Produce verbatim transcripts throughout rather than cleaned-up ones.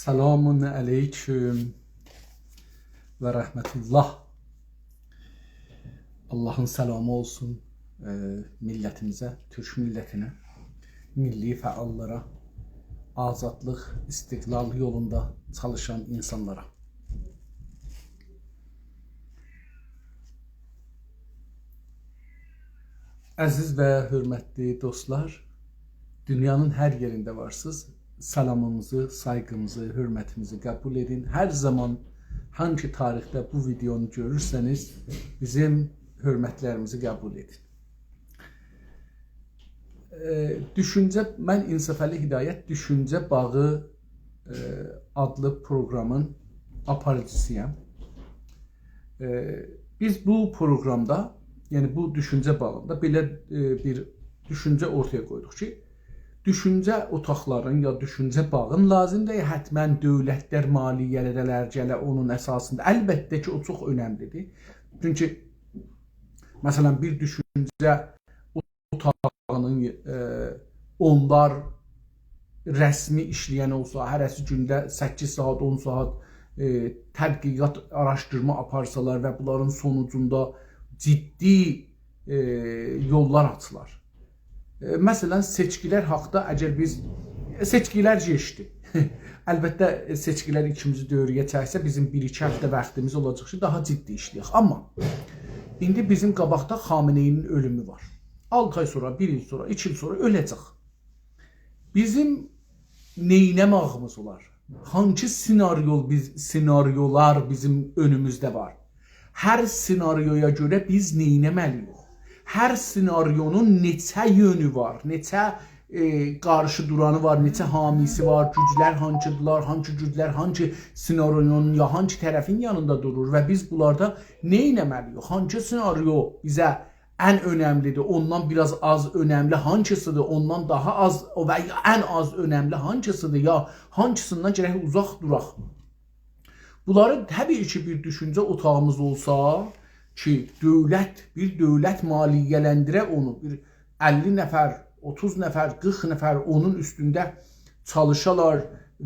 سلام علیکم و رحمت الله. آللاهین سلامی اولسون، ائ، میللتیمیزه، تورک میللتینه، میللی فعاللارا، آزادلیق، استقلال یولوندا چالیشان اینسانلارا. عزیز و حؤرمتلی دوستلار، دونیانین هر یئرینده وارسینیز، سلامیمیزی، سایغیمیزی، حؤرمتیمیزی قبول ائدین. هر زامان، هانگی تاریخده بو ویدئونو گؤرورسنیز، بیزیم حؤرمتلریمیزی قبول ائدین. ائ، دوشونجه، من انصافعلی هدایت دوشونجه باغی، ائ، آدلی پروقرامین آپاریجیسی‌یام. ائ، بیز بو پروقرامدا، یعنی بو دوشونجه باغیندا بئله، ائ، بیر دوشونجه اورتایا قویدوق کی، دوشونجه اوتاقلارین یا دوشونجه باغین لازیم دئییل حتماً دؤولتلر مالیه‌لر گله اونون اساسیندا. البته کی، او چوخ اؤنملی‌دیر. چونکی، مثلاً، بیر دوشونجه اوتاغینین، ائ، اونلار رسمی ایشله‌ین اولسا، هره‌سی گونده سککیز ساعات، اون ساعات، ائ، تحقیقات، آراشدیرما آپارسالار و بونلارین سونوجوندا جدی، ائ، یوللار آچیلار. ائ، مثلاً، سئچکیلر حاقدا اگر بیز، سئچکیلر کئچدی. البته، ائ، سئچکیلر ایکینجی دؤوره‌یه چکسه، بیزیم بیر-ایکی هفته واختیمیز اولاجاق کی، داها جدی ایشله‌یک. آمما ایندی بیزیم قاباقدا خامنه‌ای‌نین اؤلومو وار. آلتی آی سونرا، بیر ایل سونرا، ایکی ایل سونرا اؤله‌جک. بیزیم نئینه‌ماغیمیز اولار؟ هانسی سناریو بیز، سناریولار بیزیم اؤنوموزده وار؟ هر سناریویا گؤره بیز نئینه‌مه‌لی‌ییک؟ هر سناریونون نئچه یؤنو وار، نئچه، ائ، قارشی دورانی وار، نئچه حامی‌سی وار، گوجلر هانسیدیلار، هانسی گوجلر هانسی سناریونون یا هانسی طرفین یانیندا دورور و بیز بونلاردا نئینه‌مه‌لی‌ییک؟ هانسی سناریو بیزه ان اؤنملی‌دیر، اوندان بیر آز آز اؤنملی هانسیسی‌دیر، اوندان داها آز، او و یا ان آز اؤنملی هانسیسی‌دیر، یا هانسیسیندان گرک اوزاق دوراق؟ بونلاری طبیعی کی، بیر دوشونجه اوتاغیمیز اولسا کی، دؤولت، بیر دؤولت مالیه‌لندیره اونو، بیر اللی نفر، اوتوز نفر، قیرخ نفر اونون اوستونده چالیشالار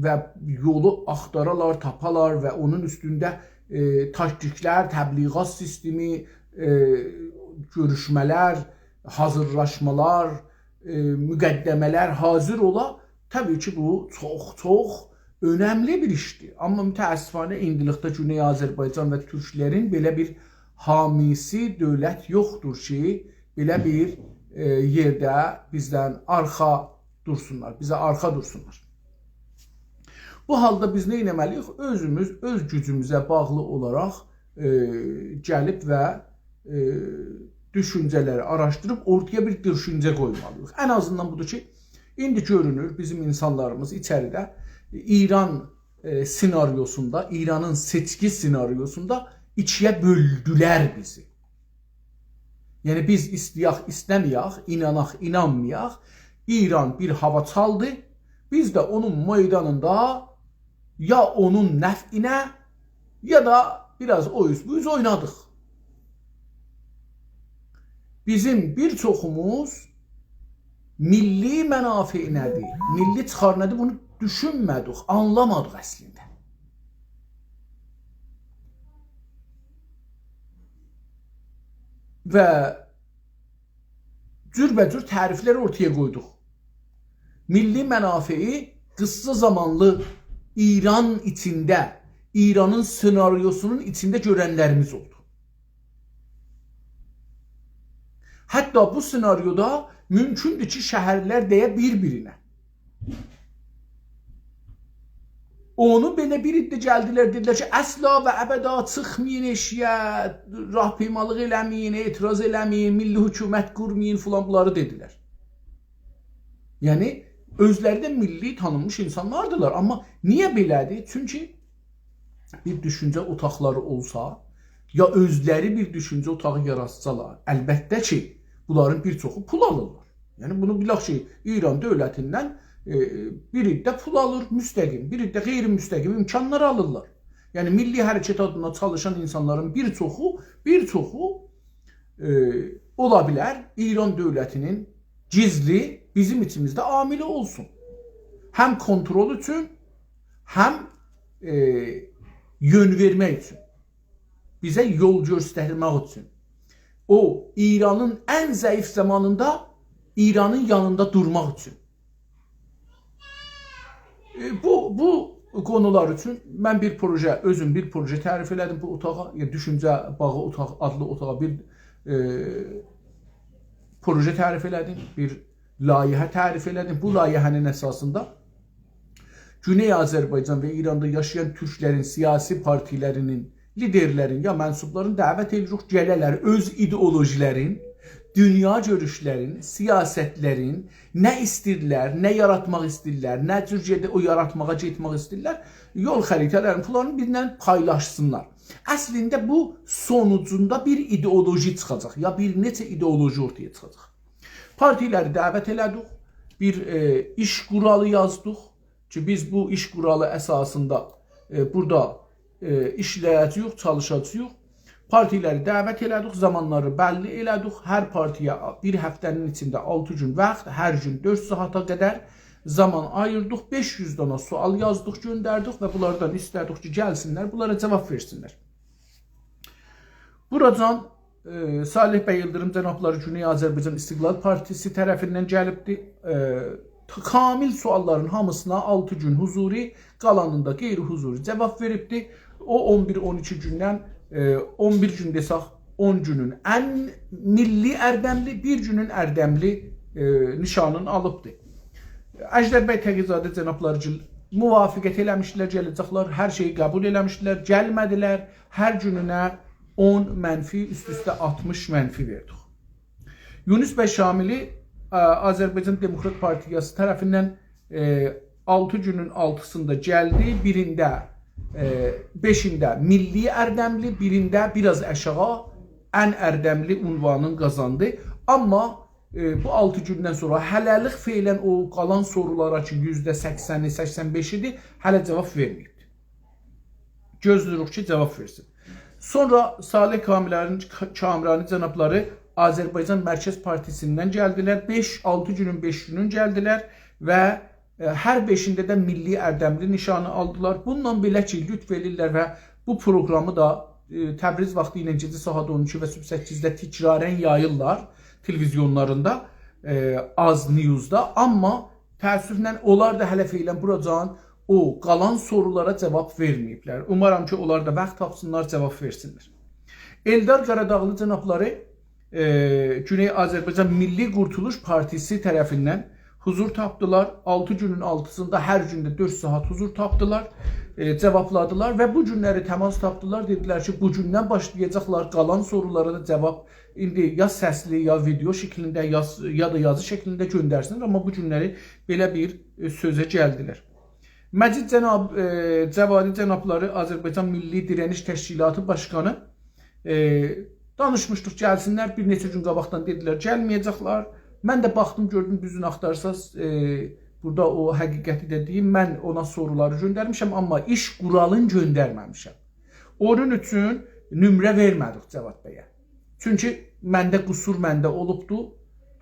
و یولو آختارالار، تاپالار و اونون اوستونده، ائ، تاکتیکلر، تبلیغات سیستمی، ائ، گؤروشمه‌لر، حاضیرلاشمالار، ائ، مقدمه‌لر حاضیر اولا، طبیعی کی، بو چوخ، چوخ اؤنملی بیر ایشدیر. آمما متأسفانه ایندیلیکده گونئی آذربایجان و تورکلرین بئله بیر حامی‌سی دؤولت یوخدور کی، بئله بیر، ائ، یئرده بیزدن آرخا دورسونلار، بیزه آرخا دورسونلار. بو حالدا بیز نه ائتمه‌لی‌ییک؟ اؤزوموز، اؤز گوجوموزه باغلی اولاراق، ائ، گلیب و، ائ، دوشونجه‌لری آراشدیریب اورتایا بیر دوشونجه قویمالی‌ییق. ان آزیندان بودور کی، ایندی گؤرونور بیزیم اینسانلاریمیز ایچریده ایران، ائ، سناریوسوندا، ایرانین سئچکی سناریوسوندا ایکی‌یه بؤلدولر بیزی. یعنی بیز ایسته‌یک، ایسته‌مه‌یک، ایناناق، اینانمایاق، ایران بیر هاوا چالدی، بیز ده اونون میدانیندا یا اونون نفعینه، یا دا بیر آز او اوز بو اوز اوینادیق. بیزیم بیر چوخوموز میللی منافع نه‌دیر، میللی چیخار نه‌دیر، بونو دوشونمه‌دیک، آنلامادیق اصلینده. و جوربه‌جور تعریفلر اورتایا قویدوق. میللی منافعی قیسا زامانلی ایران ایچینده، ایرانین سناریوسونون ایچینده گؤرنلریمیز اولدو. حتی بو سناریودا مومکوندور کی، شهرلر دَیه بیر-بیرینه. اونو بئله بیر عده گلدیلر، دئدیلر کی، اصلا و ابدا چیخمایین ائشییه، راهپیمالیق ائله‌مه‌یین، اعتراض ائله‌مه‌یین، میللی حکومت قورمایین، فلان، بونلاری دئدیلر. یعنی، اؤزلری ده میللی تانینمیش اینسانلاردیلار. آمما نییه بئله‌دیر؟ چونکی بیر دوشونجه اوتاقلاری اولسا، یا اؤزلری بیر دوشونجه اوتاغی یاراتسالار، البته کی، بونلارین بیر چوخو پول آلیرلار. یعنی، بونو بیلک کی، ایران دؤولتیندن، ائ، بیر عده پول آلیر مستقیم، بیر عده غیرمستقیم امکانلار آلیرلار. یعنی، میللی حرکت آدینا چالیشان اینسانلارین بیر چوخو، بیر چوخو، ائ، اولا بیلر ایران دؤولتی‌نین گیزلی بیزیم ایچیمیزده عاملی اولسون. هم کنترل اوچون، هم، ائ، یؤن وئرمک اوچون، بیزه یول گؤسترمک اوچون، او، ایرانین ان ضعیف زامانیندا ایرانین یانیندا دورماق اوچون. ائ، بو، بو قونولار اوچون من بیر پروژه، اؤزوم بیر پروژه تعریف ائله‌دیم بو اوتاغا، یا دوشونجه باغی اوتاق، آدلی اوتاغا بیر، ائ، پروژه تعریف ائله‌دیم، بیر لایحه تعریف ائله‌دیم. بو لایحه‌نین اساسیندا گونئی آذربایجان و ایراندا یاشایان تورکلرین سیاسی پارتیلرینین لیدرلرین یا منسوبلارین دعوت ائدیریک، گله‌لر اؤز ایدئولوژیلرین، دونیا گؤروشلرین، سیاستلرین، نه ایسته‌ییرلر، نه یاراتماق ایسته‌ییرلر، نه جور گئده-، او یاراتماغا گئتمک ایسته‌ییرلر، یول خریطه‌لرین، فلانین بیرینن پایلاشسینلار. اصلینده بو سونوجوندا بیر ایدئولوژی چیخاجاق، یا بیر نئچه ایدئولوژی اورتایا چیخاجاق. پارتیلری دعوت ائله‌دیک، بیر، ائ، ایش قورالی یازدیق کی، بیز بو ایش قورالی اساسیندا، ائ، بورادا، ائ، ایشله‌یه‌جه‌ییک، چالیشاجاغیق. پارتیلری دعوت ائله‌دیک، زامانلاری بللی ائله‌دیک. هر پارتی‌یه بیر هفته‌نین ایچینده آلتی گون واخت، هر گون دؤرد ساعاتا قدر زامان آییردیق. بئش یوز دانا سؤال یازدیق، گؤندردیک و بونلاردان ایسته‌دیک کی، گلسینلر، بونلارا جاواب وئرسینلر. بوراجان، ائ، صالح بی ایلدیریم جنابلاری گونئی آذربایجان استقلال پارتیسی طرفیندن گلیبدی. ائ، ت-، کامل سؤاللارین هامیسینا آلتی گون حضوری، قالانیندا غیر حضوری جاواب وئریبدی. او اون بیر، اون ایکی گوندن، ائ، اون بیر گون دئسک، اون گونون ان میللی اردملی، بیر گونون اردملی، ائ، نیشانینی آلیبدی. اژدر بی تقی‌زاده جنابلاری کی، موافقت ائله‌میشدیلر، گله‌جکلر، هر شئیی قبول ائله‌میشدیلر، گلمه‌دیلر. هر گونونه اون منفی، اوست-اوسته آلتمیش منفی وئردیک. یونس بی شاملی، ا، آذربایجان دموکرات پارتیاسی طرفیندن، ائ، آلتی گونون آلتیسیندا گلدی، بیرینده، ائ، بئشینده میللی اردملی، بیرینده بیر آز آشاغی ان اردملی عنوانین قازاندی. آمما، ائ، بو آلتی گوندن سونرا هله‌لیک فعلاً او قالان سورولارا کی، یوزده سکسنی، سکسن بئشیدی، هله جاواب وئرمه‌ییبدی. گؤزله‌ییریک کی، جاواب وئرسین. سونرا صالح کامرانی، کامرانی جنابلاری آذربایجان مرکز پارتیسیندن گلدیلر. بئش، آلتی گونون بئش گونون گلدیلر و، ائ، هر بئشینده ده میللی اردملی نیشانی آلدیلار. بونونلا بئله کی، لطف ائدیرلر و بو پروقرامی دا، ائ، تبریز واختی ایله گئجه ساعات اون ایکی و صبح سککیزده تکراراً یاییرلار تلویزیونلاریندا، ائ، آز نیوزدا. آمما تأسفله اونلار دا هله فعلاً بوراجان او قالان سورولارا جاواب وئرمه‌ییبلر. اومارام کی، اونلار دا واخت تاپسینلار، جاواب وئرسینلر. ائلدار قاراداغلی جنابلاری، ائ، گونئی آذربایجان میللی قورتولوش پارتیسی طرفیندن حضور تاپدیلار. آلتی گونون آلتیسیندا هر گونده دؤرد ساعات حضور تاپدیلار، ائ، جاوابلادیلار و بو گونلری تماس تاپدیلار. دئدیلر کی، بو گوندن باشلایاجاقلار قالان سورولارا دا جاواب ایندی یا سسلی، یا ویدئو شکلینده، یا، یا دا یازی شکلینده گؤندرسینلر. آمما بو گونلری بئله بیر، ائ، سؤزه گلدیلر. مجید جناب، ائ، جوادی جنابلاری آذربایجان میللی دیرنیش تشکیلاتی باشقانی، ائ، دانیشمیشدیق، گلسینلر. بیر نئچه گون قاباقدان دئدیلر، گلمه‌یه‌جکلر. من ده باخدیم، گؤردوم، دوزونو آختارساز، ائ، بورادا او حقیقتی ده دئییم، من اونا سورولاری گؤندرمیشم، آمما ایش قورالین گؤندرمه‌میشم. اونون اوچون نمره وئرمه‌دیک جواد بیه. چونکی منده قصور منده اولوبدو.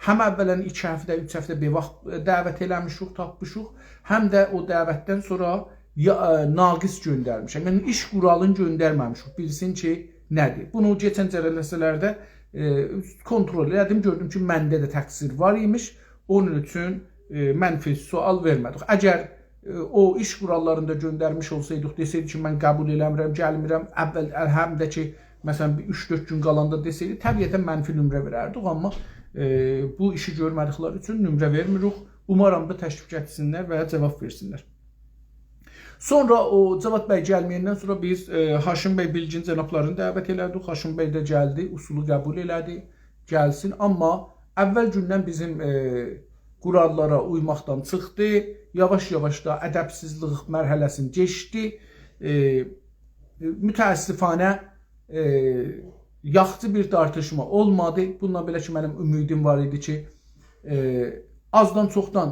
هم اولاً ایکی هفته، اوچ هفته بئواخت دعوت ائله‌میشیک، تاپمیشیق، هم ده او دعوتدن سونرا یا، ائ، ناقص گؤندرمیشم. یعنی، ایش قورالین گؤندرمه‌میشیک، بیلسین کی، نه‌دیر. بونو کئچن جلسه‌لرده، ائ، کنترل ائله‌دیم، گؤردوم کی، منده ده تقصیر وار ایمیش. اونون اوچون، ائ، منفی سؤال وئرمه‌دیک. اگر، ائ، او ایش قوراللاریندا گؤندرمیش اولسایدیق، دئسه‌یدی کی، من قبول ائله‌میرم، گلمیرم، اول، هم ده کی، مثلاً، بیر اوچ-دؤرد گون قالاندا دئسه‌یدی، طبیعتاً منفی نمره وئرردیک، آمما، ائ، بو ایشی گؤرمه‌دیکلری اوچون نمره وئرمیریک. اومارام دا تشریف گتیرسینلر و جاواب وئرسینلر. سونرا او جواد بی گلمه‌یندن سونرا بیز، ائ، هاشم بی بیلگین جنابلارینی دعوت ائله‌دیک. هاشم بی ده گلدی، اصولو قبول ائله‌دی، گلسین. آمما اول گوندن بیزیم، ائ، قوراللارا اویماقدان چیخدی. یاواش-یاواش دا ادبسیزلیک مرحله‌سینی کئچدی. ائ، متأسفانه، ائ، یاخشی بیر تارتیشما اولمادی. بونونلا بئله کی، منیم امیدیم وار ایدی کی، ائ، آزدان چوخدان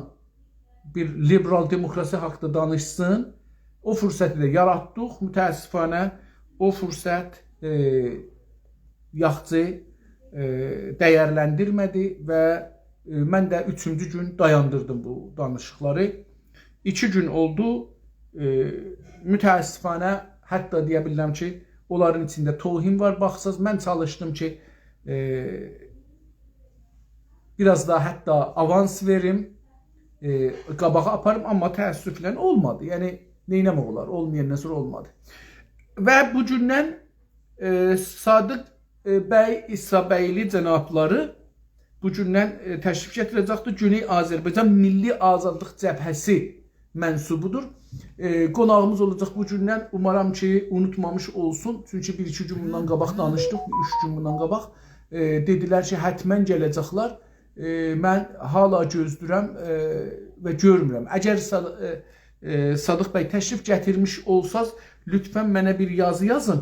بیر لیبرال دموکراسی حاقیندا دانیشسین. او فرصتی ده یاراتدیق. متأسفانه او فرصت، ائ، یاخشی، ائ، دیرلندیرمه‌دی و، ائ، من ده اوچونجو گون دایاندیردیم بو دانیشیقلاری. ایکی گون اولدو، ائ، متأسفانه، حتی دئیه بیلیرم کی، اونلارین ایچینده توهین وار. باخساز، من چالیشدیم کی، ائ، بیر آز داها حتی آوانس وئریم، ائ، قاباغا آپاریم، آمما تأسفله اولمادی. یعنی، نئینه‌مک اولار؟ اولمایاندان سونرا اولمادی. و بو گوندن، ائ، صادق، ائ، بی عیسی‌بیلی جنابلاری بو گوندن، ائ، تشریف گتیره‌جکدیر. گونئی آذربایجان میللی آزادلیق جبهه‌سی منسوبودور. ائ، قوناغیمیز اولاجاق بو گوندن. اومارام کی، اونوتمامیش اولسون. چونکی بیر-ایکی گون بوندان قاباق دانیشدیق، اوچ گون بوندان قاباق. ائ، دئدیلر کی، حتماً گله‌جکلر. ائ، من هالا گؤزله‌ییرم، ائ، و گؤرمورم. اگر صا-، ائ، ائ، صادق بی، تشریف گتیرمیش اولساز، لطفاً منه بیر یازی یازین.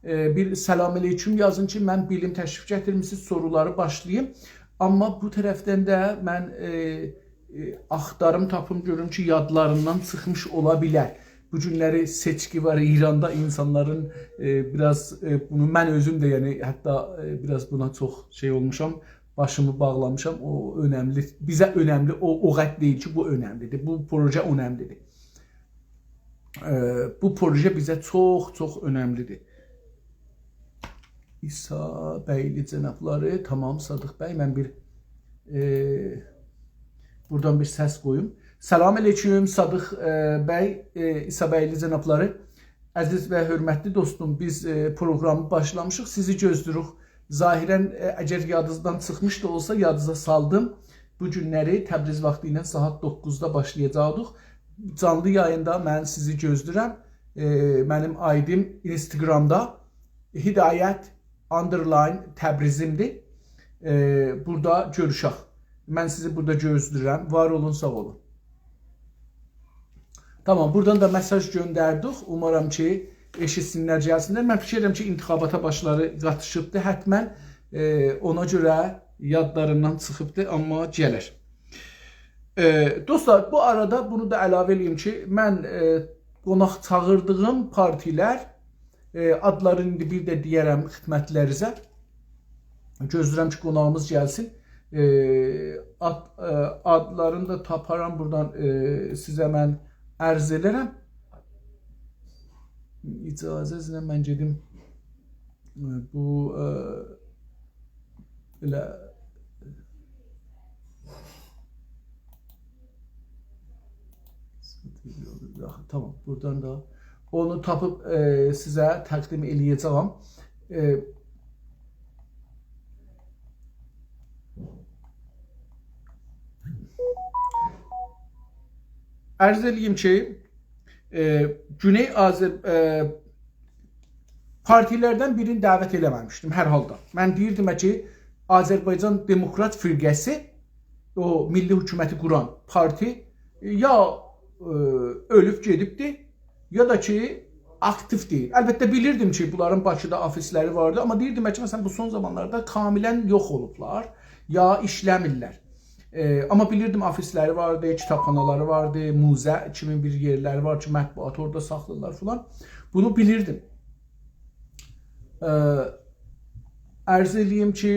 ائ، بیر سلام علیکم یازین کی، من بیلیم تشریف گتیرمیسینیز، سورولاری باشلاییم. آمما بو طرفدن ده من، ائ، ائ، آختاریم، تاپیم، گؤروم کی، یادلاریندان چیخمیش اولا بیلر. بو گونلری سئچکی وار ایراندا، اینسانلارین، ائ، بیر آز، ائ، بونو من اؤزوم ده، یعنی، حتی، ائ، بیر آز بونا چوخ شئی اولموشام، باشیمی باغلامیشام. او اؤنملی، بیزه اؤنملی، او، او قدر دئییل کی، بو اؤنملی‌دیر، بو پروژه اؤنملی‌دیر. ائ، بو پروژه بیزه چوخ، چوخ اؤنملی‌دیر. عیسی‌بیلی جنابلاری، تامام، صادق بی، من بیر، ائ، بورادان بیر سس قویوم. سلام علیکم، صادق، ائ، بی، ائ، عیسی‌بیلی جنابلاری. عزیز و حؤرمتلی دوستوم، بیز، ائ، پروقرامی باشلامیشیق، سیزی گؤزله‌ییریک. ظاهراً، ائ، اگر یادینیزدان چیخمیش دا اولسا، یادینیزا سالدیم. بو گونلری تبریز واختی ایله ساعات دوققوزدا باشلایاجاقدیق. جانلی یاییندا من سیزی گؤزله‌ییرم. ائ، منیم آی‌دیم اینستاگرامدا هدایت underline تبریزیم‌دیر. ائ، بورادا گؤروشک. من سیزی بورادا گؤزله‌ییرم. وار اولون، ساغ اولون. تامام، بورادان دا مئساژ گؤندردیک. اومارام کی، ائشیتسینلر، گلسینلر. من فیکیر ائدیرم کی، انتخاباتا باشلاری قاتیشیبدی. حتماً، ائ، اونا گؤره یادلاریندان چیخیبدی، آمما گلر. ائ، دوستلار، بو آرادا بونو دا علاوه ائله‌ییم کی، من، ائ، قوناق چاغیردیغیم پارتی‌لر، ائ، آدلارینی ایندی بیر ده دئیه‌رم خدمتلرینیزه. گؤزله‌ییرم کی، قوناغیمیز گلسین. ائ، آد-، ائ، آدلارینی دا تاپارام بورادان، ائ، سیزه من عرض ائده‌رم. اجازه‌نیزله من گئدیم. ائ، بو، ائ، ائله تامام، بورادان دا اونو تاپیب، ائ، سیزه تقدیم ائله‌یه‌جه‌یم. ائ، عرض ائله‌ییم کی، ائ، گونئی آذر-، ائ، پارتی‌لردن بیرینی دعوت ائله‌مه‌میشدیم هر حالدا. من دئییردیم کی، آذربایجان دموکرات فرقه‌سی، او میللی حکومتی قوران پارتی، ائ، یا، ائ، اؤلوب گئدیبدی، یا دا کی، آکتیو دئییل. البته، بیلیردیم کی، بونلارین باکیدا آفیسلری واردی، آمما دئییردیم کی، مثلاً، بو سون زامانلاردا کاملاً یوخ اولوبلار، یا ایشله‌میرلر. ائ، آمما بیلیردیم، آفیسلری واردی، کیتابخانالاری واردی، موزه کیمی بیر یئرلری وار کی، مطبوعاتی اورادا ساخلاییرلار فلان. بونو بیلیردیم. ائ، عرض ائله‌ییم کی،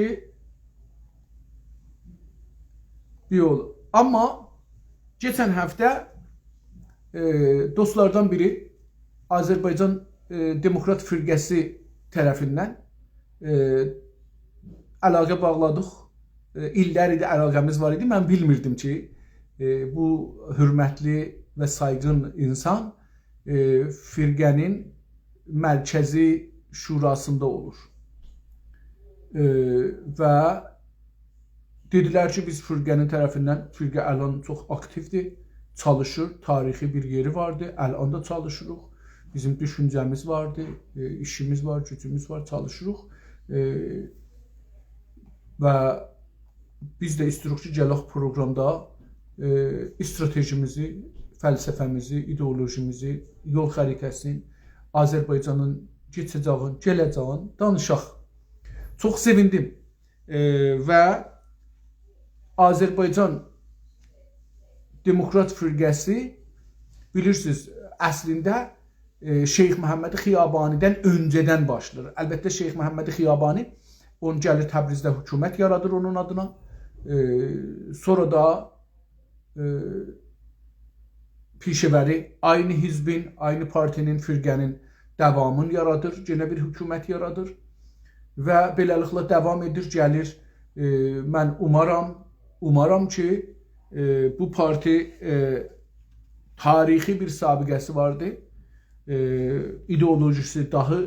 یول. آمما کئچن هفته، ائ، دوستلاردان بیری آذربایجان، ائ، دموکرات فرقه‌سی طرفیندن، ائ، علاقه باغلادیق. ائ، ایللر ایدی علاقه‌میز وار ایدی. من بیلمیردیم کی، ائ، بو حؤرمتلی و سایغین اینسان، ائ، فرقه‌نین مرکزی شوراسیندا اولور. ائ، و دئدیلر کی، بیز فرقه‌نین طرفیندن، فرقه الان چوخ آکتیودیر، چالیشیر، تاریخی بیر یئری واردی، الان دا چالیشیریق. بیزیم دوشونجه‌میز واردی، ائ، ایشیمیز وار، گوجوموز وار، چالیشیریق. ائ، و بیز ده ایسته‌ییریک کی، گلک پروقرامدا، ائ، استراتژیمیزی، فلسفه‌میزی، ایدئولوژیمیزی، یول خریطه‌سینی، آذربایجانین کئچه‌جه‌یین، گله‌جه‌یین دانیشاق. چوخ سئویندیم. ائ، و آذربایجان دموکرات فرقه‌سی، بیلیرسینیز، اصلینده، ائ، شیخ محمد خیابانی‌دن اؤنجه‌دن باشلاییر. البته، شیخ محمد خیابانی، اونو گلیر تبریزده حکومت یارادیر اونون آدینا. ائ، سونرا دا، ائ، پیشه‌وری عینی حزبین، عینی پارتی‌نین، فرقه‌نین داوامینی یارادیر، یئنه بیر حکومت یارادیر و بئله‌لیکله داوام ائدیر، گلیر. ائ، من اومارام، اومارام کی، ائ، بو پارتی، ائ، تاریخی بیر سابقه‌سی واردی. ائ، ایدئولوژی‌سی داها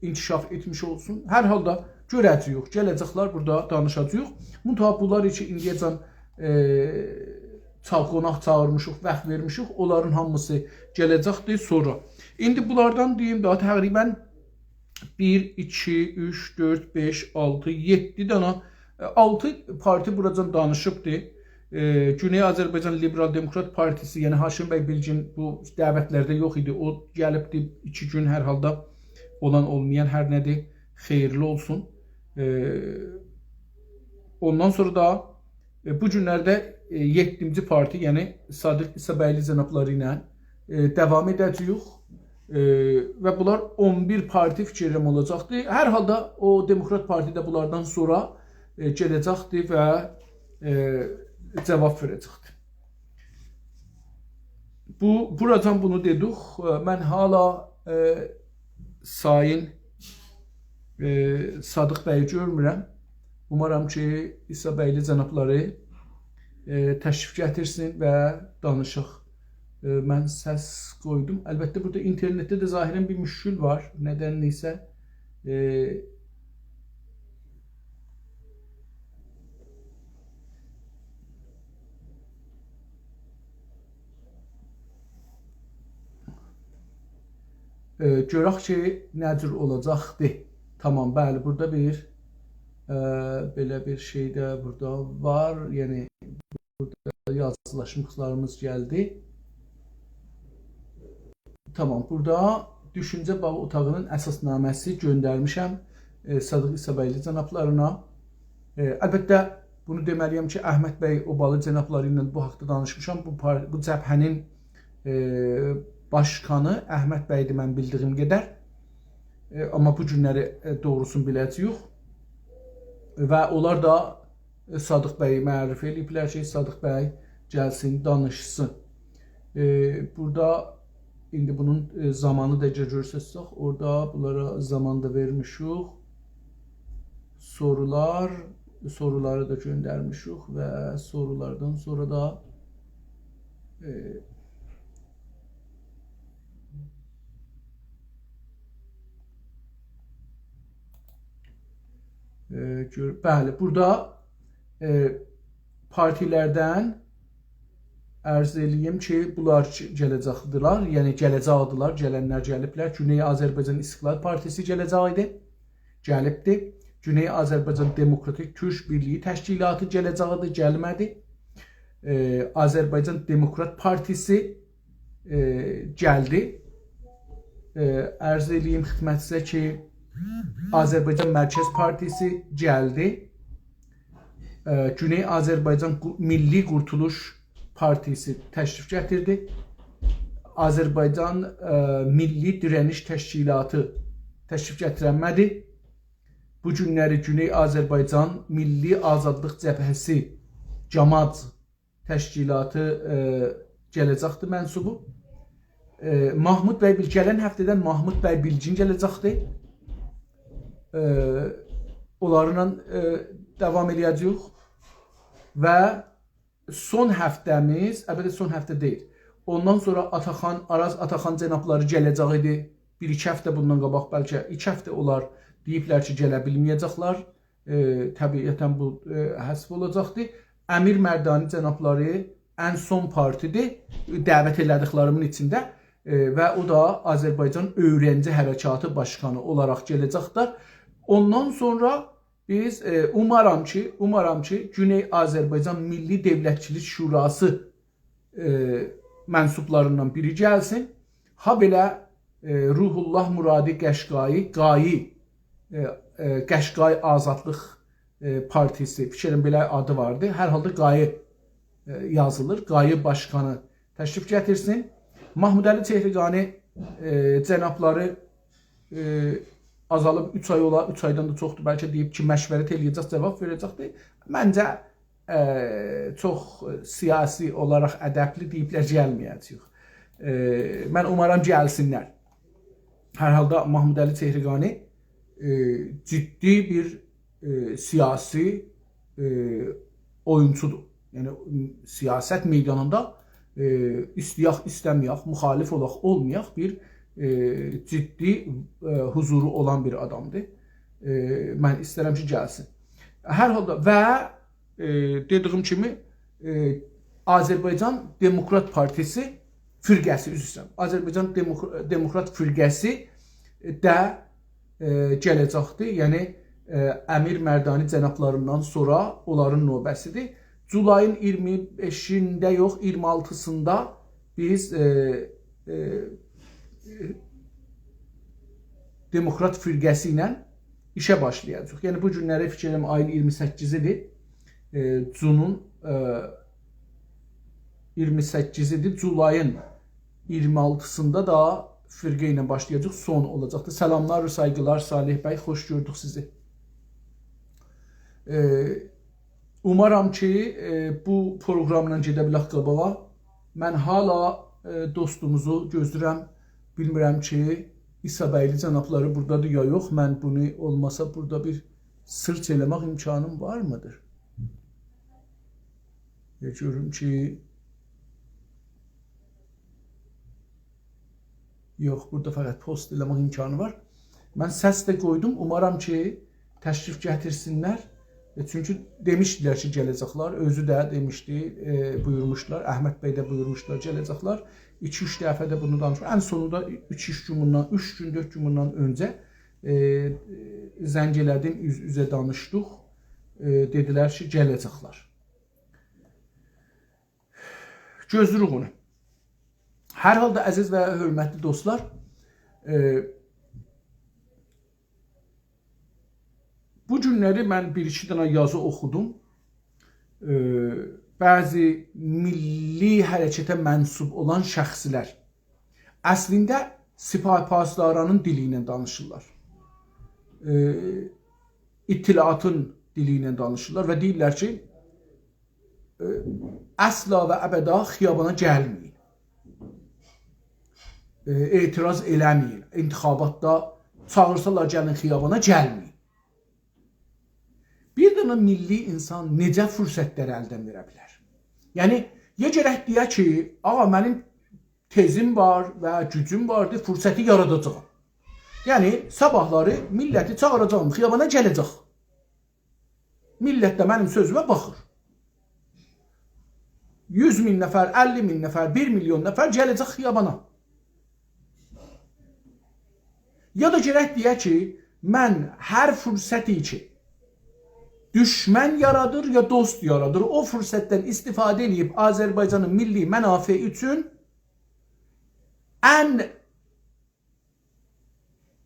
انکشاف ائتمیش اولسون. هر حالدا گؤره‌جه‌ییک، گله‌جکلر بورادا دانیشاجاغیق. منتها بونلار کی ایندیه‌جن، ائ، چا-، قوناق چاغیرمیشیق، واخت وئرمیشیک، اونلارین هامیسی گله‌جکدیر سونرا. ایندی بونلاردان دئییم، داها تقریباً بیر، ایکی، اوچ، دؤرد، بئش، آلتی، یئددی دانا، ائ، آلتی پارتی بوراجان دانیشیبدی. ائ، گونئی آذربایجان لیبرال دموکرات پارتی‌سی، یعنی هاشم بی بیلگین بو دعوتلرده یوخ ایدی. او گلیبدی ایکی گون هر حالدا، اولان اولمایان هر نه‌دیر، خئییرلی اولسون. ائ، اوندان سونرا دا، ائ، بو گونلرده، ائ، یئددینجی پارتی، یعنی صادق عیسی‌بیگلی جنابلاری ایله، ائ، داوام ائده‌جه‌ییک. ائ، و بونلار اون بیر پارتی فیکر ائلیرم اولاجاقدی. هر حالدا او دموکرات پارتی ده بونلاردان سونرا، ائ، گله‌جکدی و، ائ، جواب وئره‌جکدی. بو، بوراجان بونو دئدیک. ائ، من حالا، ائ، سایین، ائ، صادق بیگی گؤرمورم. اومارام کی، عیسی‌بیگلی جنابلاری، ائ، تشریف گتیرسین و دانیشاق. ائ، من سس قویدوم. البته، بورادا اینترنتده ده ظاهراً بیر مشکل وار. ندنله‌یسه، ائ، ائ، گؤرک کی، نه جور اولاجاقدی. تامام، بلی، بورادا بیر، ائ، بئله بیر شئی ده بورادا وار. یعنی، بورادا یازیلاشماقلاریمیز گلدی. تامام، بورادا دوشونجه باغی اوتاغینین اساسنامه‌سی گؤندرمیشم، ائ، صادق عیسی‌بیگلی جنابلارینا. ائ، البته، بونو دئمه‌لی‌یم کی، احمد بی اوبالی جنابلاری ایله بو حاقدا دانیشمیشام. بو پار-، بو جبهه‌نین، ائ، باشقانی احمد بی‌دیر، من بیلدیگیم قدر. ائ، آمما بو گونلری، ائ، دوغروسونو بیله‌جه‌ییک. و اونلار دا، ائ، صادق بیی معرفی ائله‌ییبلر کی، صادق بی گلسین، دانیشسین. ائ، بورادا ایندی بونون، ائ، زامانی دا گؤ-، گؤرسه‌تسک، اورادا بونلارا زامان دا وئرمیشیک. سورولار، سورولاری دا گؤندرمیشیک و سورولاردان سونرا دا، ائ، ائ، گؤر-، بلی، بورادا، ائ، پارتی‌لردن عرض ائله‌ییم کی، بونلار کی، گله‌جکدیلر، یعنی گله‌جکدیلر، گلنلر گلیبلر. گونئی آذربایجان استقلال پارتی‌سی گله‌جک ایدی، گلیبدی. گونئی آذربایجان دموکراتیک تورک بیرلیگی تشکیلاتی گله‌جک ایدی، گلمه‌دی. ائ، آذربایجان دموکرات پارتی‌سی، ائ، گلدی. ائ، عرض ائله‌ییم خدمتینیزه کی، آذربایجان مرکز پارتی‌سی گلدی. ائ، گونئی آذربایجان قو-، میللی قورتولوش پارتی‌سی تشریف گتیردی. آذربایجان، ائ، میللی دیره‌نیش تشکیلاتی تشریف گتیرنمه‌دی. بو گونلری گونئی آذربایجان میللی آزادلیق جبهه‌سی، جاماج تشکیلاتی، ائ، گله‌جکدی منسوبو. ائ، محمود بی بیل-، گلن هفته‌دن محمود بی بیلگین گله‌جکدی. ائ، اونلارلا، ائ، داوام ائله‌یه‌جه‌ییک. و سون هفته‌میز، البته سون هفته دئییل. اوندان سونرا آتاخان، آراز آتاخان جنابلاری گله‌جک ایدی. بیر-ایکی هفته بوندان قاباق، بلکه ایکی هفته اولار، دئییبلر کی، گله بیلمه‌یه‌جکلر. ائ، طبیعتاً بو، ائ، حذف اولاجاقدی. امیر مردانی جنابلاری ان سون پارتی‌دیر، دعوت ائله‌دیکلریمین ایچینده. ائ، و او دا آذربایجان اؤیرنجی حرکاتی باشقانی اولاراق گله‌جکدیر. اوندان سونرا بیز، ائ، اومارام کی، اومارام کی، گونئی آذربایجان میللی دؤولتچیلیک شوراسی، ائ، منسوبلاریندان بیری گلسین. هابئله، ائ، روح‌الله مرادی قشقایی، قایی، ائ، ائ، قشقای آزادلیق، ائ، پارتی‌سی، فیکریم بئله آدی واردی. هر حالدا قایی، ائ، یازیلیر. قایی باشقانی تشریف گتیرسین. محمودعلی چهرگانی، ائ، جنابلاری، ائ، آزالیب اوچ آی اولا، اوچ آیدان دا چوخدور، بلکه دئییب کی، مشورت ائله‌یه‌جک، جواب وئره‌جکدیر. منجه، ائ، چوخ سیاسی اولاراق ادبلی، دئییبلر، گلمه‌یه‌جه‌ییک. ائ، من اومارام گلسینلر. هر حالدا محمودعلی چهرگانی، ائ، جدی بیر، ائ، سیاسی، ائ، اویونچودور. یعنی، سیاست میدانیندا، ائ، ایسته‌یک، ایسته‌مه‌یک، مخالف اولاق، اولمایاق، بیر، ائ، جدی، ائ، حضورو اولان بیر آدامدیر. ائ، من ایسترم کی، گلسین. هر حالدا و ائ، دئدیگیم کیمی، ائ، آذربایجان دموکرات پارتیسی فرقه‌سی، عذر ایسته‌ییرم. آذربایجان دموکر-، دموکرات فرقه‌سی ده، ائ، گله‌جکدیر. یعنی، ائ، امیر مردانی جنابلاریندان سونرا اونلارین نوبه‌سیدیر. جولایین اییرمی بئشینده یوخ، اییرمی آلتیسیندا بیز، ائ، ائ، دموکرات فرقه‌سی ایله ایشه باشلایاجاق. یعنی بو گونلری فیکیر ائدیرم آیین اییرمی سککیزیدیر. ائ، جونون، ائ، اییرمی سککیزیدیر. جولایین اییرمی آلتیسیندا دا فرقه ایله باشلایاجاق. سون اولاجاقدیر. سلاملار، سایغیلار صالح بی، خوش گؤردوک سیزی. ائ، اومارام کی، ائ، بو پروگراملا گئده بیلک قاباغا. من حالا، ائ، دوستوموزو گؤزله‌ییرم. بیلمیرم کی، عیسی‌بیلی جنابلاری بورادادیر یا یوخ. من بونو اولماسا بورادا بیر سئرچ ائله‌مک امکانیم وارمیدیر؟ ائ، گؤروم کی، یوخ، بورادا فقط پست ائله‌مک امکانی وار. من سس ده قویدوم. اومارام کی، تشریف گتیرسینلر. ائ، چونکی دئمیشدیلر کی، گله‌جکلر. اؤزو ده دئمیشدی، ائ، بویورموشلار. احمد بی ده بویورموشلار، گله‌جکلر. ایکی-اوچ دفعه ده بونو دانیشمیش. ان سونوندا ایکی-اوچ گون بوندان، اوچ گون، دؤرد گون بوندان اؤنجه، ائ، زنگ ائله‌دیم، اوز-اوزه دانیشدیق. ائ، دئدیلر کی، گله‌جکلر. گؤزله‌ییریک اونو. هر حالدا، عزیز و حؤرمتلی دوستلار، ائ، بو گونلری من بیر-ایکی دنه یازی اوخودوم. ائ، بعضی میللی حرکته منسوب اولان شخصلر اصلینده سپاه پاسدارانین دیلی ایله دانیشیرلار. ائ، اطلاعاتین دیلی ایله دانیشیرلار و دئییرلر کی، ائ، اصلا و ابدا خیابانا گلمه‌یین. ائ، اعتراض ائله‌مه‌یین. انتخاباتدا چاغیرسالار گلین خیابانا، گلمه‌یین. بیر دنه میللی اینسان نئجه فرصتلری الدن وئره بیلر؟ یعنی، یا گرک دئیه کی، آغا، منیم تئزیم وار و گوجوم واردیر، فرصتی یاراداجاغام. یعنی، صاباحلاری میللتی چاغیراجاغام، خیابانا گله‌جک. میللت ده منیم سؤزومه باخیر. یوز مین نفر، اللی مین نفر، بیر میلیون نفر گله‌جک خیابانا. یا دا گرک دئیه کی، من هر فرصتی کی، دوشمن یارادیر یا دوست یارادیر، او فرصتدن استفاده ائله‌ییب آذربایجانین میللی منافعی اوچون ان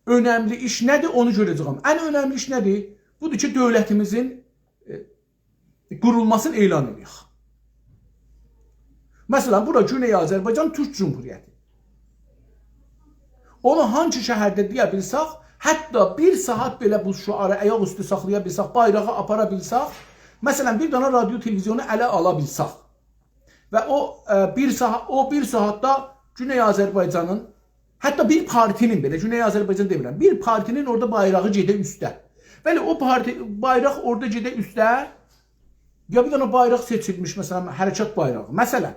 اؤنملی ایش نه‌دیر، اونو گؤره‌جه‌یم. ان اؤنملی ایش نه‌دیر؟ بودور کی، دؤولتیمیزین، ائ، قورولماسینی اعلان ائدک. مثلا، بورا گونئی آذربایجان تورک جمهوریتی. اونو هانسی شهرده دئیه بیلسک، حتی بیر ساعات بئله بو شعاری آیاق اوستو ساخلایا بیلسک، بایراغی آپارا بیلسک، مثلا، بیر دنه رادیو تلویزیونو اله آلا بیلسک، و او، ائ، بیر ساعا-، او بیر ساعاتدا گونئی آذربایجانین، حتی بیر پارتی‌نین بئله، گونئی آذربایجان دئمیرم، بیر پارتی‌نین اورادا بایراغی گئده اوسته. بلی، او پارتی، بایراق اورادا گئده اوسته، یا بیر دنه بایراق سئچیلمیش، مثلا، حرکات بایراغی، مثلا.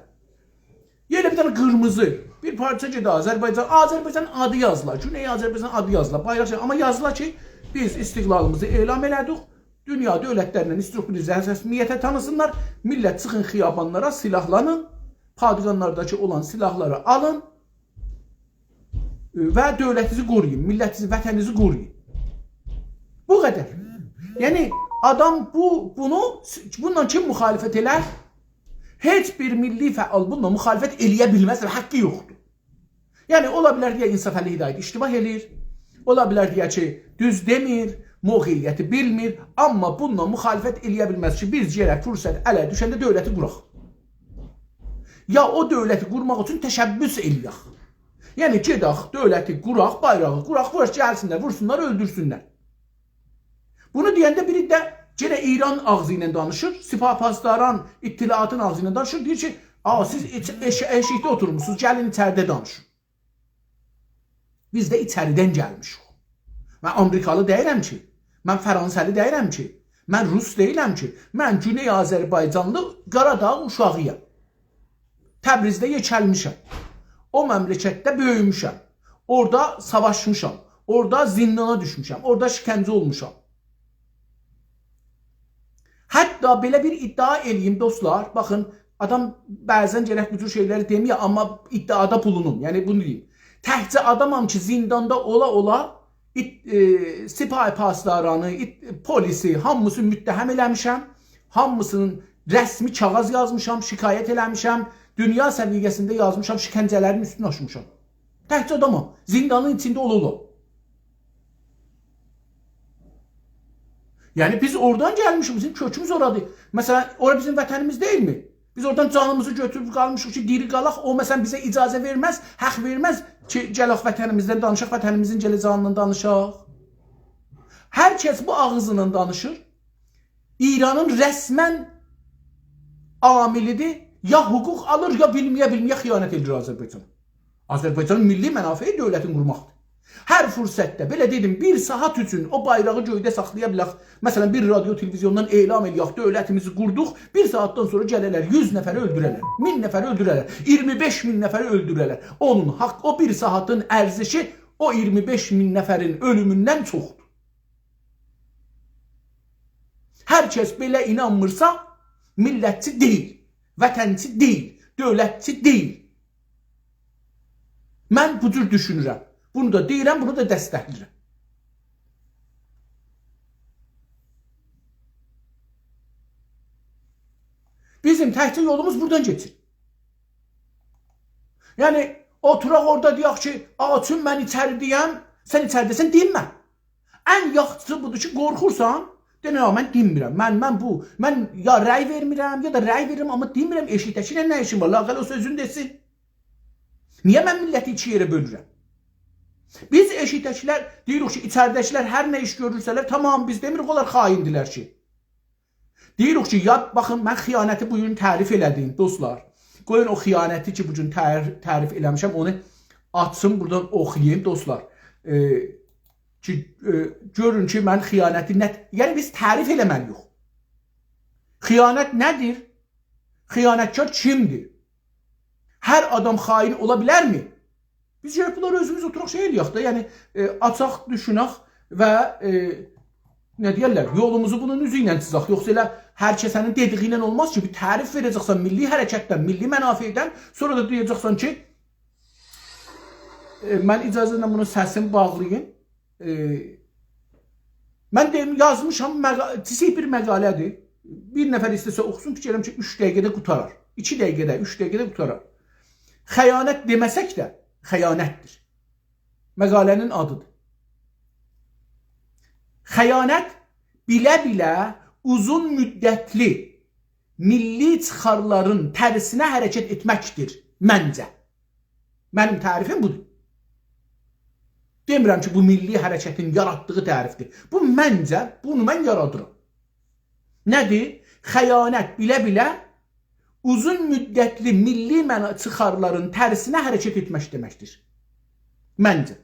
یا ائله بیر دنه قیرمیزی، بیر پارچا گئده آذربایجان، آذربایجان آدی یازیلا، گونئی آذربایجان آدی یازیلا، بایراق شئی، آمما یازیلا کی، بیز استقلالیمیزی اعلان ائله‌دیک، دونیا دؤولتلرینن ایستیروخ بیزی رسمیته تانیسینلار. میللت، چیخین خیابانلارا، سیلاحلانین، پادگانلارداکی اولان سیلاحلاری آلین، ائ، و دؤولتینیزی قورویون، میللتینیزی، وطنینیزی قورویون. بو قدر. یعنی، آدام بو، بونو، بونونلا کیم مخالفت ائلر؟ هئچ بیر میللی فعال بونونلا مخالفت ائله‌یه بیلمز و حاققی یوخدور. یعنی، اولا بیلر دئیه انصافعلی هدایت اشتباه ائله‌ییر. اولا بیلر دئیه کی، دوز دئمیر، موقعیتی بیلمیر. آمما بونونلا مخالفت ائله‌یه بیلمز کی، بیز گرک فرصت اله دوشنده دؤولتی قوراق. یا او دؤولتی قورماق اوچون تشبث ائله‌یک. یعنی، گئدک، دؤولتی قوراق، بایراغی قوراق، ووراق، گلسینلر، وورسونلار، اؤلدورسونلر. بونو دئینده بیری ده یئنه ایران آغزی ایله دانیشیر، سپاه پاسداران، اطلاعاتین آغزی ایله دانیشیر، دئییر کی، «آ، سیز ایچ-، ائش-، ائشیکده اوتورموسونوز، گلین ایچریده دانیشین.» بیز ده ایچریدن گلمیشیک. من آمریکالی دئییرم کی، من فرانسه‌لی دئییرم کی، من روس دئییلم کی، من گونئی آذربایجانلی قاراداغ اوشاغی‌یام. تبریزده یئکه‌لمیشم. او مملکتده بؤیوموشم. اورادا ساواشمیشام. اورادا زیندانا دوشموشم. اورادا شکنجه اولموشام. حتی بئله بیر ادعا ائله‌ییم، دوستلار. باخین، آدام بعضا گرک بو جور شئیلری دئمه‌یه، آمما ادعادا بولونوم. یعنی بونو دئییم. تکجه آدامام کی، زینداندا اولا-اولا ایت-، ائ، سپاه پاسدارانی، ایت-، پلیسی، هامیسینی متهم ائله‌میشم. هامیسینین رسمی کاغاذ یازمیشام، شکایت ائله‌میشم. دونیا سویه‌سینده یازمیشام، شکنجه‌لرین اوستونو آچمیشام. تکجه آدامام. زیندانین ایچینده اولا-اولا. یعنی بیز اورادان گلمیشیک، بیزیم کؤکوموز اورادیر. مثلا، اورا بیزیم وطنیمیز دئییلمی؟ بیز اورادان جانیمیزی گؤتوروب قالمیشیق کی، دیری قالاق. او، مثلا، بیزه اجازه وئرمز، حق وئرمز کی، گلک وطنیمیزدن دانیشاق، وطنیمیزین گله‌جه‌ییندن دانیشاق. هر کس بو آغزینان دانیشیر. ایرانین رسما عاملی‌دیر. یا حقوق آلیر، یا بیلمه‌یه-بیلمه‌یه خیانت ائدیر آذربایجانا. آذربایجانین میللی منافعی دؤولتین قورماقدیر. هر فرصتده، بئله دئدیم، بیر ساعات اوچون او بایراغی گؤیده ساخلایا بیلک. مثلا، بیر رادیو، تلویزیوندان اعلام ائله‌یک، دؤولتیمیزی قوردوق، بیر ساعاتدان سونرا گله‌لر، یوز نفری اؤلدوره‌لر، مین نفری اؤلدوره‌لر، اییرمی بئش مین نفری اؤلدوره‌لر. اونون حاق، او بیر ساعاتین ارزشی او اییرمی بئش مین نفرین اؤلوموندن چوخدور. هر کس بئله اینانمیرسا، میللتچی دئییل، وطنچی دئییل، دؤولتچی دئییل. من بو جور دوشونورم. بونو دا دئییرم، بونو دا دستکله‌ییرم. بیزیم تکجه یولوموز بورادان کئچیر. یعنی، اوتوراق اورادا دئیک کی، «آ، چون من ایچریده‌یم»، سن ایچریده‌سن، دینمه. ان یاخشیسی بودور کی، قورخورسان، دئنه، «یا، من دینمیرم. من، من بو، من یا رأی وئرمیرم، یا دا رأی وئریرم، آمما دینمیرم، ائشیکده‌کی ایله نه ایشیم وار؟ لااقل او سؤزونو دئسین. نییه من میللتی ایکی یئره بؤلورم؟» بیز ائشیکده‌کیلر دئییریک کی، ایچریده‌کیلر هر نه ایش گؤرورسه‌لر، تامام، بیز دئمیریک اونلار خائندیلر کی. دئییریک کی، یا، باخین، من خیانتی بو گون تعریف ائله‌دیم، دوستلار. قویون او خیانتی کی، بو گون تعر-، تعریف ائله‌میشم، اونو آچیم، بورادان اوخویاییم، دوستلار. ائ، کی، ائ، گؤرون کی، من خیانتی نه، یعنی بیز تعریف ائله‌مه‌لی‌ییک. خیانت نه‌دیر؟ خیانتکار کیمدیر؟ هر آدام خائن اولا بیلرمی؟ بیز گرک بونلاری اؤزوموز اوتوراق شئی ائله‌یک ده، یعنی، ائ، آچاق، دوشونک و، ائ، نه دئیرلر، یولوموزو بونون اوزو ایله چیزک. یوخسا ائله هر کسه‌نین دئدیگی ایله اولماز کی، بیر تعریف وئره‌جکسن میللی حرکتدن، میللی منافعدن، سونرا دا دئیه‌جکسن کی، ائ، من اجازه‌نن بونو سسیمی باغلاییم. ائ، من دئییم، یازمیشام، مقا-، کیچیک بیر مقاله‌دیر. بیر نفر ایسته‌سه اوخوسون، فیکیر ائدیرم کی، اوچ دقیقه‌ده قوتارار. ایکی دقیقه‌ده، اوچ دقیقه‌ده قوتارار. خیانت دئمه‌سک ده، خیانتدیر. مقاله‌نین آدیدیر. خیانت بیله-بیله اوزون مدتلی میللی چیخارلارین ترسینه حرکت ائتمکدیر، منجه. منیم تعریفیم بودور. دئمیرم کی، بو میللی حرکتین یاراتدیغی تعریفدیر. بو منجه، بونو من یارادیرام. نه‌دیر؟ خیانت بیله-بیله اوزون مدتلی میللی منا-، چیخارلارین ترسینه حرکت ائتمک دئمکدیر. منجه.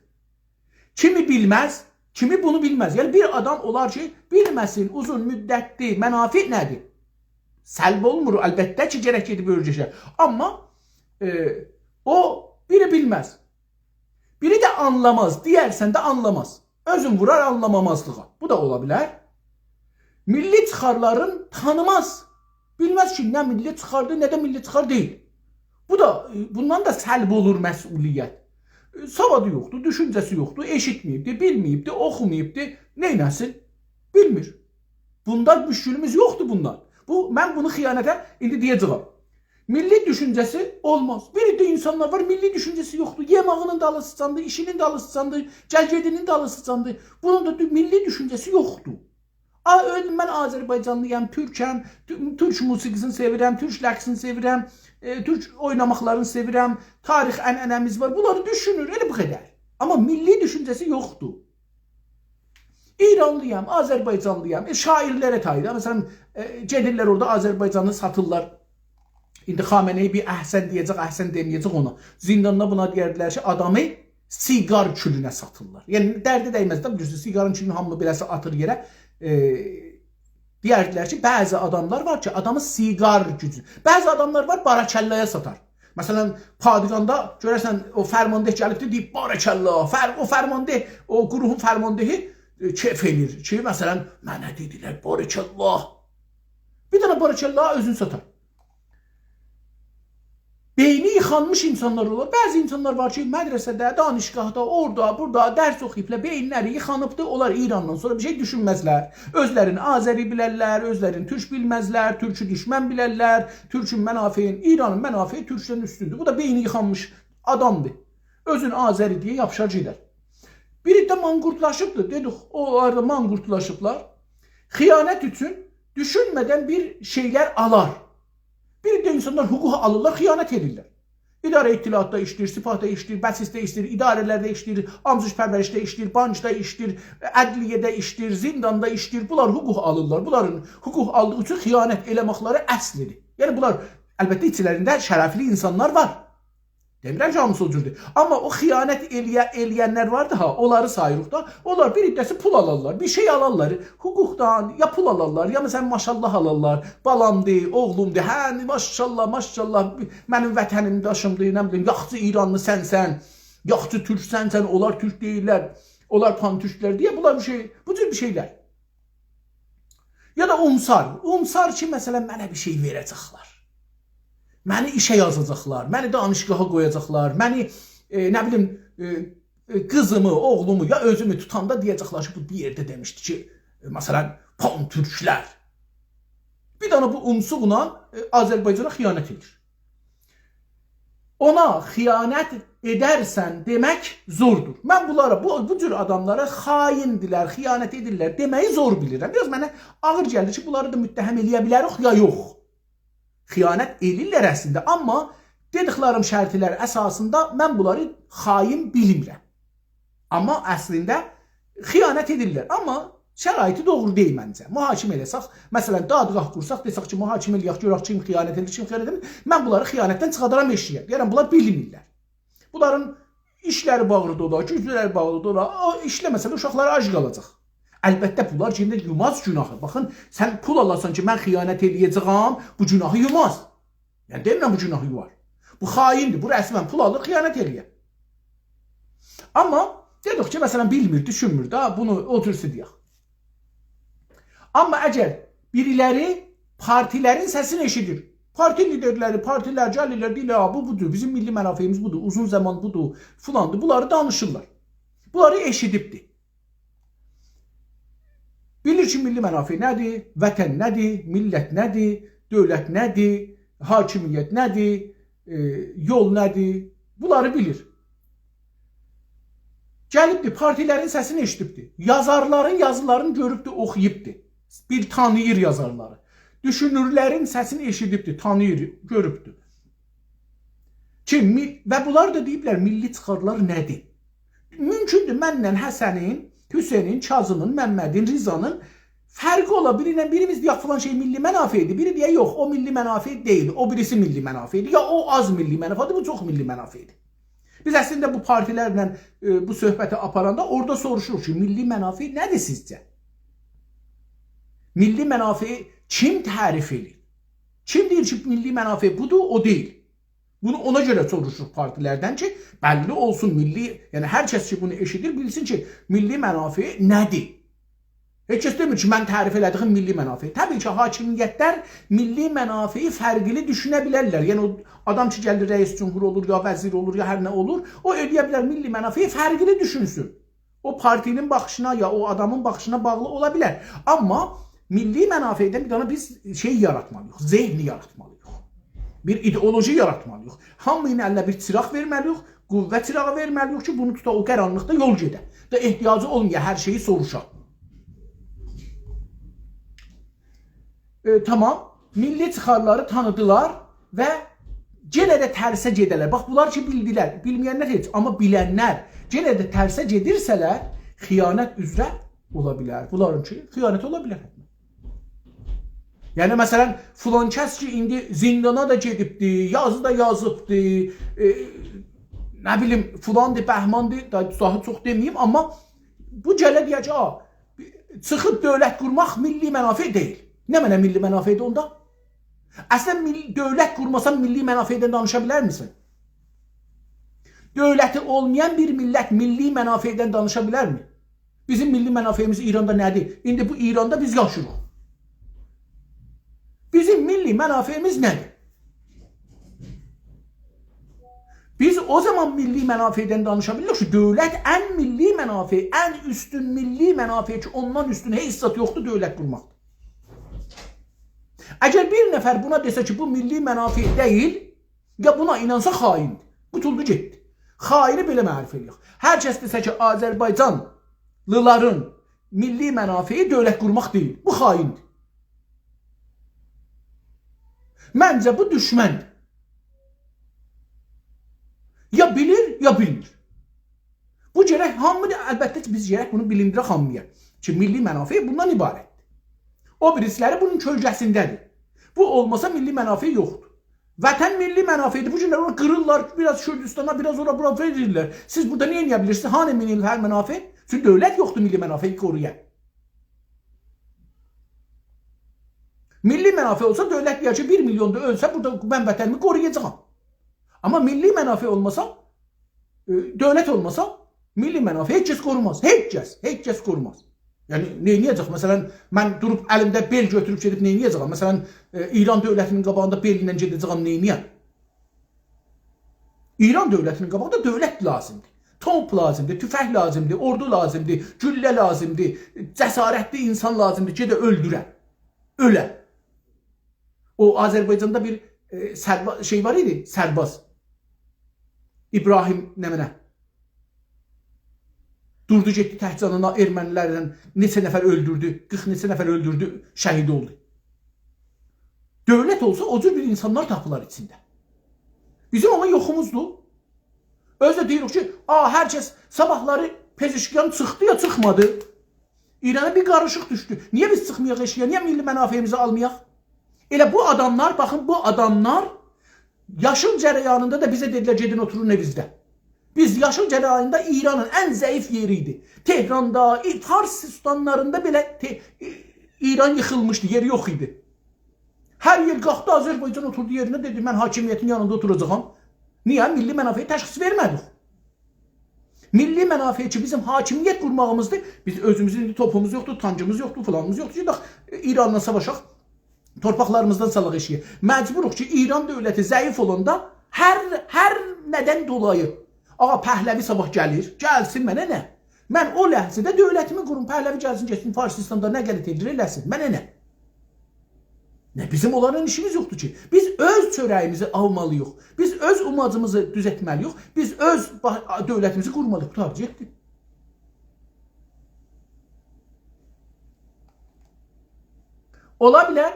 کیمی بیلمز، کیمی بونو بیلمز. یعنی، بیر آدام اولار کی، بیلمه‌سین اوزون مدتلی منافع نه‌دیر؟ سلب اولمور، البته کی، گرک گئدیب اؤرگشه. آمما، ائ، او بیری بیلمز. بیری ده آنلاماز، دئیرسن ده آنلاماز. اؤزون وورار آنلامامازلیغا. بو دا اولا بیلر. میللی چیخارلارین تانیماز. بیلمز کی، نه میللی چیخاردیر، نه ده میللی چیخار دئییل. بو دا، بوندان دا سلب اولور مسئولیت. سوادی یوخدور، دوشونجه‌سی یوخدور، ائشیتمه‌ییبدیر، بیلمه‌ییبدیر، اوخوماییبدیر. نئینه‌سین؟ بیلمیر. بوندا مشکلیمیز یوخدور بوندان. بو، من بونو خیانته ایندی دئیه‌جه‌یم. میللی دوشونجه‌سی اولماز. بیر ده اینسانلار وار، میللی دوشونجه‌سی یوخدور. یئماغینین دالیسیجاندیر، ایشینین دالیسیجاندیر، گل-گئدینین دالیسیجاندیر. بونون دا دو-، میللی دوشونجه‌سی یوخدور. آ، اؤ، من آذربایجانلی‌یام، تورکم، تو-، تورک موسیقی‌سینی سئویرم، تورک رقصینی سئویرم، ائ، تورک اویناماقلارینی سئویرم، تاریخ عنعنه‌میز وار. بونلاری دوشونور، ائله بو قدر. آمما میللی دوشونجه‌سی یوخدور. ایرانلی‌یام، آذربایجانلی‌یام. ائ، شاعرلره تای دا. مثلا، ائ، گئدیرلر اورادا آذربایجانی ساتیرلار. ایندی خامنه‌ای بیر احسن دئیه‌جک، احسن دئمه‌یه‌جک اونا. زینداندا بونا دئیردیلر کی، آدامی سیگار کولونه ساتیرلار. یعنی، درده دیمز ده، بیلیرسینیز، سیگارین کولونو هامی بئله‌سی آتیر یئره. ائ، دئیردیلر کی، بعضی آداملار وار کی، آدامی سیگار کولونو. بعضی آداملار وار، بارکلایا ساتار. مثلا، پادگاندا گؤررسن، او فرمانده گلیبدی، دئییب، «بارکلا.» فر-، او فرمانده، او گروهون فرماندهی، ائ، کئف ائله‌ییر کی، مثلا، «منه دئدیلر، بارکلا.» بیر دنه بارکلا اؤزونو ساتار. بئینی ییخانمیش اینسانلار اولور. بعضی اینسانلار وار کی، مدرسه‌ده، دانشگاهدا، اورادا، بورادا درس اوخویوبلار، بئیینلری ییخانیبدیر. اونلار ایراندان سونرا بیر شئی دوشونمزلر. اؤزلرینی آذری بیلرلر، اؤزلرینی تورک بیلمزلر، تورکو دوشمن بیلرلر، تورکون منافعین، ایرانین منافعی تورکدن اوستوندور. بو دا بئینی ییخانمیش آدامدیر. اؤزون آذری دئیه یاپیشار گئدر. بیری ده مانقورتلاشیبدیر، دئدیک، اونلار دا مانقورتلاشیبلار. خیانت اوچون دوشونمه‌دن بیر شئیلر آلار. بیر ده اینسانلار حقوق آلیرلار، خیانت ائدیرلر. اداره اطلاعاتدا ایشله‌ییر، سپاهدا ایشله‌ییر، بسیجده ایشله‌ییر، اداره‌لرده ایشله‌ییر، آموزش پرورشده ایشله‌ییر، بانکدا ایشله‌ییر، عدلیه‌ده ایشله‌ییر، زینداندا ایشله‌ییر. بونلار حقوق آلیرلار. بونلارین حقوق آلدیغی اوچون خیانت ائله‌مکلری اصلیدیر. یعنی بونلار، البته، ایچلرینده شرفلی اینسانلار وار. دئمیرم کی، هامیسی او جوردور. آمما او خیانت ائله‌یه-، ائله‌ینلر واردی ها، اونلاری ساییریق دا. اونلار بیر عده‌سی پول آلارلار، بیر شئی آلارلار. حقوقدان یا پول آلارلار، یا مثلا ماشالله آلارلار. بالامدیر، اوغلومدور، هه، ماشالله، ماشالله، منیم وطنیم داشیمدیر، نه بیلیم، یاخشی ایرانلی سنسن، یاخشی تورکسن سن، اونلار تورک دئییللر، اونلار پان‌تورکلر دئیه، بونلار بیر شئی، بو جور بیر شئیلر. یا دا اونسار. اونسار کی، مثلا، منه بیر شئی وئره‌جکلر. منی ایشه یازاجاقلار، منی دانشگاها قویاجاقلار، منی، ائ، نه بیلیم، ائ، ائ، قیزیمی، اوغلومو یا اؤزومو توتاندا دئیه‌جکلر کی، بو بیر یئرده دئمیشدی کی، ائ، مثلا، پان‌تورکلر. بیر دنه بو اونسوقلا، ائ، آذربایجانا خیانت ائدیر. اونا خیانت ائدرسن دئمک زوردور. من بونلارا، بو، بو جور آداملارا خائندیلر، خیانت ائدیرلر دئمه‌یی زور بیلیرم. بیر آز منه آغیر گلیر کی، بونلاری دا متهم ائله‌یه بیلریک، یا یوخ. خیانت ائله‌ییرلر اصلینده، آمما دئدیکلریم شرطلر اساسیندا من بونلاری خائن بیلمیرم. آمما اصلینده خیانت ائدیرلر. آمما شرایطی دوغرو دئییل منجه. محاکمه ائله‌سک، مثلا، دادگاه قورساق، دئسک کی، محاکمه ائله‌یک، گؤرک کیم خیانت ائدیر، کیم خیانت ائدیر، من بونلاری خیانتدن چیخادارام ائشییه. دئیه‌رم، بونلار بیلمیرلر. بونلارین ایشلری باغلیدیر اولا، گوجلری باغلیدیر اولا. او ایشله‌مه‌سه‌لر، اوشاقلاری آج قالاجاق. البته، بونلار یئنه یوماز گوناهی. باخین، سن پول آلاسان کی، من خیانت ائله‌یه‌جه‌یم، بو گوناهی یوماز. یعنی، دئمیرم بو گوناهی یووار. بو خائندیر، بو رسما پول آلیر، خیانت ائله‌یر. آمما دئدیک کی، مثلا، بیلمیر، دوشونمور دا، بونو او جورسو دئیک. آمما اگر بیریلری پارتیلرین سسینی ائشیدیر، پارتی لیدرلری، پارتیلر گلیرلر، دئییرلر، «آ، بو بودور، بیزیم میللی منافعیمیز بودور، اوزون زامان بودور، فلاندیر.» بونلاری دانیشیرلار. بونلاری ائشیدیبدیر. بیلیر کی، میللی منافع نه‌دیر، وطن نه‌دیر، میللت نه‌دیر، دؤولت نه‌دیر، حاکمیت نه‌دیر، ائ، یول نه‌دیر؟ بونلاری بیلیر. گلیبدیر، پارتیلرین سسینی ائشیدیبدیر. یازارلارین یازیلارینی گؤروبدور، اوخویوبدور. بیر تانیییر یازارلاری. دوشونورلرین سسینی ائشیدیبدیر، تانیییر، گؤروبدور. کی، می-، و بونلار دا دئییبلر، میللی چیخارلار نه‌دیر؟ مومکوندور، منله حسنین، حسینین، کاظمین، ممدین، رضانین فرقی اولا. بیری ایله بیریمیز دئیک، فلان شئی میللی منافعدیر. بیری دئیه، یوخ، او میللی منافع دئییل. او بیریسی میللی منافعدیر. یا او آز میللی منافعدیر، بو چوخ میللی منافعدیر. بیز اصلینده بو پارتیلرله، ائ، بو صحبتی آپاراندا اورادا سوروشوروق کی، میللی منافع نه‌دیر سیزجه؟ میللی منافعی کیم تعریف ائدیر؟ کیم دئییر کی، میللی منافع بودور، او دئییل؟ بونو اونا گؤره سوروشوروق پارتیلردن کی، بللی اولسون میللی، یعنی هر کس کی، بونو ائشیدیر، بیلسین کی، میللی منافع نه‌دیر؟ هئچ کس دئمیر کی، من تعریف ائله‌دیگیم میللی منافع. طبیعی کی، حاکمیتلر میللی منافعی فرقلی دوشونه بیلرلر. یعنی، او آدام کی، گلیر رئیس جمهور اولور، یا وزیر اولور، یا هر نه اولور، او ائله‌یه بیلر میللی منافعی فرقلی دوشونسون. او پارتی‌نین باخیشینا، یا او آدامین باخیشینا باغلی اولا بیلر. آمما میللی منافعدن بیر دنه بیز شئی یاراتمالی‌ییق، ذهن یاراتمالی‌ییق. بیر ایدئولوژی یاراتمالی‌ییق. هامی‌نین الینه بیر چیراق وئرمه‌لی‌ییک، قوه چیراغی وئرمه‌لی‌ییک کی، بونو توتا او قارانلیقدا یول گئده. دا احتیاجی اولمایا هر شئیی سوروشا. ائ، تامام. میللی چیخارلاری تانیدیلار و یئنه ده ترسه گئده‌لر. باخ، بونلار کی، بیلدیلر. بیلمه‌ینلر هئچ، آمما بیلنلر یئنه ده ترسه گئدیرسه‌لر، خیانت اوزره اولا بیلر. بونلارین کی، خیانت اولا بیلر. یعنی، مثلا، فلان کس کی، ایندی زیندانا دا گئدیبدی، یازی دا یازیبدی، ائ، نه بیلیم، فلاندی، بهماندی، دا، داها چوخ دئمه‌ییم، آمما بو گله دئیه‌جک، «آ، چیخیب دؤولت قورماق میللی منافع دئییل.» نمنه میللی منافعدیر اوندا؟ اصلا، میل-، دؤولت قورماسان میللی منافعدن دانیشا بیلرمیسن؟ دؤولتی اولمایان بیر میللت میللی منافعدن دانیشا بیلرمی؟ بیزیم میللی منافعیمیز ایراندا نه‌دیر؟ ایندی بو ایراندا بیز یاشیریق. بیزیم میللی منافعیمیز نه‌دیر؟ بیز او زامان میللی منافعدن دانیشا بیلیریک کی، دؤولت ان میللی منافع، ان اوستون میللی منافع کی، اوندان اوستون هئچ زاد یوخدور، دؤولت قورماقدیر. اگر بیر نفر بونا دئسه کی، بو میللی منافع دئییل، یا بونا اینانسا، خائندیر. قوتولدو گئتدی. خائنی بئله معرفی ائله‌یک. هر کس دئسه کی، آذربایجانلیلارین میللی منافعی دؤولت قورماق دئییل، بو خائندیر. منجه بو دوشمندیر. یا بیلیر، یا بیلمیر. بو گرک هامی، البته کی، بیز گرک بونو بیلیندیرک هامییا کی، میللی منافع بوندان عبارتدیر. او بیریسی‌لری بونون کؤلگه‌سینده‌دیر. بو اولماسا میللی منافع یوخدور. وطن میللی منافعدیر. بو گونلر اونو قیریرلار، بیر آز کوردوستانا، بیر آز اورا، بورا وئریرلر. سیز بورادا نه ائله‌یه بیلیرسینیز؟ هانی میللی منافع؟ چونکی دؤولت یوخدور میللی منافعی قورویا. میللی منافع اولسا، دؤولت دئیر کی، بیر میلیون دا اؤلسه، بورادا من وطنیمی قورویاجاغام. آمما میللی منافع اولماسا، ائ، دؤولت اولماسا، میللی منافع هئچ کس قوروماز. هئچ کس، هئچ کس قوروماز. یعنی، نئینیه‌جک؟ مثلا، من دوروب الیمده بئل گؤتوروب گئدیب نئینیه‌جه‌یم؟ مثلا، ائ، ایران دؤولتی‌نین قاباغیندا بئلینن گئده‌جه‌یم، نئینیه‌م؟ ایران دؤولتی‌نین قاباغیندا دؤولت لازیمدیر. توپ لازیمدیر، توفنگ لازیمدیر، اوردو لازیمدیر، گولله لازیمدیر، جسارتلی اینسان لازیمدیر، گئده اؤلدوره. اؤله. او آذربایجاندا بیر، ائ، سربا-، شئی وار ایدی، سرباز. ابراهیم نمنه. دوردو، گئتدی تک جانینا ارمنی‌لردن نئچه نفر اؤلدوردو، قیرخ نئچه نفر اؤلدوردو، شهید اولدو. دؤولت اولسا، او جور بیر اینسانلار تاپیلار ایچینده. بیزیم آمما یوخوموزدور. اؤزو ده دئییریک کی، آ، هر کس صاباحلاری پزشکیان چیخدی یا چیخمادی. ایرانا بیر قاریشیق دوشدو. نییه بیز چیخمایاق ائشییه؟ نییه میللی منافعیمیزی آلمایاق؟ ائله بو آداملار، باخین، بو آداملار یاشیل جریانیندا دا بیزه دئدیلر، «گئدین اوتورون ائوینیزده.» بیز یاشیل جریانیندا ایرانین ان ضعیف یئری ایدی. تهراندا، ای-، فارس اوستانلاریندا بئله ته-، ای-، ایران ییخیلمیشدی، یئری یوخ ایدی. هر یئر قالخدی، آذربایجان اوتوردو یئرینده، دئدی، «من حاکمیتین یانیندا اوتوراجاغام.» نییه؟ میللی منافعی تشخیص وئرمه‌دیک. میللی منافع کی، بیزیم حاکمیت قورماغیمیزدیر. بیز اؤزوموزون ایندی توپوموز یوخدور، تانکیمیز یوخدور، فلانیمیز یوخدور کی، داخ، ایرانلا ساواشاق، تورپاقلاریمیزدان سالاق ائشییه. مجبوروق کی، ایران دؤولتی ضعیف اولاندا هر، هر نه‌دن دولایی. آغا، پهلوی صاباح گلیر، گلسین، منه نه؟ من او لحظه‌ده دؤولتیمی قوروم، پهلوی گلسین، گئتسین فارسیستاندا نه غلط ائدیر، ائله‌سین. منه نه؟ نه، بیزیم اونلارلا ایشیمیز یوخدور کی. بیز اؤز چؤره‌ییمیزی آلمالیییق. بیز اؤز اوماجیمیزی دوزلتمه‌لیییک. بیز اؤز با-، دؤولتیمیزی قورمالیییق. قوتاردی، گئتدی. اولا بیلر،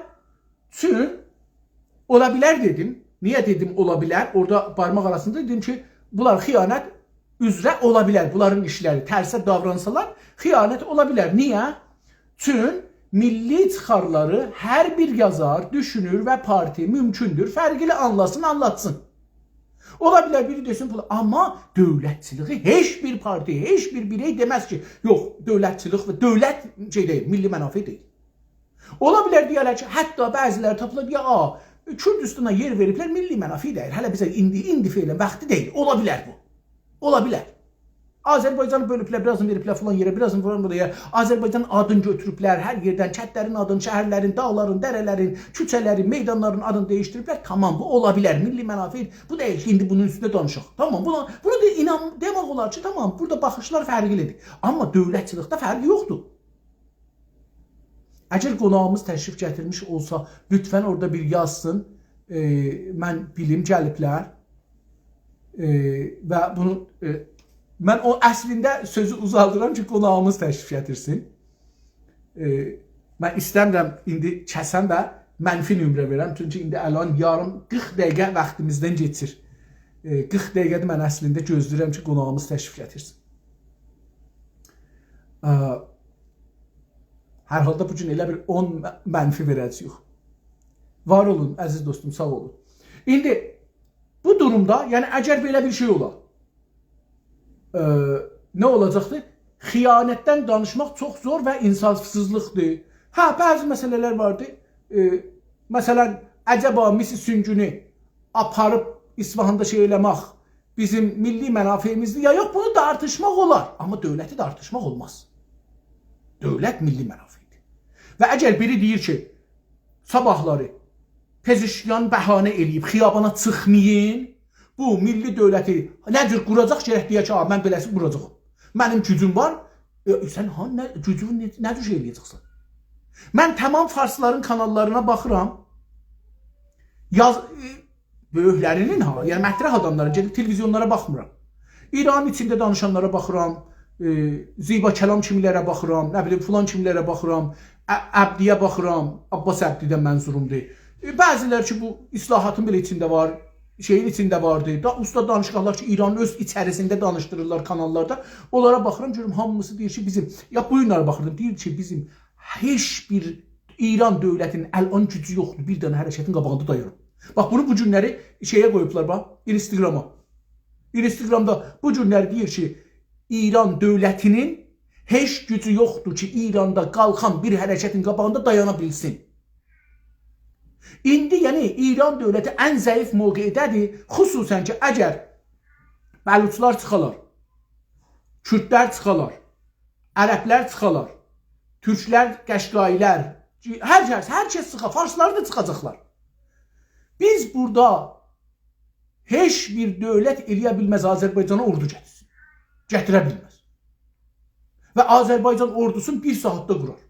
چون، اولا بیلر دئدیم. نییه دئدیم اولا بیلر؟ اورادا بارماق آراسیندا دئدیم کی، بونلار خیانت اوزره اولا بیلر. بونلارین ایشلری ترسه داورانسالار، خیانت اولا بیلر. نییه؟ چون میللی چیخارلاری هر بیر یازار، دوشونور و پارتی مومکوندور فرقلی آنلاسین، آنلاتسین. اولا بیلر بیری دئسین، «فلان»، آمما دؤولتچیلیگی هئچ بیر پارتی، هئچ بیر بیرئی دئمز کی، یوخ، دؤولتچیلیک و دؤولت شئی دئییل، میللی منافع دئییل. اولا بیلر دئیه‌لر کی، حتی بعضی‌لری تاپیلار، دئیه، «آ، کوردوستانا یئر وئریبلر، میللی منافع دئییل. هله بیزه ایندی، ایندی فعلاً واختی دئییل.» اولا بیلر بو. اولا بیلر. آذربایجانی بؤلوبلر، بیر آزینی وئریبلر فلان یئره، بیر آزینی فلان بورایا. آذربایجانین آدینی گؤتوروبلر، هر یئردن کندلرین آدینی، شهرلرین، داغلارین، دره‌لرین، کوچه‌لرین، میدانلارین آدینی دییشدیریبلر. تامام، بو اولا بیلر. میللی منافع، بو دا ایندی بونون اوستونده دانیشاق. تامام، بونا، بونو دا اینان، دئمک اولار کی، تامام، بورادا باخیشلار فرقلی‌دیر. آمما دؤولتچیلیکده فرق یوخدور. اگر قوناغیمیز تشریف گتیرمیش اولسا، لطفاً اورادا بیر یازسین. ائ، من بیلیم گلیبلر. ائ، و بونو، ائ، من او اصلینده سؤزو اوزالدیرام کی، قوناغیمیز تشریف گتیرسین. ائ، من ایسته‌میرم ایندی کسم و منفی نمره وئرم. چونکی ایندی الان یاریم، قیرخ دقیقه واختیمیزدان کئچیر. ائ، قیرخ دقیقه‌دیر من اصلینده گؤزله‌ییرم کی، قوناغیمیز تشریف گتیرسین. ا، هر حالدا بو گون ائله بیر اون منفی وئره‌جه‌ییک. وار اولون، عزیز دوستوم، ساغ اولون. ایندی بو دورومدا، یعنی اگر بئله بیر شئی اولا، ائ، نه اولاجاقدیر؟ خیانتدن دانیشماق چوخ زور و انصافسیزلیقدیر. هه، بعضی مسئله‌لر واردیر. ائ، مثلا، عجبا میس سونگونو آپاریب اصفهاندا شئی ائله‌مک بیزیم میللی منافعیمیزدیر یا یوخ، بونو تارتیشماق اولار. آمما دؤولتی تارتیشماق اولماز. دؤولت میللی منافعدیر. و اگر بیری دئییر کی، صاباحلاری پزشکیان بهانه ائله‌ییب خیابانا چیخمایین، بو میللی دؤولتی نه جور قوراجاق، گرک دئیه کی، «آ، من بئله‌سی قوراجاغام. منیم گوجوم وار.» ائ، سن ها، نه، گوجونو نه، نه جور شئی ائله‌یه‌جکسن؟ من تمام فارسلارین کاناللارینا باخیرام. یاز، ائ، بؤیوکلری‌نین ها، یعنی مطرح آداملارین، گئدیب تلویزیونلارا باخمیرام. ایرانین ایچینده دانیشانلارا باخیرام، ائ، زیبا کلام کیمی‌لره باخیرام، نه بیلیم، فلان کیمی‌لره باخیرام، ع-، عبدی‌یه باخیرام، عباس عبدی‌دن منظورومدور. ائ، بعضی‌لر کی، بو اصلاحاتین بئله ایچینده وار، شئیین ایچینده واردی. دا، اوستا دانیشگاهلار کی، ایرانین اؤز ایچریسینده دانیشدیریرلار کاناللاردا، اونلارا باخیرام، گؤرورم، هامیسی دئییر کی، بیزیم، یا بو گونلری باخیردیم، دئییر کی، بیزیم هئچ بیر ایران دؤولتی‌نین الان گوجو یوخدور بیر دنه حرکتین قاباغیندا دایانا. باخ، بونو بو گونلری شئیه قویوبلار، باخ، اینستاگراما. اینستاگرامدا بو گونلری دئییر کی، ایران دؤولتی‌نین هئچ گوجو یوخدور کی، ایراندا قالخان بیر حرکتین قاباغیندا دایانا بیلسین. ایندی، یعنی، ایران دؤولتی ان ضعیف موقعده‌دیر. خصوصا کی، اگر بلوچلار چیخالار، کوردلر چیخالار، عربلر چیخالار، تورکلر، قشقایی‌لر، هر کس، هر کس چیخا، فارسلار دا چیخاجاقلار. بیز بورادا هئچ بیر دؤولت ائله‌یه بیلمز آذربایجانا اوردو گتیرسین. گتیره بیلمز. و آذربایجان اوردوسونو بیر ساعاتدا قورار.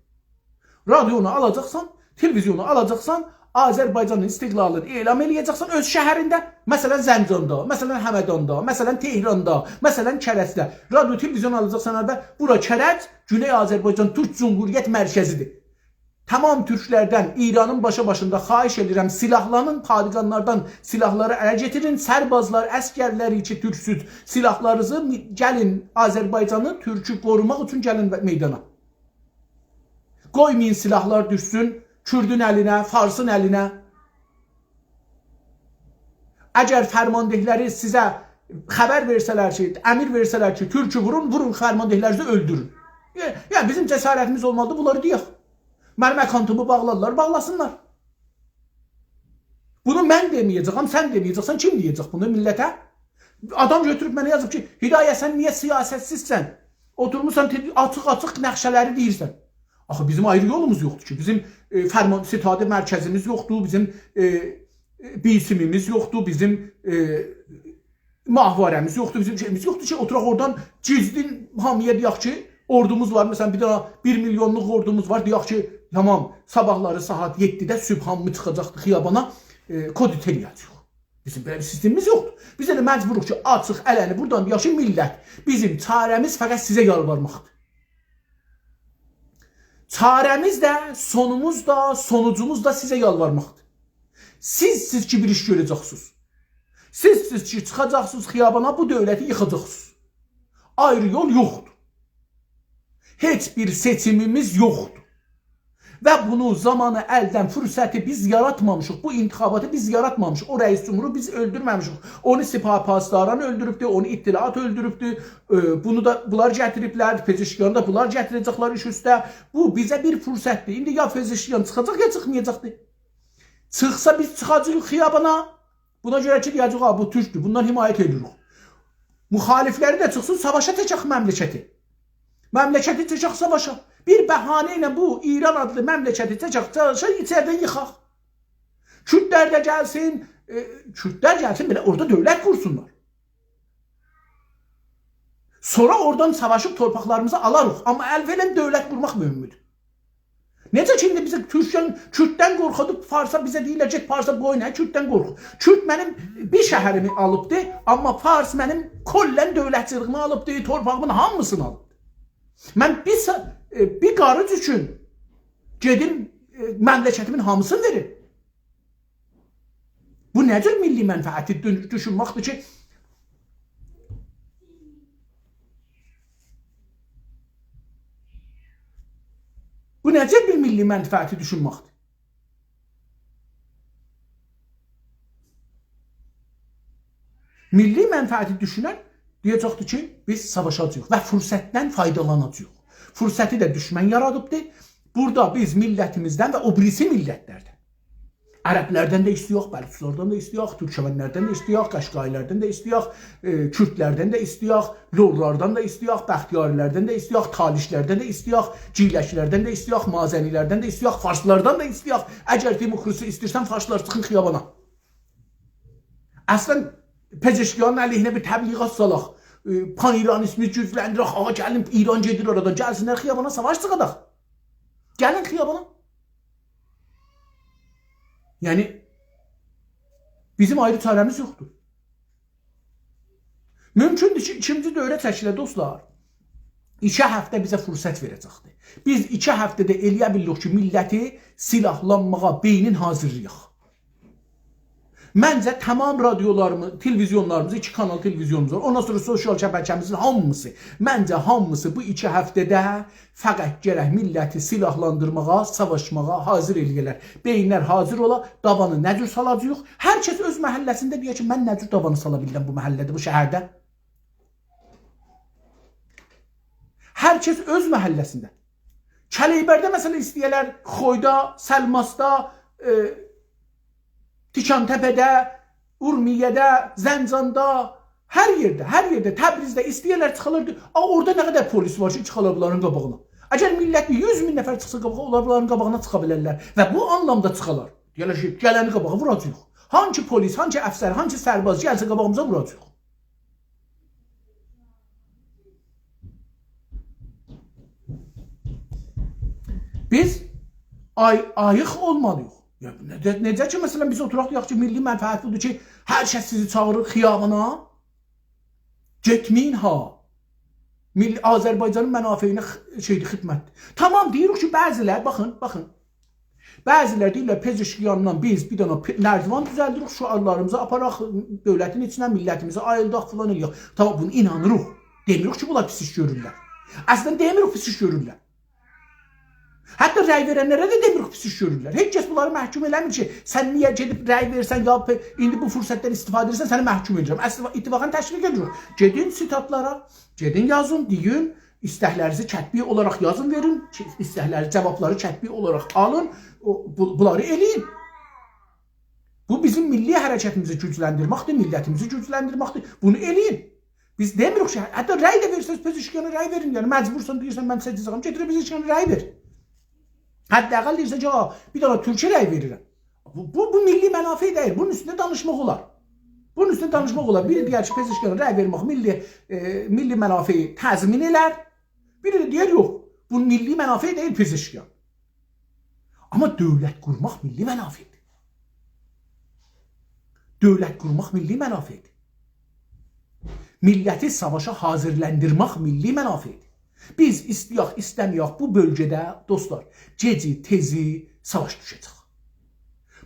رادیونو آلاجاقسان، تلویزیونو آلاجاقسان، آذربایجانین استقلالینی اعلان ائله‌یه‌جکسن اؤز شهرینده، مثلا زنجاندا، مثلا همداندا، مثلا تهراندا، مثلا کرجده. رادیو، تلویزیون آلاجاقسان البته، بورا کرج، گونئی آذربایجان تورک جمهوریت مرکزی‌دیر. تمام تورکلردن، ایرانین باشا باشیندا خواهش ائدیرم، سیلاحلانین، پادگانلاردان سیلاحلاری اله گتیرین، سربازلار، عسگرلر کی تورکسوز، سیلاحلارینیزی می-، گلین آذربایجانی، تورکو قوروماق اوچون گلین میدانا. قویمایین سیلاحلار دوشسون کوردون الینه، فارسین الینه. اگر فرماندهلری سیزه خبر وئرسه‌لر کی، امر وئرسه‌لر کی، تورکو وورون، وورون فرماندهلرینیزی اؤلدورون. یا، یا بیزیم جسارتیمیز اولمالیدیر، بونلاری دئیک. منیم اکانتیمی باغلارلار، باغلاسینلار. بونو من دئمه‌یه‌جه‌یم، سن دئمه‌یه‌جکسن، کیم دئیه‌جک بونو میللته؟ آدام گؤتوروب منه یازیب کی، «هدایت، سن نییه سیاستچی‌سن؟ اوتورموسان، ته-، آچیق-آچیق نقشه‌لری دئییرسن.» آخی بیزیم آیری یولوموز یوخدور کی. بیزیم، ائ، فرمان، ستاد مرکزیمیز یوخدور، بیزیم، ائ، ائ، بی‌سیمیمیز یوخدور، بیزیم، ائ، ماهواره‌میز یوخدور، بیزیم شئییمیز یوخدور کی، اوتوراق اورادان گیزلین هامییا دئیک کی، اوردوموز وار. مثلا، بیر دنه بیر میلیونلوق اوردوموز وار. دئیک کی، تامام، صاباحلاری ساعات یئددیده صبح هامی چیخاجاقدی خیابانا، ائ، کودتا ائله‌یه‌جه‌ییک. بیزیم بئله بیر سیستمیمیز یوخدور. بیز ائله مجبوروق کی، آچیق الینی بورادان دئیک کی، میللت، بیزیم چاره‌میز فقط سیزه یالوارماقدیر. چاره‌میز ده، سونوموز دا، سونوجوموز دا سیزه یالوارماقدیر. سیزسیز کی، بیر ایش گؤره‌جکسینیز. سیزسیز کی، چیخاجاقسینیز خیابانا، بو دؤولتی ییخاجاقسینیز. آیری یول یوخدور. هئچ بیر سئچیمیمیز یوخدور. و بونو زامانی الدن، فرصتی بیز یاراتمامیشیق. بو انتخاباتی بیز یاراتمامیشیق. او رئیس جمهورو بیز اؤلدورمه‌میشیک. اونو سپاه پاسداران اؤلدوروبدو، اونو اطلاعات اؤلدوروبدو. ائ، بونو دا بونلار گتیریبلر، پزشکیانی دا بونلار گتیره‌جکلر ایش اوسته. بو بیزه بیر فرصتدیر. ایندی یا پزشکیان چیخاجاق، یا چیخمایاجاقدیر. چیخسا بیز چیخاجاغیق خیابانا. بونا گؤره کی، دئیه‌جک، «آ، بو تورکدور، بوندان حمایت ائدیریک.» مخالفلری ده چیخسین، ساواشا چکک مملکتی. مملکتی چکک ساواشا. بیر بهانه ایله بو ایران آدلی مملکتی چکک ساواشا، ایچریدن ییخاق. کوردلر ده گلسین، ائ، کوردلر گلسین، بئله اورادا دؤولت قورسونلار. سونرا اورادان ساواشیب تورپاقلاریمیزی آلاریق. آمما اول-، اولن دؤولت قورماق مهمدور. نئجه کی، ایندی بیزه تورکدن، کورددن قورخودوب فارسا، بیزه دئییرلر، «گئت فارسا بویون اَ، کورددن قورخ.» کورد منیم بیر شهریمی آلیبدی، آمما فارس منیم کلاً دؤولتچیلیگیمی آلیبدی، تورپاغیمین هامیسینی آلیبدی. من بیر سا-، ائ، بیر قاریج اوچون گئدیم، ائ، مملکتیمین هامیسینی وئریم. بو نه جور میللی منفعتی دو-، دوشونمکدیر کی، بو نه جور بیر میللی منفعتی دوشونمکدیر؟ میللی منفعتی دوشونن دئیه‌جکدیر کی، بیز ساواشاجاغیق و فرصتدن فایدالاناجاغیق. فرصتی ده دوشمن یارادیبدیر. بورادا بیز میللتیمیزدن و او بیریسی میللتلردن، عربلردن ده ایسته‌یک، بلوچلاردان دا ایسته‌یک، تورکمنلردن ده ایسته‌یک، قشقایی‌لردن ده ایسته‌یک، ائ، کوردلردن ده ایسته‌یک، لورلاردان دا ایسته‌یک، بختیاری‌لردن ده ایسته‌یک، تالیش‌لردن ده ایسته‌یک، گیلک‌لردن ده ایسته‌یک، مازنی‌لردن ده ایسته‌یک، فارسلاردان دا ایسته‌یک. اگر دموکراسی ایسته‌ییرسن، فارسلار، چیخین خیابانا. اصلاً، پزشکیانین علیهینه بیر تبلیغات سالاق، ائ، پان‌ایرانیزمی گوجلندیرک، آغا، گلین، ایران گئدیر اورادان، گلسینلر خیابانا، ساواش چیخاداق. گلین خیابانا. یعنی، بیزیم آیری چاره‌میز یوخدور. مومکوندور کی، ایکینجی دوره چکیله، دوستلار. ایکی هفته بیزه فرصت وئره‌جکدیر. بیز ایکی هفته‌ده ائلیه بیلریک کی، میللتی سیلاحلانماغا بئینین حاضیرلایاق. منجه، تمام رادیولاریمیز، تلویزیونلاریمیز، ایکی کانال تلویزیونوموز وار، اوندان سونرا سوسیال شبکه‌میزین هامیسی، منجه، هامیسی بو ایکی هفته‌ده فقط گرک میللتی سیلاحلاندیرماغا، ساواشماغا حاضیر ائلیه‌لر. بئیینلر حاضیر اولا، داوانی نه جور سالاجاغیق؟ هر کس اؤز محله‌سینده دئیه کی، من نه جور داوانی سالا بیلیرم بو محله‌ده، بو شهرده؟ هر کس اؤز محله‌سینده. کلیبرده، مثلاً، ایسته‌یه‌لر خویدا، سلماسدا، ائ، تیکان‌تپه‌ده، اورمیه‌ده، زنجاندا، هر یئرده، هر یئرده، تبریزده ایسته‌یه‌لر چیخالار. آ، اورادا نه قدر پلیس وار کی، چیخالار بونلارین قاباغینا؟ اگر میللت بیر یوز مین نفر چیخسا قاباغا، اونلار بونلارین قاباغینا چیخا بیلرلر. و بو آنلامدا چیخالار. دئیه‌لر کی، گلنی قاباغا ووراجاغیق. هانسی پلیس، هانسی افسر، هانسی سرباز گلسه قاباغیمیزا ووراجاغیق. بیز آی-، آییق اولمالی‌ییق. یا، نئجه، نئجه کی، مثلاً، بیز اوتوراق دئیک کی، میللی منفعت بودور کی، هر کس سیزی چاغیریر خیابانا، گئتمه‌یین ها. میللی، آذربایجانین منافعینه خ-، شئیدیر، خدمت. تمام، دئییریک کی، بعضی‌لر، باخین، باخین. بعضی‌لر دئییرلر، پزشکیاندان بیز بیر دنه پ-، نردیوان دوزلدیریک، شعارلاریمیزی آپاراق دؤولتین ایچینه، میللتیمیزی آییلداق، فلان ائلیک. تمام، بونو اینانیریق. دئمیریک کی، بونلار پیس ایش گؤرورلر. اصلاً دئمیریک پیس ایش گؤرورلر. حتی رأی وئرنلره ده دئمیریک پیس ایش گؤرورلر. هئچ کس بونلاری محکوم ائله‌میر کی، سن نییه گئدیب رأی وئریرسن، یا پ-، ایندی بو فرصتدن استفاده ائدیرسن، سنی محکوم ائدیرم. اصلاً اتفاقاً تشویق ائدیریک. گئدین ستادلارا، گئدین یازین، دئیین، ایستکلرینیزی کتبی اولاراق یازین، وئرین، کی، ایستکلری، جاوابلاری کتبی اولاراق آلین، او، بو، بونلاری ائله‌یین. بو بیزیم میللی حرکتیمیزی گوجلندیرمکدیر، میللتیمیزی گوجلندیرمکدیر. بونو ائله‌یین. بیز دئمیریک کی، حتی رأی ده وئرسز، پزشکیانا رأی وئرین. یعنی مجبورسان، دئییرسن، من سئچه‌جه‌یم، گئت پزشکیانا رأی وئر. حداقل دئییرسن کی، «آ، بیر دنه تورکه رأی وئریرم.» بو، بو، بو میللی منافع دئییل. بونون اوستونده دانیشماق اولار. بونون اوستونده دانیشماق اولار. بیری دئیر کی، پزشکیانا رأی وئرمک میللی، ائ، میللی منافعی تضمین ائلر. بیری ده دئیر، یوخ، بو میللی منافع دئییل پزشکیان. آمما دؤولت قورماق میللی منافعدیر. دؤولت قورماق میللی منافعدیر. میللتی ساواشا حاضیرلاندیرماق میللی منافعدیر. بیز ایسته‌یک، ایسته‌مه‌یک، بو بؤلگه‌ده، دوستلار، گئجی، تئزی ساواش دوشه‌جک.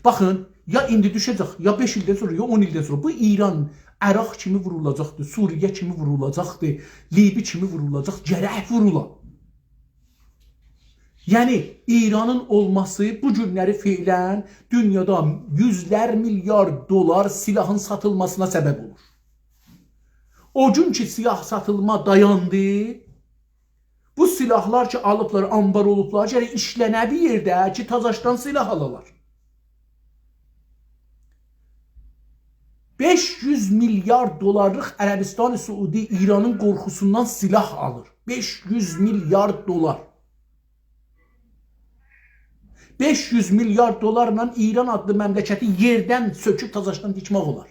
باخین، یا ایندی دوشه‌جک، یا بئش ایلدن سونرا، یا اون ایلدن سونرا. بو ایران، عراق کیمی وورولاجاقدیر، سوریه کیمی وورولاجاقدیر، لیبی کیمی وورولاجاق، گرک وورولا. یعنی، ایرانین اولماسی بو گونلری فعلاً دونیادا یوزلر میلیارد دلار سلاحین ساتیلماسینا سبب اولور. او گون کی، سلاح ساتیلما دایاندی، بو سلاحلار کی، آلیبلار، آنبار اولوبلار، گرک ایشلنه بیر یئرده کی، تازاشدان سلاح آلالار. بئش یوز میلیارد دلارلیق عربستان سعودی ایرانین قورخوسوندان سلاح آلیر. بئش یوز میلیارد دلار. بئش یوز میلیارد دلارلا ایران آدلی مملکتی یئردن سؤکوب تازاشدان تیکمک اولار.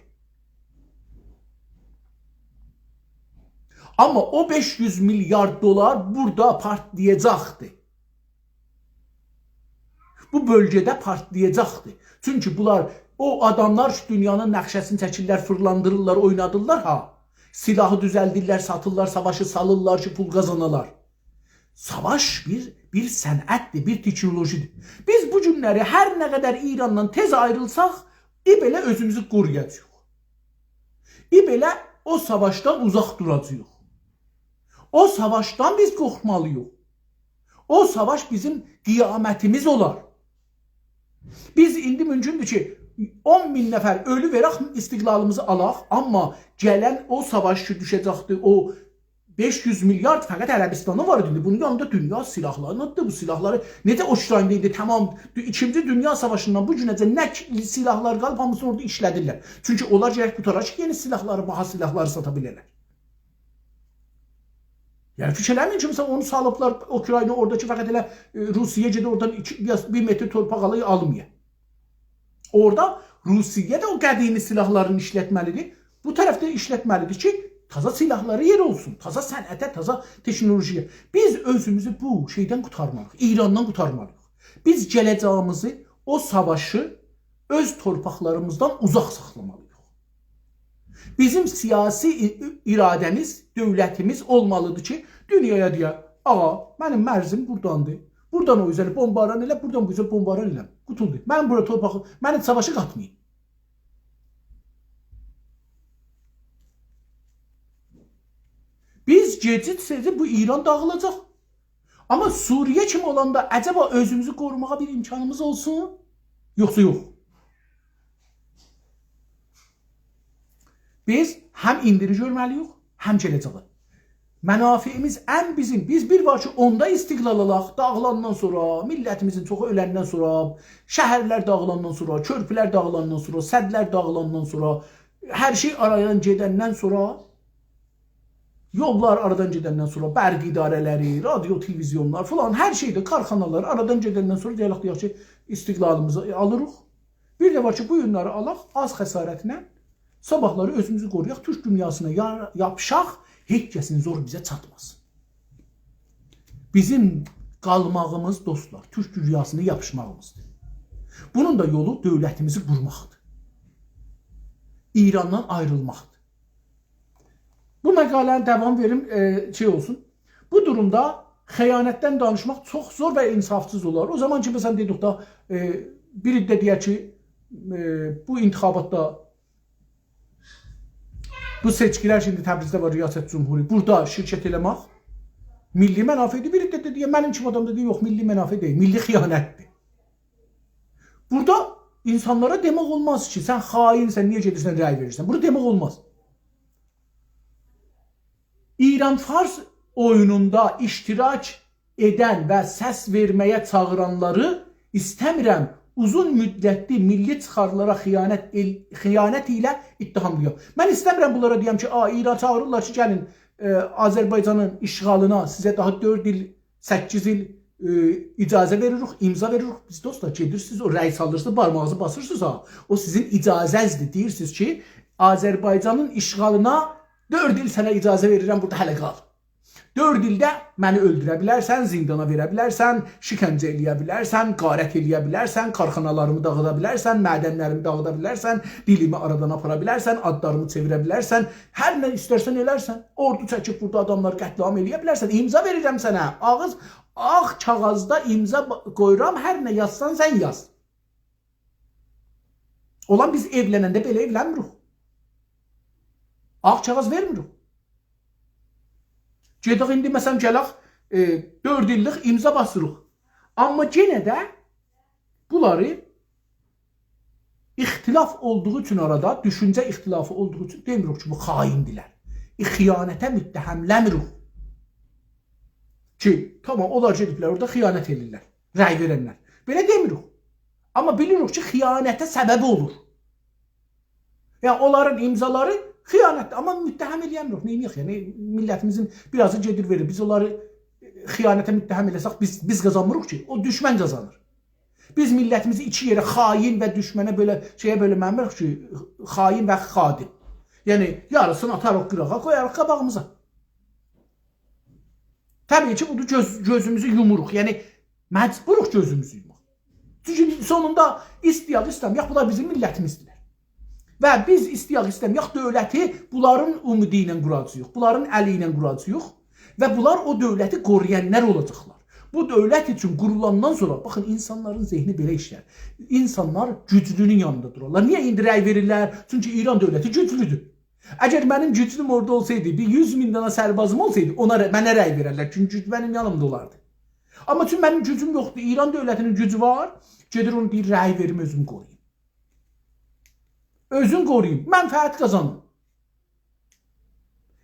آمما او بئش یوز میلیارد دلار بورادا پارتلایاجاقدیر. بو بؤلگه‌ده پارتلایاجاقدیر. چونکی بونلار، او آداملار کی، دونیانین نقشه‌سینی چکیرلر، فیرلاندیریرلار، اوینادیرلار ها. سلاحی دوزلدیرلر، ساتیرلار، ساواشی سالیرلار کی، پول قازانالار. ساواش بیر، بیر صنعتدیر، بیر تکنولوژی‌دیر. بیز بو گونلری هر نه قدر ایراندان تئز آیریلساق، ای بئله اؤزوموزو قورویاجاغیق. ای بئله او ساواشدان اوزاق دوراجاغیق. او ساواشدان بیز قورخمالی‌ییق. او ساواش بیزیم قیامتیمیز اولار. بیز ایندی مومکوندور کی، اون مین نفر اؤلو وئرک، استقلالیمیزی آلاق، آمما گلن او ساواش کی دوشه‌جکدی، او بئش یوز میلیارد فقط عربستانا وار ایدی. بونون یانیندا دونیا سیلاحلارینی آتدی. بو سیلاحلاری نئجه اوکرایندا ایندی، تمام دو-، ایکینجی دونیا ساواشیندان بو گونه‌جن نه کی-، سیلاحلار قالیب، هامیسینی اورادا ایشله‌دیرلر. چونکی اونلار گرک قوتارا کی، یئنی سیلاحلاری، باها سیلاحلاری ساتا بیله‌لر. یعنی فیکیر ائله‌مه‌یین کی، مثلا، اونو سالیبلار اوکراینا، اورادا کی فقط ائله، ائ، روسیه گئده اورادان ایکی، بیر، بیر متر تورپاق آلا، آلمایا. اورادا روسیه ده او قدیمی سیلاحلارینی ایشلتمه‌لیدیر. بو طرفده ایشلتمه‌لیدیر کی، تازا سیلاحلارا یئر اولسون، تازا صنعته، تازا تکنولوژی‌یه. بیز اؤزوموزو بو شئیدن قوتارمالی‌ییق، ایراندان قوتارمالی‌ییق. بیز گله‌جه‌ییمیزی، او ساواشی اؤز تورپاقلاریمیزدان اوزاق ساخلامالی‌ییق. بیزیم سیاسی ای-، اراده‌میز، دؤولتیمیز اولمالیدیر کی، دونیایا دئیه: «آغا، منیم مرزیم بوراداندیر. بورادان او اوزه بمباران ائله، بورادان بو اوزه بمباران ائله. قوتولدو. منیم بورا تورپاغیم، منیم ساواشا قاتمایین.» بیز گئجیک سیزی بو ایران داغیلاجاق. آمما سوریه کیمی اولاندا عجبا اؤزوموزو قوروماغا بیر امکانیمیز اولسون؟ یوخسا یوخ؟ بیز هم ایندیری گؤرمه‌لی‌ییک، هم گله‌جه‌یی. منافعیمیز ان بیزیم، بیز بیر وار کی، اوندا استقلال آلاق، داغیلاندان سونرا، میللتیمیزین چوخو اؤلندن سونرا، شهرلر داغیلاندان سونرا، کؤرپولر داغیلاندان سونرا، سدلر داغیلاندان سونرا، هر شئی آرادان گئدندن سونرا، یوللار آرادان گئدندن سونرا، برق اداره‌لری، رادیو، تلویزیونلار فلان، هر شئی ده، کارخانالار آرادان گئدندن سونرا دئیه‌لک، دئیک کی، استقلالیمیزی آلیریق. بیر ده وار کی، بو گونلری آلاق، آز خسارتله، صاباحلاری اؤزوموزو قورویاق، تورک دونیاسینا یا-، یاپیشاق، هئچ کسین زور بیزه چاتماسین. بیزیم قالماغیمیز، دوستلار، تورک دونیاسیندا یاپیشماغیمیزدیر. بونون دا یولو دؤولتیمیزی قورماقدیر. ایراندان آیریلماقدیر. بو مقاله‌نی داوام وئریم، ائ، شئی اولسون. بو دورومدا خیانتدن دانیشماق چوخ زور و انصافسیز اولار. او زامان کی، مثلا، دئدیک دا، ائ، بیری ده دئیر کی، ائ، بو انتخاباتدا، بو سئچکیلر کی، ایندی تبریزده وار، ریاست جمهوری، بورادا شرکت ائله‌مک میللی منافعدیر. بیری ده، ده دئیر، منیم کیمی آدام دا دئیر: «یوخ، میللی منافع دئییل، میللی خیانتدیر.» بورادا اینسانلارا دئمک اولماز کی، سن خائنسن، نییه گئدیرسن رأی وئریرسن؟ بونو دئمک اولماز. ایران-فارس اویونوندا اشتراک ائدن و سس وئرمه‌یه چاغیرانلاری ایسته‌میرم اوزون مدتلی میللی چیخارلارا خیانت ائل-، خیانت ایله اتهاملایام. من ایسته‌میرم بونلارا دئیم کی، «آ، ایران»، چاغیریرلار کی، گلین، ائ، آذربایجانین اشغالینا سیزه داها دؤرد ایل، سککیز ایل، ائ، اجازه وئریریک، امضا وئریریک. بیز، دوستلار، گئدیرسینیز، او رأی سالیرسینیز، بارماغینیزی باسیرسینیز ها. او سیزین اجازه‌زدیر. دئییرسینیز کی، آذربایجانین اشغالینا دؤرد ایل سنه اجازه وئریرم، بورادا هله قال. دؤرد ایلده منی اؤلدوره بیلرسن، زیندانا وئره بیلرسن، شکنجه ائله‌یه بیلرسن، غارت ائله‌یه بیلرسن، کارخانالاریمی داغیدا بیلرسن، معدنلریمی داغیدا بیلرسن، دیلیمی آرادان آپارا بیلرسن، آدلاریمی چئویره بیلرسن، هر نه ایسترسن ائلرسن. اوردو چکیب بورادا آداملاری قتل‌عام ائله‌یه بیلرسن. امضا وئریرم سنه. آغیز، آغ کاغیذدا امضا با-، قویورام، هر نه یازسان سن یاز. اولان بیز ائولننده بئله ائولنمیریک. آغ کاغیذ وئرمیریک. گئدک ایندی، مثلا، گلک، ائ، دؤرد ایللیک امضا باسیریق. آمما یئنه ده بونلاری اختلاف اولدوغو اوچون آرادا، دوشونجه اختلافی اولدوغو اوچون دئمیریک کی، بو خائندیلر. ائ، خیانته متهمله‌میریک. کی، تامام، اونلار گئدیبلر اورادا خیانت ائدیرلر. رأی وئرنلر. بئله دئمیریک. آمما بیلیریک کی، خیانته سبب اولور. یعنی، اونلارین امضالاری خیانتدیر. آمما متهم ائله‌یه‌میریک. نئینیه‌ک؟ یعنی، میللتیمیزین بیر آزی گئدیر وئریر. بیز اونلاری خیانته متهم ائله‌سک، بیز، بیز قازانمیریق کی، او دوشمن قازانیر. بیز میللتیمیزی ایکی یئره، خائن و دوشمنه بؤله، شئیه بؤلمه‌میریک کی، خائن و خادم. یعنی، یاریسینی آتاریق قیراغا، قویاریق قاباغیمیزا. طبیعی کی، بودور، گؤز-، گؤزوموزو یوموروق. یعنی، مجبوروق گؤزوموزو یوماق. چونکی سونوندا ایسته‌یک، ایسته‌مه‌یک، بونلار بیزیم میللتیمیزدیرلر. و بیز ایسته‌یک، ایسته‌مه‌یک، دؤولتی بونلارین امیدی ایله قوراجاغیق، بونلارین الی ایله قوراجاغیق و بونلار او دؤولتی قورویانلار اولاجاقلار. بو دؤولت اوچون قورولاندان سونرا، باخین، اینسانلارین ذهنی بئله ایشلر. اینسانلار گوجلونون یانیندا دورارلار. نییه ایندی رأی وئریرلر؟ چونکی ایران دؤولتی گوجلودور. اگر منیم گوجلوم اورادا اولسایدی، بیر یوز مین دنه سربازیم اولسایدی، اونا ر-، منه رأی وئررلر. چونکی گوج منیم یانیمدا اولاردی. آمما چون منیم گوجوم یوخدور، ایران دؤولتی‌نین گوجو وار، گئدیر اونو دئییر، رأی وئریم، اؤزومو قورویوم. اؤزون قورویوم، منفعت قازانین.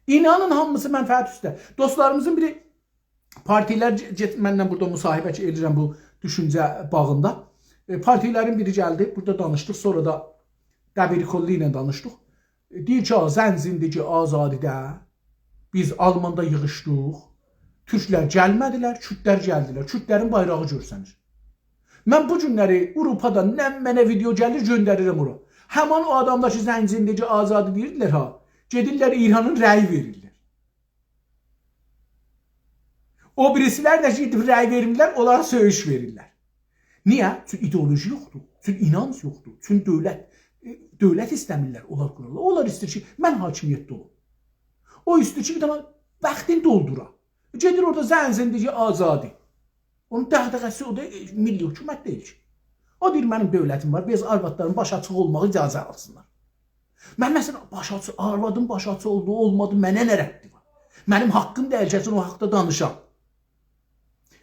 اینانین، هامیسی منفعت اوسته. دوستلاریمیزین بیری، پارتیلر، گئ-، گئت-، منن بورادا مصاحبه کی ائدیرم بو دوشونجه باغیندا. ائ، پارتیلرین بیری گلدی، بورادا دانیشدیق، سونرا دا دبیر کلی ایله دانیشدیق. ائ، دئییر کی، «ها، زن زندگی آزادی‌ده بیز آلماندا ییغیشدیق، تورکلر گلمه‌دیلر، کوردلر گلدیلر، کوردلرین بایراغی گؤرسنیر.» من بو گونلری آوروپادان نمنه ویدئو گلیر، گؤندریرم اورا. همان او آداملار کی، «زن زندگی آزادی» دئییردیلر ها، گئدیرلر ایرانین، رأی وئریرلر. او بیریسیلر ده گئدیب رأی وئرمیرلر، اونلارا سؤیوش وئریرلر. نییه؟ چونکی ایدئولوژی یوخدور، چونکی اینانج یوخدور، چونکی دؤولت، ائ، دؤولت ایسته‌میرلر اونلار قورالار. اونلار ایسته‌ییر کی، من حاکمیتده اولوم. او ایسته‌ییر کی، بیر دنه واختینی دولدورا. گئدیر اورادا «زن زندگی آزادی». اونون دغدغه‌سی او دا، ائ، میللی حکومت دئییل کی. او دئییر، «منیم دؤولتیم وار، بیر آز آروادلارین باشی آچیق اولماغا اجازه آلسینلار.» من، مثلا، باشی آچیق، آروادین باشی آچیق اولدو، اولمادی، منه نه ربطی وار؟ منیم حاققیم دئییل کی، اونون حاقدا دانیشام.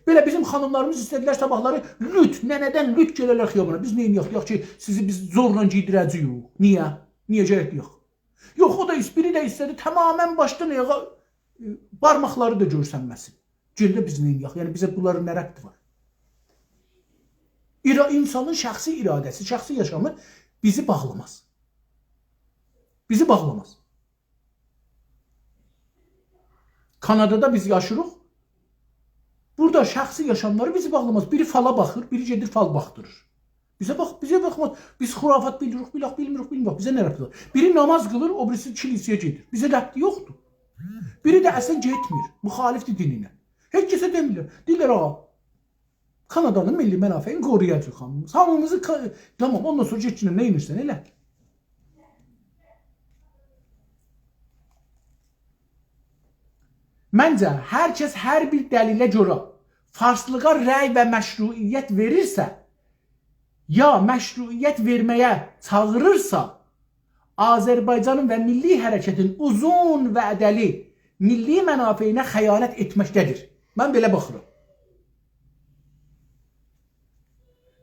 بئله بیزیم خانیملاریمیز ایسته‌دیلر صاباحلاری لوت، ننه‌دن لوت گله‌لر خیابانا. بیز نئینیه‌ک؟ دئیک کی، سیزی بیز زورلا گئیدیره‌جه‌ییک. نییه؟ نییه گرک دئیک؟ یوخ، او دا ایس-، بیری ده ایسته‌دی تماما باشدان آیاغا، ائ، بارماقلاری دا گؤرسنمه‌سین. گئده بیز نئینیه‌ک؟ یعنی بیزه بونلارین نه ربطی وار؟ ایرا-، اینسانین شخصی اراده‌سی، شخصی یاشامی بیزی باغلاماز. بیزی باغلاماز. کانادادا بیز یاشیریق. بورادا شخصی یاشاملاری بیزی باغلاماز. بیری فالا باخیر، بیری گئدیر فال باخدیریر. بیزه باخ، بیزه باخماز. بیز خرافات بیلیریک، بیلک، بیلمیریک، بیلمیریک. بیزه نه ربطی وار؟ بیری ناماز قیلیر، او بیریسی کلیسایا گئدیر. بیزه ربطی یوخدور. بیری ده اصلا گئتمیر، مخالفدیر دینینه. هئچ کسه دئمیرلر. دئییرلر، «آ، کانادانین میللی منافعینی قورویاجاغیق هامیمیز.» هامیمیزی کا-، تامام، اوندان سونرا گئت کی، نه ائدیرسن ائله. منجه، هر کس هر بیر دلیله گؤره فارسلیغا رأی و مشروعیت وئریرسه، یا مشروعیت وئرمه‌یه چاغیریرسا، آذربایجانین و میللی حرکتین اوزون وعده‌لی میللی منافعینه خیانت ائتمکده‌دیر. من بئله باخیرام.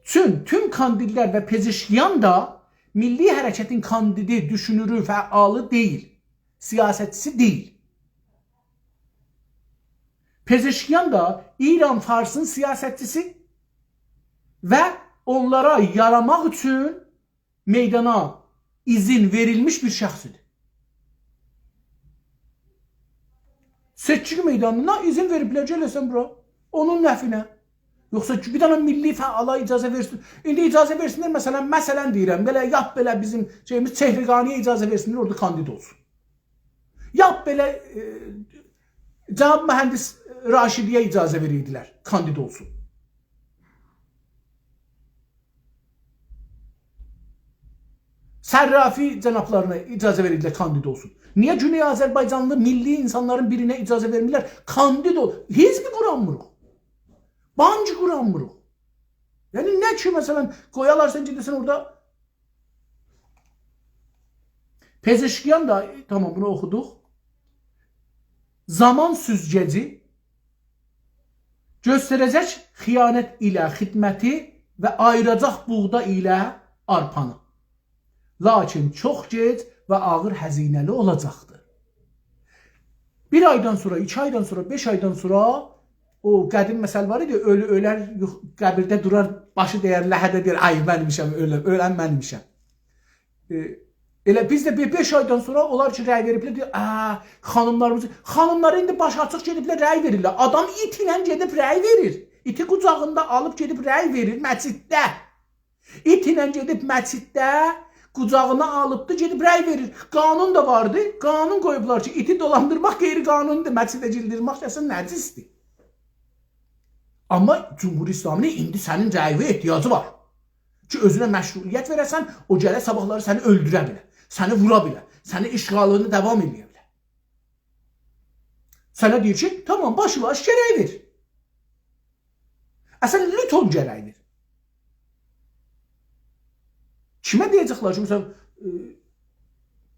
چون توم کاندیدلر و پزشکیان دا میللی حرکتین کاندیدی، دوشونورو، فعالی دئییل، سیاستچیسی دئییل. پزشکیان دا ایران فارسین سیاستچیسی و اونلارا یاراماق اوچون میدانا اذن وئریلمیش بیر شخص ایدی. سئچکی میدانینا اذن وئریبلر، گله‌سن بورا. اونون نفعینه. یوخسا کی، بیر دنه میللی فعالا اجازه وئرسین. ایندی اجازه وئرسینلر، مثلا، مثلا دئییرم، بئله، لاپ بئله بیزیم شئییمیز، چهرگانی‌یه اجازه وئرسینلر، اورادا کاندید اولسون. لاپ بئله، ائ، جناب مهندس راشدی‌یه اجازه وئریردیلر، کاندید اولسون. صرافی جنابلارینا اجازه وئریردیلر، کاندید اولسون. نییه گونئی آذربایجانلی میللی اینسانلارین بیرینه اجازه وئرمیرلر، کاندید اول-، حزب قورانمیریق. بانک قورانمیریق. یعنی نه کی، مثلا، قویالار سن گئده‌سن اورادا پزشکیان دا، تامام، بونو اوخودوق. زامان سوزگه‌جی گؤستره‌جک خیانت ایله خدمتی و آییراجاق بوغدا ایله آرپانی. لاکین چوخ گئج و آغیر هزینه‌لی اولاجاقدیر. بیر آیدان سونرا، ایکی آیدان سونرا، بئش آیدان سونرا او قدیم مثل وار ایدی، اؤلو اؤلر، یوخ، قبیرده دورار، باشی دَیر لهده، دئیر، «آی، منیمیشم، اؤلن، اؤلن منیمیشم.» ائ، ائله بیز ده بیر بئش آیدان سونرا اونلار کی، رأی وئریبلر، دئییر، «آ، خانیملاریمیز»، خانیملار ایندی باشی آچیق گئدیبلر، رأی وئریرلر. آدام ایتله گئدیب رأی وئریر. ایتی قوجاغیندا آلیب گئدیب رأی وئریر مسجدده. ایتله گئدیب مسجدده قوجاغینا آلیبدی، گئدیب رأی وئریر. قانون دا واردی. قانون قویوبلار کی، ایتی دولاندیرماق غیرقانونی‌دیر، مسجده گیردیرمک کسین نجیسدیر. آمما جمهوری اسلامی‌نین ایندی سنین رأییوه احتیاجی وار. کی، اؤزونه مشروعیت وئره‌سن، او گله صاباحلاری سنی اؤلدوره بیله، سنی وورا بیله، سنی اشغالینی داوام ائله‌یه بیله. سنه دئییر کی، تامام، باشی وار، گرک وئر. اصلا لوتون گرک وئر. کیمه دئیه‌جکلر کی، مثلا، ائ،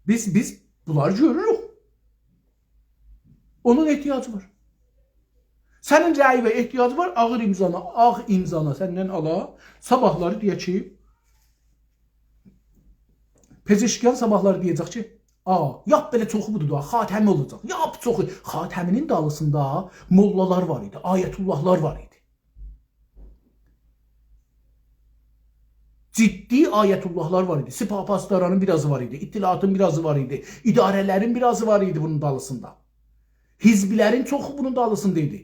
بیز، بیز بونلاری گؤروروک. اونون احتیاجی وار. سنین رأییوه احتیاجی وار، آغیر امضانا، آغ امضانا سندن آلا، صاباحلاری دئیه کی، پزشکیان صاباحلار دئیه‌جک کی، «آ، لاپ بئله چوخو بودور دا، خاتمی اولاجاق.» لاپ چوخو. خاتمی‌نین دالیسیندا موللالار وار ایدی، آیت‌الله‌لار وار ایدی. جدی آیت‌الله‌لار وار ایدی. سپاه پاسدارانین بیر آزی وار ایدی، اطلاعاتین بیر آزی وار ایدی، اداره‌لرین بیر آزی وار ایدی بونون دالیسیندا. حزبلرین چوخو بونون دالیسیندا ایدی.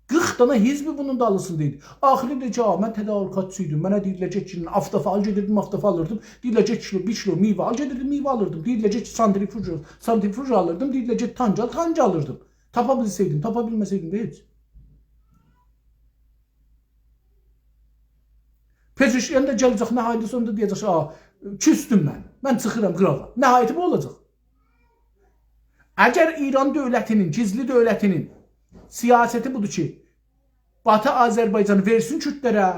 قیرخ دانا حزب بونون دالیسیندا ایدی. آخیری دئییر کی، «آ، من تدارکاتچی ایدیم. منه دئییرلر، گئت گیرین، آفتافا آل، گئدیردیم آفتافا آلیردیم. دئییرلر، گئت کیلو، بیر کیلو میوه آل، گئدیردیم، میوه آلیردیم. دئییرلر، گئت سانتریفوژ، سانتریفوژ آلیردیم. دئییرلر، گئت تانک آل، تانک آلیردیم. تاپا بیلسئیدیم، تاپا بیلمه‌سئیدیم ده هئچ.» پزشکیان دا گله‌جک، نهایتده سونوندا دئیه‌جک کی، «آ، کوسدوم من. من چیخیرام قیراغا.» نهایتی بو اولاجاق. اگر ایران دؤولتی‌نین، گیزلی دؤولتی‌نین سیاستی بودور کی، باتی آذربایجانی وئرسین کوردلره،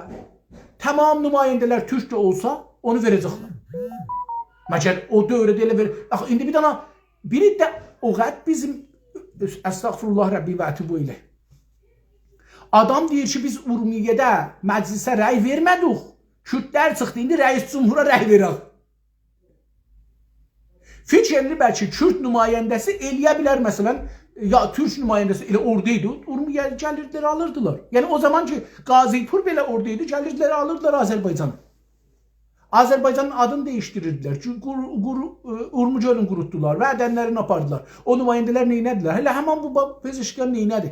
تمام نماینده‌لر تورک ده اولسا، اونو وئره‌جکلر. مگر او دؤورده ائله وئر-، آخی ایندی بیر دانا، بیری ده او قدر بیزیم، استغفرالله ربی و اتوب الیه. آدام دئییر کی، بیز اورمیه‌ده مجلسه رأی وئرمه‌دیک. کوردلر چیخدی، ایندی رئیس جمهورا رأی وئرک. فیکیر ائله‌ییر بلکه کورد نماینده‌سی ائله‌یه بیلر، مثلا، یا تورک نماینده‌سی ائله اوردایدی، اورمیه گلیردیلر، آلیردیلار. یعنی او زامان کی، قاضی‌پور بئله اوردایدی، گلیردیلر، آلیردیلار آذربایجانی. آذربایجانین آدینی دییشدیریردیلر، چونکی قورو-، قورو-، ائ، اورمو گؤلونو قوروتدولار، معدنلرینی آپاردیلار. او نماینده‌لر نئینه‌دیلر؟ ائله همین بو با-، پزشکیان نئینه‌دی؟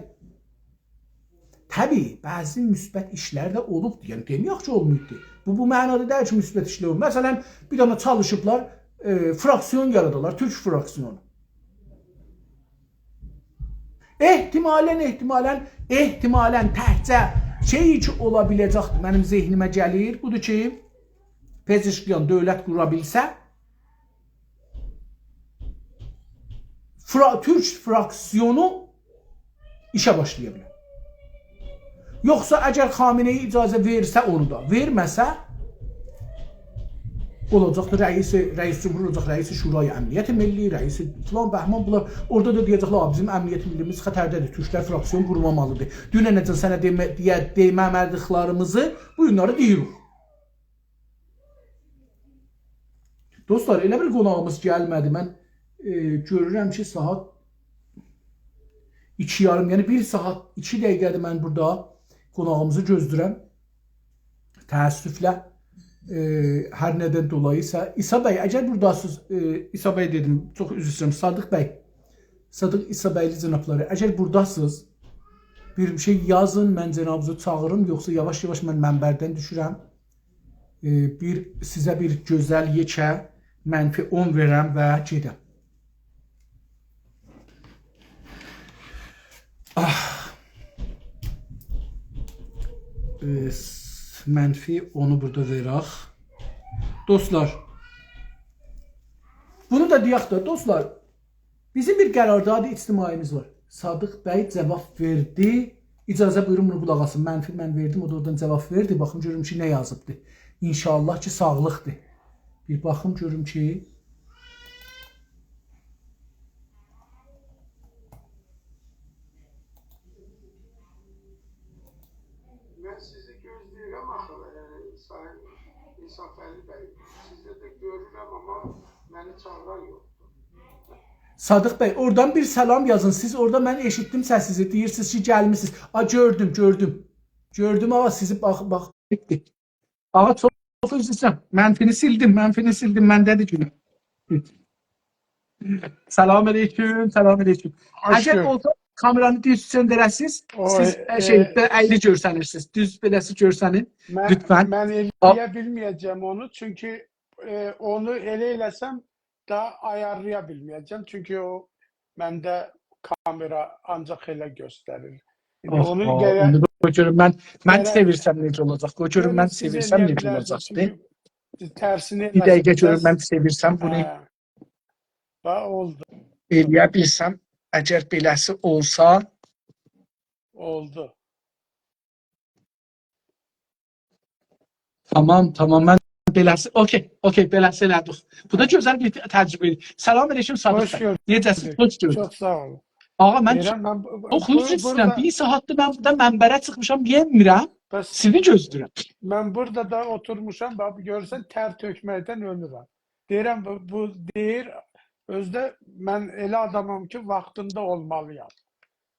طبیعی، بعضی مثبت ایشلر ده اولوبدور. یعنی، دئمه‌یک کی، اولماییبدیر. بو، بو معنادا دئییل کی، مثبت ایشلر اولمور. مثلا، بیر دنه چالیشیبلار، ائ، فراکسیون یارادالار، تورک فراکسیونو. احتمالا، احتمالا، احتمالا تکجه شئی کی، اولا بیله‌جکدیر، منیم ذهنیمه گلیر، بودور کی، پزشکیان دؤولت قورا بیلسه، فرا-، تورک فراکسیونو ایشه باشلایا بیلر. یوخسا اگر خامنه‌ای اجازه وئرسه اونو دا، وئرمه‌سه، اولاجاق دا رئیس، رئیس جمهور اولاجاق، رئیس شورای امنیت ملی، رئیس فلان بهمان بونلار. اورادا دا دئیه‌جکلر، «آ، بیزیم امنیت ملی‌میز خطرده‌دیر، تورکلر فراکسیون قورمامالیدیر.» دوننه‌جن سنه دئمه-، دئیه-، دئمه‌مه‌دیکلریمیزی بو گونلری دئییریک. دوستلار، ائله بیر قوناغیمیز گلمه‌دی. من، ائ، گؤرورم کی، ساعات ایکی یاریم، یعنی بیر ساعات، ایکی دقیقه‌دیر من بورادا قوناغیمیزی گؤزله‌ییرم. تأسفله، ائ، هر ندن دولایی‌سا، عیسی بی، اگر بوراداسینیز، ائ، عیسی بی دئدیم، چوخ عذر ایسته‌ییرم، صادق بی، صادق عیسی بیلی جنابلاری، اگر بوراداسینیز، بیر شئی یازین، من جنابینیزی چاغیریم، یوخسا یاواش-یاواش من منبردن دوشورم. ائ، بیر، سیزه بیر گؤزل یئکه منفی اون وئرم و گئدم. آه. ائ، س-، منفی اونو بورادا وئرک. دوستلار، بونو دا دئیک ده، دوستلار، بیزیم بیر قرارداد اجتماعی‌میز وار. صادق بی جاواب وئردی. اجازه بویورون، بونو قولاق آسین. منفی من وئردیم، او دا اورادان جاواب وئردی. باخیم گؤروم کی، نه یازیبدی. انشاءالله کی، ساغلیقدیر. بیر باخیم گؤروم کی، من سیزی گؤزله‌ییرم آخی، ائ، سایین انصافعلی بی. سیزی ده گؤرورم، آمما منی چاغیران یوخدور. صادق بی، اورادان بیر سلام یازین. سیز اورادا، من ائشیتدیم سسینیزی، دئییرسینیز کی، گلمیسینیز. آ، گؤردوم، گؤردوم. گؤردوم، آغا، سیزی باخ-، باخ-، آغا، چوخ، چوخ عذر ایسته‌ییرم. منفینی سیلدیم، منفینی سیلدیم. منده‌دیر گوناه. سلام علیکم، سلام علیکم. خوش اگر گؤردوک. اولسا، کامئرانی دوز سؤندره‌سیز، او، سیز، ائ، ائ، شئی، ائ، بئله ایری گؤرسنیرسینیز. دوز بئله‌سی گؤرسنین، من، لطفاً. من آ- ائله‌یه بیلمه‌یه‌جم اونو، چونکی، ائ، اونو ائله ائله‌سم، داها آیارلایا بیلمه‌یه‌جم، چونکی او منده کامئرا آنجاق ائله گؤستریر. ایندی اوه، اونو اوه، گرک، اونو قوی گؤروم من، من گرک، چئویرسم نئجه اولاجاق؟ قوی گؤروم گرک من سیز چئویرسم ائله‌یه نئجه بیلرسینیز، اولاجاقدی؟ چونکی ترسینی بیر دقیقه ائله‌سین، گؤروم من ترس-، چئویرسم بونو. هه. باخ، اولدو. ائله‌یه بیلسم، اگر بئله‌سی اولسا. اولدو. تامام، تامام. من بئله‌سی، اوکی، اوکی، بئله‌سی ائله‌دیک. بو دا گؤزل بیر تجربه ایدی. سلام علیکم، صادق بی. خوش گؤردوک. نئجه‌سیز؟ خوش گؤردوک. چوخ ساغ اولون. آغا، من دئییرم، من بو-، چوخ بو-، عذر ایسته‌ییرم. بورادا بیر ساعاتدیر من بورادا منبره چیخمیشام، یئمیرم. بس سیزی گؤزله‌ییرم. من بورادا دا اوتورموشام، باخ، گؤرورسن، تر تؤکمکدن اؤلورم. دئییرم، بو، بو دئییر، اؤزو ده من ائله آدامام کی، واختیندا اولمالییام.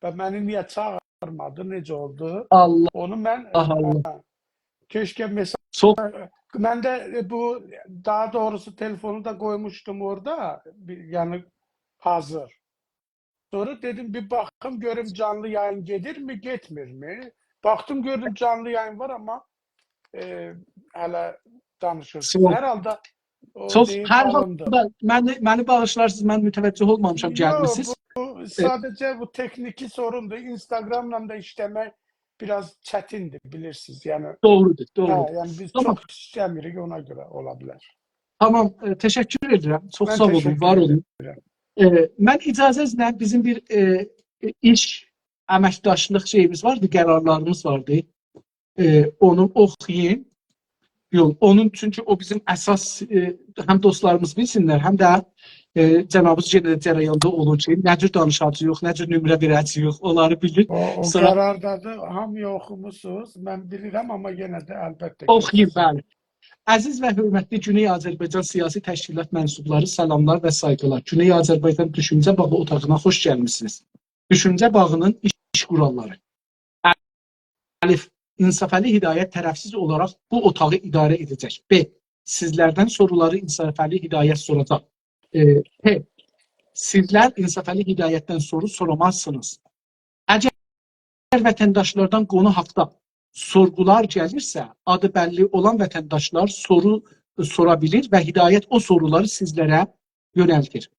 و منی نییه چاغیرمادی، نئجه اولدو؟ الله، اونو من، الله. هه، کئشکه مثال، چوخ من ده، ائ، بو، داها دوغروسو تلفونو دا قویموشدوم اورادا، بیر، یعنی حاضیر. سونرا دئدیم، بیر باخیم گؤروم جانلی یایین گئدیرمی، گئتمیرمی؟ باخدیم، گؤردوم جانلی یایین وار، آمما، ائ، هله دانیشیرسینیز. چوخ، هر حالدا او چوخ، دئییب هر آلیندا. حالدا منی، منی باغیشلارسینیز، منی متوجه اولمامیشام، یوخ، گلمیسینیز. بو ائ، ساده‌جه بو تکنیکی سورون‌دور. اینستاگراملا دا ایشله‌مک بیر آز چتیندیر، بیلیرسینیز. یعنی، دوغرودور، هه، دوغرودور. یعنی بیز تامام، چوخ ایشله‌میریک، اونا گؤره اولا بیلر. تامام، ائ، تشکر ائدیرم. چوخ من ساغ اولون، وار تشکر اولون. ائدیرم. ائ، من اجازه‌نیزله بیزیم بیر، ائ، ائ، ایش امکداشلیق شئییمیز واردی، قرارلاریمیز واردی. ائ، اونو اوخویاییم. یوخ، اونون، چونکی او بیزیم اساس، ائ، هم دوستلاریمیز بیلسینلر، هم ده، ائ، جنابینیز یئنه ده جریاندا اولون کی، نه جور دانیشاجاغیق، نه جور نمره وئره‌جه‌ییک، اونلاری بیلیر. او، او سونرا قراردا دا هامییا اوخوموسونوز، من بیلیرم، آمما یئنه ده البته کی اوخویاییم، سیزین. بلی. عزیز و حؤرمتلی گونئی آذربایجان سیاسی تشکیلات منسوبلاری، سلاملار و سایغیلار. گونئی آذربایجان دوشونجه باغی اوتاغینا خوش گلمیسینیز. دوشونجه باغینین ایش قوراللاری. الف، انصافعلی هدایت طرفسیز اولاراق بو اوتاغی اداره ائده‌جک. ب، سیزلردن سورولاری انصافعلی هدایت سوراجاق. ائ، پ، سیزلر انصافعلی هدایتدن سورو سورامازسینیز. اگر وطنداشلاردان قونو حاقدا سورغولار گلیرسه، آدی بللی اولان وطنداشلار سورو سورا بیلیر و هدایت او سورولاری سیزلره یؤنلدیر.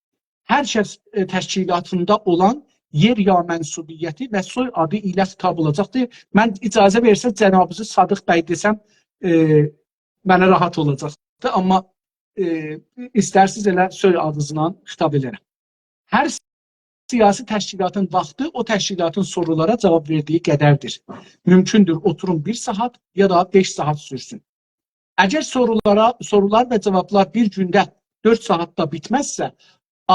هر کس، ائ، تشکیلاتیندا اولان یئر یا منسوبیتی و سوی آدی ایله خطاب اولاجاقدیر. من اجازه وئرسز، جنابینیزی صادق بی دئسم، ائ، منه راحت اولاجاقدیر. آمما، ائ، ایسترسینیز ائله سوی آدینیزلا خطاب ائدرم. هر سیاسی تشکیلاتین واختی او تشکیلاتین سورولارا جاواب وئردیگی قدردیر. مومکوندور، اوتوروم بیر ساعات یا دا بئش ساعات سورسون. اگر سورولارا، سورولار و جاوابلار بیر گونده دؤرد ساعاتدا بیتمزسه،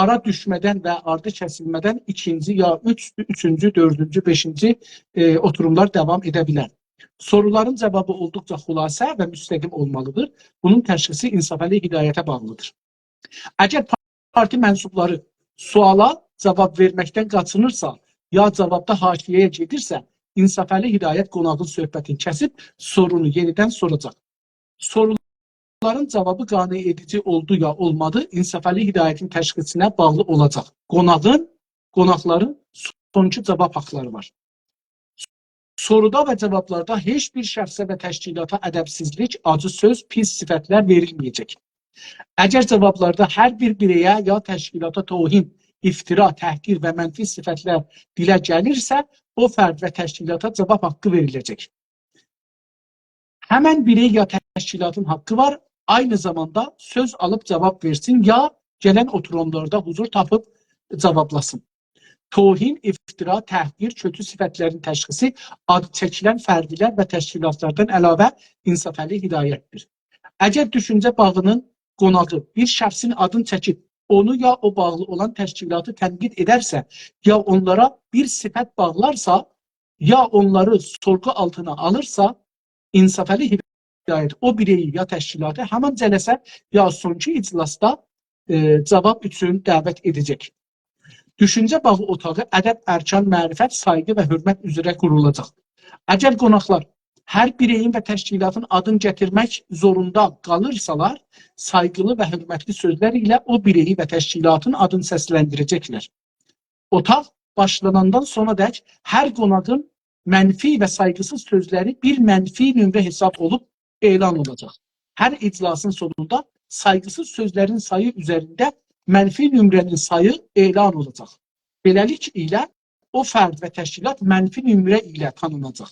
آرا دوشمه‌دن و آردی کسیلمه‌دن ایکینجی یا اوچ، اوچونجو، دؤردونجو، بئشینجی، ائ، اوتوروملار داوام ائده بیلر. سورولارین جاوابی اولدوقجا خلاصه و مستقیم اولمالیدیر. بونون تشخیصی انصافعلی هدایته باغلیدیر. اگر پارتی منسوبلاری سؤالا جاواب وئرمکدن قاچینیرسا، یا جاوابدا حاشیه‌یه گئدیرسه، انصافعلی هدایت قوناغین صحبتینی کسیب سورونو یئنیدن سوراجاق. سورولارین جاوابی قانع ائدیجی اولدو یا اولمادی، انصافعلی هدایتین تشخیصینه باغلی اولاجاق. قوناغین، قوناقلارین سونکی جاواب حاقلاری وار. سورودا و جاوابلاردا هئچ بیر شخصه و تشکیلاتا ادبسیزلیک، آجی سؤز، پیس صفتلر وئریلمه‌یه‌جک. اگر جاوابلاردا هر بیر بیره‌یه یا تشکیلاتا توهین، افترا، تحقیر و منفی صفتلر دیله گلیرسه، او فرد و تشکیلاتا جاواب حاققی وئریله‌جک. همن بیرئی یا تشکیلاتین حاققی وار، عینی زاماندا سؤز آلیب جاواب وئرسین یا گلن اوتوروملاردا حضور تاپیب جاوابلاسین. توهین، افترا، تحقیر، کؤتو صفتلرین تشخیصی آدی چکیلن فردلر و تشکیلاتلاردان علاوه انصافعلی هدایتدیر. اگر دوشونجه باغینین قوناغی بیر شخصین آدینی چکیب اونو یا او باغلی اولان تشکیلاتی تنقید ائدرسه، یا اونلارا بیر صفت باغلارسا، یا اونلاری سورغو آلتینا آلیرسا، انصافعلی هدایت او بیرئی یا تشکیلاتی همن جلسه یا سونکی اجلاسدا، ائ، جاواب اوچون دعوت ائده‌جک. دوشونجه باغی اوتاغی ادب، ارکان، معرفت، سایغی و حؤرمت اوزره قورولاجاق. اگر قوناقلار هر بیرئیین و تشکیلاتین آدینی گتیرمک زوروندا قالیرسالار، سایغیلی و حؤرمتلی سؤزلر ایله او بیرئیی و تشکیلاتین آدینی سسلندیره‌جکلر. اوتاق باشلاناندان سونادک هر قوناغین منفی و سایغیسیز سؤزلری بیر منفی نمره حساب اولوب اعلان اولاجاق. هر اجلاسین سونوندا سایغیسیز سؤزلرین سایی اوزرینده منفی نمره‌نین سایی اعلان اولاجاق. بئله‌لیک ایله او فرد و تشکیلات منفی نمره ایله تانیناجاق.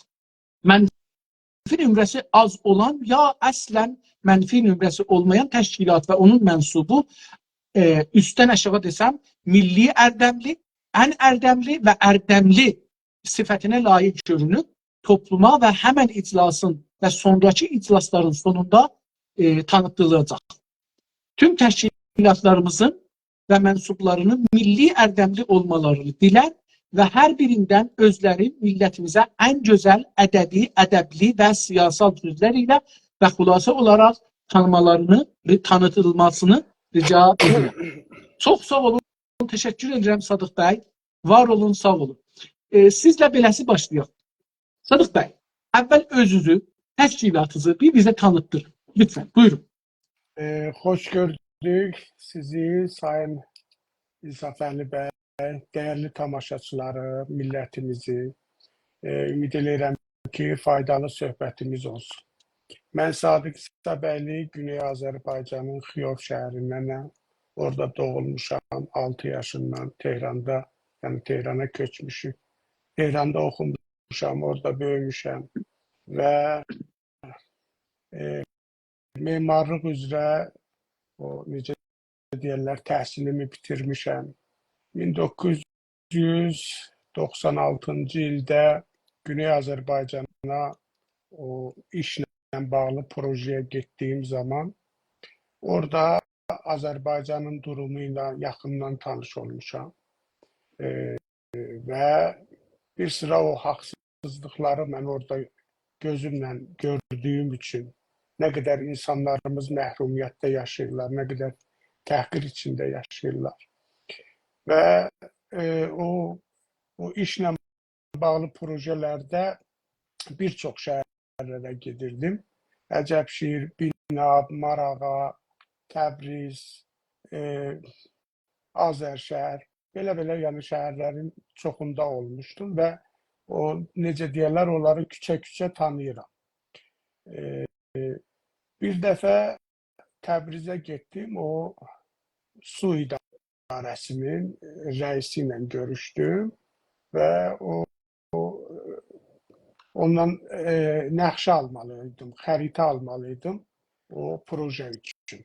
منفی نمره‌سی آز اولان یا اصلاً منفی نمره‌سی اولمایان تشکیلات و اونون منسوبو، ائ، اوستدن آشاغی دئسم، میللی اردملی، ان اردملی و اردملی صفتینه لایق گؤرونوب توپلوما و همن اجلاسین و سونراکی اجلاسلارین سونوندا، ائ، تانیتیلاجاق. توم تشکیلاتلاریمیزین و منسوبلارینین میللی اردملی اولمالارینی دیلر و هر بیریندن اؤزلری میللتیمیزه ان گؤزل، ادبی، ادبلی و سیاسال سؤزلر ایله و خلاصه اولاراق تانیمالارینی و تانیتیلماسینی رجا ائدیرم. چوخ ساغ اولون، تشکر ائدیرم صادق بی. وار اولون، ساغ اولون. ائ، سیزله بئله‌سی باشلایاق. صادق بی، اول اؤزونوزو، تشکیلاتینیزی بیر بیزه تانیتدیرین. لطفاً، بویورون. ائ، خوش گؤردوک سیزی، سایین انصافعلی بی، دیرلی تاماشاچیلاری، میللتیمیزی. ائ، امید ائله‌ییرم کی، فایدالی صحبتیمیز اولسون. من صادق عیسی‌بیگلی، گونئی آذربایجانین خیوف شهریندنم. اورادا دوغولموشام، آلتی یاشیندان تهراندا، یعنی تهرانا کؤچموشوک. تهراندا اوخوموشام، اورادا بؤیوموشم و، ائ، معمارلیق اوزره، او، نئجه دئیرلر، تحصیلیمی بیتیرمیشم. مین دوققوز یوز دوخسان آلتینجی ایلده گونئی آذربایجانا او ایشله باغلی پروژه‌یه گئتدیگیم زامان اورادا آذربایجانین دورومو ایله یاخیندان تانیش اولموشام. ائ، و بیر سیرا او حاقسیزلیقلاری من اورادا گؤزومله گؤردویوم اوچون، نه قدر اینسانلاریمیز محرومیتده یاشاییرلار، نه قدر تحقیر ایچینده یاشاییرلار. و، ائ، او، او ایشله باغلی پروژه‌لرده بیر چوخ شهرلره گئدیردیم. عجبشیر، بیناب، ماراغا، تبریز، ائ، آذرشهر، بئله-بئله، یعنی، شهرلرین چوخوندا اولموشدوم و او، نئجه دئیرلر، اونلاری کوچه-کوچه تانیییرام. ائ، بیر دفعه تبریزه گئتدیم، او سو اداره‌سینین رئیسی ایله گؤروشدوم و او، او، اوندان، ائ، نقشه آلمالی ایدیم، خریطه آلمالی ایدیم او پروژه اوچون.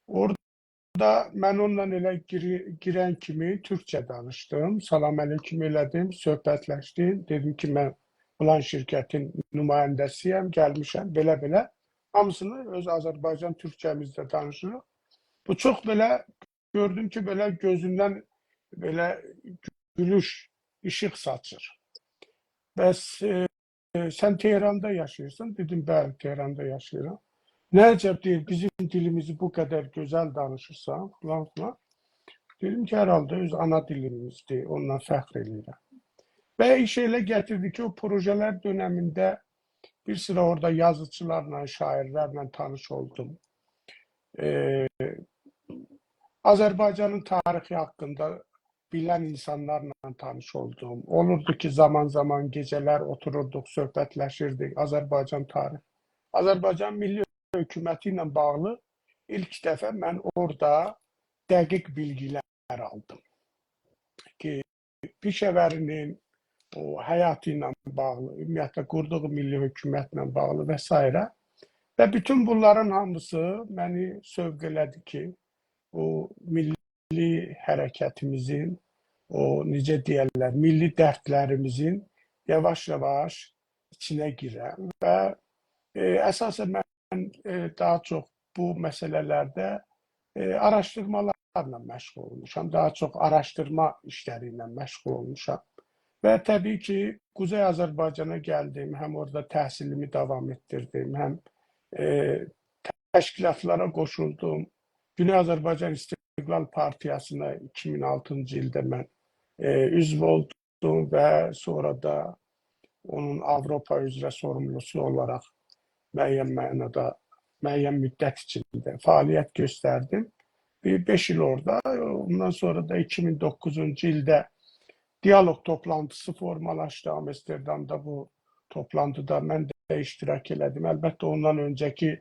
اورادا من اونونلا ائله گیری-، گیرن کیمی تورکجه دانیشدیم، سلام علیکم ائله‌دیم، صحبتلشدیم. دئدیم کی، من فلان شرکتین نماینده‌سی‌یم، گلمیشم، بئله-بئله. هامیسینی اؤز آذربایجان تورکجه‌میزده دانیشیریق. بو چوخ بئله گؤردوم کی، بئله گؤزوندن بئله گولوش، ایشیق ساچیر. «بس، ائ، سن تهراندا یاشاییرسان؟» دئدیم: «بلی، تهراندا یاشاییرام.» «نه عجب»، دئییر، «بیزیم دیلیمیزی بو قدر گؤزل دانیشیرسان»، فلان فلان. دئدیم کی، «هر حالدا اؤز آنا دیلیمیزدیر، اوندان فخر ائله‌ییرم.» و ایش ائله گتیردی کی، او پروژه‌لر دؤنمینده بیر سیرا اورادا یازیچیلارلا، شاعیرلرله تانیش اولدوم. ائ، آذربایجانین تاریخی حاقیندا بیلن اینسانلارلا تانیش اولدوم. اولوردو کی، زامان-زامان گئجه‌لر اوتوروردوق، صحبتلشیردیک. آذربایجان تاریخی، آذربایجان میللی حکومتی ایله باغلی ایلک دفعه من اورادا دقیق بیلگیلر آلدیم کی، پیشه‌وری‌نین او حیاتی ایله باغلی، عمومیتله قوردوغو میللی حکومتله باغلی و سایره. و بوتون بونلارین هامیسی منی سوق ائله‌دی کی، او میللی حرکتیمیزین، او، نئجه دئیرلر، میللی دردلریمیزین یاواش-یاواش ایچینه گیرم و، ائ، اساساً من، ائ، داها چوخ بو مسئله‌لرده، ائ، آراشدیرمالارلا مشغول اولموشام. داها چوخ آراشدیرما ایشلری ایله مشغول اولموشام. و طبیعی کی، قوزئی آذربایجانا گلدیم، هم اورادا تحصیلیمی داوام ائتدیردیم، هم، ائ، تشکیلاتلارا قوشولدوم. گونئی آذربایجان استقلال پارتیاسینا ایکی مین آلتینجی ایلده من، ائ، عضو اولدوم و سونرا دا اونون آوروپا اوزره سوروملوسو اولاراق معین معنادا، معین مدت ایچینده فعالیت گؤستردیم. بیر بئش ایل اورادا، اوندان سونرا دا ایکی مین دوققوزونجو ایلده دیالوگ توپلانتیسی فورمالاشدی آمستردامدا. بو توپلانتیدا من ده اشتراک ائله‌دیم. البته، اوندان اؤنجه‌کی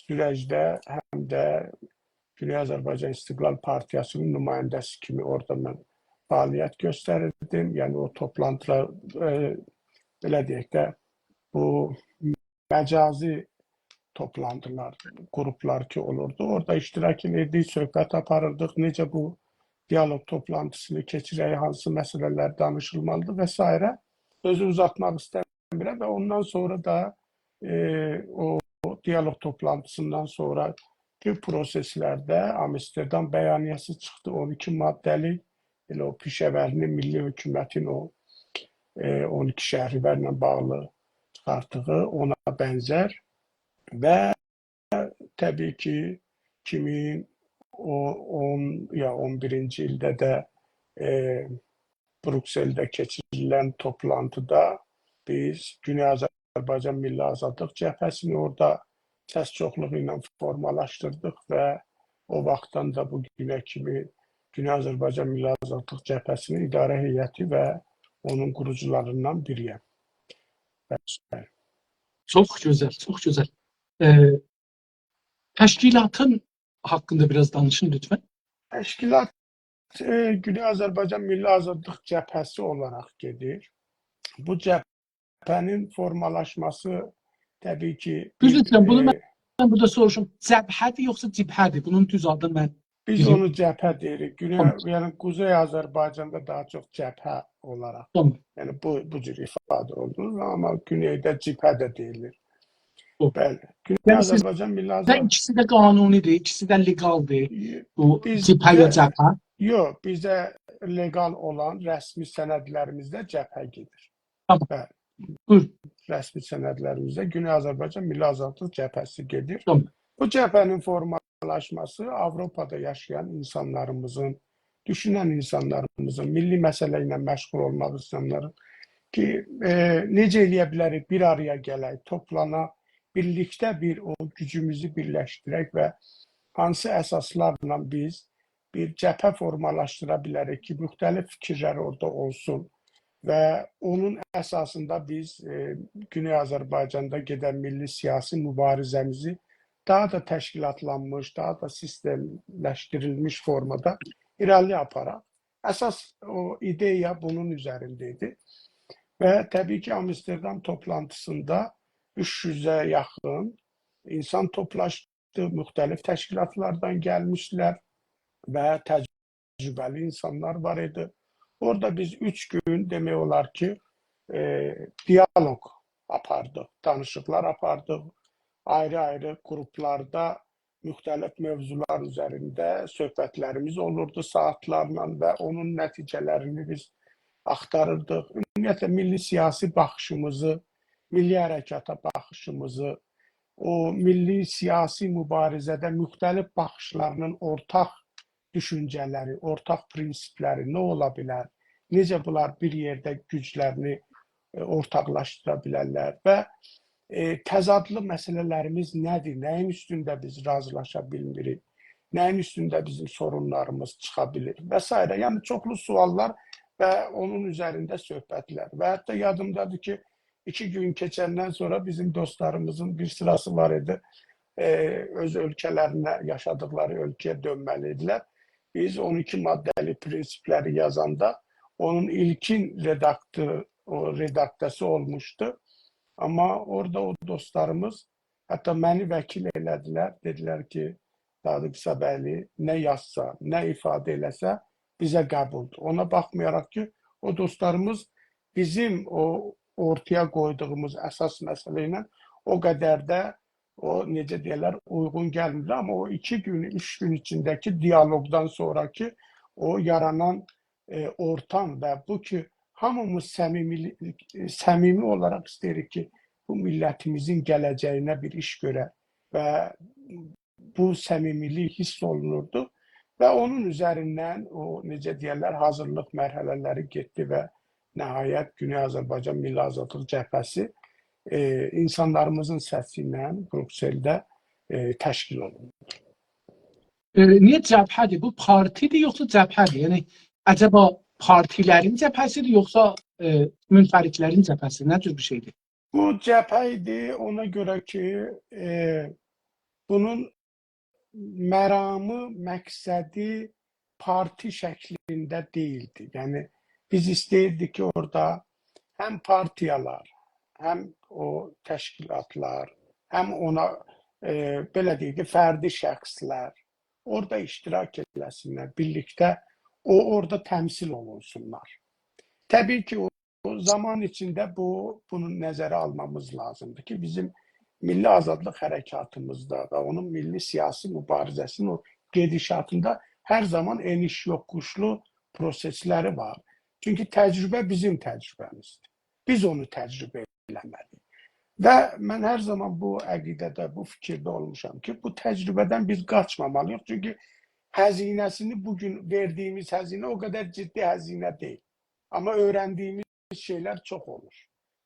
سورجده هم ده گونئی آذربایجان استقلال پارتیاسی‌نین نماینده‌سی کیمی اورادا من فعالیت گؤستریردیم. یعنی او توپلانتیلار، ائ، بئله دئیک ده، بو مجازی توپلانتیلار، گروپلار کی اولوردو، اورادا اشتراک ائدیردیک، صحبت آپاریردیق، نئجه بو دیالوگ توپلانتیسینی کئچیرک، هانسی مسئله‌لر دانیشیلمالیدیر و سایره. سؤزو اوزاتماق ایسته‌میرم و اوندان سونرا دا، ائ، او دیالوگ توپلانتیسیندان سونراکی پروسئسلرده آمستردام بیانیه‌سی چیخدی، اون ایکی ماده‌لی، ائله او پیشه‌وری‌نین، میللی حکومتین او، ائ، اون ایکی شهریورله باغلی چیخارتدیغی، اونا بنزر و طبیعی کی، ایکی مین او، اون یا اون بیرینجی ایلده ده، ائ، بروکسلده کئچیریلن توپلانتیدا بیز گونئی آذربایجان میللی آزادلیق جبهه‌سینی اورادا سس چوخلوغو ایله فورمالاشدیردیق و او واختدان دا بو گونه کیمی گونئی آذربایجان میللی آزادلیق جبهه‌سینین اداره هیئتی و اونون قوروجولاریندان بیری‌یم. چوخ گؤزل، چوخ گؤزل. ائ، تشکیلاتین حاقیندا بیر آز دانیشین لطفاً. تشکیلات، ائ، گونئی آذربایجان میللی آزادلیق جبهه‌سی اولاراق گئدیر. بو جبهه‌نین فورمالاشماسی طبیعی کی، دوز بیر، ایسته‌ییرم، بونو ائ، من، من بورادا سوروشوم. جبهه‌دیر یوخسا جبهه‌دیر؟ بونون دوز آدی من بیز بیلیم. اونو جبهه دئییریک. گونئی، تامام. یعنی قوزئی آذربایجاندا داها چوخ جبهه اولاراق، تامام. یعنی بو، بو جور ایفاده اولونور، آمما گونئیده جبهه ده دئییلیر. یوخ. بلی. گونئی یعنی سیز، آذربایجان میللی و آزادلیق ایکیسی ده قانونی‌دیر، ایکیسی ده لگال‌دیر. بو بیز جبهه یا ده جبهه؟ یوخ، بیزه لگال اولان رسمی سندلریمیزده جبهه گئدیر. تامام. بلی. بویور. رسمی سندلریمیزده گونئی آذربایجان میللی آزادلیق جبهه‌سی گئدیر. تامام. بو جبهه‌نین فورمالاشماسی آوروپادا یاشایان اینسانلاریمیزین، دوشونن اینسانلاریمیزین، میللی مسئله ایله مشغول اولماق اینسانلارین کی، ائ، نئجه ائلیه بیلریک بیر آرایا گلک، توپلانا، بیرلیکده بیر او گوجوموزو بیرلشدیرک و هانسی اساسلارلا بیز بیر جبهه فورمالاشدیرا بیلریک کی، موختلیف فیکیرلر اورادا اولسون و اونون اساسیندا بیز، ائ، گونئی آذربایجاندا گئدن میللی سیاسی موباریزه‌میزی داها دا تشکیلاتلانمیش، داها دا سیستملشدیریلمیش فورمادا ایره‌لی آپاراق. اساس او ایدئیا بونون اوزرینده ایدی. و طبیعی کی، آمستردام توپلانتیسیندا اوچ یوزه یاخین اینسان توپلاشدی، موختلیف تشکیلاتلاردان گلمیشلر و تجربه‌لی اینسانلار وار ایدی. اورادا بیز اوچ گون، دئمک اولار کی، ائ، دیالوگ آپاردیق، دانیشیقلار آپاردیق. آیری-آیری قروپلاردا موختلیف موضوعلار اوزرینده صحبتلریمیز اولوردو ساعاتلارلا و اونون نتیجه‌لرینی بیز آختاریردیق. عمومیتله، میللی سیاسی باخیشیمیزی، میللی حرکاتا باخیشیمیزی، او میللی سیاسی موباریزه‌ده موختلیف باخیشلارینین اورتاق دوشونجه‌لری، اورتاق پرینسیپلری نه اولا بیلر، نئجه بونلار بیر یئرده گوجلرینی، ائ، اورتاقلاشدیرا بیلرلر و، ائ، تضادلی مسئله‌لریمیز نه‌دیر، نه‌یین اوستونده بیز راضیلاشا بیلمیریک، نه‌یین اوستونده بیزیم سورونلاریمیز چیخا بیلیر و سایره. یعنی، چوخلو سؤاللار و اونون اوزرینده صحبتلر. و حتی یادیمدادیر کی، ایکی گون کئچندن سونرا بیزیم دوستلاریمیزین بیر سیراسی وار ایدی، ائ، اؤز اؤلکه‌لرینه، یاشادیقلاری اؤلکه‌یه دؤنمه‌لی ایدیلر. بیز اون ایکی ماده‌لی پرینسیپلری یازاندا اونون ایلکین رداکتور، او رداکته‌سی اولموشدو. آمما اورادا او دوستلاریمیز حتی منی وکیل ائله‌دیلر. دئدیلر کی، دادی قیسابهلی نه یازسا، نه ایفاده ائله‌سه، بیزه قبولدور. اونا باخمایاراق کی، او دوستلاریمیز بیزیم او اورتایا قویدوغوموز اساس مسئله ایله او قدر ده، او، نئجه دئیرلر، اویغون گلمیر. آمما او ایکی گون، اوچ گون ایچینده‌کی دیالوگدان سونراکی او یارانان، ائ، اورتام و بو کی، هامیمیز صمیمی، صمیمی اولاراق ایسته‌ییریک کی، بو میللتیمیزین گله‌جه‌یینه بیر ایش گؤره و بو صمیمیلیک حیس اولونوردو. و اونون اوزریندن او، نئجه دئیرلر، حاضیرلیق مرحله‌لری گئتدی و نهایت گونئی آذربایجان میللی آزادلیق جبهه‌سی، ائ، اینسانلاریمیزین سسی ایله بروکسلده، ائ، تشکیل اولوندو. ائ، نییه جبهه‌دیر؟ بو پارتی‌دیر یوخسا جبهه‌دیر؟ یعنی، عجبا پارتی‌لرین جبهه‌سی‌دیر یوخسا، ائ، منفردلرین جبهه‌سی؟ نه جور بیر شئی‌دیر؟ بو جبهه ایدی، اونا گؤره کی، ائ، بونون مرامی، مقصدی پارتی شکلینده دئییلدی. یعنی، بیز ایسته‌ییردیک کی، اورادا هم پارتیالار، هم او تشکیلاتلار، هم اونا، ائ، بئله دئیک کی، فردی شخصلر اورادا اشتراک ائله‌سینلر، بیرلیکده او، اورادا تمثیل اولونسونلار. طبیعی کی، او، او زامان ایچینده بو، بونو نظره آلمامیز لازیمدیر کی، بیزیم میللی آزادلیق حرکاتیمیزدا و اونون میللی سیاسی موباریزه‌سینین او گئدیشاتیندا هر زامان ائنیش-یوخوشلو پروسئسلری وار. چونکی تجربه بیزیم تجربه‌میزدیر. بیز اونو تجربه ائله‌مه‌لی‌ییک. و من هر زامان بو عقیده‌ده، بو فیکیرده اولموشام کی، بو تجربه‌دن بیز قاچمامالی‌ییق. چونکی هزینه‌سینی بو گون وئردیییمیز هزینه او قدر جدی هزینه دئییل. آمما اؤیرندیییمیز شئیلر چوخ اولور.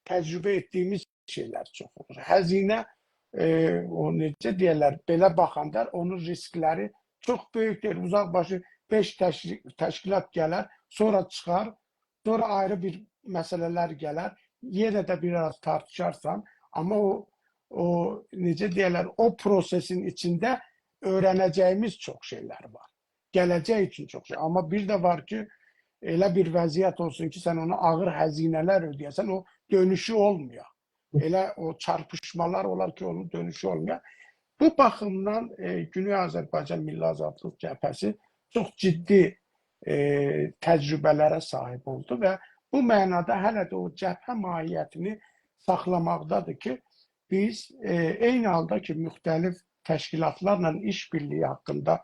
تجربه ائتدیییمیز شئیلر چوخ اولور. هزینه، ائ، او نئجه دئیرلر، بئله باخاندا اونون ریسکلری چوخ بؤیوکدور. اوزاق باشی بئش تشکی-، تشکیلات گلر، سونرا چیخار، سونرا آیری بیر مسئله‌لر گلر. یئنه ده بیر آز تارتیشارسان، آمما او، او، نئجه دئیرلر، او پروسئسین ایچینده اؤیرنه‌جه‌ییمیز چوخ شئیلر وار. گله‌جک اوچون چوخ شئی. آمما بیر ده وار کی، ائله بیر وضعیت اولسون کی، سن اونا آغیر هزینه‌لر اؤده‌یه‌سن، او دؤنوشو اولمویا. ائله او چارپیشمالار اولار کی، اونون دؤنوشو اولمویا. بو باخیمدان، ائ، گونئی آذربایجان میللی آزادلیق جبهه‌سی چوخ جدی، ائ، تجربه‌لره صاحیب اولدو و بو معنادا هله ده او جبهه ماهیتینی ساخلاماقدادیر کی، بیز، ائ، عینی حالدا کی، مختلف تشکیلاتلارلا ایش‌بیرلیگی حاقیندا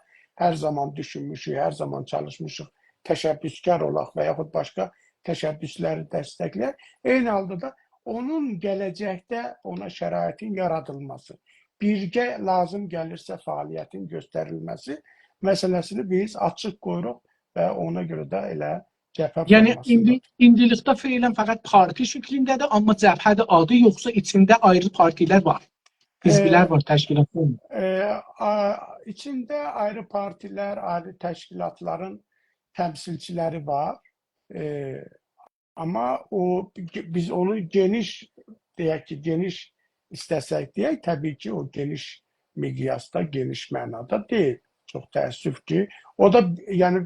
هر زامان دوشونموشوک، هر زامان چالیشمیشیق، تشبثکار اولاق و یاخود باشقا تشبثلری دستکله‌یک. عینی حالدا دا اونون گله‌جکده اونا شرایطین یارادیلماسی، بیرگه لازیم گلیرسه فعالیتین گؤستریلمه‌سی مسئله‌سینی بیز آچیق قویوروق و اونا گؤره ده ائله جبهه، یعنی، فورماسیندا ایندی، ایندیلیکده فعلاً فقط پارتی شکلینده‌دیر، آمما جبهه‌دیر آدی، یوخسا ایچینده آیری پارتی‌لر وار، حزب‌لر، ائ، وار، تشکیلاتلار وار؟ ائ، آ، ایچینده آیری پارتی‌لر، آیری تشکیلاتلارین تمثیلچی‌لری وار. ائ، آمما او، بیز اونو گئنیش، دئیک کی، گئنیش ایسته‌سک دئیک، طبیعی کی، او گئنیش مقیاسدا، گئنیش معنادا دئییل. چوخ تأسف کی، او دا، یعنی،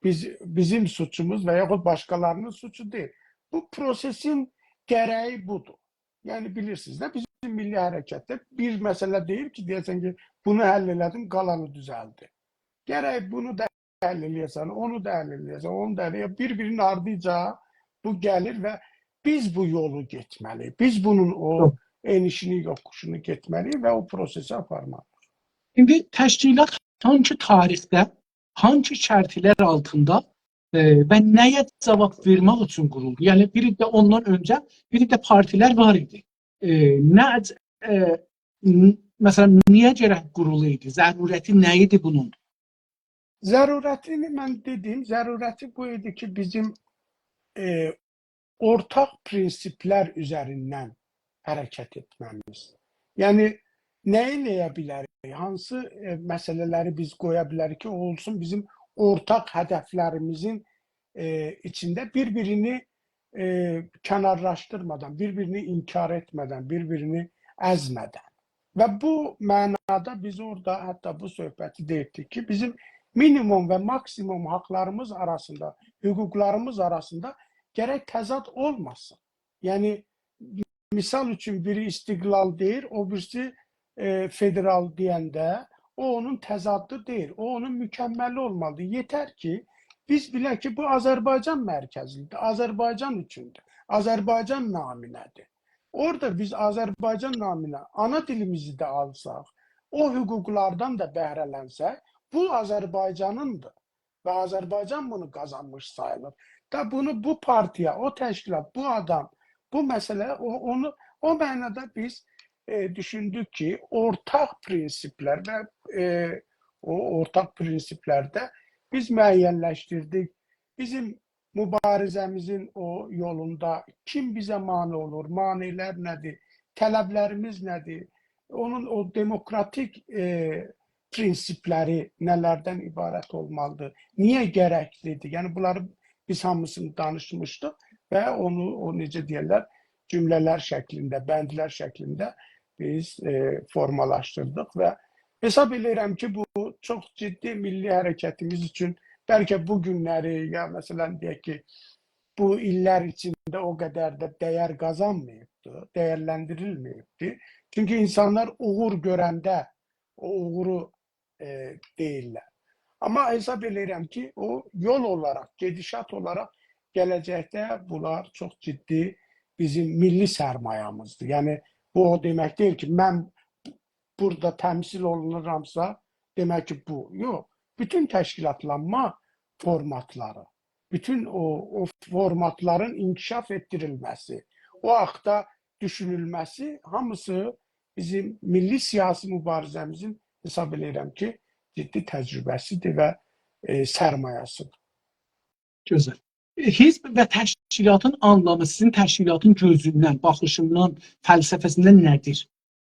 بیز، بیزیم سوچوموز و یاخود باشقالارینین سوچو دئییل. بو پروسئسین گره‌یی بودور. یعنی، بیلیرسینیز ده، بیزیم میللی حرکتده بیر مسئله دئییل کی، دئیه‌سن کی، بونو حل ائله‌دیم، قالانی دوزلدی. گرک بونو دا حل ائله‌یه‌سن، اونو دا حل ائله‌یه‌سن، اونو دا حل ائله‌یه‌سن. بیر-بیرینین آردیجا بو گلیر و بیز بو یولو گئتمه‌لی‌ییک. بیز بونون او، یوخ، ائنیشینی، یوخوشونو گئتمه‌لی‌ییک و او پروسئسی آپارمالی‌ییق. ایندی تشکیلات هانسی تاریخده، هانسی شرطلر آلتیندا، ائ، و نه‌یه جاواب وئرمک اوچون قورولدو؟ یعنی، بیر ده اوندان اؤنجه، بیر ده پارتی‌لر وار ایدی. ائ، نه، ائ، ن-، مثلاً، نییه گرک قورولایدی؟ ضرورتی نه ایدی بونون؟ ضرورتینی من دئدیم، ضرورتی بو ایدی کی، بیزیم، ائ، اورتاق پرینسیپلر اوزریندن حرکت ائتمه‌میز. یعنی، نه ائله‌یه بیلریک؟ هانسی، ائ، مسئله‌لری بیز قویا بیلریک کی، اولسون بیزیم اورتاق هدفلریمیزین، ائ، ایچینده بیر-بیرینی، ائ، کنارلاشدیرمادان، بیر-بیرینی انکار ائتمه‌دن، بیر-بیرینی ازمه‌دن. و بو معنادا بیز اورادا حتی بو صحبتی ده ائتدیک کی، بیزیم مینیموم و ماکسیموم حاقلاریمیز آراسیندا، حقوقلاریمیز آراسیندا گرک تضاد اولماسین. یعنی، مثال اوچون، بیری استقلال دئییر، او بیریسی، ائ، فدرال دئینده، او اونون تضادی دئییل، او اونون مکملی اولمالیدیر. یئتر کی، بیز بیلک کی، بو آذربایجان مرکزلیدیر، آذربایجان اوچوندور، آذربایجان نامینه‌دیر. اورادا بیز آذربایجان نامینه آنا دیلیمیزی ده آلساق، او حقوقلاردان دا بهره‌لنسک، بو آذربایجانیندیر. و آذربایجان بونو قازانمیش ساییلیر. دا بونو بو پارتیا، او تشکیلات، بو آدام، بو مسئله، او، اونو، او معنادا بیز، ائ، دوشوندوک کی، اورتاق پرینسیپلر و، ائ، او اورتاق پرینسیپلرده بیز معینلشدیردیک. بیزیم مبارزه‌میزین او یولوندا کیم بیزه مانع اولور، مانع‌لر نه‌دیر، طلبلریمیز نه‌دیر، اونون او دموکراتیک، ائ، پرینسیپلری نه‌لردن عبارت اولمالیدیر، نییه گرکلیدیر؟ یعنی، بونلاری بیز هامیسینی دانیشمیشدیق و اونو، او، نئجه دئیرلر، جمله‌لر شکلینده، بندلر شکلینده بیز، ائ، فورمالاشدیردیق و حساب ائله‌ییرم کی، بو چوخ جدی میللی حرکتیمیز اوچون بلکه بو گونلری، یا، مثلاً، دئیک کی، بو ایللر ایچینده او قدر ده دیر قازانماییبدی، دیرلندیریلمه‌ییبدی. چونکی اینسانلار اوغور گؤرنده او اوغورو، ائ، دئییرلر. آمما حساب ائله‌ییرم کی، او یول اولاراق، گئدیشات اولاراق گله‌جکده بونلار چوخ جدی بیزیم میللی سرمایه‌میزدیر. یعنی، بو او دئمک دئییل کی، من بورادا تمثیل اولونورامسا، دئمک کی، بو. یوخ، بوتون تشکیلاتلانما فورماتلاری، بوتون او، او فورماتلارین انکشاف ائتدیریلمه‌سی، او حاقدا دوشونولمه‌سی، هامیسی بیزیم میللی سیاسی مبارزه‌میزین، حساب ائله‌ییرم کی، جدی تجربه‌سی‌دیر و، ائ، سرمایه‌سی‌دیر. گؤزل. ائ، حزب و تشکیلاتین آنلامی سیزین تشکیلاتین گؤزوندن، باخیشیندان، فلسفه‌سیندن نه‌دیر؟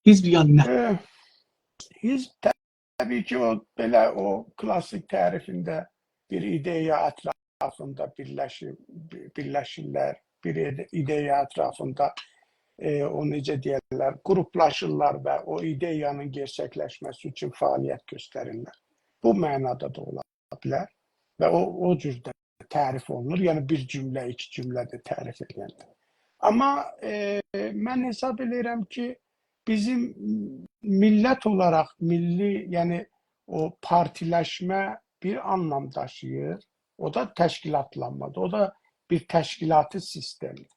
حزب یعنی نه؟ ائ، حزب طبیعی کی، او بئله او کلاسیک تعریفینده بیر ایده‌یا اطرافیندا بیرلشیر، بیرلشیرلر، بیر ایده-، ایده‌یا اطرافیندا، ائ، او نئجه دئیرلر، گروپلاشیرلار و او ایده‌یانین گئرچکلشمه‌سی اوچون فعالیت گؤستریرلر. بو معنادا دا اولا بیلر و او، او جور ده تعریف اولونور. یعنی بیر جمله، ایکی جمله ده تعریف ائدنده. آمما، ائ، من حساب ائله‌ییرم کی، بیزیم میللت اولاراق میللی، یعنی او پارتیلشمه بیر آنلام داشیییر. او دا تشکیلاتلانمادیر. او دا بیر تشکیلاتی سیستمدیر.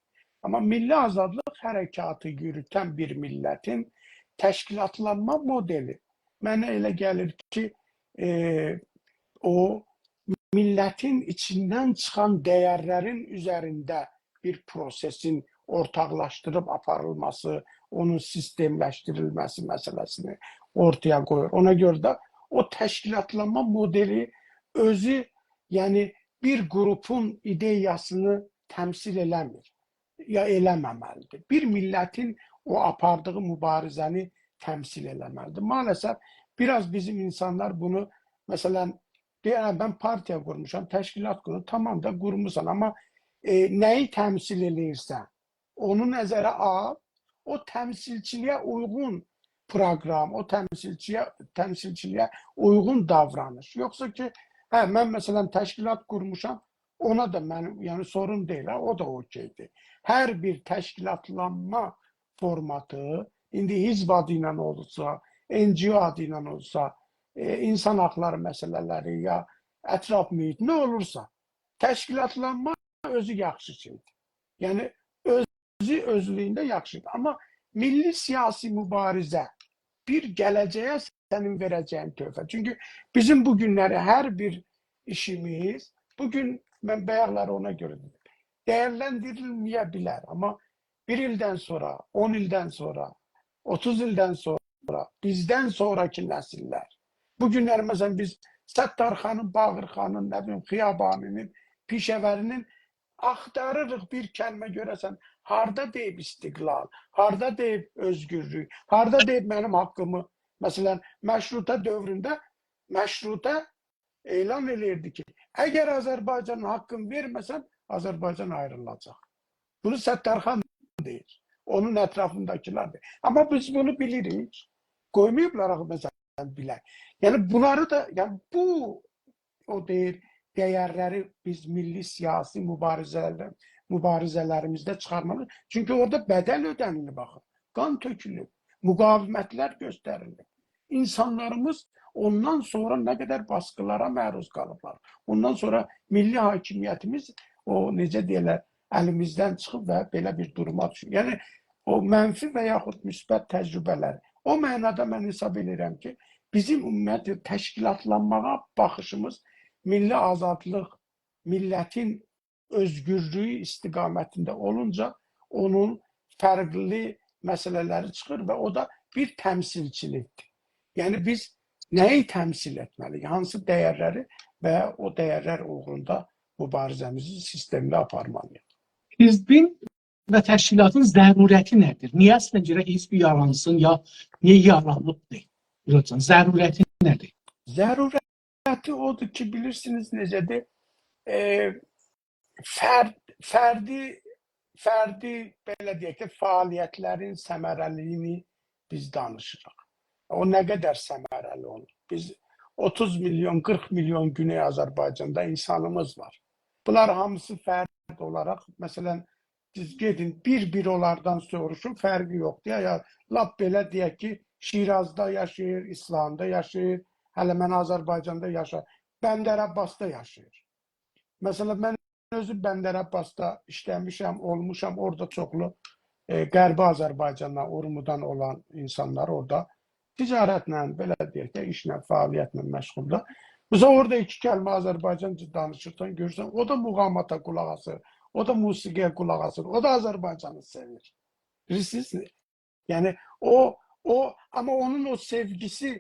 آمما میللی آزادلیق حرکاتی یوروتن بیر میللتین تشکیلاتلانما مودلی منه ائله گلیر کی، ائ، او میللتین ایچیندن چیخان دَیَرلرین اوزرینده بیر پروسئسین اورتاقلاشدیریب آپاریلماسی، اونون سیستملشدیریلمه‌سی مسئله‌سینی اورتایا قویور. اونا گؤره ده او تشکیلاتلانما مودلی اؤزو، یعنی بیر گروپون ایده‌یاسینی تمثیل ائله‌میر. یا ائله‌مه‌مه‌لیدیر. بیر میللتین او آپاردیغی مبارزه‌نی تمثیل ائله‌مه‌لیدیر. مع‌الاسف، بیر آز بیزیم اینسانلار بونو، مثلا، دئیر: «هه، من پارتیا قورموشام، تشکیلات قوروب.» تامام دا، قورموسان، آمما، ائ، نه‌یی تمثیل ائله‌ییرسن، اونو نظره آل. او تمثیلچیلییه اویغون پروقرام، او تمثیلچییه، تمثیلچیلییه اویغون داورانیش. یوخسا کی، «هه، من، مثلا، تشکیلات قورموشام، اونا دا منیم، یعنی، سورون دئییل، هه، او دا اوکئیدیر.» هر بیر تشکیلاتلانما فورماتی، ایندی حزب آدی ایله اولسا، NGO آدی ایله اولسا، ائ، اینسان حاقلاری مسئله‌لری یا اطراف محیط، نه اولورسا، تشکیلاتلانما اؤزو یاخشی شئیدیر. یعنی، اؤزو اؤزلویونده یاخشیدیر. آمما میللی سیاسی مبارزه بیر گله‌جه‌یه سنین وئره‌جه‌یین تحفه. چونکی بیزیم بو گونلری هر بیر ایشیمیز، بو گون من بایاقلاری اونا گؤره دئدیم، دَیرلندیریلمه‌یه بیلر، آمما بیر ایلدن سونرا، اون ایلدن سونرا، اوتوز ایلدن سونرا، بیزدن سونراکی نسیللر، بو گونلری، مثلا، بیز ستارخانین، باقرخانین، نه بیلیم، خیابانی‌نین، پیشه‌وری‌نین آختاریریق بیر کلمه، گؤره‌سن هاردا دئییب استقلال، هاردا دئییب اؤزگورلوک، هاردا دئییب منیم حاققیمی. مثلا، مشروطه دؤورونده مشروطه اعلان ائله‌ییردی کی، اگر آذربایجانین حاققینی وئرمه‌سن، آذربایجان آیریلاجاق. بونو ستارخان دئییر، اونون اطرافینداکیلار دئییر. آمما بیز بونو بیلیریک. قویماییبلار آخی، مثلا، بیلک. یعنی، بونلاری دا، یعنی، بو، او دئییر، دَیَرلری بیز میللی سیاسی مبارزه‌لر، مبارزه‌لریمیزده چیخارمالی. چونکی اورادا بدل اؤده‌نیلیب آخی. قان تؤکولوب، مقاومتلر گؤستریلیب. اینسانلاریمیز اوندان سونرا نه قدر باسقیلارا معروض قالیبلار. اوندان سونرا میللی حاکمیتیمیز او، نئجه دئیرلر، الیمیزدن چیخیب و بئله بیر دوروما دوشوب. یعنی، او منفی و یاخود مثبت تجربه‌لر. او معنادا من حساب ائدیرم کی، بیزیم عمومیتله تشکیلاتلانماغا باخیشیمیز میللی آزادلیق، میللتین اؤزگورلویو استقامتینده اولونجا اونون فرقلی مسئله‌لری چیخیر و او دا بیر تمثیلچیلیکدیر. یعنی بیز نه‌یی تمثیل ائتمه‌لی‌ییک؟ هانسی دَیَرلری و او دَیَرلر اوغروندا مبارزه‌میزین سیستملی آپارمالی‌ییق؟ حزبین و تشکیلاتین ضرورتی نه‌دیر؟ نییه اصلا گرک حزب یارانسین، یا نییه یارانلیبدیر؟ بویورون، ضرورتی نه‌دیر؟ ضرورتی اودور کی، بیلیرسینیز نئجه‌دیر؟ ائ، فرد، فردی، فردی، بئله دئیک کی، فعالیتلرین ثمره‌لیگینی بیز دانیشیریق. او نه قدر ثمره‌لی اولور؟ بیز اوتوز میلیون، قیرخ میلیون گونئی آذربایجاندا اینسانیمیز وار. بونلار هامیسی فرد اولاراق، مثلا، سیز گئدین، بیر-بیر اونلاردان سوروشون، فرقی یوخدور. یا، یا لاپ بئله دئیک کی، شیرازدا یاشاییر، اصفهاندا یاشاییر، هله من آذربایجاندا یاشاییر، بندرعباسدا یاشاییر. مثلا، من اؤزوم بندرعباسدا ایشله‌میشم، اولموشام، اورادا چوخلو، ائ، غربی آذربایجاندان، اورمودان اولان اینسانلار اورادا تجارتله، بئله دئیک ده، ایشله، فعالیتله مشغولدور. مثلا، اورادا ایکی کلمه آذربایجانجا دانیشیرسان، گؤرورسن، او دا مقاماتا قولاق آسیر، او دا موسیقی‌یه قولاق آسیر، او دا آذربایجانی سئویر. بیلیرسینیز؟ یعنی، او، او، آمما اونون او سئوگیسی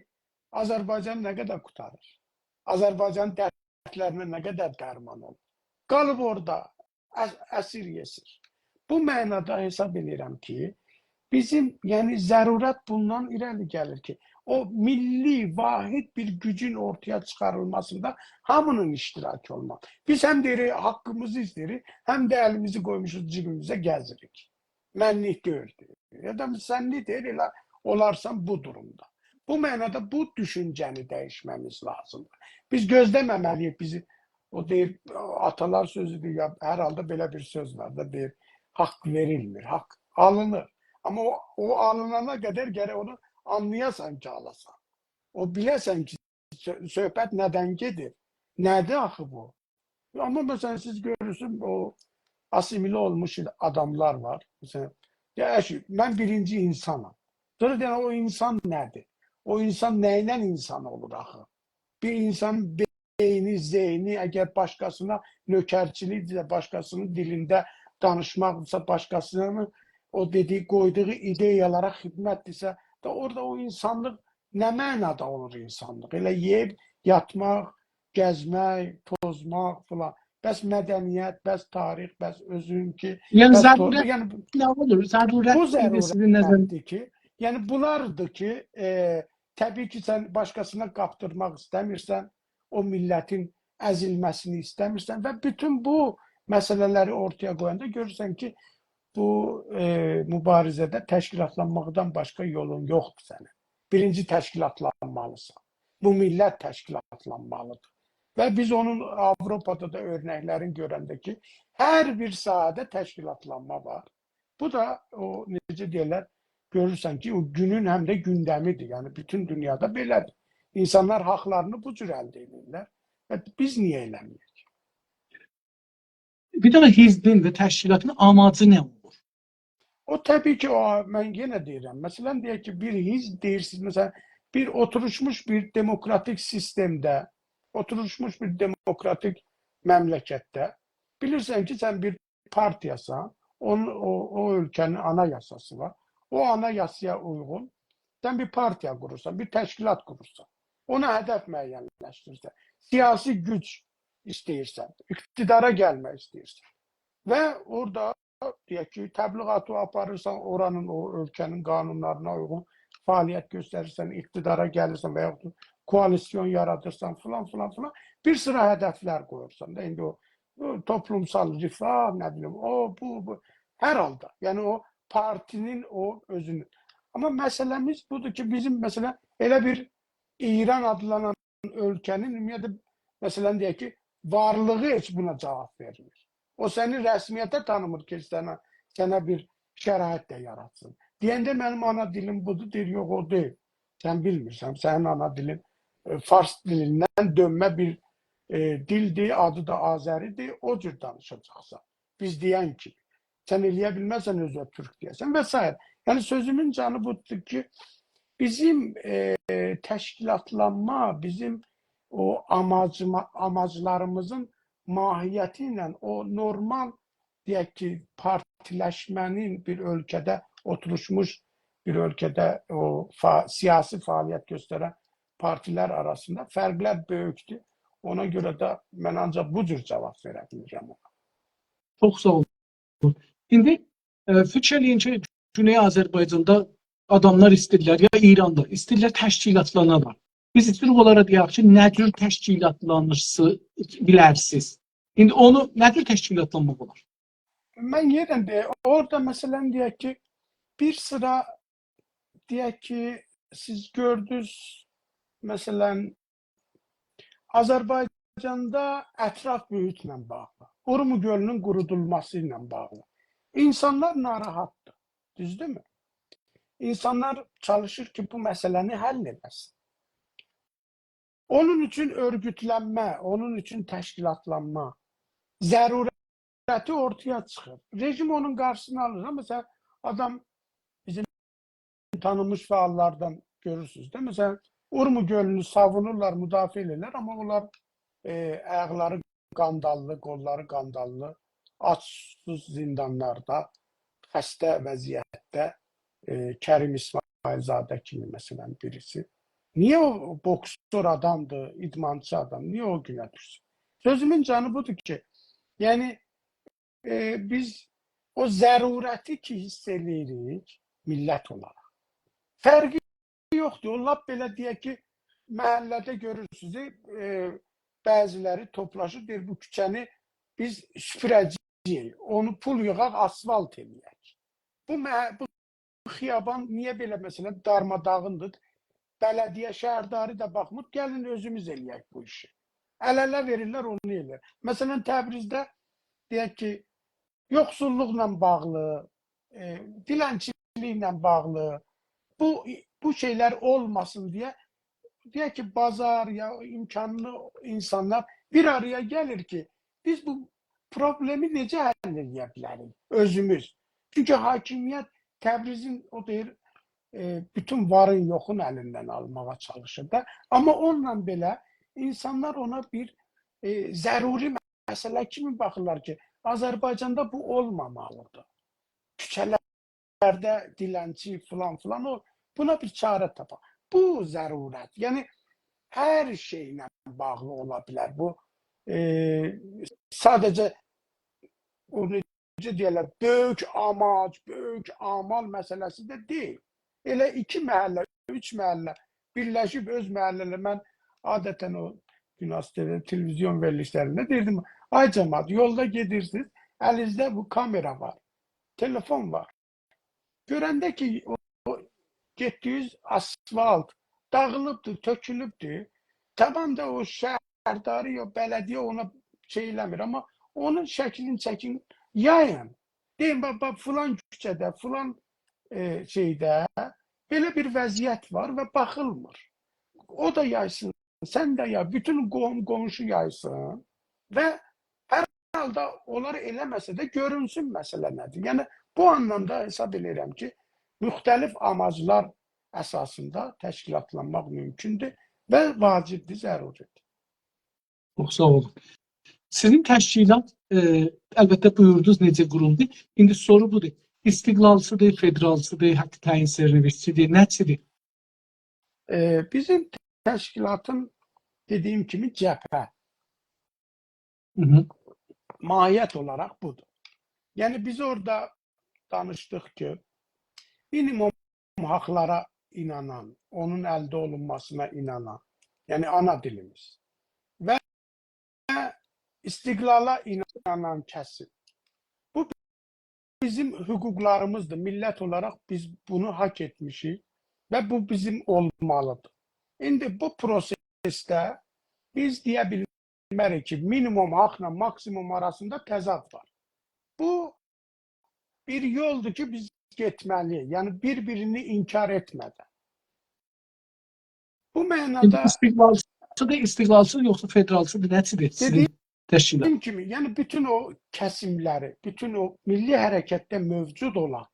آذربایجانی نه قدر قوتاریر؟ آذربایجانین دردلرینه نه قدر درمان اولور؟ قالیب اورادا، ا-، اسیر یئسیر. بو معنادا حساب ائدیرم کی، بیزیم، یعنی، ضرورت بوندان ایره‌لی گلیر کی، او میللی، واحد بیر گوجون اورتایا چیخاریلماسیندا هامینین اشتراکی اولمالی. بیز هم دئییریک، حاققیمیزی ایسته‌ییریک، هم ده الیمیزی قویموشوق جیبیمیزه، گزیریک. منلیک دئییل. یا دا سنلیک دئییل، ائله اولارسان بو دورومدا. بو معنادا بو دوشونجه‌نی دییشمه‌میز لازیمدیر. بیز گؤزله‌مه‌مه‌لی‌ییک، بیزی، او دئییر، آتالار سؤزودور یا، هر حالدا بئله بیر سؤز وار دا، دئییر، «حاق وئریلمیر، حاق آلینیر.» آمما او، او آلینانا قدر گرک اونو آنلایاسان کی، آلاسان. او بیله‌سن کی، سؤ-، صحبت نه‌دن گئدیر؟ نه‌دیر آخی بو؟ آمما، مثلا، سیز گؤرورسونوز، او آسیمیله اولموش آداملار وار. مثلا، دئییر کی، «من بیرینجی اینسانام.» سونرا دئییر، «او اینسان نه‌دیر؟ او اینسان نه ایله اینسان اولور آخی؟» بیر اینسان بئینی، ذهنی، اگر باشقاسینا نؤکرچیلیکدیرسه، باشقاسینین دیلینده دانیشماقدیرسا، باشقاسینین او دئدیگی، قویدوغو ایدئیالارا خدمتدیرسه، دا اورادا او اینسانلیق نه معنادا اولور اینسانلیق؟ ائله یئییب یاتماق، گزمک، توزماق فلان. بس مدنیت، بس تاریخ، بس اؤزونکی، یعنی بس تو-، ضرورت یعنی نه اولور؟ ضرورت بو نئجه، سیزین نظرینیزده؟ ضرورتدیر کی، یعنی بونلاردیر کی، ائ، طبیعی کی، سن باشقاسینا قاپتیرماق ایسته‌میرسن، او میللتین ازیلمه‌سینی ایسته‌میرسن و بوتون بو مسئله‌لری اورتایا قویاندا گؤرورسن کی، بو، ائ، موباریزه‌ده تشکیلاتلانماقدان باشقا یولون یوخدور سنین. بیرینجی تشکیلاتلانمالیسان. بو میللت تشکیلاتلانمالیدیر. و بیز اونون آوروپادا دا اؤرنکلرینی گؤرنده کی، هر بیر ساحه‌ده تشکیلاتلانما وار. بو دا او، نئجه دئیرلر، گؤرورسن کی، او گونون هم ده گوندمیدیر. یعنی، بوتون دونیادا بئله‌دیر. اینسانلار حاقلارینی بو جور الده ائدیرلر. و بیز نییه ائله‌میریک؟ بیر دنه حزبین و تشکیلاتین آماجی نه اولور؟ او، طبیعی کی، او، من یئنه دئییرم. مثلا، دئیک کی، بیر حزب دئییرسینیز، مثلا، بیر اوتوروشموش بیر دموکراتیک سیستمده، اوتوروشموش بیر دموکراتیک مملکتده بیلیرسن کی، سن بیر پارتیاسان، اونون، او، او اؤلکه‌نین آنایاساسی وار. او آنایاسایا اویغون سن بیر پارتیا قورورسان، بیر تشکیلات قورورسان. اونا هدف معینلشدیریرسن. سیاسی گوج ایسته‌ییرسن، اقتدارا گلمک ایسته‌ییرسن. و اورادا، دئیک کی، تبلیغاتی آپاریرسان، اورانین، او اؤلکه‌نین قانونلارینا اویغون فعالیت گؤستریرسن، اقتدارا گلیرسن و یاخود کوالیسیون یارادیرسان، فلان، فلان، فلان. بیر سیرا هدفلر قویورسان دا. ایندی او، او توپلومسال رفاه، نه بیلیم، او، بو، بو. هر حالدا، یعنی او پارتی‌نین او اؤزونون. آمما مسئله‌میز بودور کی، بیزیم، مثلا، ائله بیر ایران آدلانان اؤلکه‌نین، اومومیتله، مثلا، دئیک کی، وارلیغی هئچ بونا جاواب وئرمیر. او سنی رسمیته تانیمیر کی، سنه، سنه بیر شرایط ده یاراتسین. دئینده، «منیم آنا دیلیم بودور»، دئییر، «یوخ، او دئییل. سن بیلمیرسن، سنین آنا دیلین، ائ، فارس دیلیندن دؤنمه بیر، ائ، دیلدیر، آدی دا آذری‌دیر، او جور دانیشاجاقسان. بیز دئین کیمی. سن ائلیه بیلمزسن اؤزونه تورک دئیه‌سن» و سایره. یعنی، سؤزومون جانی بودور کی، بیزیم، ائ، تشکیلاتلانما، بیزیم او آماجیما-، آماجلاریمیزین ماهیتی ایله او نورمال، دئیک کی، پارتیلشمه‌نین بیر اؤلکه‌ده، اوتوروشموش بیر اؤلکه‌ده او فعا-، سیاسی فعالیت گؤسترن پارتیلر آراسیندا فرقلر بؤیوکدور. اونا گؤره ده من آنجاق بو جور جاواب وئره بیلیرم اونا. چوخ ساغ اولون. ایندی، ائ، فیکیر ائله‌یین کی، گونئی آذربایجاندا آداملار ایسته‌ییرلر، یا ایراندا ایسته‌ییرلر تشکیلاتلانالار. بیز ایسته‌ییریک اونلارا دئیک کی، نه جور تشکیلاتلانیرسینیز، بیلرسینیز. ایندی اونو نه جور تشکیلاتلانماق اولار؟ من یئنه ده اورادا، مثلا، دئیک کی، بیر سیرا، دئیک کی، سیز گؤردونوز، مثلا، آذربایجاندا اطراف محیطله باغلی، اورمو گؤلونون قورودولماسی ایله باغلی اینسانلار ناراحتدیر. دوزدورمو؟ اینسانلار چالیشیر کی، بو مسئله‌نی حل ائله‌سین. اونون اوچون اؤرگوتلنمه، اونون اوچون تشکیلاتلانما ضرورتی اورتایا چیخیر. رژیم اونون قارشیسینی آلیر. مثلا، آدام، بیزیم تانینمیش فعاللاردان گؤرورسونوز ده. مثلا، اورمو گؤلونو ساوونورلار، مدافعه ائدیرلر، آمما اونلار، ائ، آیاقلاری قانداللی، قوللاری قانداللی، آچ، سوسوز زیندانلاردا، خسته وضعیتده، ائ، کریم اسماعیل‌زاده کیمی، مثلا، بیریسی. نییه او بوکسور آدامدیر، ایدمانچی آدام، نییه او گونه دوشسون؟ سؤزومون جانی بودور کی، یعنی، ائ، بیز او ضرورتی کی حیس ائله‌ییریک میللت اولاراق. فرقی یوخدور. او لاپ بئله دئیک کی، محله‌ده گؤرورسونوز، ائ، بعضی‌لری توپلاشیر، دئییر: «بو کوچه‌نی بیز سوپوره‌جه‌ییک، اونو پول ییغاق، آسفالت ائله‌یک.» بو مه-، بو خیابان نییه بئله، مثلا، دارماداغیندیر؟ بلدیه، شهرداری دا باخمیر، گلین اؤزوموز ائله‌یک بو ایشی. ال-اله وئریرلر، اونو ائله‌ییر. مثلا، تبریزده، دئیک کی، یوخسوللوقلا باغلی، ائ، دیلنچیلیکله باغلی، بو، بو شئیلر اولماسین دئیه، دئیک کی، بازار یا امکانلی اینسانلار بیر آرایا گلیر کی، بیز بو پروبلئمی نئجه حل ائله‌یه بیلریک اؤزوموز؟ چونکی حاکمیت تبریزین، او دئییر، ائ، بوتون وارین یوخون الیندن آلماغا چالیشیر دا. آمما اونونلا بئله اینسانلار اونا بیر، ائ، ضروری مسئله کیمی باخیرلار کی، آذربایجاندا بو اولمامالیدیر. کوچه‌لرده دیلنچی فلان فلان، او، بونا بیر چاره تاپا. بو ضرورت. یعنی، هر شئیله باغلی اولا بیلر. بو، ائ، ساده‌جه، او نئجه دئیرلر، بؤیوک آماج، بؤیوک آمال مسئله‌سی ده دئییل. ائله ایکی محله، اوچ محله بیرلشیب اؤز محله‌لری، من عادتا او گوناز تی‌وی تلویزیون وئریلیشلرینده دئییردیم: «آی جماعت، یولدا گئدیرسینیز، الینیزده بو کامئرا وار، تلفون وار. گؤرنده کی، او، او گئتدیگینیز آسفالت داغیلیبدیر، تؤکولوبدور، تامام دا او شهرداری، او بلدیه اونا شئی ائله‌میر، آمما اونون شکلینی چکین، یایین. دئیین، باخ، باخ، فلان کوچه‌ده، فلان، ائ، شئیده بئله بیر وضعیت وار و باخیلمیر.» او دا یایسین، سن ده یای، بوتون قوهوم قونشو یایسین و هر حالدا اونلار ائله‌مه‌سه ده گؤرونسون مسئله نه‌دیر. یعنی، بو آنلامدا حساب ائله‌ییرم کی، مختلف آماجلار اساسیندا تشکیلاتلانماق مومکوندور و واجبدیر، ضروریدیر. چوخ ساغ اولون. سیزین تشکیلات، ائ، البته بویوردونوز نئجه قورولدو. ایندی سورو بودور. استقلالچی‌دیر، فدرالچی‌دیر، حق تعیین سرنوشتچی‌دیر، نه‌چی‌دیر؟ ائ، بیزیم تشکیلاتین، دئدیگیم کیمی، جبهه، هی هی، ماهیت اولاراق بودور. یعنی، بیز اورادا دانیشدیق کی، مینیموم حاقلارا اینانان، اونون الده اولونماسینا اینانان، یعنی آنا دیلیمیز و استقلالا اینانان کسیم. بو بیزیم حقوقلاریمیزدیر. میللت اولاراق بیز بونو حاق ائتمیشیک و بو بیزیم اولمالیدیر. ایندی بو پروسسده بیز دئیه بیلمریک کی، مینیموم حاقلا ماکسیموم آراسیندا تضاد وار. بو بیر یولدور کی، بیز گئتمه‌لی‌ییک. یعنی، بیر-بیرینی انکار ائتمه‌دن. بو ایندی معنادا استقلالچی‌دیر، استقلالچی یوخسا فدرالچی‌دیر، نه‌چی‌دیر سیزین، دئدیگیم تشکیلات؟ کیمی، یعنی بوتون او کسیملری، بوتون او میللی حرکتده موجود اولان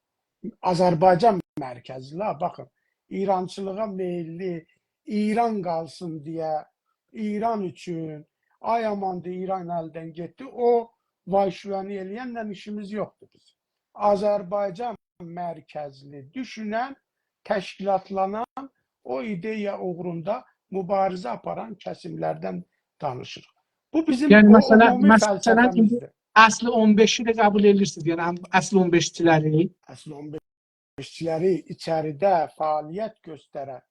آذربایجان مرکزلی، ها، باخین، ایرانچیلیغا میللی، ایران قالسین دئیه، ایران اوچون، آی آماندی، ایران الدن گئتدی، او وای-شوونی ائله‌ینله ایشیمیز یوخدور بیزیم. آذربایجان مرکزلی دوشونن، تشکیلاتلانان، او ایدئیا اوغروندا موباریزه آپاران کسیملردن دانیشیریق. بو بیزیم، یعنی، او مثلا، عمومی، مثلا، ایندی فلسفه‌میزدیر. اصل اون بئشی ده قبول ائدیرسینیز، یعنی هم اصل اون بئشچی‌لری؟ اصل اون بئشچی‌لری ایچریده فعالیت گؤسترن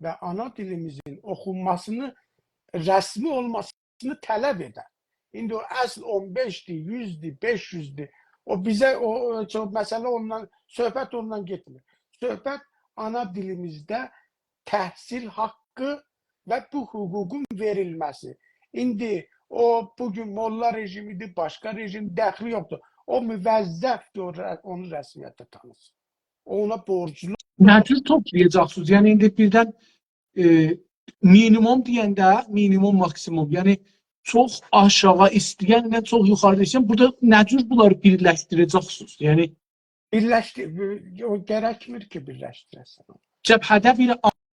و آنا دیلیمیزین اوخونماسینی، رسمی اولماسینی طلب ائدن. ایندی او اصل اون بئشدیر، یوزدور، بئش یوزدور. او بیزه، او، او، او، مسئله اوندان، صحبت اوندان گئتمیر. صحبت آنا دیلیمیزده تحصیل حاقی و بو حقوقون وئریلمه‌سی. ایندی او، بو گون موللا رژیمی‌دیر، باشقا رژیم، دخلی یوخدور. او موظفدیر، او ر-، اونو رسمیتده تانیسین. او اونا بورجلو. نه جور توپلایاجاقسینیز؟ یعنی، ایندی بیردن، ائ، مینیموم دئینده، مینیموم، ماکسیموم، یعنی چوخ آشاغی ایسته‌ینله چوخ یوخاریدا ایسته‌ین، بورادا نه جور بونلاری بیرلشدیره‌جکسینیز؟ یعنی بیرلشدی-، او گرکمیر کی، بیرلشدیره‌سن. جبهه‌ده بیر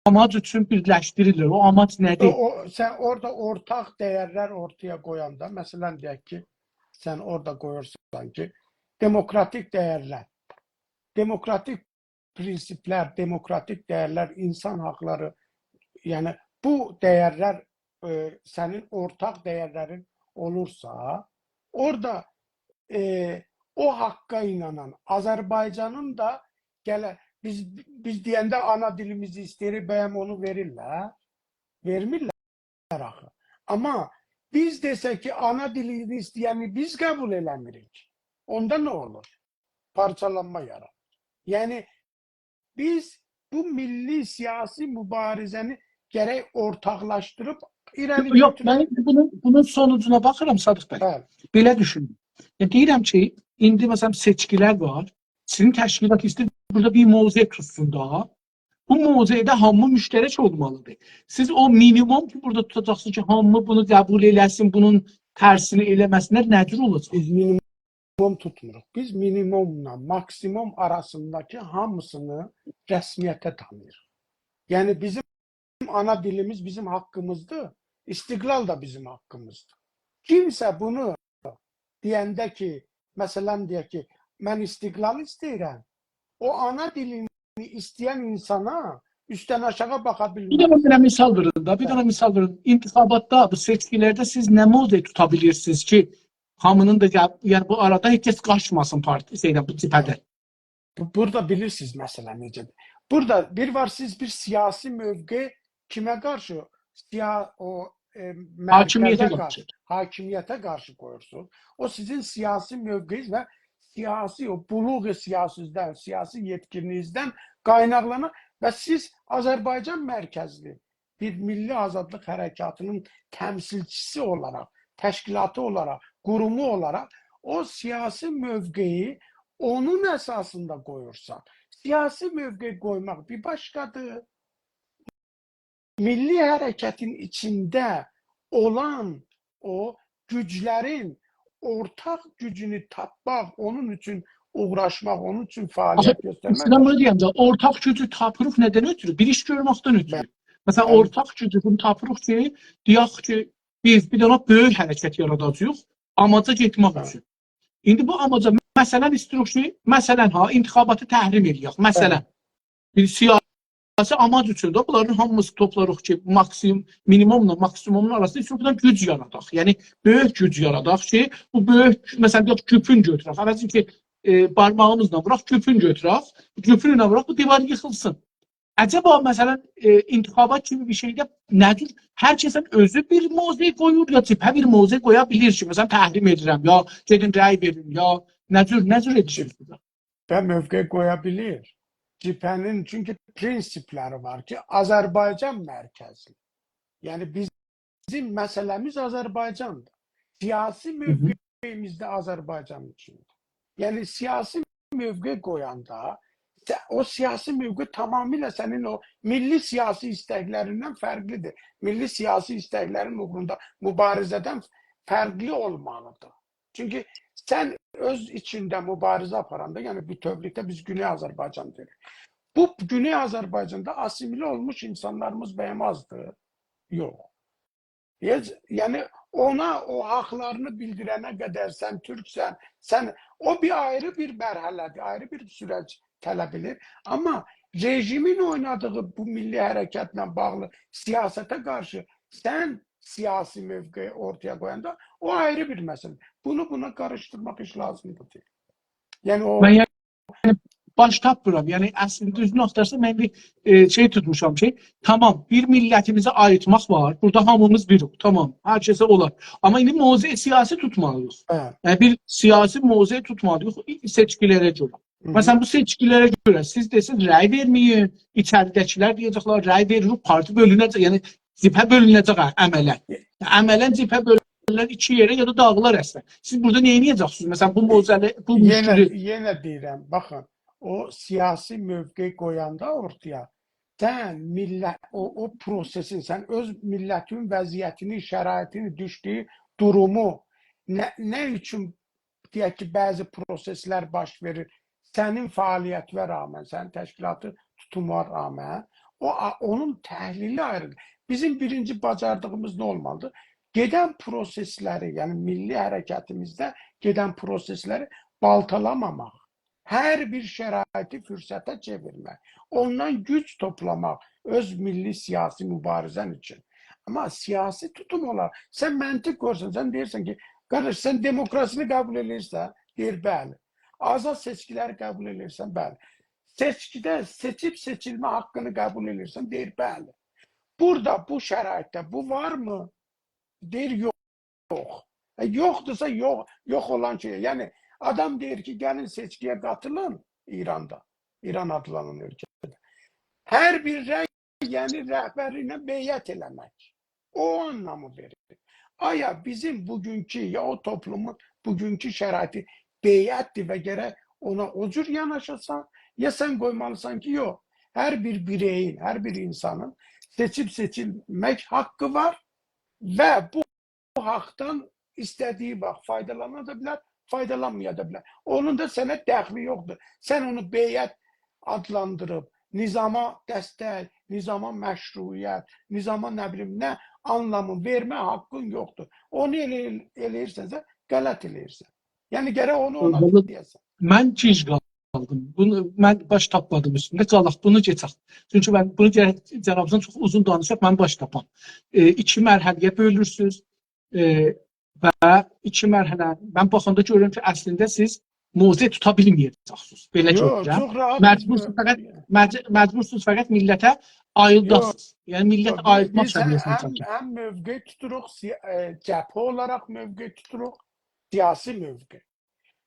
آماج اوچون بیرلشدیریلیر. او آماج نه‌دیر؟ او، او، سن اورادا اورتاق دیرلر اورتایا قویاندا، مثلا، دئیک کی، سن اورادا قویورسان کی، دموکراتیک دیرلر، دموکراتیک پرینسیپلر، دموکراتیک دیرلر، اینسان حاقلاری، یعنی بو دَیَرلر، ائ، سنین اورتاق دَیَرلرین اولورسا، اورادا، ائ، او حاققا اینانان، آذربایجانین دا گله، بیز، بیز دئینده آنا دیلیمیزی ایسته‌ییریک، بَیَم اونو وئریرلر؟ وئرمیرلر آخی. آمما بیز دئسک کی، آنا دیلینی ایسته‌ینی بیز قبول ائله‌میریک، اوندا نه اولور؟ پارچالانما یارانیر. یعنی بیز بو میللی سیاسی موباریزه‌نی گرک اورتاقلاشدیریب ایره‌لی یوخ، یوخ، گؤتورک. من بونون، بونون سونوجونا باخیرام، صادق بی. بلی. بئله دوشونون. ائ، دئییرم کی، ایندی، مثلا، سئچکیلر وار. سیزین تشکیلات ایسته‌ییر بورادا بیر موضع توتسون دا. بو موضعده هامی مشترک اولمالیدیر. سیز او مینیموم کی، بورادا توتاجاقسینیز کی، هامی بونو قبول ائله‌سین، بونون ترسینی ائله‌مه‌سینلر، نه جور اولاجاق؟ بیز مینیموم توتموروق. بیز مینیموملا ماکسیموم آراسینداکی هامیسینی رسمیته تانیییریق. یعنی بیزیم آنا دیلیمیز بیزیم حاققیمیزدیر، استقلال دا بیزیم حاققیمیزدیر. کیمسه بونو دئینده کی، مثلا، دئیک کی، من استقلال ایسته‌ییرم، او آنا دیلینی ایسته‌ین اینسانا اوستدن آشاغی باخا بیر بیلمز. دنه، بیر دنه مثال وئرین دا، بیر دنه مثال وئرین. انتخاباتدا، بو سئچکیلرده سیز نه موضع توتا بیلیرسینیز کی، هامینین دا گل-، یعنی بو آرادا هئچ کس قاچماسین پارتی، شئیدن، بو جبهه‌دن؟ بو، بورادا بیلیرسینیز مسئله نئجه‌دیر. بورادا بیر وار، سیز بیر سیاسی موقع کیمه قارشی؟ سیا-، او، ائ، حاکمیته مرکزه قارشی. قارشی، حاکمیته قارشی قویورسونوز. او سیزین سیاسی موقعینیز و سیاسی، او بلوغ سیاسی‌دن، سیاسی یئتکینلیگینیزدن قایناقلانیر و سیز آذربایجان مرکزلی بیر میللی آزادلیق حرکاتینین تمثیلچیسی اولاراق، تشکیلاتی اولاراق، قورومو اولاراق او سیاسی موقعی اونون اساسیندا قویورسان. سیاسی موقع قویماق بیر باشقادیر. میللی حرکتین ایچینده اولان او گوجلرین اورتاق گوجونو تاپماق، اونون اوچون اوغراشماق، اونون اوچون آخی، فعالیت گؤسترمک سیزه بونو لازیم. دئیه‌جم، اورتاق گوجو تاپیریق ندن اؤترو؟ بیر ایش گؤرمکدن اؤترو. بلی. مثلا، بلی. اورتاق گوجو بونو تاپیریق کی، دئیک کی، بیز بیر دنه بؤیوک حرکت یاراداجاغیق، آماجا گئتمک بلی. اوچون. ایندی بو آماجا، مثلا، ایستیروخ کی، مثلا، ها، انتخاباتی تحریم ائله‌یک، مثلا. بلی. بیر سیاسی آماج اوچون ده بونلارین هامیسی توپلاریق کی، ماکسیموم، مینیموملا ماکسیمومون آراسیندا ایستیروخ بوردان گوج یاراداق. یعنی، بؤیوک گوج یاراداق کی، بو بؤیوک، مثلا، دئیک، کوپون گؤتورک. عوضین کی، ائ، بارماغیمیزلا ووراق، کوپون گؤتورک. کوپونو ووراق، بو دیوار ییخیلسین. عجبا، مثلا، ائ، انتخابات کیمی بیر شئیده نه جور، هر کسین اؤزو بیر موضع قویور، یا جبهه بیر موضع قویا بیلیر کی، مثلا، تحریم ائدیرم، یا گئدین رأی وئرین، یا نه جور، نه جور ائدیرسینیز بورادا؟ و موقع قویا بیلیر. جبهه‌نین چونکی پرینسیپلری وار کی، آذربایجان مرکزلی. یعنی بیزیم مسئله‌میز آذربایجاندیر. سیاسی هی هی. موقعیمیز ده آذربایجان اوچوندور. یعنی سیاسی موقع قویاندا سه-، او سیاسی موقع تمامیله سنین او میللی سیاسی ایستکلریندن فرقلیدیر. میللی سیاسی ایستکلرین اوغروندا موباریزه‌دن فرقلی اولمالیدیر. چونکی سن اؤز ایچینده موباریزه آپاراندا، یعنی بوتؤولوکده بیز گونئی آذربایجان دئییریک. بو گونئی آذربایجاندا آسیمیله اولموش اینسانلاریمیز بَیَم آزدیر؟ یوخ. هئچ، یعنی اونا او حاقلارینی بیلدیرنه قدر سن تورکسن، سن، او بیر آیری بیر مرحله‌دیر، آیری بیر سورج طلب ائدیر. آمما رژیمین اوینادیغی بو میللی حرکتله باغلی سیاسته قارشی سن سیاسی موقعی اورتایا قویاندا او آیری بیر مسئله. بونو بونا قاریشدیرماق هئچ لازیم دا دئییل. یعنی او من، یعنی، باش تاپمیرام. یعنی، اصلینده، دوزونو آختارسام، من بیر، ائ، شئی توتموشام کی، تامام، بیر میللتیمیزی آییرتماق وار. بورادا هامیمیز بیریک، تامام، هر کسه اولار. آمما ایندی موضع سیاسی توتمالی‌ییق. هه. یعنی، بیر سیاسی موضع توتمالی‌ییق سئچکیلره گؤره. هی هی. مثلا، بو سئچکیلره گؤره سیز دئسه‌نیز، رأی وئرمه‌یین، ایچریده‌کیلر دئیه‌جکلر، رأی وئریلیب، پارتی بؤلونه‌جک، یعنی جبهه بؤلونه‌جک، هه، عملا. عملا جبهه بؤلونر ایکی یئره یا دا داغیلار اصلا. سیز بورادا نه ائده‌جکسینیز؟ مثلا، بو موضوعی، بو یئنه، مشکلی یئنه دئییرم، باخین، او سیاسی موقع قویاندا اورتایا، سن میللت، او، او پروسئسین، سن اؤز میللتین وضعیتینی، شرایطینی، دوشدویو دورومو، نه، نه اوچون، دئیک کی، بعضی پروسئسلر باش وئریر، سنین فعالیتینه رغمن، سنین تشکیلاتی توتومونا رغمن، او، آ-، اونون تحلیلی آیریدیر. بیزیم بیرینجی باجاردیغیمیز نه اولمالیدیر؟ گئدن پروسئسلری، یعنی میللی حرکتیمیزده گئدن پروسئسلری بالتالاماماق، هر بیر شرایطی فرصته چئویرمک، اوندان گوج توپلاماق، اؤز میللی سیاسی موباریزه‌ن اوچون. آمما سیاسی توتوم اولاراق، سن منطق قویورسان، سن دئییرسن کی، قارداش، سن دموکراسینی قبول ائدیرسن؟ دئییر، بلی. آزاد سئچکیلری قبول ائدیرسن؟ بلی. سئچکیده سئچیب سئچیلمه حاققینی قبول ائدیرسن؟ دئییر، بلی. بورادا، بو شرایطده بو وارمی؟ دئییر، یوخ. یوخ. ائ، یوخدورسا، یوخ، یوخ اولان شئی. یعنی، آدام دئییر کی، گلین سئچکی‌یه قاتیلین ایراندا. ایران آدلانان اؤلکه‌ده. هر بیر رأی، یعنی رهبری ایله بیعت ائله‌مک. او آنلامی وئریر. آیا بیزیم بوگونکو، یا او توپلومون بوگونکو شرایطی بیعتدیر و گرک اونا او جور یاناشاسان، یا سن قویمالیسان کی، یوخ، هر بیر بیرئیین، هر بیر اینسانین سئچیب سئچیلمک حاققی وار و بو حاقدان ایسته‌دیگی واخت فایدالانا دا بیلر، فایدالانمایا دا بیلر. اونون دا سنه دخلی یوخدور. سن اونو بیعت آدلاندیریب، نظاما دستک، نظاما مشروعیت، نظاما نه بیلیم نه آنلامی وئرمه حاققین یوخدور. اونو ائله، ائله‌ییرسنسه، غلط ائله‌ییرسن. یعنی گرک اونو اونا دئیه‌سن. من گیج قالدیم. بونو من باش تاپمادیم اوستونده. قالاق، بونو کئچک. چونکی من بونو گرک جنابینیزدان چوخ اوزون دانیشاق، من باش تاپام. ائ، ایکی مرحله‌یه بؤلورسونوز. ائ، و ایکی مرحله. من باخاندا گؤرورم کی، اصلینده سیز موضع توتا بیلمه‌یه‌جکسینیز. بئله یوخ، گؤرورم. چوخ راحت مجبورسونوز فقط، مج-، مجبورسونوز فقط میللته آییلداسینیز. یوخ. یعنی میللت یوخ، بیز، آییلدما بیز هم، سویه‌سینه هم، چکک. هم موقع توتوروق، سی-، ائ، جبهه اولاراق موقع توتوروق، سیاسی موقع.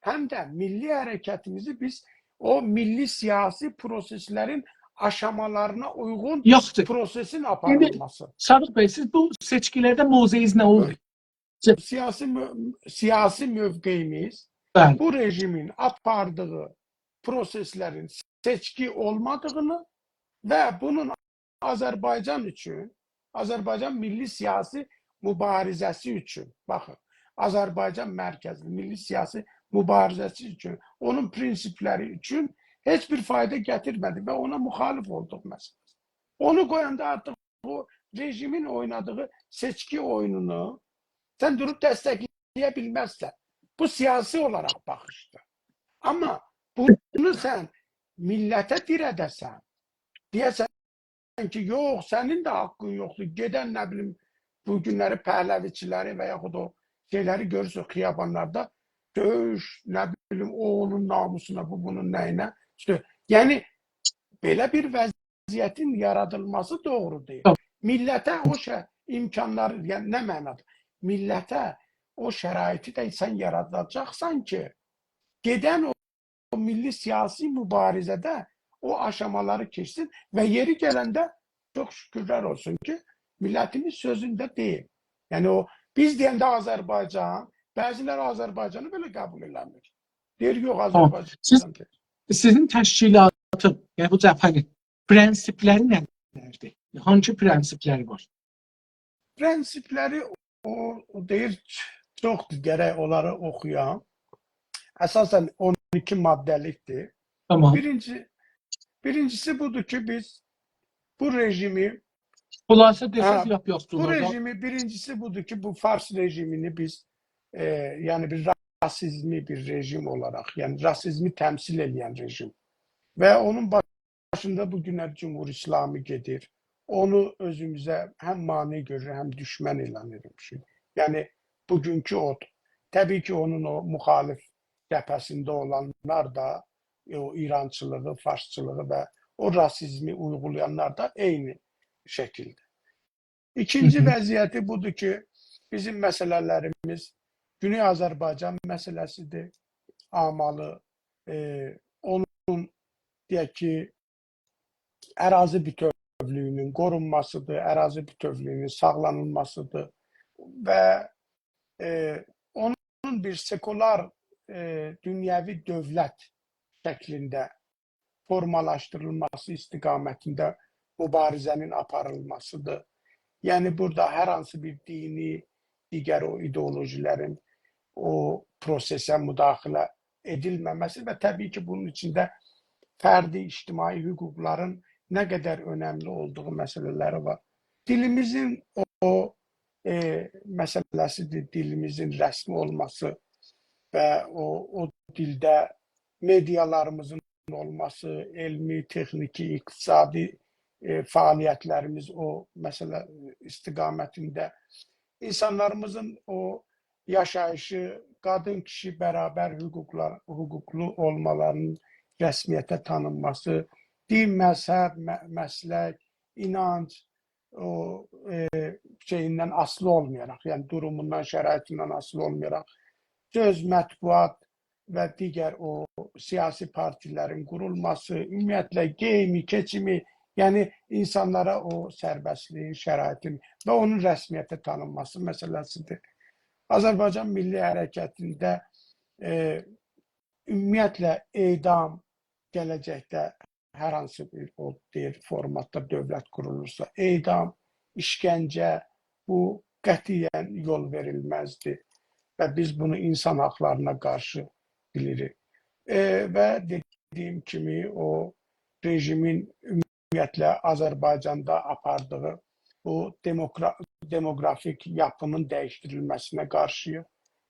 هم ده میللی حرکتیمیزی بیز او میللی سیاسی پروسئسلرین آشامالارینا اویغون یاخشی. پروسئسین ایندی آپاریلماسی. صادق بی، سیز بو سئچکیلرده موضعینیز نه اولدو؟ سیاسی مؤ-، سیاسی موقعیمیز بلی. بو رژیمین آپاردیغی پروسئسلرین سئچکی اولمادیغینی و بونون آذربایجان اوچون، آذربایجان میللی سیاسی موباریزه‌سی اوچون، باخین، آذربایجان مرکزلی میللی سیاسی موباریزه‌سی اوچون، اونون پرینسیپلری اوچون هئچ بیر فایدا گتیرمه‌دی و اونا مخالف اولدوق مسئله. اونو قویاندا آرتیق او رژیمین اوینادیغی سئچکی اویونونو سن دوروب دستکله‌یه بیلمزسن. بو سیاسی اولاراق باخیشدیر. آمما بونو سن میللته دیره‌ده‌سن، دئیه‌سن کی، یوخ، سنین ده حاققین یوخدور. گئدن، نه بیلیم، بو گونلری پهلوی‌چیلری و یاخود او شئیلری گؤرورسن خیابانلاردا، دؤیوش، نه بیلیم، او اونون ناموسونا، بو بونون نه‌یینه. ایشته، یعنی، بئله بیر وضعیتین یارادیلماسی دوغرو دئییل. تامام. میللته او شئی، امکانلاری، یعنی نه معنادا؟ میللته او شرایطی ده سن یاراداجاقسان کی، گئدن او، او میللی سیاسی موباریزه‌ده او آشامالاری کئچسین و یئری گلنده چوخ شوکورلر اولسون کی، میللتیمیز سؤزونده دئییل. یعنی او، بیز دئینده آذربایجان، بعضیلری آذربایجانی بئله قبول ائله‌میر. دئییر، یوخ، تامام. آذربایجان سیز، دئییر. سیزین تشکیلاتین، یعنی بو جبهه‌نین پرینسیپلری نه‌لردیر؟ هانسی پرینسیپلری وار؟ پرینسیپلری او، او دئییر، چوخدور، گرک اونلاری اوخویام. اساساً اون ایکی ماده‌لیکدیر. تامام. بیرینجی، بیرینجیسی بودور کی، بیز بو رژیمی خلاصه دئسز، هه، لاپ یاخشی بو اولار دا. رژیمی، بیرینجیسی بودور کی، بو فارس رژیمینی بیز، ائ، یعنی بیر راسیزمی بیر رژیم اولاراق، یعنی راسیزمی تمثیل ائله‌ین رژیم و اونون باشیندا بو گون جمهوری اسلامی گئدیر. اونو اؤزوموزه هم مانع گؤرور، هم دوشمن اعلان ائدیرمیشیک. یعنی بوگونکو او، طبیعی کی، اونون او مخالف جبهه‌سینده اولانلار دا، او ایرانچیلیغی، فارسچیلیغی و او راسیزمی اویغولایانلار دا عینی شکیلده. ایکینجی هی هی. وضعیتی بودور کی، بیزیم مسئله‌لریمیز گونئی آذربایجان مسئله‌سیدیر. آمالی، ائ، اونون، دئیک کی، اراضی بوتؤولویونون قورونماسیدیر، اراضی بوتؤولویونون ساخلانیلماسیدیر و، ائ، اونون بیر سکولار، ائ، دونیوی دؤولت شکلینده فورمالاشدیریلماسی استقامتینده موباریزه‌نین آپاریلماسیدیر. یعنی بورادا هر هانسی بیر دینی، دیگر او ایدئولوژیلرین او پروسئسه مداخله ائدیلمه‌مه‌سی و طبیعی کی، بونون ایچینده فردی اجتماعی حقوقلارین نه قدر اؤنملی اولدوغو مسئله‌لری وار. دیلیمیزین او، ائ، مسئله‌سیدیر، دیلیمیزین رسمی اولماسی و او، او دیلده مئدیالاریمیزین اولماسی، علمی، تکنیکی، اقتصادی ائ، فعالیت‌لریمیز او مسئله، ائ، استقامتینده اینسانلاریمیزین او یاشاییشی، قادین کیشی برابر حقوقلار، حقوقلو اولمالارینین رسمیته تانینماسی، دین، مذهب، م-، مسلک، اینانج، او، ائ، شئییندن آسیلی اولمایاراق، یعنی دوروموندان، شرایطیندن آسیلی اولمایاراق، سؤز، مطبوعات و دیگر او سیاسی پارتی‌لرین قورولماسی، عمومیتله گئییمی، کئچیمی، یعنی اینسانلارا او سربستلیگین، شرایطین و اونون رسمیته تانینماسی مسئله‌سیدیر. آذربایجان میللی حرکتینده، ائ، عمومیتله اعدام گله‌جکده هر هانسی بیر او دئییر فورماتدا دؤولت قورولورسا، اعدام، ایشکنجه، بو قطعیاً یول وئریلمزدیر و بیز بونو اینسان حاقلارینا قارشی بیلیریک. ائ، و دئدیگیم کیمی، او رژیمین عمومیتله آذربایجاندا آپاردیغی بو دموگرا-، دموگرافیک یاپینین دییشدیریلمه‌سینه قارشی‌ییق.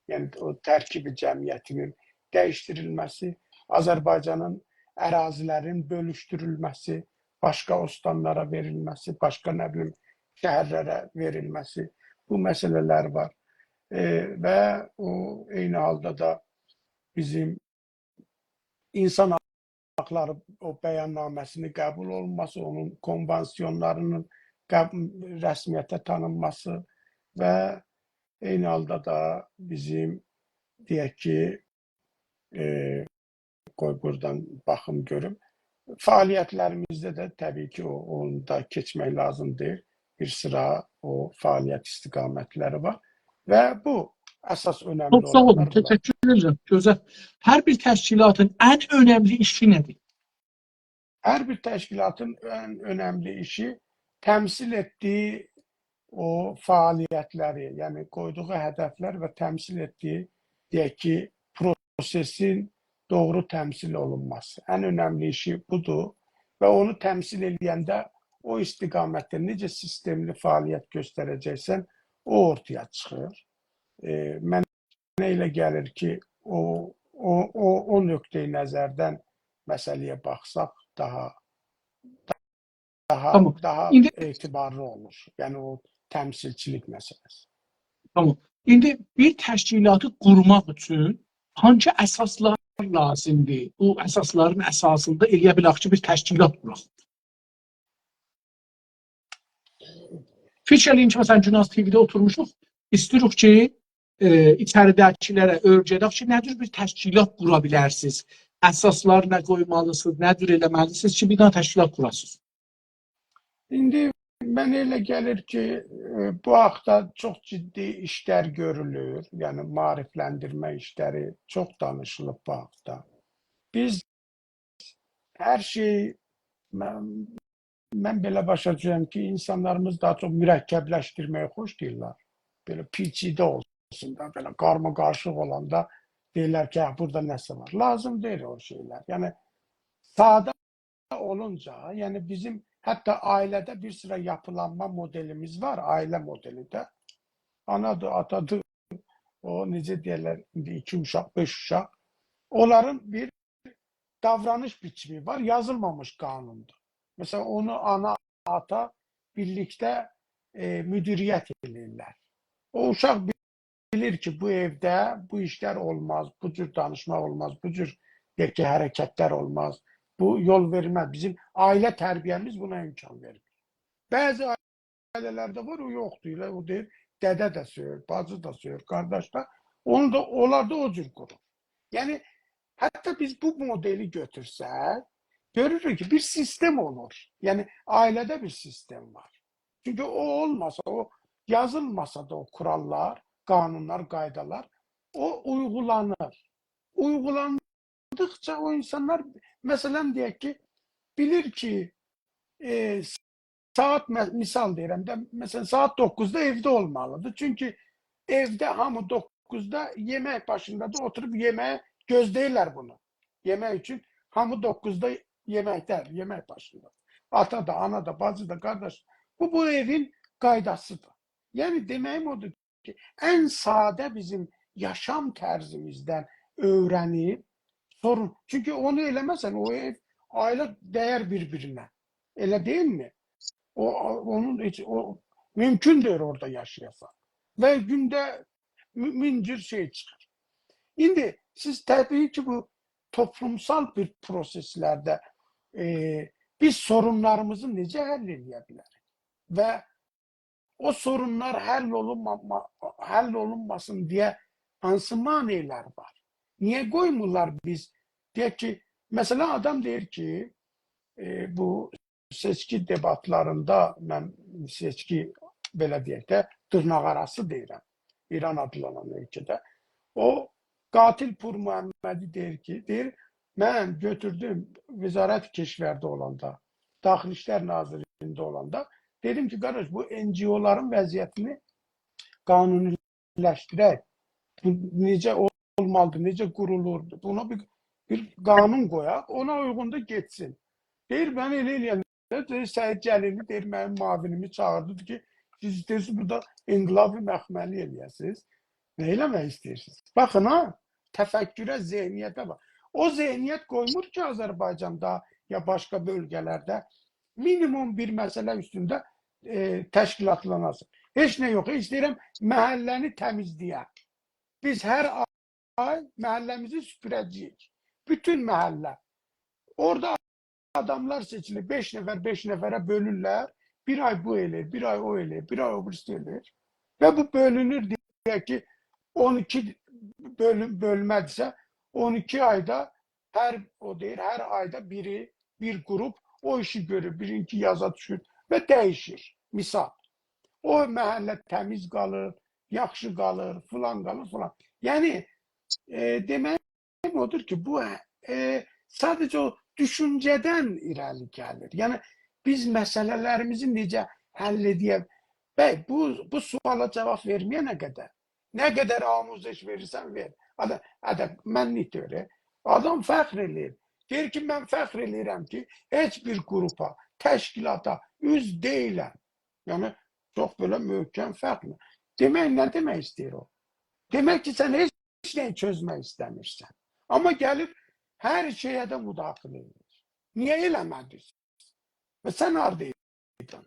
یعنی او ترکیب جمعیتینین دییشدیریلمه‌سی، آذربایجانین اراضی‌لرینین بؤلوشدورولمه‌سی، باشقا استانلارا وئریلمه‌سی، باشقا، نه بیلیم، شهرلره وئریلمه‌سی، بو مسئله‌لر وار. ائ، و او عینی حالدا دا بیزیم اینسان حاقلاری او بیاننامه‌سینین قبول اولماسی، اونون کنوانسیونلارینین قب-، رسمیته تانینماسی و عینی حالدا دا بیزیم، دئیک کی، ائ، قوی بورادان باخیم گؤروم. فعالیت‌لریمیزده ده طبیعی کی، او، اونو دا کئچمک لازیم دئییل. بیر سیرا او فعالیت استقامت‌لری وار. و بو اساس اؤنملی چوخ ساغ اولون، اولانلار بونلار. تشکر ائدیرم. گؤزل. هر بیر تشکیلاتین ان اؤنملی ایشی نه‌دیر؟ هر بیر تشکیلاتین ان اؤنملی ایشی تمثیل ائتدیگی او فعالیت‌لری، یعنی قویدوغو هدف‌لر و تمثیل ائتدیگی، دئیک کی، پروسئسین دوغرو تمثیل اولونماسی. ان اؤنملی ایشی بودور. و اونو تمثیل ائله‌ینده او استقامتده نئجه سیستملی فعالیت گؤستره‌جکسن، او اورتایا چیخیر. ائ، منه ائله گلیر کی، او، او، او، او نقطه‌ی نظردن مسئله‌یه باخساق داها، داها، تامام. داها ایندی اعتبارلی اولور. یعنی او تمثیلچیلیک مسئله‌سی. تامام. ایندی بیر تشکیلاتی قورماق اوچون هانسی اساسلار لازیمدیر؟ بو اساسلارین اساسیندا ائلیه بیلک کی، بیر تشکیلات قوراق. فیکیر ائله‌یین کی، مثلا، گوناز تی‌وی‌ده اوتورموشوق، ایسته‌ییریک کی، ائ، ایچریده‌کی‌لره اؤیره‌دک کی، نه جور بیر تشکیلات قورا بیلرسینیز؟ اساسلار نه قویمالیسینیز، نه جور ائله‌مه‌لیسینیز کی، بیر دنه تشکیلات قوراسینیز؟ ایندی منه ائله گلیر کی، ائ، بو حاقدا چوخ جدی ایشلر گؤرولور. یعنی، معاریفلندیرمه ایشلری، چوخ دانیشیلیب بو حاقدا. بیز هر شئی، من، من بئله باشا دوشورم کی، اینسانلاریمیز داها چوخ مرکب‌لشدیرمه‌یی خوشلاییرلار. بئله پیچیده اولسون دا، بئله قارماقاریشیق اولاندا دئییرلر کی، «هه، بورادا نه‌سه وار.» لازیم دئییل او شئیلر. یعنی، ساده اولونجا، یعنی بیزیم حتی عائله‌ده بیر سیرا یاپیلانما مدلیمیز وار، عائله مدلی ده. آنادیر، آتادیر، او نئجه دئیرلر، ایندی ایکی اوشاق، بئش اوشاق. اونلارین بیر داورانیش بیچیمی وار، یازیلمامیش قانوندور. مثلا، اونو آنا، آتا بیرلیکده، ائ، مدیریت ائدیرلر. او اوشاق بیلیر کی، بو ائوده بو ایشلر اولماز، بو جور دانیشماق اولماز، بو جور، دئیک کی، حرکتلر اولماز، بو یول وئریلمز. بیزیم عائله تربیه‌میز بونا امکان وئرمیر. بعضی عائله‌لرده وار، او یوخدور. ائله او دئییر، دده ده سؤیور، باجی دا سؤیور، قارداش دا. اونو دا، اونلار دا او جور قورور. یعنی، حتی بیز بو مدلی گؤتورسک، گؤروروک کی، بیر سیستم اولور. یعنی، عائله‌ده بیر سیستم وار. چونکی او اولماسا، او یازیلماسا دا او قوراللار، قانونلار، قایدالار، او اویغولانیر. اویغولاندیقجا او اینسانلار، مثلا، دئیک کی، بیلیر کی، ائ، ساعات، م-، مثال دئییرم ده، مثلا، ساعات دوققوزدا ائوده اولمالیدیر. چونکی ائوده هامی دوققوزدا یئمک باشیندادیر، اوتوروب یئمه‌یی گؤزله‌ییرلر بونو. یئمک اوچون هامی دوققوزدا یئمکده‌دیر، یئمک باشیندا. آتا دا، آنا دا، باجی دا، قارداش. بو، بو ائوین قایداسیدیر. یعنی، دئمه‌ییم اودور کی، ان ساده بیزیم یاشام طرزیمیزدن اؤیره‌نیب، سورون. چونکی اونو ائله‌مه‌سن، او ائو، عائله دَیر بیر-بیرینه. ائله دئییلمی؟ او، اونون هئچ، او مومکون دئییل اورادا یاشایاسان. و گونده می-، مین جور شئی چیخیر. ایندی سیز طبیعی کی، بو توپلومسال بیر پروسئسلرده، ائ، بیز سورونلاریمیزی نئجه حل ائله‌یه بیلریک؟ و او سورونلار حل اولونما-، ما-، حل اولونماسین دئیه هانسی مانع‌لر وار؟ نییه قویمورلار بیز؟ دئیک کی، مثلا، آدام دئییر کی، ائ، بو سئچکی دئباتلاریندا، من سئچکی، بئله دئیک ده، دیرناق‌آراسی دئییرم، ایران آدلانان اؤلکه‌ده، او قاتل پورمحمدی دئییر کی، دئییر، من گؤتوردوم وزارت کشورده اولاندا، داخلی ایشلر ناظرلیگینده اولاندا، دئدیم کی، قارداش، بو NGO-لارین وضعیتینی قانونی‌لشدیرک. بو نئجه اولمالیدیر، نئجه قورولور، بونا بیر، بیر قانون قویاق، اونا اویغون دا گئتسین. دئییر، من ائله ائله‌ینده، دئییر، سعید جلیلی، دئییر، منیم معاونیمی چاغیردی کی، سیز ایسته‌ییرسینیز بورادا انقلاب مخملی ائله‌یه‌سینیز. نه ائله‌مک ایسته‌ییرسینیز؟ باخین ها، تفکره، ذهنیته باخ. او ذهنیت قویمور کی، آذربایجاندا یا باشقا بؤلگه‌لرده مینیموم بیر مسئله اوستونده، ائ، تشکیلاتلاناسین. هئچ نه یوخ، ایسته‌ییرم محله‌نی تمیزله‌یک. بیز هر آی محله‌میزی سوپوره‌جه‌ییک. بوتون محله. اورادا آداملار سئچیلیر، بئش نفر بئش نفره بؤلورلر. بیر آی بو ائله‌ییر، بیر آی او ائله‌ییر، بیر آی او بیریسی ائله‌ییر. و بو بؤلونور، دئیک کی، اون ایکی بؤلوم، بؤلمه‌دیرسه، اون ایکی آیدا هر، او دئییر، هر آیدا بیری، بیر گروپ او ایشی گؤرور، بیرینکی یازا دوشور و دییشیر. مثال، او محله تمیز قالیر، یاخشی قالیر، فلان قالیر، فلان. یعنی، ائ، دئمک اودور کی، بو، ائ، ساده‌جه او دوشونجه‌دن ایره‌لی گلیر. یعنی، بیز مسئله‌لریمیزی نئجه حل ائدک؟ بی، بو، بو سؤالا جاواب وئرمه‌ینه قدر، نه قدر آموزش وئریرسن، وئر. آدام، آدام، من نه دئییرم؟ آدام فخر ائله‌ییر. دئییر کی، من فخر ائله‌ییرم کی، هئچ بیر گروپا، تشکیلاتا اوز دئییلم. یعنی، چوخ بئله محکم فخر. دئمک، نه دئمک ایسته‌ییر او؟ دئمک کی، سن هئچ نه‌یی چؤزمک ایسته‌میرسن. آمما گلیب هر شئیه ده مداخله ائدیر. نییه ائله‌مه‌دینیز؟ و سن هاردایدین؟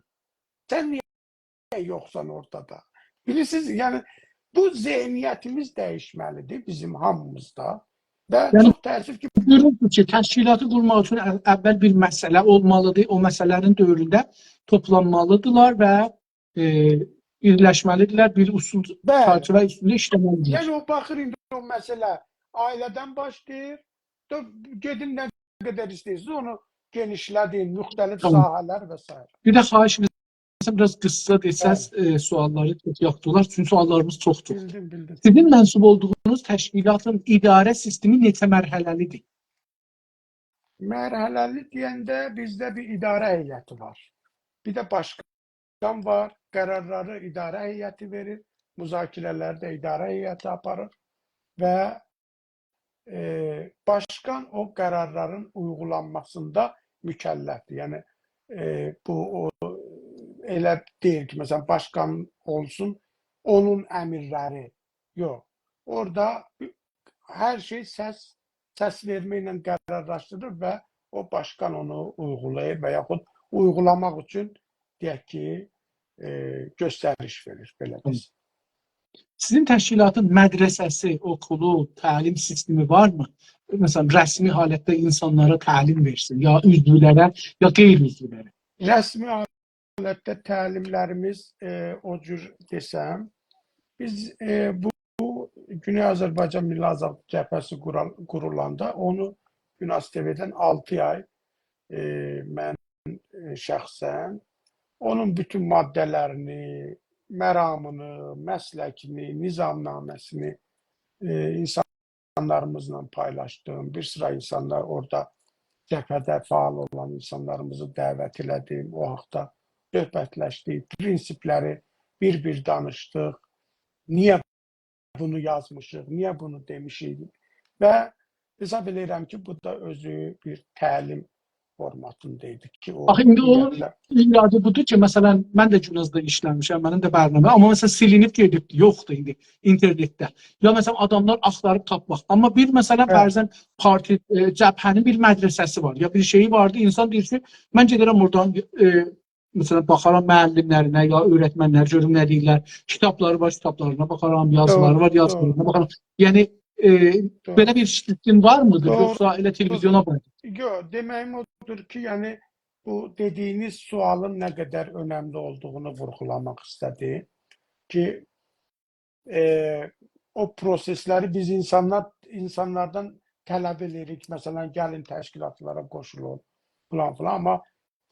سن نییه یوخسان اورتادا؟ بیلیرسینیز، یعنی، بو ذهنیتیمیز دییشمه‌لیدیر بیزیم هامیمیزدا. و یعنی، چوخ تأسف کی، گؤرورسونوز کی، تشکیلاتی قورماق اوچون ا-، اول بیر مسئله اولمالیدیر. او مسئله‌نین دؤورونده توپلانمالیدیرلار و، ائ، بیرلشمه‌لیدیرلر، بیر اصول، بلی، چرچیوه اوستونده ایشله‌مه‌لیدیرلر. یعنی، او باخیر ایندی او مسئله عائله‌دن باشلاییر. دا گئدین نه قدر ایسته‌ییرسینیز، اونو گئنیشله‌دین، مختلف، تامام، ساحه‌لر و سایره. بیر ده خواهش ائدیرم، بیر آز قیسا دئسز، بلی، ائ، سؤاللاری چوخ یاخشی اولار. چونکی سؤاللاریمیز چوخدور. بیلدیم، بیلدیم. سیزین منسوب اولدوغونوز تشکیلاتین اداره سیستمی نئچه مرحله‌لیدیر؟ مرحله‌لی دئینده بیزده بیر اداره هیئتی وار. بیر ده باشقان وار، قرارلاری اداره هیئتی وئریر، مذاکره‌لری ده اداره هیئتی آپاریر و، ائ، باشقان او قرارلارین اویغولانماسیندا مکلفدیر. یعنی، ائ، بو، او، ائله دئییل کی، مثلا، باشقان اولسون، اونون امرلری. یوخ. اورادا هر شئی سس، سس وئرمکله قرارلاشدیریر و او باشقان اونو اویغولاییر و یاخود اویغولاماق اوچون، دئیک کی، ائ، گؤستریش وئریر، بئله دئسک. سیزین تشکیلاتین مدرسه‌سی، اوکولو، تعلیم سیستمی وارمی؟ مثلا، رسمی حالتده اینسانلارا تعلیم وئرسین، یا عضولره، یا غیر عضولره. رسمی حالتده تعلیملریمیز، ائ، او جور دئسم، بیز، ائ، بو، بو گونئی آذربایجان میللی آزادلیق جبهه‌سی قورال-، قورولاندا اونو گوناز تی‌وی‌دن آلتی آی، ائ، من، ائ، شخصا اونون بوتون ماده‌لرینی، مرامینی، مسلکینی، نظامنامه‌سینی، ائ، اینسان اینسانلاریمیزلا پایلاشدیم. بیر سیرا اینسانلار اورادا جبهه‌ده فعال اولان اینسانلاریمیزی دعوت ائله‌دیم. او حاقدا صحبتلشدیک، پرینسیپلری بیر-بیر دانیشدیق. نییه بونو یازمیشیق، نییه بونو دئمیشیک؟ و حساب ائله‌ییرم کی، بو دا اؤزو بیر تعلیم فورماتیندا ایدی کی، او آخی ایندی اونون نیتله ایرادی بودور کی، مثلا، من ده گونازدا ایشله‌میشم، منیم ده برنامه، آمما مثلا، سیلینیب گئدیبدی، یوخدور ایندی اینترنتده. یا، مثلا، آداملار آختاریب تاپماق. آمما بیر، مثلا، هه، فرضا، پارتی، ائ، جبهه‌نین بیر مدرسه‌سی وار، یا بیر شئیی واردی، اینسان دئییر کی، من گئدیرم اورادان، ائ، مثلا، باخارام معلم‌لرینه یا اؤیرتمن‌لر، گؤروم نه دئییرلر. کیتابلاری وار، کیتابلارینا باخارام، یازیلاری دوغرو، وار، دوغرو، یازیلارینا باخارام. یعنی، ائ، دوغرو. بئله بیر سیستم وارمیدیر؟ یوخسا ائله تلویزیونا باخیر؟ یوخ، دئمه‌ییم اودور کی، یعنی بو دئدیگینیز سؤالین نه قدر اؤنملی اولدوغونو وورغولاماق ایسته‌دیم کی، ائ، او پروسئسلری بیز اینسانلار، اینسانلاردان طلب ائدیریک. مثلا، گلین تشکیلاتلارا قوشولون، فلان فلان. آمما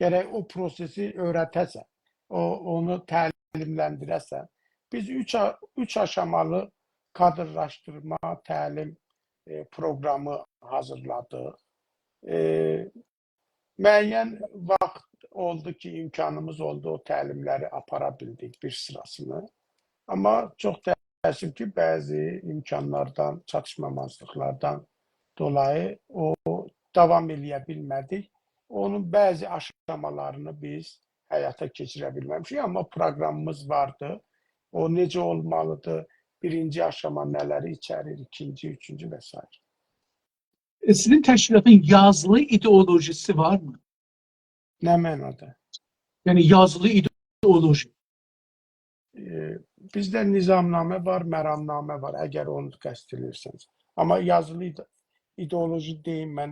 گرک او پروسئسی اؤیره‌ده‌سن، او، اونو تعلیملندیره‌سن. بیز اوچ آ-، اوچ آشامالی کادرلاشدیرما، تعلیم، ائ، پروقرامی حاضیرلادیق. ائ، معین واخت اولدو کی، امکانیمیز اولدو، او تعلیم‌لری آپارا بیلدیک بیر سیراسینی. آمما چوخ تأسف کی، بعضی امکانلاردان، چاتیشمامازلیقلاردان دولایی او داوام ائله‌یه بیلمه‌دیک. اونون بعضی آشامالارینی بیز حیاتا کئچیره بیلمه‌میشیک، آمما پروقرامیمیز واردی. او نئجه اولمالیدیر، بیرینجی آشاما نه‌لری ایچریر، ایکینجی، اوچونجو و سایره. ائ، سیزین تشکیلاتین یازیلی ایدئولوژی‌سی وارمی؟ نه معنادا؟ یعنی یازیلی ایدئولوژی. ائ، بیزده نظامنامه وار، مرامنامه وار، اگر اونو قصد ائدیرسنیز. آمما یازیلی ایده-، ایدئولوژی دئییم من.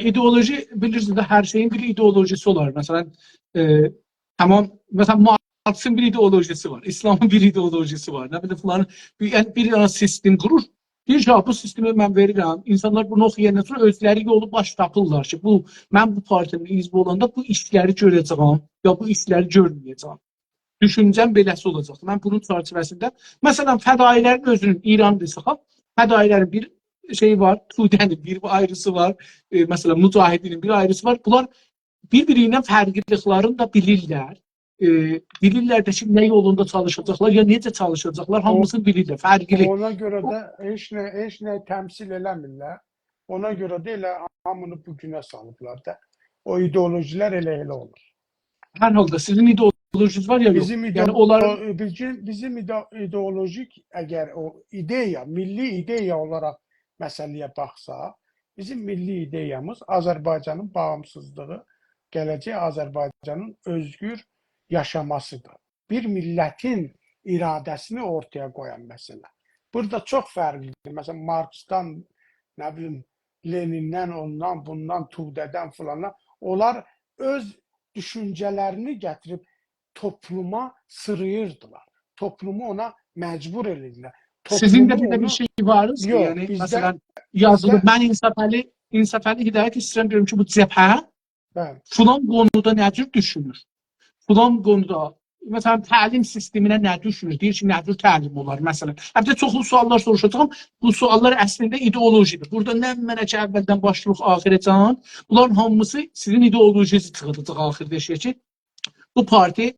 ایدئولوژی، بیلیرسینیز ده، هر شئیین بیر ایدئولوژی‌سی اولار. مثلا، ائ، تمام، مثلا، مارکسین بیر ایدئولوژی‌سی وار، اسلامین بیر ایدئولوژی‌سی وار، نه بیلیم، فلان، بیر، یعنی بیر دنه سیستم قورور. دئییر کی، «ها، بو سیستمی من وئریرم، اینسانلار بونو اوخویاندان سونرا اؤزلری یولو باش تاپیرلار کی، بو، من بو پارتی‌نین عضوو اولاندا بو ایشلری گؤره‌جه‌یم، یا بو ایشلری گؤرمه‌یه‌جه‌یم.» دوشونجه‌م بئله‌سی اولاجاقدیر. من بونون چرچیوه‌سینده، مثلا، فدایی‌لرین اؤزونون، ایران دئسک، ها، فدایی‌لرین بیر شئیی وار، توده‌نین بیر آیریسی وار، ائ، مثلا، مجاهدینین بیر آیریسی وار. بونلار بیر-بیری ایله فرقلیلیکلرینی ده بیلیرلر. ائ، بیلیرلر ده کی، نه یولوندا چالیشاجاقلار، یا نئجه چالیشاجاقلار، او، هامیسینی بیلیرلر، فرقلی. اونا گؤره ده هئچ نه، هئچ نه تمثیل ائله‌میرلر. اونا گؤره ده ائله هامینی بو گونه سالیبلار دا. او ایدئولوژی‌لر ائله، ائله اولور. هر حالدا سیزین ایدئولوژینیز وار یا یوخ؟ بیزیم یعنی ایدئو-، اونلارین او، بیزیم، بیزیم ایدئو-، ایدئولوژیک، اگر او ایدئیا، میللی ایدئیا اولاراق مسئله‌یه باخساق، بیزیم میللی ایدئیامیز آذربایجانین باغیمسیزلیغی، گله‌جک آذربایجانین اؤزگور یاشاماسیدیر. بیر میللتین اراده‌سینی اورتایا قویان مسئله. بورادا چوخ فرقلیدیر. مثلا، مارکسدان، نه بیلیم، لنیندن، اوندان، بوندان، توده‌دن، فلاندان. اونلار اؤز دوشونجه‌لرینی گتیریب توپلوما سیراییردیلار. توپلومو اونا مجبور ائدیردیلر. سیزین ده توپلومو بئله بیر اونا، شئی وار، یوخ، یعنی، بیزده، مثلا، یازیلی، بیزده، من انصافعلی، انصافعلی هدایت ایسته‌ییرم، دئییرم کی، بو جبهه بلی. فلان قونودا نه جور دوشونور؟ فلان قونودا، مثلا، تعلیم سیستمینه نه دوشونور؟ دئییر کی، نه جور تعلیم اولار، مثلا؟ البته، چوخلو سؤاللار سوروشاجاغام. بو سؤاللار اصلینده ایدئولوژی‌دیر. بورادا نمنه کی، اولدن باشلاییریق آخیره‌جان، بونلارین هامیسی سیزین ایدئولوژینیزی چیخاجاق آخیردا ائشیگه کی، بو پارتی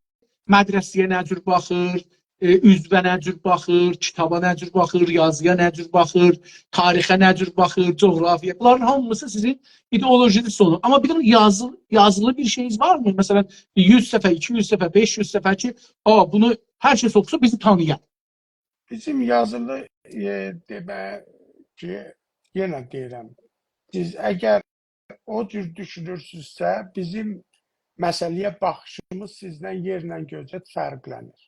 مدرسه‌یه نه جور باخیر، ائ، عضوه نه جور باخیر، کیتابا نه جور باخیر، یازییا نه جور باخیر، تاریخه نه جور باخیر، جغرافیایا. بونلارین هامیسی سیزین ایدئولوژینیز سونو. آمما بیر دنه یازی-، یازیلی بیر شئیینیز وارمی؟ مثلا، یوز صفحه، ایکی یوز صفحه، بئش یوز صفحه کی، آ، بونو هر کس اوخوسا، بیزی تانییار. بیزیم یازیلی، ائ، دئمک کی، یئنه دئییرم، سیز اگر او جور دوشونورسونوزسه، بیزیم مسئله‌یه باخیشیمیز سیزدن یئرله گؤیله فرقلنیر.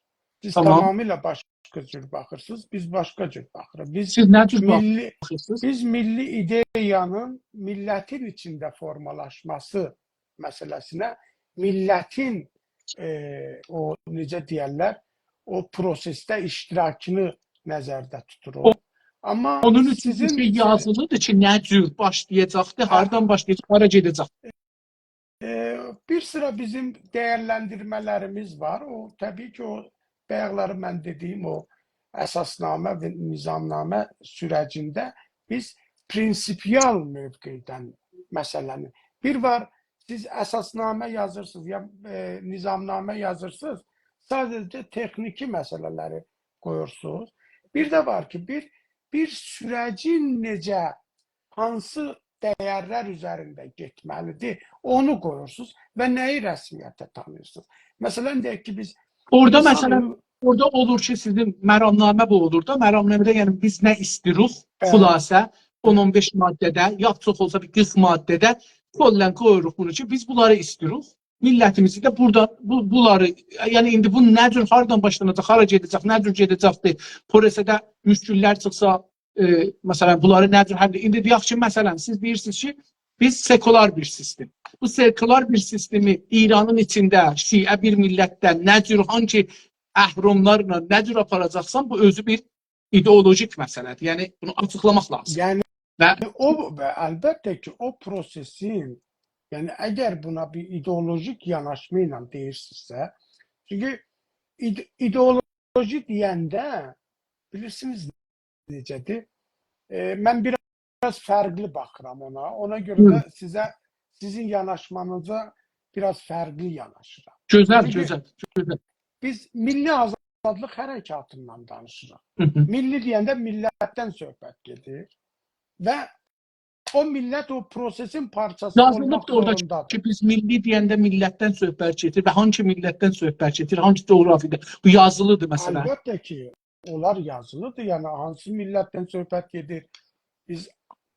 سیز، تمام، تمامیله باشقا جور باخیرسینیز، بیز باشقا جور باخیریق. بیز، سیز نه جور میللی، باخیرسینیز؟ بیز میللی ایدئیانین میللتین ایچینده فورمالاشماسی مسئله‌سینه، میللتین، ائ، او، نئجه دئیرلر، او پروسئسده اشتراکینی نظرده توتوروق. او، آمما اونون اوچون سیزین، بیر شئی، سیزین یازیلیدیر کی، نه جور باشلایاجاقدیر، هه، هاردان باشلایاجاق، هارا گئده‌جک؟ ائ، بیر سیرا بیزیم دیرلندیرمه‌لریمیز وار. او، طبیعی کی، او بایاقلاری من دئدیگیم او اساسنامه و نظامنامه سوره‌جینده بیز پرینسیپیال موقعدن مسئله‌نی، بیر وار، سیز اساسنامه یازیرسینیز، یا، ائ، نظامنامه یازیرسینیز، ساده‌جه تکنیکی مسئله‌لری قویورسونوز. بیر ده وار کی، بیر، بیر سوره‌جین نئجه، هانسی دیرلر اوزرینده گئتمه‌لیدیر، اونو قویورسونوز و نه‌یی رسمیته تانیییرسینیز؟ مثلا، دئیک کی، بیز، اورادا، اینسان، مثلا، اورادا اولور کی، سیزین مرامنامه بو اولور دا، مرامنامه‌ده، یعنی، بیز نه ایسته‌ییریک، بلی، خلاصه، اون، اون بئش ماده‌ده، یا چوخ اولسا بیر قیرخ ماده‌ده کلاً قویوروق بونو کی، بیز بونلاری ایسته‌ییریک. میللتیمیزی ده بورادا، بو، بونلاری، یعنی ایندی بو نه جور، هاردان باشلاناجاق، هارا گئده‌جک، نه جور گئده‌جکدیر، پروسه‌ده مشکل‌لر چیخسا، ائ، مثلا، بونلاری نه جور حل، ایندی دئیک کی، مثلا، سیز دئییرسینیز کی، بیز سکولار بیر سیستم. بو سکولار بیر سیستمی ایرانین ایچینده شیعه بیر میللتده نه جور، هانسی اهرم‌لارلا نه جور آپاراجاقسان، بو اؤزو بیر ایدئولوژیک مسئله‌دیر. یعنی، بونو آچیقلاماق لازیم. یعنی، و او، و البته کی، او پروسه‌سین، یعنی، اگر بونا بیر ایدئولوژیک یاناشما ایله دئییرسینیزسه، چونکی اید-، ایدئولوژی دئینده، بیلیرسینیز نئجه‌دیر؟ ائ، من بیر آز فرقلی باخیرام اونا. اونا گؤره ده سیزه، سیزین یاناشمانیزا بیر آز فرقلی یاناشیرام. گؤزل، چونکی گؤزل، گؤزل. بیز میللی آزادلیق حرکاتیندان دانیشیریق. هی هی. میللی دئینده میللتدن صحبت گئدیر. و او میللت او پروسه‌سین پارچاسی اولماق زوروندا. یازیلیب دا اورادا کی، بیز میللی دئینده میللتدن صحبت گئدیر و هانسی میللتدن صحبت گئدیر، هانسی جغرافیادا. بو یازیلیدیر، مثلا. البته کی، اونلار یازیلیدیر. یعنی، هانسی میللتدن صحبت گئدیر؟ بیز،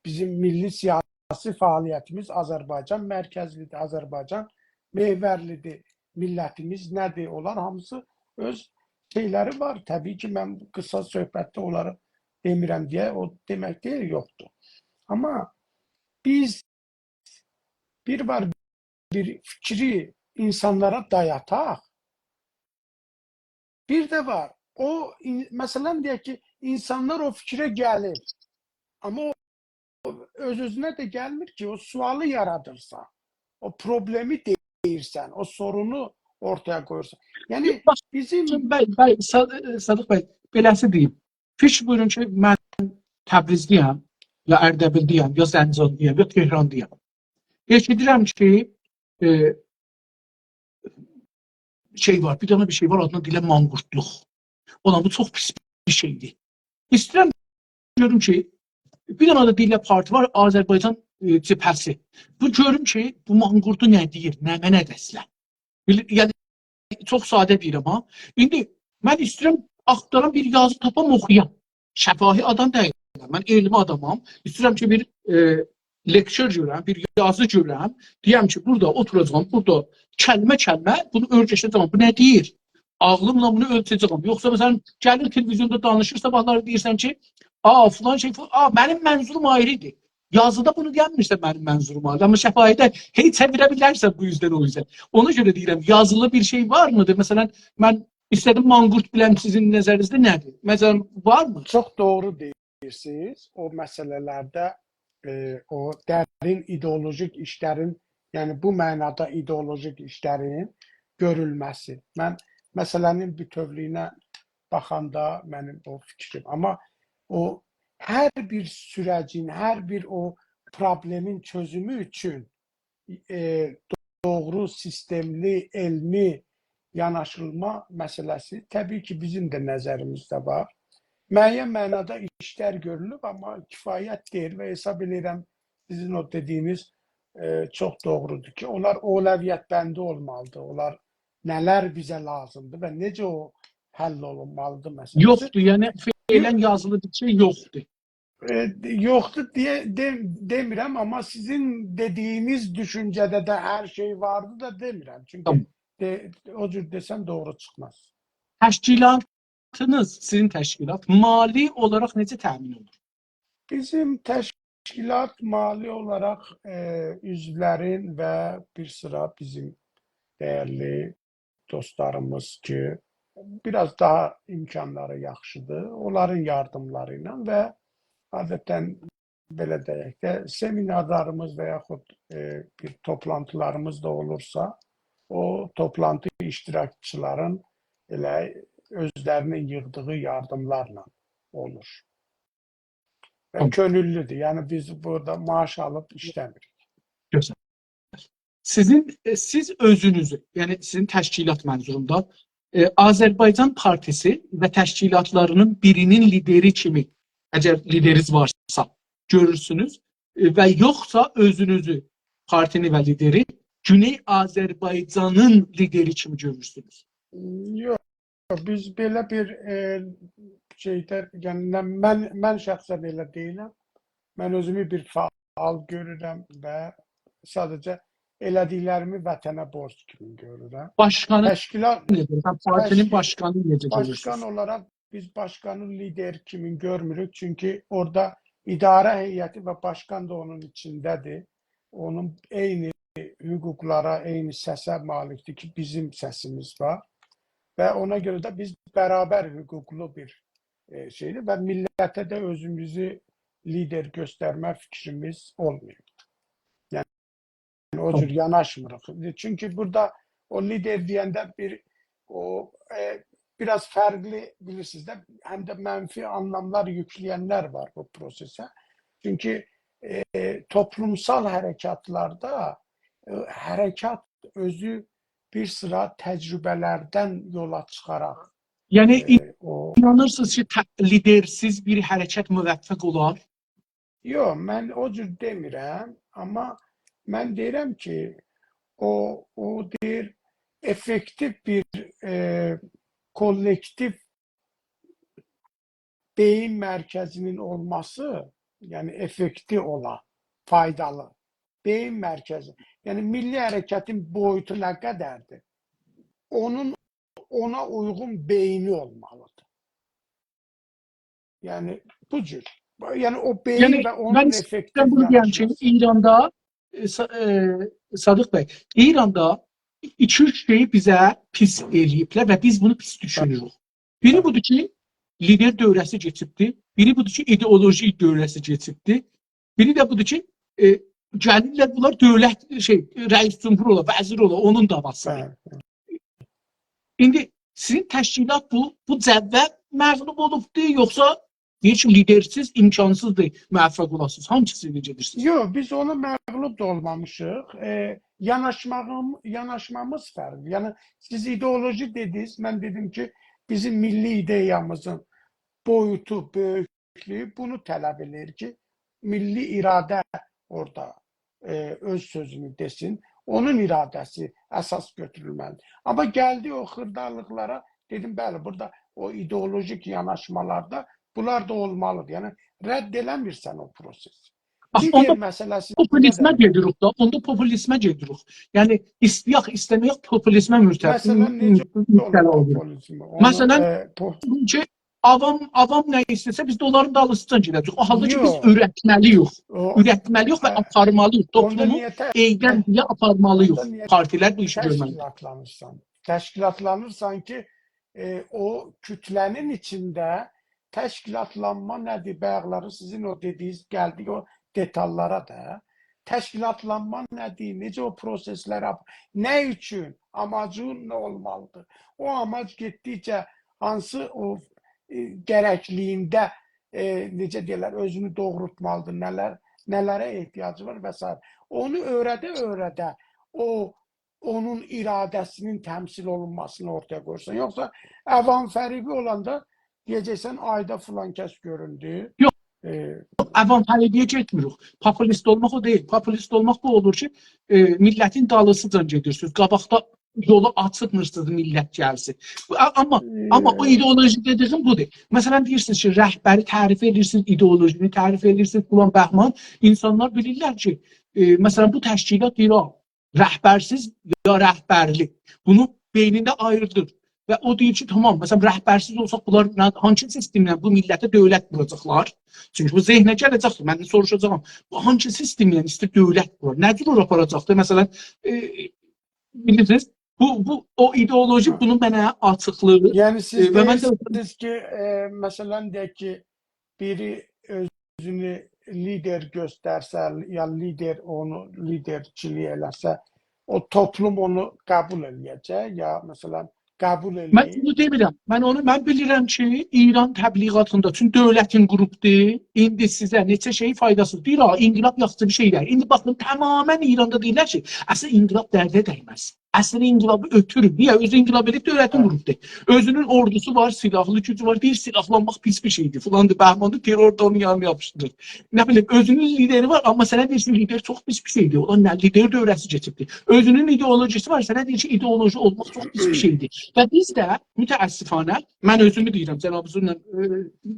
بیزیم میللی سیاسی فعالیتیمیز آذربایجان مرکزلیدیر، آذربایجان محورلیدیر. میللتیمیز نه‌دیر؟ اونلار هامیسی اؤز شئیلری وار. طبیعی کی، من قیسا صحبتده اونلاری دئمیرم دئیه، او دئمک دئییل، یوخدور. آمما بیز بیر وار، بیر فیکری اینسانلارا دایاتاق، بیر ده وار، او این-، مثلا، دئیک کی، اینسانلار او فیکره گلیر. آمما او اؤز-اؤزونه ده گلمیر کی، او سؤالی یارادیرسان، او پروبلئمی دئییرسن، او سورونو اورتایا قویورسان. یعنی، یوخ، باخ، بیزیم بی، بی، صاد-، صادق بی، بئله‌سی دئییم. فیکیر بویورون کی، من تبریزلی‌یم، یا اردبیللی‌یم، یا زنجانلی‌یام، یا تهرانلی‌یام. ائشیدیرم کی، ائ، شئی وار، بیر دنه بیر شئی وار، آدینا دئییرلر مانقورتلوق. اولان، بو چوخ پیس بیر شئیدیر. ایسته‌ییرم گؤروم کی، بیر دنه ده دئییرلر پارتی وار، آذربایجان، ائ، جبهه‌سی. بو گؤروم کی، بو مانقورتو نه دئییر، نمنه‌دیر اصلا؟ بیل-، یعنی، چوخ ساده دئییرم ها. ایندی من ایسته‌ییرم آختارام، بیر یازی تاپام، اوخویام. شفاهی آدام دئییلم. من علمی آدامام. ایسته‌ییرم کی، بیر، ائ، لئکچر گؤرم، بیر یازی گؤرم. دئیم کی، بورادا اوتوراجاغام، بورادا کلمه کلمه بونو اؤرگشه‌جه‌یم. بو نه دئییر؟ عاغلیملا بونو اؤلچه‌جه‌یم. یوخسا، مثلا، گلیر تلویزیوندا دانیشیر، صاباحلاری دئییرسن کی، «آ، فلان شئی، فلان»، آ، منیم منظوروم آیریدیر. یازیدا بونو دئیه‌میرسن، منیم منظوروم آیریدیر. آمما شفاهیده هئی چئویره بیلرسن بو اوزدن او اوزه. اونا گؤره دئییرم، یازیلی بیر شئی وارمیدیر؟ مثلا، من ایسته‌دیم مانقورت بیلم، سیزین نظرینیزده نه‌دیر؟ مثلا، وارمی؟ چوخ دوغرو دئییرسینیز. او مسئله‌لرده، ائ، او درین ایدئولوژیک ایشلرین، یعنی بو معنادا ایدئولوژیک ایشلرین گؤرولمه‌سی. من مسئله‌نین بوتؤولویونه باخاندا منیم او فیکریم. آمما او هر بیر سوره‌جین، هر بیر او پروبلئمین چؤزومو اوچون، ائ، دوغرو، سیستملی، علمی یاناشیلما مسئله‌سی طبیعی کی، بیزیم ده نظریمیزده وار. معین معنادا ایشلر گؤرولوب، آمما کفایت دئییل و حساب ائله‌ییرم، سیزین او دئدیگینیز، ائ، چوخ دوغرودور کی، اونلار اولویت بندی اولمالیدیر. اونلار نه‌لر بیزه لازیمدیر و نئجه او حل اولونمالیدیر مسئله‌سی. یوخدور، یعنی فعلا یازیلی بیر شئی یوخدور. ائ، یوخدور دئیه، دئ-، دئمیرم، آمما سیزین دئدیگینیز دوشونجه‌ده ده هر شئی واردی دا دئمیرم. چونکی، تامام، دئ-، او جور دئسم دوغرو چیخماز. تشکیلاتینیز، سیزین تشکیلات مالی اولاراق نئجه تأمین اولونور؟ بیزیم تشکیلات مالی اولاراق، ائ، عضولرین و بیر سیرا بیزیم دیرلی دوستلاریمیز کی، بیر آز داها امکانلاری یاخشیدیر، اونلارین یاردیملاری ایله و عادتا، بئله دئیک ده، سمینارلاریمیز و یاخود، ائ، بیر توپلانتیلاریمیز دا اولورسا، او توپلانتی اشتراکچیلارین ائله اؤزلرینین ییغدیغی یاردیملارلا اولور. و، تامام، کؤنوللودور. یعنی بیز بورادا معاش آلیب ایشله‌میریک. گؤزل. سیزین، ائ، سیز اؤزونوزو، یعنی سیزین تشکیلات منظورومدا، ائ، آذربایجان پارتیسی و تشکیلاتلارینین بیرینین لیدری کیمی، اگر لیدرینیز وارسا، گؤرورسونوز، ائ، و یوخسا اؤزونوزو پارتینی و لیدری گونئی آذربایجانین لیدری کیمی گؤرورسونوز؟ یوخ، بیز بئله بیر، ائ، شئیده، یعنی نه، من، من شخصا بئله دئییلم. من اؤزومو بیر فعال گؤرورم و ساده‌جه ائله‌دیکلریمی وطنه بورج کیمی گؤرورم. باشقانی تشکیلات نئجه؟ سن پارتی‌نین تشکیل- باشقانی نئجه باشقان گؤرورسونوز؟ اولاراق بیز باشقانی لیدر کیمی گؤرموروک، چونکی اورادا اداره هیئتی و باشقان دا اونون ایچینده‌دیر. اونون عینی حقوقلارا، عینی سسه مالیکدیر کی، بیزیم سسیمیز وار. و اونا گؤره ده بیز برابر حقوقلو بیر، ائ، شئیدیر و میللته ده اؤزوموزو لیدر گؤسترمه فیکریمیز اولماییب. یعنی او جور یاناشمیریق. چونکی بورادا او لیدر دئینده بیر، او، ائ، بیر آز فرقلی، بیلیرسینیز ده، هم ده منفی آنلاملار یوکله‌ینلر وار بو پروسسه. چونکی، ائ، توپلومسال حرکاتلاردا، ائ، حرکات اؤزو بیر سیرا تجربه‌لردن یولا چیخاراق، یعنی ائ، او اینانیرسینیز کی، ته-، لیدرسیز بیر حرکت موفق اولار؟ یوخ، من او جور دئمیرم، آمما من دئییرم کی، او، او دئییر، افکتیو بیر، ائ، کولکتیو بئیین مرکزی‌نین اولماسی، یعنی افکتی اولان، فایدالی بئیین مرکزی، یعنی میللی حرکتین بویوتو نه قدردیر؟ اونون، اونا اویغون بئینی اولمالیدیر. یعنی بو جور. یعنی او بئیین یعنی و اونون من افکتی ایسته‌ییرم بونو دئیم کی، یاناشماسی. ایراندا، ائ، سا-، ائ، صادق بی، ایراندا ایکی-اوچ شئیی بیزه پیس ائله‌ییبلر و بیز بونو پیس دوشونوروک. بیری بودور کی، لیدر دوره‌سی کئچیبدی. بیری بودور کی، ایدئولوژی دوره‌سی کئچیبدی. بیری ده بودور کی، ائ، گلیرلر بونلار دؤولت، شئی، رئیس جمهور اولا، وزیر اولا، اونون دعواسی. بلی. ایندی سیزین تشکیلات بو، بو جوّه مغلوب اولوبدو، یوخسا دئییر کی، لیدرسیز امکانسیزدیر موفق اولاسینیز؟ هانسی‌سینی گئدیرسینیز؟ یوخ، بیز اونا مغلوب دا اولمامیشیق. ائ، یاناشماغیم-، یاناشمامیز فرقلی. یعنی، سیز ایدئولوژی دئدینیز، من دئدیم کی، بیزیم میللی ایده‌یامیزین بویوتو، بؤیوکلویو بونو طلب ائله‌ییر کی، میللی اراده اورادا، ائ، اؤز سؤزونو دئسین. اونون اراده‌سی اساس گؤتورولمه‌لیدیر. آمما گلدی او خیردالیقلارا، دئدیم، بلی، بورادا او ایدئولوژیک یاناشمالاردا بونلار دا اولمالیدیر. یعنی، رد ائله‌میرسن او پروسسی. باخ، لیدر اوندا مسئله‌سی پوپولیزمه نه‌دیر؟ گئدیریک دا، اوندا پوپولیزمه گئدیریک. یعنی، ایسته‌یک، ایسته‌مه‌یک، پوپولیزمه مرتب-، مثلا، نئجه مبتلا اولور اولوروق. پوپولیزم؟ اونو، مثلا، ائ، پو- کی، عوام، عوام نه ایسته‌سه، بیز ده اونلارین دالیسیجان گئده‌جه‌ییک. او حالدا کی، بیز یوخ. اورتمه‌لی‌ییک، او، اورتمه‌لی‌ییک و هه، آپارمالی‌ییق. اوندا توپلومو نییه ته-، ائیدن ته-، بیله آپارمالی‌ییق. اوندا نییه پارتی‌لر بو ایشی گؤرمه‌لیدیر. تشکیلاتلانیرسان؟ تشکیلاتلانیرسان کی، ائ، او کوتله‌نین ایچینده تشکیلاتلانما نه‌دیر؟ بایاقلاری سیزین او دئدیگینیز، گلدیک او دئتاللارا دا. تشکیلاتلانما نه‌دیر؟ نئجه او پروسسلر آپ-، نه اوچون؟ آماجین نه اولمالیدیر؟ او آماج گئتدیکجه هانسی او، ائ، گرکلیگینده، ائ، نئجه دئیرلر، اؤزونو دوغرولتمالیدیر، نه‌لر، نه‌لره احتیاجی وار و سایره. اونو اؤیره‌ده-اؤیره‌ده او اونون اراده‌سی‌نین تمثیل اولونماسینی اورتایا قویورسان. یوخسا عوام فریبی اولاندا دئیه‌جکسن، «آی دا فلان کس گؤروندو.» یوخ. ائ، عوام فریبی‌یه گئتمیریک. پوپولیست اولماق او دئییل. پوپولیست اولماق بو اولور کی، ائ، میللتین دالیسیجان گئدیرسینیز. قاباقدا یولو آچیرمیرسینیز، میللت گلسین. بو، آ-، آمما، آمما او ائ، ایدئولوژی دئدیگیم بودور. مثلا، دئییرسینیز کی، رهبری تعریف ائدیرسینیز، ایدئولوژینی تعریف ائدیرسینیز، فلان بهمان. اینسانلار بیلیرلر کی، ائ، مثلا، بو تشکیلات دئییر، «آ، رهبرسیز یا رهبرلی.» بونو بئینینده آییردیر. و او دئییر کی، تامام، مثلا، رهبرسیز اولساق، بونلار نه، هانسی سیستمله بو میللته دؤولت قوراجاقلار؟ چونکی بو ذهنه گله‌جکدیر، من ده سوروشاجاغام. بو هانسی سیستمله ایسته‌ییر دؤولت قورار؟ نه جور اونو آپاراجاقدیر؟ مثلا، ائ، بیلیرسینیز، بو، بو، او ایدئولوژی بونو منه آچیقلاییر. یعنی، سیز ائ، و من ده دئییرسینیز کی، ائ، مثلا، دئیک کی، بیری اؤزونو لیدر گؤسترسه، یا لیدر اونو لیدرچیلیک ائله‌سه، او توپلوم اونو قبول ائله‌یه‌جک، یا، مثلا، قبول من ائله‌ییر. اونو دئمیرم. من اونو، من بیلیرم کی، ایران تبلیغاتیندا، چونکی دؤولتین قوروبدور، ایندی سیزه نئچه شئی فایداسیز. دئییر، «آ، انقلاب یاخشی بیر شئی دئییل.» ایندی باخین، تماما ایراندا دئییرلر کی، اصل انقلاب درده دیمز. اصل انقلابی اؤتورون. نییه؟ اؤزو انقلاب ائدیب، دؤولتین قوروبدور. اؤزونون اوردوسو وار، سیلاحلی گوجو وار. دئییر، سیلاحلانماق پیس بیر شئیدیر. فلاندیر، بهماندیر، ترور ده اونون یانینا یاپیشدیریر. نه بیلیم، اؤزونون لیدری وار، آمما سنه دئییر کی، لیدر چوخ پیس بیر شئیدیر. اولان نه، لیدر دؤوره‌سی کئچیبدیر. اؤزونون ایدئولوژیسی وار، سنه دئییر کی، ایدئولوژی اولماق چوخ پیس بیر شئیدیر. و بیز ده، متأسفانه، من اؤزومو دئییرم، جنابینیزلا، ائ،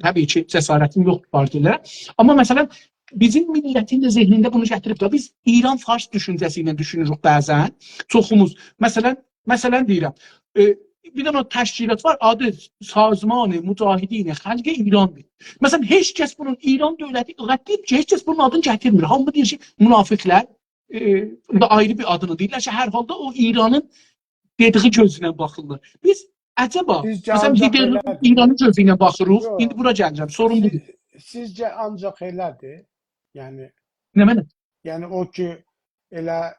طبیعی کی، جسارتیم یوخدور پارتی‌لره. آمما، مثلا، بیزیم میللتین ده ذهنینده بونو گتیریب ده، بیز ایران فارس دوشونجه‌سی ایله دوشونوروک بعضا. چوخوموز. مثلا، مثلا دئییرم، ائ، بیر دنه تشکیلات وار، آدی سازمان مجاهدین خلق ایراندیر. مثلا، هئچ کس بونون، ایران دؤولتی، دقت ائدیب کی، هئچ کس بونون آدینی گتیرمیر. هامی دئییر کی، منافق‌لر، ائ، بوندا آیری بیر آدینی دئییرلر کی، هر حالدا او ایرانین دئدیگی گؤزو ایله باخیرلار. بیز عجبا، بیزجه مثلا، آنجاق لیدرلیک ائله‌دیر. ایرانین گؤزو ایله باخیریق. یوخ. ایندی بورا گلیرم، سورون بودور. سیز-، سیزجه آنجاق ائله‌دیر؟ یعنی، نمنه؟ یعنی او کی، ائله،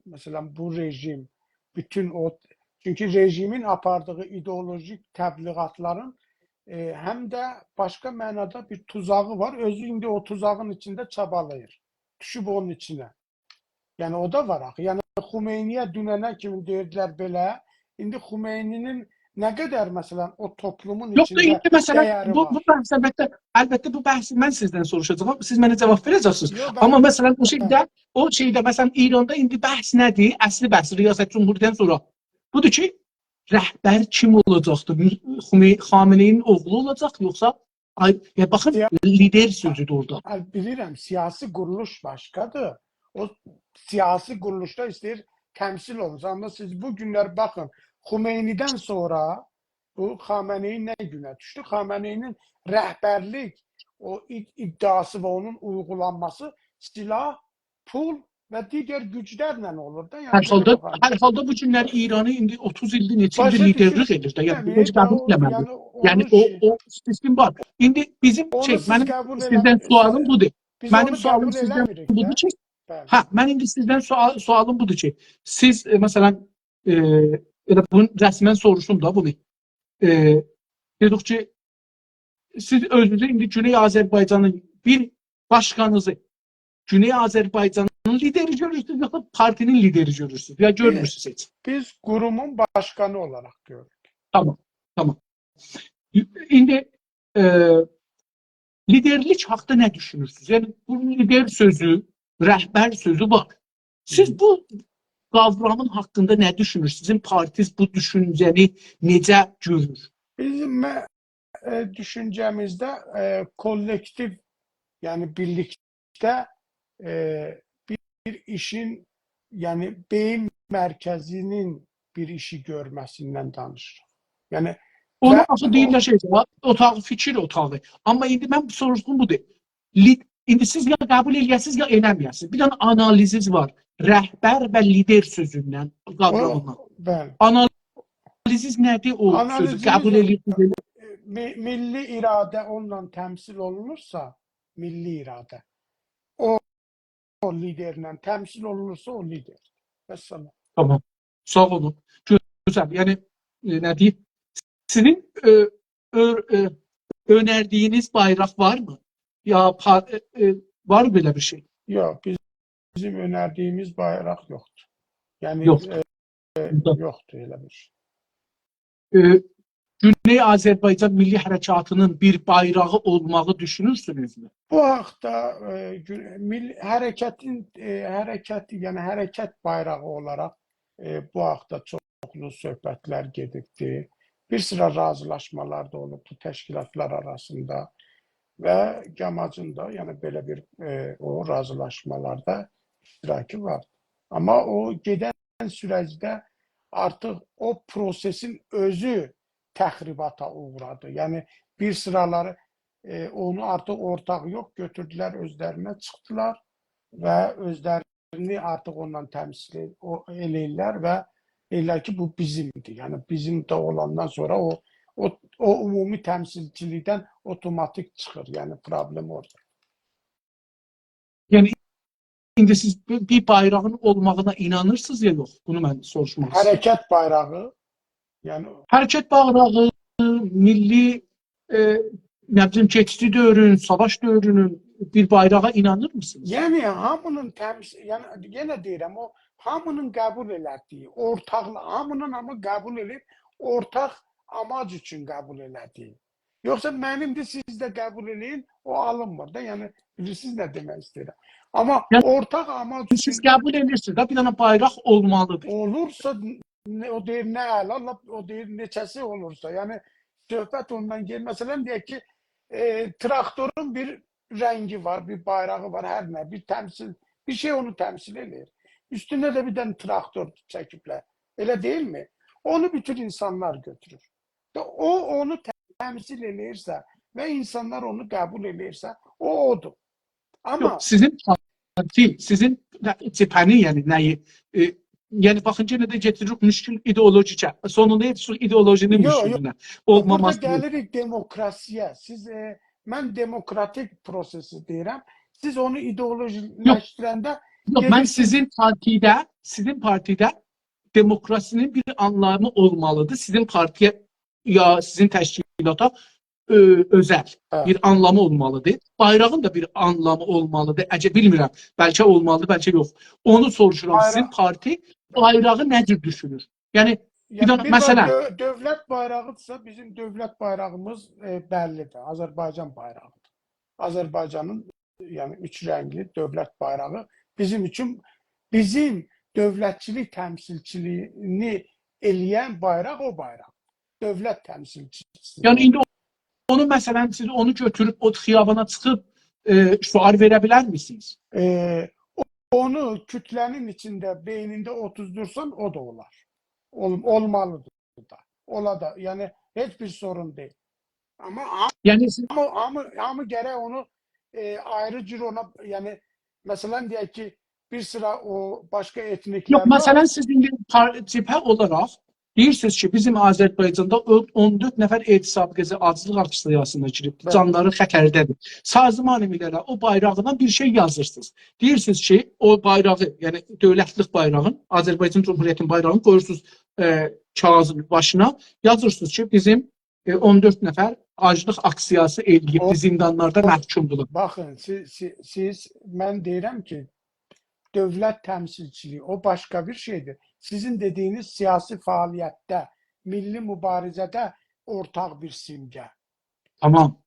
مثلا، بو رژیم، بوتون او، چونکی رژیمین آپاردیغی ایدئولوژیک تبلیغاتلارین، ائ، هم ده باشقا معنادا بیر توزاغی وار. اؤزو ایندی او توزاغین ایچینده چابالاییر. دوشوب اونون ایچینه. یعنی او دا وار آخی. یعنی خمینی‌یه دوننه کیمی دئییردیلر بئله، ایندی خمینی‌نین نه قدر، مثلا، او توپلومون یوخ دا، ایچینده ایندی، مثلا، ده‌یری بو، وار؟ بو بحث، البته، البته بو بحثی من سیزدن سوروشاجاغام. سیز منه جاواب وئره‌جکسینیز. یوخ، بلی. آمما، مثلا، او شئیده، او شئیده، مثلا، ایراندا ایندی بحث نه‌دیر؟ اصلی بحث ریاست جمهوری‌دن سونرا بودور کی، رهبر کیم اولاجاقدیر؟ خمه-، خامنه‌ای‌نین اوغلو اولاجاق، یوخسا آی، یا باخین، سیا-، لیدر سؤزودور اورادا. هه، بیلیرم، سیاسی قورولوش باشقادیر. او سیاسی قورولوشدا ایسته‌ییر تمثیل اولونسون. آمما سیز بو گونلر باخین، خمینی‌دن سونرا بو خامنه‌ای نه گونه دوشدو؟ خامنه‌ای‌نین رهبرلیک، او اد-، ادعاسی و اونون اویغولانماسی سلاح، پول و دیگر گوجلرله اولور دا. یعنی هر بئله حالدا، باخاریق. هر حالدا بو گونلر ایرانی ایندی اوتوز ایلدیر، نئچه ایلدیر باشا لیدرلیک دوشورسن، ائدیر ده. یعنی، یعنی، بونو قبول دا او، ائله‌مه‌لی. یعنی، یعنی، اونون او، شئی، او سیستم وار. ایندی بیزیم، اونو شئی، سیز منیم قبول سیزدن ائله‌میریک. سؤالیم بودور. بیز منیم اونو سؤالیم قبول سیزدن ائله‌میریک بودور ده. کی، بلی. هه، منیم ایندی سیزدن سؤال-، سؤالیم بودور کی، سیز، ائ، مثلا، ائ، ائله بونو رسما سوروشدوم دا بونو. ائ، دئدیک کی، سیز اؤزونوزو ایندی گونئی آذربایجانین بیر باشقانینیزی، گونئی آذربایجانین لیدری گؤرورسونوز، یوخسا پارتی‌نین لیدری گؤرورسونوز؟ یا گؤرمورسونوز هئچ؟ بیز قورومون باشقانی اولاراق گؤروروک. تامام، تامام. ایندی، ائ، لیدرلیک حاقدا نه دوشونورسونوز؟ یعنی، بو لیدر سؤزو، رهبر سؤزو وار. سیز هی. بو قاورامین حاقیندا نه دوشونور؟ سیزین پارتیز بو دوشونجه‌نی نئجه گؤرور؟ بیزیم، ائ، دوشونجه‌میزده، ائ، کوللکتیو، یعنی بیرلیکده، ائ، بیر، بیر ایشین، یعنی بئیین مرکزی‌نین بیر ایشی گؤرمه‌سیندن دانیشیریق. یعنی اونا و آخی او دئییرلر شئی، اوتاغی، فیکیر اوتاغی. آمما ایندی من سوروشدوغوم بودور. لید-، ایندی سیز یا قبول ائله‌یه‌سینیز، یا ائله‌مه‌یه‌سینیز. بیر دنه آنالیزینیز وار. رهبر و لیدر سؤزوندن، او، قاورامیندان. بلی. آنالیزینیز نه‌دیر او سؤزو؟ آنالیزیمیز قبول او، ائله‌ییرسینیز؟ می-، میللی اراده اونونلا تمثیل اولونورسا، میللی اراده، او، او لیدرله تمثیل اولونورسا، او لیدر. والسلام. تامام. ساغ اولون. گؤزل. یعنی، ائ، نه دئییم؟ سیزین، ائ، اؤ-، ائ، اؤنردیگینیز بایراق وارمی؟ یا پا-، ائ، ائ، وار بئله بیر شئی؟ یوخ، بیزیم اؤنردیگیمیز بایراق یوخدور. یعنی، یوخدور. ائ، بوندا یوخدور ائله بیر شئی. ائ، گونئی آذربایجان میللی حرکاتی‌نین بیر بایراغی اولماغی دوشونورسونوزمو؟ بو حاقدا، ائ، گون-، میللی حرکتین، ائ، حرکتی، یعنی حرکت بایراغی اولاراق، ائ، بو حاقدا چوخلو صحبتلر گئدیبدی. بیر سیرا راضیلاشمالار دا اولوبدو تشکیلاتلار آراسیندا و گاماجین دا، یعنی بئله بیر، ائ، او راضیلاشمالاردا اشتراکی وار. آمما او گئدن سورجده آرتیق او پروسئسین اؤزو تخریباتا اوغرادی. یعنی بیر سیرالاری، ائ، اونو آرتیق اورتاق یوخ، گؤتوردولر اؤزلرینه، چیخدیلار و اؤزلرینی آرتیق اونونلا تمثیل ائ-، او، ائله‌ییرلر و دئییرلر کی، بو بیزیمدیر. یعنی بیزیم ده اولاندان سونرا او، او، او عمومی تمثیلچیلیکدن اوتوماتیک چیخیر. یعنی پروبلئم اورادا. یعنی، ایندی سیز بیر، بیر بایراغین اولماغینا اینانیرسینیز یا یوخ؟ بونو من سوروشماق ایسته‌ییرم. حرکت بایراغی، یعنی حرکت بایراغی، میللی، ائ، نه بیلیم، کئچیشی دؤورون، ساواش دؤورونون بیر بایراغا اینانیرمیسینیز؟ یعنی هامی‌نین تمث-، یعنی یئنه دئییرم، او هامی‌نین قبول ائله‌دیگی، اورتاقلا-، هامی‌نین آمما قبول ائله‌ییب، اورتاق آماج اوچون قبول ائله‌دیگی. یوخسا منیمدیر، سیز ده قبول ائله‌یین، او آلینمیر دا. یعنی، بیلیرسینیز نه دئمک ایسته‌ییرم. آمما یعنی، اورتاق آماج اوچون سیز قبول ائدیرسینیز ده، بیر دنه بایراق اولمالیدیر. اولورسا، نه، او دئییر، نه اعلا، لاپ، او دئییر، نئچه‌سی اولورسا. یعنی، صحبت اوندان گئدیر. مثلا، دئیک کی، ائ، تراکتورون بیر رنگی وار، بیر بایراغی وار، هر نه، بیر تمثیل، بیر شئی اونو تمثیل ائله‌ییر. اوستونده ده بیر دنه تراکتور چکیبلر. ائله دئییلمی؟ اونو بوتون اینسانلار گؤتورور. و او اونو تمثیل ائله‌ییرسه و اینسانلار اونو قبول ائله‌ییرسه، او اودور. آمما یوخ، سیزین پارتی، سیزین جبهه‌نی، یعنی نه‌یی، ائ، یعنی باخین، یئنه ده گتیریریک مشکل ایدئولوژیکه. سونوندا یئتیشیریک ایدئولوژی‌نین یوخ، یوخ. مشکلینه. یوخ، بورادا اولماماسینی گلیریک دموکراسی‌یه. سیز، ائ، من دموکراتیک پروسه‌سی دئییرم. سیز اونو یوخ. ایدئولوژیلشدیرنده یوخ، من گئدیرسینیز سیزین پارتیده، سیزین پارتیده دموکراسی‌نین بیر آنلامی اولمالیدیر. سیزین پارتی‌یه یا سیزین تشکیلاتا، ائ، اؤزل هه. بیر آنلامی اولمالیدیر. بایراغین دا بیر آنلامی اولمالیدیر. عجب، بیلمیرم. بلکه اولمالیدیر، بلکه یوخ. اونو سوروشورام. بایراق. سیزین پارتی بایراغی نه جور دوشونور؟ یعنی، بیر یعنی، دنه، بیر دنه مثلا دؤ-، دؤولت بایراغیدیرسا، بیزیم دؤولت بایراغیمیز، ائ، بللیدیر. آذربایجان بایراغیدیر. آذربایجانین، یعنی، اوچ رنگلی دؤولت بایراغی بیزیم اوچون، بیزیم دؤولتچیلیک تمثیلچیلیگینی ائله‌ین بایراق او بایراق. دؤولت تمثیلچیسی. یعنی، ایندی اونو، مثلا، سیز اونو گؤتوروب او خیابانا چیخیب، ائ، شعار وئره بیلرمیسینیز؟ ائ، او-، اونو کوتله‌نین ایچینده، بئینینده اوتوزدورسان، او دا اولار. اول-، اولمالیدیر دا. اولا دا، یعنی، هئچ بیر سورون دئییل. آمما، یعنی سیز آمما، آمما، آمما گرک اونو، ائ، آیری جور اونا، یعنی، مثلا، دئیک کی، بیر سیرا او باشقا ائتنیکلر یوخ، وار. مثلا، سیز ایندی پار-، جبهه اولاراق دئییرسینیز کی، بیزیم آذربایجاندا اون، اون دؤرد نفر اعتصابی گئجه آجلیق آکسیاسینا گیریب، بلی. جانلاری خطرده‌دیر. سازمان ملل‌لره او بایراغیندان بیر شئی یازیرسینیز. دئییرسینیز کی، او بایراغی، یعنی دؤولتلیک بایراغین، آذربایجان جمهوریتی‌نین بایراغینی قویورسونوز، ائ، کاغیذین باشینا، یازیرسینیز کی، بیزیم، ائ، اون دؤرد نفر آجلیق آکسیاسی ائله‌ییب، او، زیندانلاردا او، محکومدولار. باخین، سیز، سیز، سیز، من دئییرم کی، دؤولت تمثیلچیلیگی، او باشقا بیر شئیدیر. سیزین دئدیگینیز سیاسی فعالیتده، میللی موباریزه‌ده اورتاق بیر سیمگه. تامام.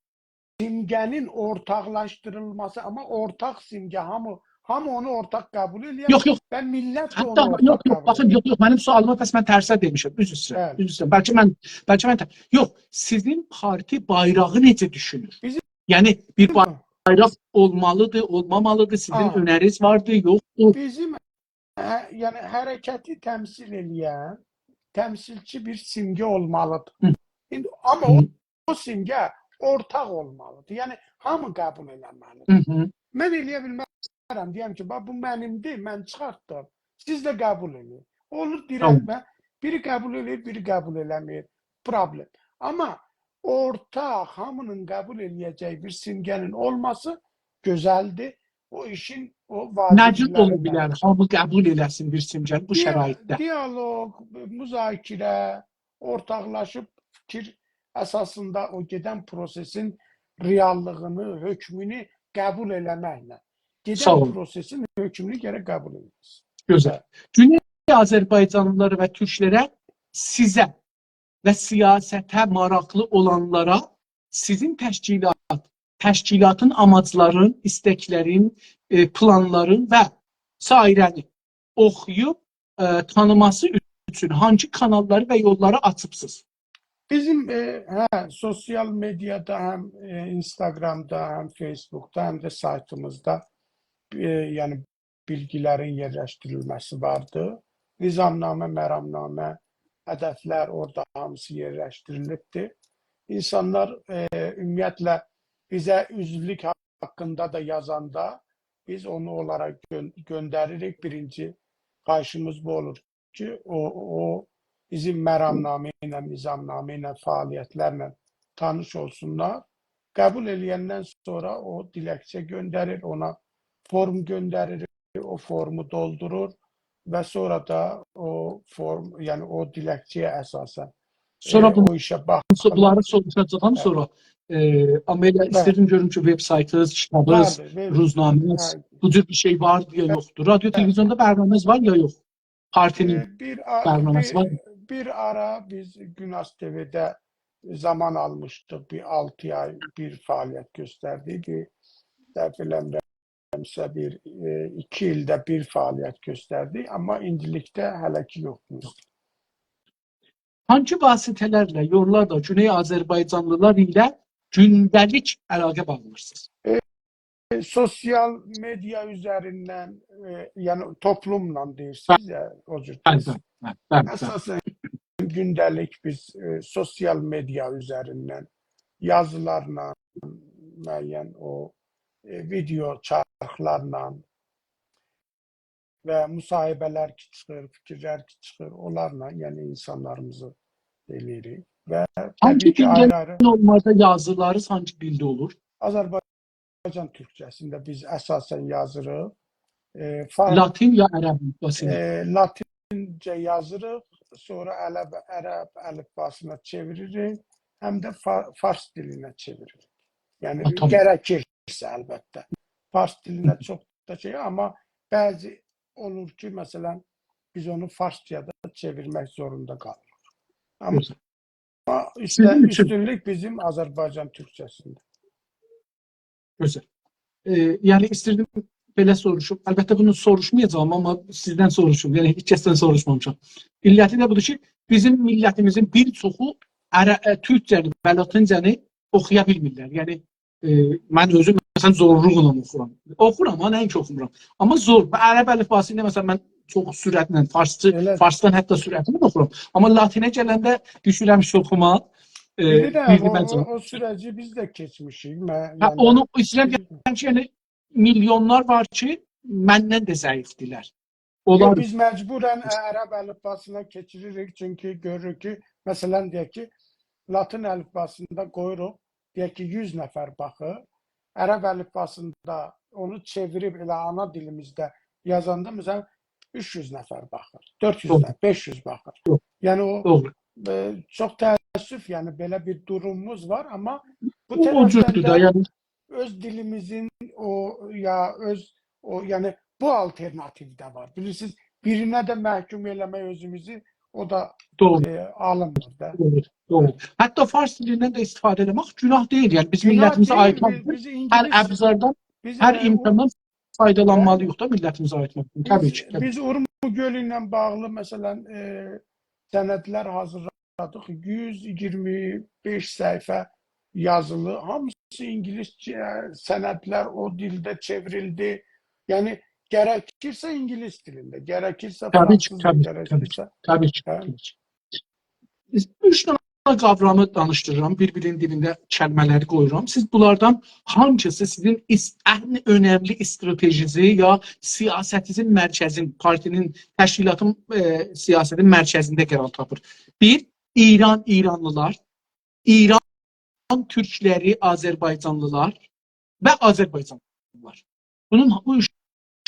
سیمگه‌نین اورتاقلاشدیریلماسی، آمما اورتاق سیمگه، هامی، هامی اونو اورتاق قبول ائله‌یر یوخ، یوخ. و میللت ده حتی اونو اورتاق یوخ، یوخ، قبول باخین، ائله‌یر. یوخ، یوخ، منیم سؤالیما پس من ترسه دئمیشم. عذر ایسته‌ییرم، بلی. عذر ایسته‌ییرم. بلکه من، بلکه من تر-، یوخ، سیزین پارتی بایراغی نئجه دوشونور؟ بیزیم یعنی، بیر بایراق اولمالیدیر، اولمامالیدیر، سیزین آ. اؤنرینیز واردیر، یوخدور؟ بیزیم، هه، یعنی، حرکتی تمثیل ائله‌ین تمثیلچی بیر سیمگه اولمالیدیر. هی. ایندی، آمما او، هی. او سیمگه اورتاق اولمالیدیر. یعنی، هامی قبول ائله‌مه‌لیدیر. هی هی. من ائله‌یه بیلمرم، دئیم کی، باخ، بو منیمدیر، من چیخارتدیم. سیز ده قبول ائله‌یین. اولور، تامام. دیرتمه. بیری قبول ائله‌ییر، بیری قبول ائله‌میر. پروبلم. آمما اورتاق، هامی‌نین قبول ائله‌یه‌جه‌یی بیر سیمگه‌نین اولماسی گؤزلدیر. او ایشین، او نه جور اولا بیلر، واجبلریندن. هامی قبول ائله‌سین بیر سیمگه‌نی بو دی-، شرایطده؟ دیالوگ، مذاکره، اورتاقلاشیب فیکیر اساسیندا او گئدن پروسئسین رئاللیغینی، حؤکمونو قبول ائله‌مکله. گئدن ساغ اولون. پروسئسین حؤکمونو گرک قبول ائله‌یه‌سین. گؤزل. هه. گونئی آذربایجانلیلارا و تورکلره، سیزه و سیاسته ماراقلی اولانلارا سیزین تشکیلات، تشکیلاتین آماجلارین، ایستکلرین، ائ، پلانلارین و سایره‌نی اوخویوب، ائ، تانیماسی اوچون هانسی کاناللاری و یوللاری آچیبسینیز؟ بیزیم، ائ، هه، سوسیال مئدیادا هم، ائ، اینستاگرامدا، هم فیسبوکدا، هم ده سایتیمیزدا، ائ، یعنی بیلگیلرین یئرلشدیریلمه‌سی واردی. نظامنامه، مرامنامه، هدفلر اورادا هامیسی یئرلشدیریلیبدیر. اینسانلار، ائ، عمومیتله بیزه عضولوک حاقیندا دا یازاندا بیز اونو اونلارا گؤن-، گؤندریریک. بیرینجی خواهیشیمیز بو اولور کی، او، او بیزیم مرامنامه ایله، نظامنامه ایله، فعالیتلرله تانیش اولسونلار. قبول ائله‌یندن سونرا او دیلکچه گؤندریر، اونا فورم گؤندریر، او فورمو دولدورور و سونرا دا او فورم، یعنی او دیلکچه‌یه اساساً، سونرا ائ، بو-، او ایشه باخیر. بونلاری سوروشاجاغام، هه. سونرا، ائ، آمما ائله، هه. ایسته‌ییرم گؤروم کی، وب‌سایتینیز، کیتابینیز، واردیر، وب-، روزنامه‌نیز، هه. بو جور بیر شئی واردی یا هه. یوخدور؟ رادیو، هه. تلویزیوندا برنامه‌نیز وار یا یوخ؟ پارتی‌نین، ائ، بیر آ-، برنامه‌سی بیر، وار؟ بیر آرا بیز گوناز تی‌وی‌ده زامان آلمیشدیق. بیر آلتی آی بیر فعالیت گؤستردی. بیر، سهو ائله‌میرمسه، بیر، ائ، ایکی ایلده بیر فعالیت گؤستردی. آمما ایندیلیکده هله کی یوخدور. هانسی واسطه‌لرله، یوللارلا گونئی آذربایجانلیلار ایله گونده‌لیک علاقه باغلاییرسینیز؟ ائ، سوسیال مئدیا اوزریندن، ائ، یعنی توپلوملا دئییرسینیز یا، او جور. بلی، بلی، بلی، بلی، بلی. اساساً گونده‌لیک بیز، ائ، سوسیال مئدیا اوزریندن یازیلارلا، معین او، ائ، ویدئو چارخلارلا و مصاحبه‌لر کی چیخیر، فیکیرلر کی چیخیر، اونلارلا، یعنی اینسانلاریمیزی ائله‌ییریک. و هانسی طبیعی کی، دیلده آیری-آیری نورمالدا یازیلارینیز هانسی دیلده اولور؟ آذربایجان تورکجه‌سینده بیز اساساً یازیریق. ائ، فار-، لاتین یا عرب الیفباسی ایله؟ ائ، لاتینجه یازیریق، سونرا عرب، عرب الیفباسینا چئویریریک، هم ده فا-، فارس دیلینه چئویریریک. یعنی، ها، تامام. گرکیرسه، البته. فارس دیلینه چوخ دا شئی، آمما بعضی اولور کی، مثلاً، بیز اونو فارسجایا دا چئویرمک زوروندا قالیریق. آمما گؤزل. اوسته-، سیزین اوچون اوستونلوک بیزیم آذربایجان تورکجه‌سینده. گؤزل. ائ، یعنی، ایستیردیم بئله سوروشوم. البته، بونو سوروشمایاجاغام، آمما سیزدن سوروشوم. یعنی، هئچ کسدن سوروشمامیشام. علتی ده بودور کی، بیزیم میللتیمیزین بیر چوخو عره-، ائ، تورکجه‌نی و لاتینجه‌نی اوخویا بیلمیرلر. یعنی، ائ، من اؤزوم، مثلاً، زورلوقلا اوخورام. اوخورام، آمما نه‌اینکی اوخومورام. آمما زور، و عرب الیفباسی ایله، مثلاً، من چوخ سرعتله فارسجی، ائله. فارسدان حتی سرعتله اوخورام. آمما لاتینه گلنده دوشورم شوخوما، ائ، بیری ده بیرینی او، من او، او سوره‌جی بیز ده کئچمیشیک. من، هه، یعنی، اونو ایسته‌ییرم بیز دئیم کی، یعنی، میلیونلار وار کی، مندن ده ضعیفدیرلر. یوخ، اونلار بیز مجبوراً عرب الیفباسینا کئچیریریک، چونکی گؤروروک کی، مثلاً، دئیک کی، لاتین الیفباسیندا قویوروق، دئیک کی، یوز نفر باخیر. عرب الیفباسیندا اونو چئویریب ائله آنا دیلیمیزده یازاندا، مثلاً، اوچ یوز نفر باخیر، دؤرد یوز دوغرو. نفر، بئش یوز باخیر. دوغرو. یعنی او، دوغرو. ائ، چوخ تأسف، یعنی بئله بیر دوروموموز وار، آمما بو او، او طرفدن جوردور ده، ده، یعنی اؤز دیلیمیزین او، یا اؤز، او، یعنی بو آلترناتیو ده وار. بیلیرسینیز، بیرینه ده محکوم ائله‌مک اؤزوموزو، او دا، دوغرو. ائ، آلینمیر دا. دوغرو، دوغرو. حتی فارس دیلیندن ده استفاده ائله‌مک گوناه دئییل. یعنی بیز گوناه میللتیمیزی دئییل، آییتماق بیز، اوچون بیز هر اینگیلیس، ابزاردان، بیز، هر ائ، او امکاندان فایدالانمالی‌ییق دا میللتیمیزی آییتماق اوچون. طبیعی کی، بیز، طبیعی کی. بیز اورمو گؤلو ایله باغلی، مثلاً، ائ، سندلر حاضیرلادیق. یوز ایگیرمی بئش صفحه یازیلی، هامیسی اینگیلیسجه سندلر او دیلده چئوریلدی. یعنی، گرکیرسه اینگیلیس دیلینده، گرکیرسه طبیعی کی، فرانسیزجا، طبیعی کی، طبیعی کی، گرکیرسه. طبیعی کی، هه؟ طبیعی کی. بیز اوچ دنه قاورامی دانیشدیریرام، بیر-بیرینین دیبینده کلمه‌لری قویورام. سیز بونلاردان هانگیسی سیزین ایس-، ان اؤنملی استراتژیزی یا سیاستینیزین مرکزین، پارتی‌نین، تشکیلاتین، ائ، سیاستین مرکزینده قرار تاپیر؟ بیر، ایران، ایرانلیلار، ایران تورکلری، آذربایجانلیلار و آذربایجانلیلار. بونون، بو اوچ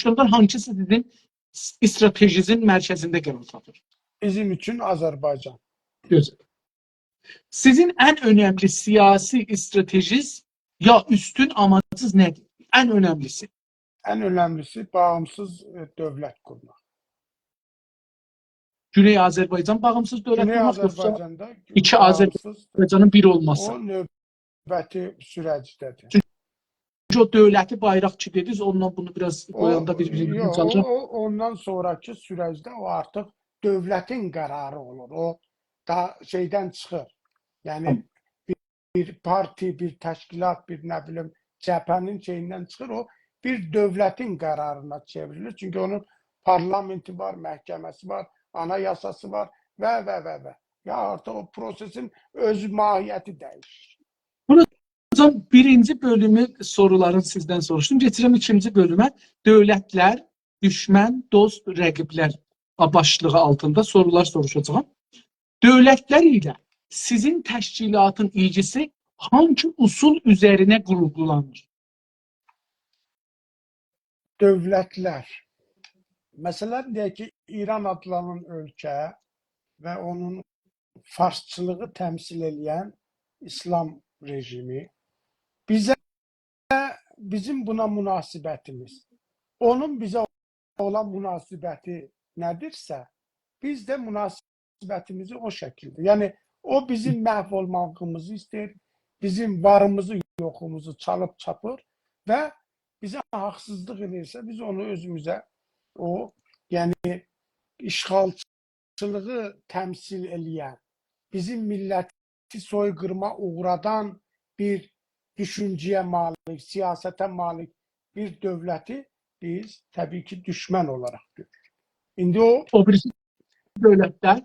نوقطادان هانگیسی سیزین استراتژینیزین مرکزینده قرار تاپیر؟ بیزیم اوچون آذربایجان. گؤزل. سیزین ان اؤنملی سیاسی استراتژیز یا اوستون آماجینیز نه‌دیر؟ ان اؤنملیسی. ان اؤنملیسی باغیمسیز، ائ، دؤولت قورماق. گونئی آذربایجان باغیمسیز دؤولت قورماق، یوخسا گونئی آذربایجاندا ایکی باغیمسیز، آذربایجانین بیر اولماسی؟ او نوبتی سورجده‌دیر. چونکی او دؤولتی بایراق کی دئدینیز، اونونلا بونو بیر آز او، قویاندا بیر-بیرینی یوخ، او، چالیشیر. او، اوندان سونراکی سورجده او آرتیق دؤولتین قراری اولور. او دا شئیدن چیخیر. یعنی، تامام. بیر، بیر پارتی، بیر تشکیلات، بیر، نه بیلیم، جبهه‌نین شئییندن چیخیر، او بیر دؤولتین قرارینا چئوریلیر. چونکی اونون پارلامئنتی وار، محکمه‌سی وار، آنایاساسی وار و، و، و، و. یا آرتیق او پروسئسین اؤز ماهیتی دییشیر. بوراجان بیرینجی بؤلومو سورولارین سیزدن سوروشدوم. کئچیرم ایکینجی بؤلومه. دؤولتلر، دوشمن، دوست، رقیبلر باشلیغی آلتیندا سورولار سوروشاجاغام. دؤولتلر ایله سیزین تشکیلاتین ایلگیسی هانگی اصول اوزرینه قورغولانیر؟ دؤولتلر. مثلاً، دئیک کی، ایران آدلانان اؤلکه و اونون فارسچیلیغی تمثیل ائله‌ین ایسلام رژیمی بیزه، بیزیم بونا مناسبتیمیز، اونون بیزه اولان مناسبتی نه‌دیرسه، بیز ده مناسبتیمیزی او شکیلده. یعنی، او بیزیم محو اولماغیمیزی ایسته‌ییر، بیزیم واریمیزی، یوخوموزو چالیب چاپیر و بیزه حاقسیزلیق ائدیرسه، بیز اونو اؤزوموزه، او، یعنی، اشغالچیلیغی تمثیل ائله‌ین، بیزیم میللتی سوی‌قیریما اوغرادان بیر دوشونجه‌یه مالیک، سیاسته مالیک بیر دؤولتی بیز طبیعی کی، دوشمن اولاراق گؤروروک. ایندی او، او بیریسی دؤولتلر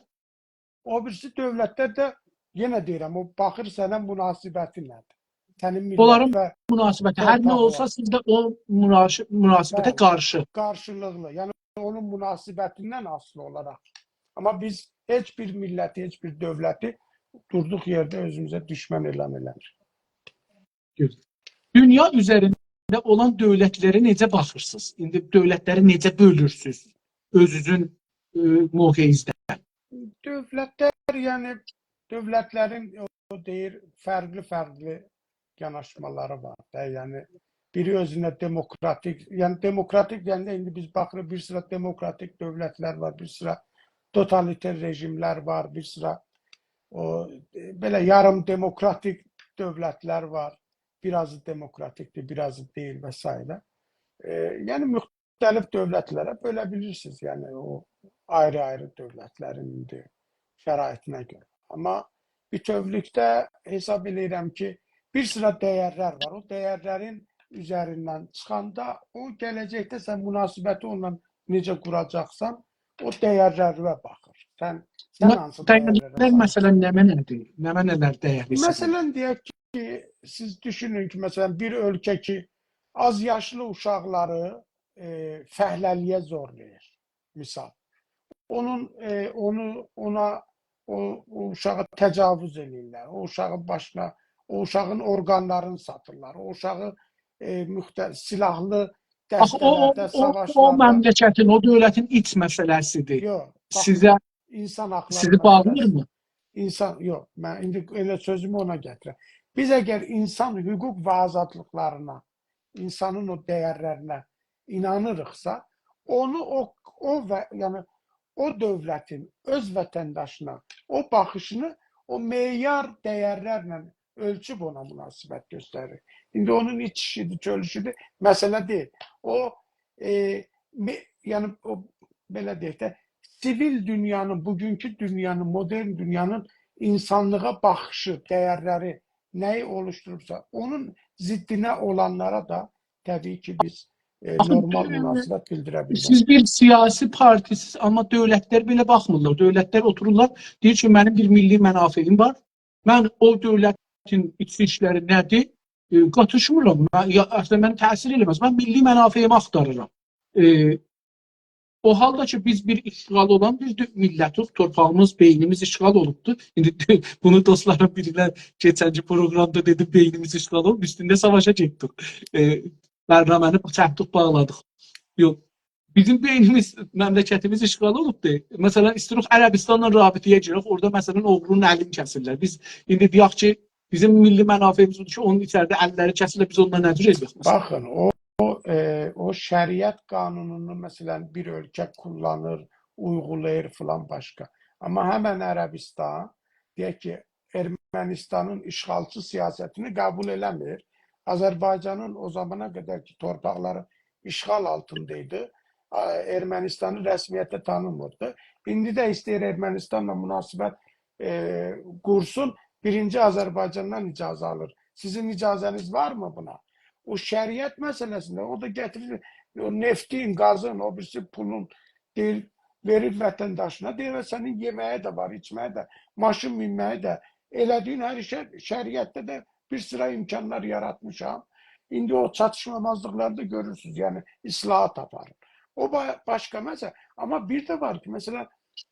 او بیریسی دؤولتلر ده، یئنه دئییرم، او باخیر سنه مناسبتی نه‌دیر؟ سنین اونلارین میللتینه مناسبتی، هر نه تورپاق اولسا، اولار. سیز ده او مناش-، مناسبته بلی. قارشی. قارشیلیقلی، یعنی اونون مناسبتیندن آسیلی اولاراق. آمما بیز هئچ بیر میللتی، هئچ بیر دؤولتی دوردوق یئرده اؤزوموزه دوشمن اعلان ائله‌میریک. دونیا اوزرینده اولان دؤولتلری نئجه باخیرسینیز؟ ایندی دؤولتلری نئجه بؤلورسونوز اؤزونوزون، ائ، موقعینیزده؟ دؤولتلر، یعنی دؤولتلرین او دئییر، فرقلی-فرقلی یاناشمالاری وار دا. یعنی بیری اؤزونه دموکراتیک، یعنی دموکراتیک دئینده ایندی بیز باخیریق، بیر سیرا دموکراتیک دؤولتلر وار، بیر سیرا توتالیتر رژیملر وار، بیر سیرا او، ائ، بئله یاریم دموکراتیک دؤولتلر وار. بیر آزی دموکراتیکدیر، بیر آزی دئییل و سایره. ائ، یعنی مختلف دؤولتلره بؤله بیلیرسینیز، یعنی او آیری-آیری دؤولتلرین ایندی شرایطینه گؤره. آمما بوتؤولوکده حساب ائله‌ییرم کی، بیر سیرا دَیَرلر وار. او دَیَرلرین اوزریندن چیخاندا او گله‌جکده سن مناسبتی اونونلا نئجه قوراجاقسان، او دَیَرلرووه باخیر. سن، سن نه، هانسی دَیَرلره دَیَرلر ساهیب؟ مثلا نمنه‌دیر؟ نمنه‌لر دَیَر حساب ائدیر؟ مثلا دئیک کی، سیز دوشونون کی، مثلا بیر اؤلکه کی، آز یاشلی اوشاقلاری، ائ، فعله‌لییه زورلاییر، مثال. اونون، ائ، اونو، اونا، او، او اوشاغا تجاوز ائله‌ییرلر، او اوشاغین باشینا، او اوشاغین اورقانلارینی ساتیرلار، او اوشاغی، ائ، مختل-، سیلاحلی آخی او، او، دسته‌لرده، او، او ساواشلاردا مملکتین، او دؤولتین ایچ مسئله‌سیدیر. یوخ، باخ، سیزه، اینسان حاقلاری سیزی باغلیر مسئله‌سی. می؟ اینسان، یوخ، من ایندی ائله سؤزومو اونا گتیرم. بیز اگر اینسان حقوق و آزادلیقلارینا، اینسانین او دَیَرلرینه اینانیریقسا، اونو او، او و، یعنی او دؤولتین اؤز وطنداشینا او باخیشینی او معیار دَیَرلرله اؤلچوب اونا مناسبت گؤستریر. ایندی اونون ایچ ایشیدیر، چؤل ایشیدیر، مسئله دئییل. او، ائ، مئ-، یعنی او، بئله دئیک ده، سیویل دونیانین، بوگونکو دونیانین، مدرن دونیانین اینسانلیغا باخیشی، دَیَرلری نه‌یی اولوشدوروبسا، اونون ضدینه اولانلارا دا طبیعی کی، بیز، ائ، آخی، نورمال ائ، مناسبت بیلدیره بیلمریک. سیز بیر سیاسی پارتی‌سیز، آمما دؤولتلر بئله باخمیرلار. دؤولتلر اوتورورلار، دئییر کی، منیم بیر میللی منافعیم وار. من او دؤولتین ایچ ایشلری نه‌دیر، ائ، قاتیشمیرام. من، یا، اصلا منی تأثیر ائله‌مز. من میللی منافعیمی آختاریرام. ائ، او حالدا کی، بیز بیر اشغال اولان بیر دؤ-، میللتیک، تورپاغیمیز، بئینیمیز اشغال اولوبدور. ایندی بونو دوستلارین بیرینه کئچنکی پروقرامدا دئدیم، بئینیمیز اشغال اولوب، اوستونده ساواشا گئتدیک. ائ، برنامه‌نی چکدیک، باغلادیق. یوخ، بیزیم بئینیمیز، مملکتیمیز اشغال اولوبدور. مثلا، ایستیروخ عربستانلا رابطه‌یه گیرک، اورادا، مثلا، اوغرونون الینی کسیرلر. بیز ایندی دئیک کی، بیزیم میللی منافعیمیز بودور کی، اونون ایچریده اللری کسیرلر، بیز اونونلا نه جور ائدک، مثلا؟ باخین، او، او، ائ، او شریعت قانونونو، مثلا، بیر اؤلکه کوللانیر، اویغولاییر فلان، باشقا. آمما همن عربستان، دئیک کی، ارمنستانین اشغالچی سیاستینی قبول ائله‌میر. آذربایجانین او زامانا قدر کی، تورپاقلاری اشغال آلتیندا ایدی، آ، ارمنستانی رسمیته تانیمیردی. ایندی ده ایسته‌ییر ارمنستانلا مناسبت، ائ، قورسون، بیرینجی آذربایجاندان اجازه آلیر. سیزین اجازه‌نیز وارمی بونا؟ او شریعت مسئله‌سینده او دا گتیریر، او نفتین، گازین، او بیریسی پولون، دئییر، وئریر وطنداشینا، دئییر، سنین یئمه‌یی ده وار، ایچمه‌یی ده، ماشین مینمه‌یی ده، ائله‌دیگین هر ایشه شریعتده ده بیر سیرا امکانلار یاراتمیشام. ایندی او چاتیشمامازلیقلاری دا گؤرورسونوز، یعنی اصلاحات آپاریر. او با-، باشقا مسئله. آمما بیر ده وار کی، مثلا،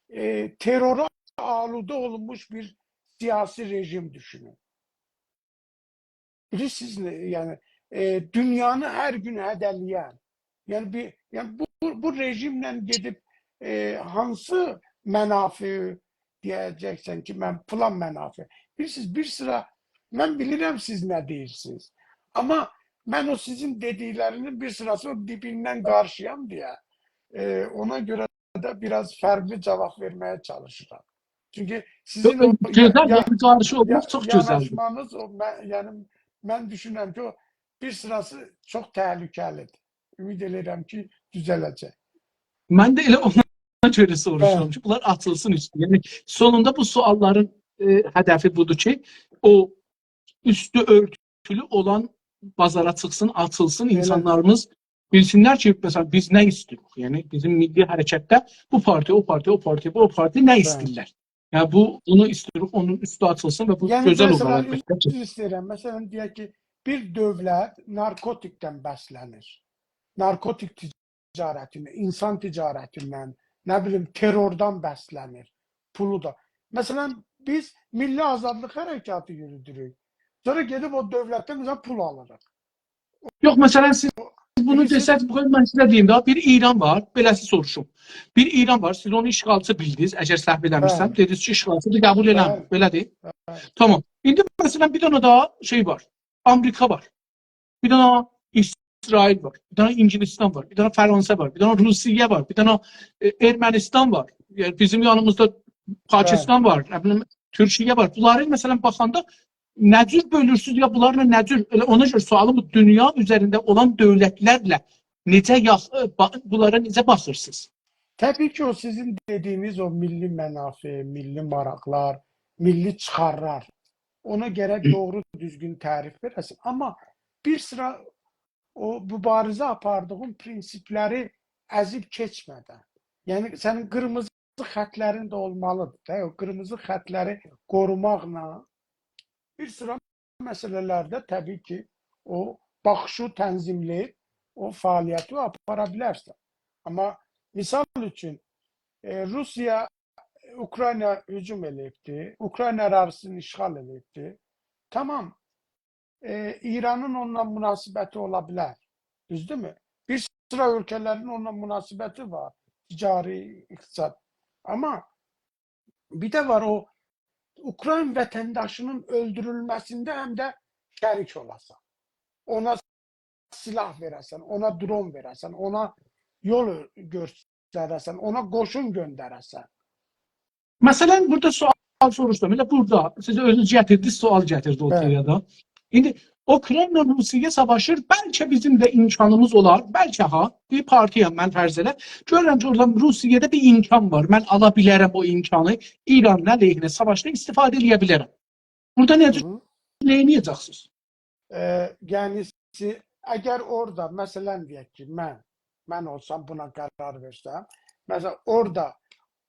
ائ، ترورا آلوده اولونموش بیر سیاسی رژیم دوشونون. بیلیرسینیز نه؟ یعنی، ائ، دونیانی هر گون هده‌له‌ین، یعنی بیر، یعنی بو، بو، بو رژیمله گئدیب، ائ، هانسی منافع دئیه‌جکسن کی، من فلان منافع. بیلیرسینیز، بیر سیرا، من بیلیرم سیز نه دئییرسینیز. آمما من او سیزین دئدیکلرینین بیر سیراسینین دیبیندن قارشییام دئیه، ائ، اونا گؤره ده بیر آز فرقلی جاواب وئرمه‌یه چالیشیرام. چونکی سیزین او یا-، گؤزل، یا-، بیر قارشی اولماق یا-، چوخ گؤزلدیر. یاناشمانیز او، من، یعنی، من دوشونورم کی، او بیر سیراسی چوخ تهلکه‌لیدیر. امید ائدیرم کی، دوزه‌له‌جک. من ده ائله اونا گؤره سوروشورام، بلی، کی، بونلار آچیلسین اوستو. یعنی، سونوندا بو سؤاللارین، ائ، هدفی بودور کی، او اوستو اؤرتولو اولان بازارا چیخسین، آچیلسین، بئله. اینسانلاریمیز بیلسینلر کی، مثلا، بیز نه ایسته‌ییریک؟ یعنی، بیزیم میللی حرکتده بو پارتی، او پارتی، او پارتی، بو، او پارتی نه، بلی، ایسته‌ییرلر؟ یعنی، بو، بونو ایسته‌ییریک، اونون اوستو آچیلسین و بو، یعنی، گؤزل، مثلا، اولار، البته کی. اوز-، اوزر ایسته‌ییرم. مثلا، دئیک کی، بیر دؤولت نارکوتیکدن بسله‌نیر. نارکوتیک تجارتیندن، اینسان تجارتیندن، نه بیلیم، تروردان بسله‌نیر. پولو دا. مثلا، بیز میللی آزادلیق حرکاتی یورودوروک. سونرا گئدیب او دؤولتدن، مثلا، پول آلیریق. یوخ، مثلا، سیز بونو، بیلیرسینیز، دئسز، بو، من سیزه دئییم ده، بیر ایران وار، بئله‌سی سوروشوم. بیر ایران وار، سیز اونو اشغالچی بیلدینیز، اگر سهو ائله‌میرسم، بلی، دئدینیز کی، اشغالچیدیر، قبول ائله‌میر. بلی. بئله‌دیر؟ بلی. تامام. ایندی، مثلا، بیر دنه داها شئی وار. آمریکا وار. بیر دنه اسرائیل وار. بیر دنه انگلستان وار. بیر دنه فرانسه وار. بیر دنه روسیه وار. بیر دنه، ائ، ارمنستان وار. یعنی، بیزیم یانیمیزدا پاکستان، بلی، وار. نه بیلیم، تورکیه وار. بونلاری، مثلا، باخاندا نه جور بؤلورسوز یا بونلارلا نه جور؟ ائله اونا گؤره سؤالیم بو، دونیا اوزرینده اولان دؤولتلرله نئجه یاخ-، ائ، با-، بونلارا نئجه باخیرسینیز؟ طبیعی کی، او سیزین دئدیگینیز او میللی منافع، میللی ماراقلار، میللی چیخارلار. اونا گرک دوغرو دوزگون تعریف وئره‌سن. آمما بیر سیرا او موباریزه آپاردیغین پرینسیپلری ازیب کئچمه‌دن. یعنی، سنین قیرمیزی خطلرین ده اولمالیدیر دا، او قیرمیزی خطلری قوروماقلا بیر سیرا مسئله‌لرده طبیعی کی، او باخیشی تنظیمله‌ییب، او فعالیتی آپارا بیلرسن. آمما مثال اوچون، ائ، روسیه اوکراینا هجوم ائله‌ییبدی، اوکراینا اراضیسینی اشغال ائله‌ییبدی. تامام، ائ، ایرانین اونونلا مناسبتی اولا بیلر. دوزدورمو؟ بیر سیرا اؤلکه‌لرین اونونلا مناسبتی وار. تجاری، اقتصاد. آمما بیر ده وار او اوکراین وطنداشینین اؤلدورولمه‌سینده هم ده شریک اولاسان. اونا سلاح وئره‌سن، اونا درون وئره‌سن، اونا یول گؤستره‌سن، اونا قوشون گؤندره‌سن. مثلا، بورادا سؤال سوروشدوم. ائله بورادا سیز اؤزونوز گتیردینیز، سؤال گتیردی، بلی، اورتایا دا. ایندی اوکراینا روسیه ساواشیر، بلکه بیزیم ده امکانیمیز اولار، بلکه ها، بیر پارتی‌یام من، فرض ائله. گؤرورم کی، اورادا روسیه‌ده بیر امکان وار، من آلا بیلرم او امکانی، ایرانین علیهینه ساواشدا استفاده ائله‌یه بیلرم. بورادا نه، هی هی، نئینیه‌جکسینیز؟ ائ، یعنی، سی-، اگر اورادا، مثلا، دئیک کی، من، من اولسام، بونا قرار وئرسم، مثلا، اورادا،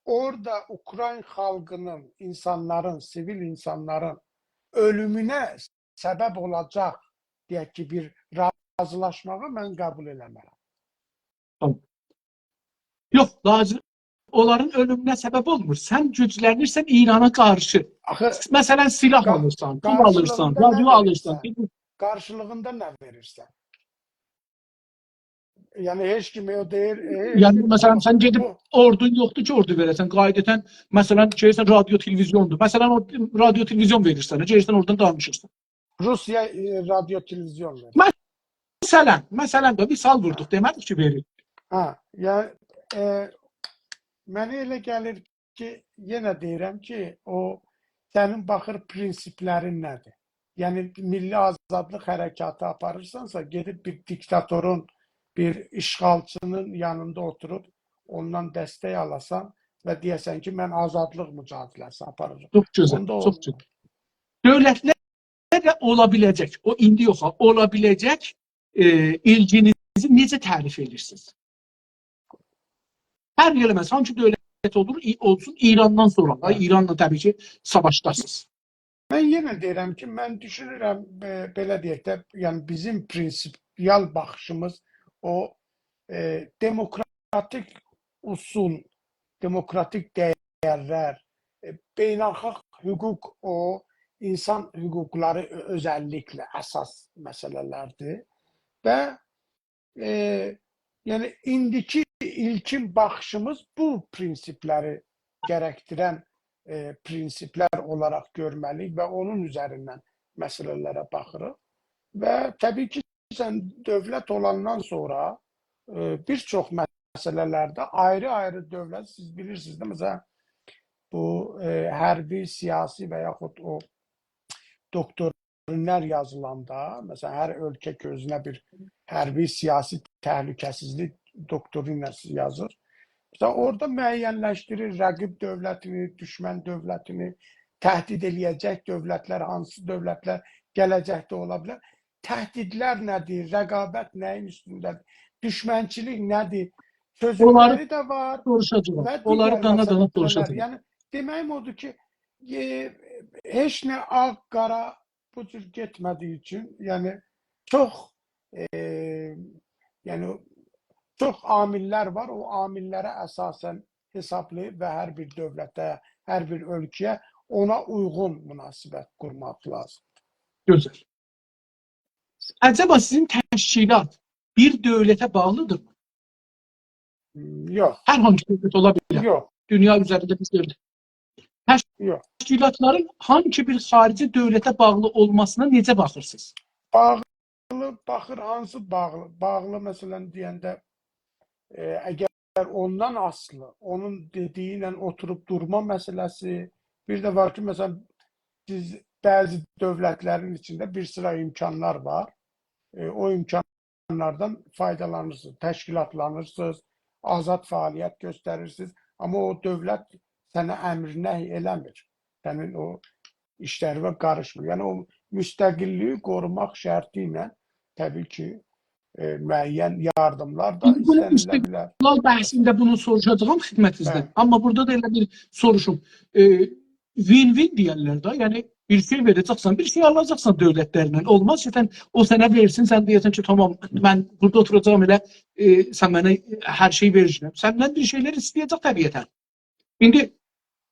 اورادا اوکراین خالقینین، اینسانلارین، سیویل اینسانلارین اؤلومونه سبب اولاجاق، دئیک کی، بیر راضیلاشماغی من قبول ائله‌مه‌رم. تامام. یوخ، لازیم، اونلارین اؤلومونه سبب اولمور. سن گوجلنیرسن ایرانا قارشی. آخی، مثلا، سلاح قا-، آلیرسان، پول آلیرسان، قارشیلیغیندا نه رادیو آلیرسان. وئریرسن؟ قارشیلیغیندا نه وئریرسن؟ یعنی، هئچ کیم او دئییر، ائ، هئچ، یعنی، کیم، مثلا، تامام، سن گئدیب، بو اوردون یوخدور کی، اوردو وئره‌سن، قاییدیرسان، مثلا، شئیسن، رادیو، تلویزیوندور. مثلا، او رادیو، تلویزیون وئریرسن، گئدیرسن، اوردان دانیشیرسان. روسیه، ائ، رادیو، تلویزیون وئریر. مثلا، مثلا ده، مثال ووردوق، دئمه‌دیک کی، وئریر. هه، یعنی، ائ، منه ائله گلیر کی، یئنه دئییرم کی، او سنین باخیر پرینسیپلرین نه‌دیر؟ یعنی، میللی آزادلیق حرکاتی آپاریرسانسا، گئدیب بیر دیکتاتورون، بیر اشغالچی‌نین یانیندا اوتوروب اوندان دستک آلاسان و دئیه‌سن کی، من آزادلیق مجادله‌سی آپاریرام. چوخ گؤزل، اوندا چوخ اولمور. گؤزل. دؤولتلر ده اولا بیله‌جک، او ایندی یوخ ها، اولا بیله‌جک، ائ، ایلگینیزی نئجه تعریف ائدیرسینیز؟ فرق ائله‌مز، هانسی دؤولت اولور، ای-، اولسون، ایراندان سونرا دا، هه، ایرانلا طبیعی کی، ساواشداسینیز. من یئنه دئییرم کی، من دوشونورم، بئ-، بئله دئیک ده، یعنی بیزیم پرینسیپیال باخیشیمیز او، ائ، دموکراتیک اصول، دموکراتیک دَیَرلر، ائ، بین‌الخالق حقوق، او اینسان حقوقلاری اؤ-، اؤزللیکله اساس مسئله‌لردیر. و، ائ، یعنی ایندیکی ایلکین باخیشیمیز بو پرینسیپلری گرکدیرن، ائ، پرینسیپلر اولاراق گؤرمه‌لی‌ییک و اونون اوزریندن مسئله‌لره باخیریق. و طبیعی کی، سن دؤولت اولاندان سونرا، ائ، بیر چوخ مسئله‌لرده آیری-آیری دؤولت، سیز بیلیرسینیز ده، مثلا، بو، ائ، حربی، سیاسی و یاخود او دوکترینلر یازیلاندا، مثلا، هر اؤلکه کی اؤزونه بیر حربی، سیاسی تهلکه‌سیزلیک دوکتریناسی یازیر. مثلا، اورادا معین‌لشدیریر رقیب دؤولتینی، دوشمن دؤولتینی، تهدید ائله‌یه‌جک دؤولتلر، هانسی دؤولتلر گله‌جکده اولا بیلر. تهدیدلر نه‌دیر، رقابت نه‌یین اوستونده‌دیر، دوشمنچیلیک نه‌دیر؟ اونلاری چؤزوملری ده وار سوروشاجاغام. و دیگر مسئله‌لر. اونلاری دانا-دانا سوروشاجاغام. یعنی، دئمه‌ییم اودور کی، ائ، هئچ نه آغ-قارا بو جور گئتمه‌دیگی اوچون، یعنی، چوخ، ائ، یعنی، چوخ عامل‌لر وار. او عامل‌لره اساساً حسابلاییب و هر بیر دؤولته، هر بیر اؤلکه‌یه اونا اویغون مناسبت قورماق لازیمدیر. گؤزل. عجبا سیزین تشکیلات بیر دؤولته باغلیدیرمی؟ یوخ. هر هانسی دؤولت اولا بیلر. یوخ. دونیا اوزرینده بیر دؤولت. تش-، یوخ. تشکیلاتلارین هانسی بیر خاریجی دؤولته باغلی اولماسینا نئجه باخیرسینیز؟ باغلی، باخیر، هانسی باغلی؟ باغلی، مثلاً، دئینده، ائ، اگر اوندان آسیلی، اونون دئدیگی ایله اوتوروب دورما مسئله‌سی، بیر ده وار کی، مثلاً، سیز بعضی دؤولتلرین ایچینده بیر سیرا امکانلار وار. ائ، او امکانلاردان فایدالانیرسینیز، تشکیلاتلانیرسینیز، آزاد فعالیت گؤستریرسینیز. آمما او دؤولت سنه امر نهی ائله‌میر. سنین او ایشلرینه قاریشمیر. یعنی او مستقل‌لیگی قوروماق شرطی ایله طبیعی کی، ائ، معین یاردیملار دا ایندی بونو ایسته‌نیله بیلر. استقلال بحثینده بونو سوروشاجاغام خدمتینیزدن. بلی. آمما بورادا دا ائله بیر سوروشوم. ائ، win-win دئیرلر ده. یعنی بیر شئی وئره‌جکسن، بیر شئی آلاجاقسان دؤولتلرله. اولماز کی، سن، او سنه وئرسین، سن دئیه‌سن کی، «تامام، من بورادا اوتوراجاغام، ائله، ائ، سن منه هر شئی وئره‌جکسن.» سندن بیر شئیلر ایسته‌یه‌جک طبیعتاً. ایندی،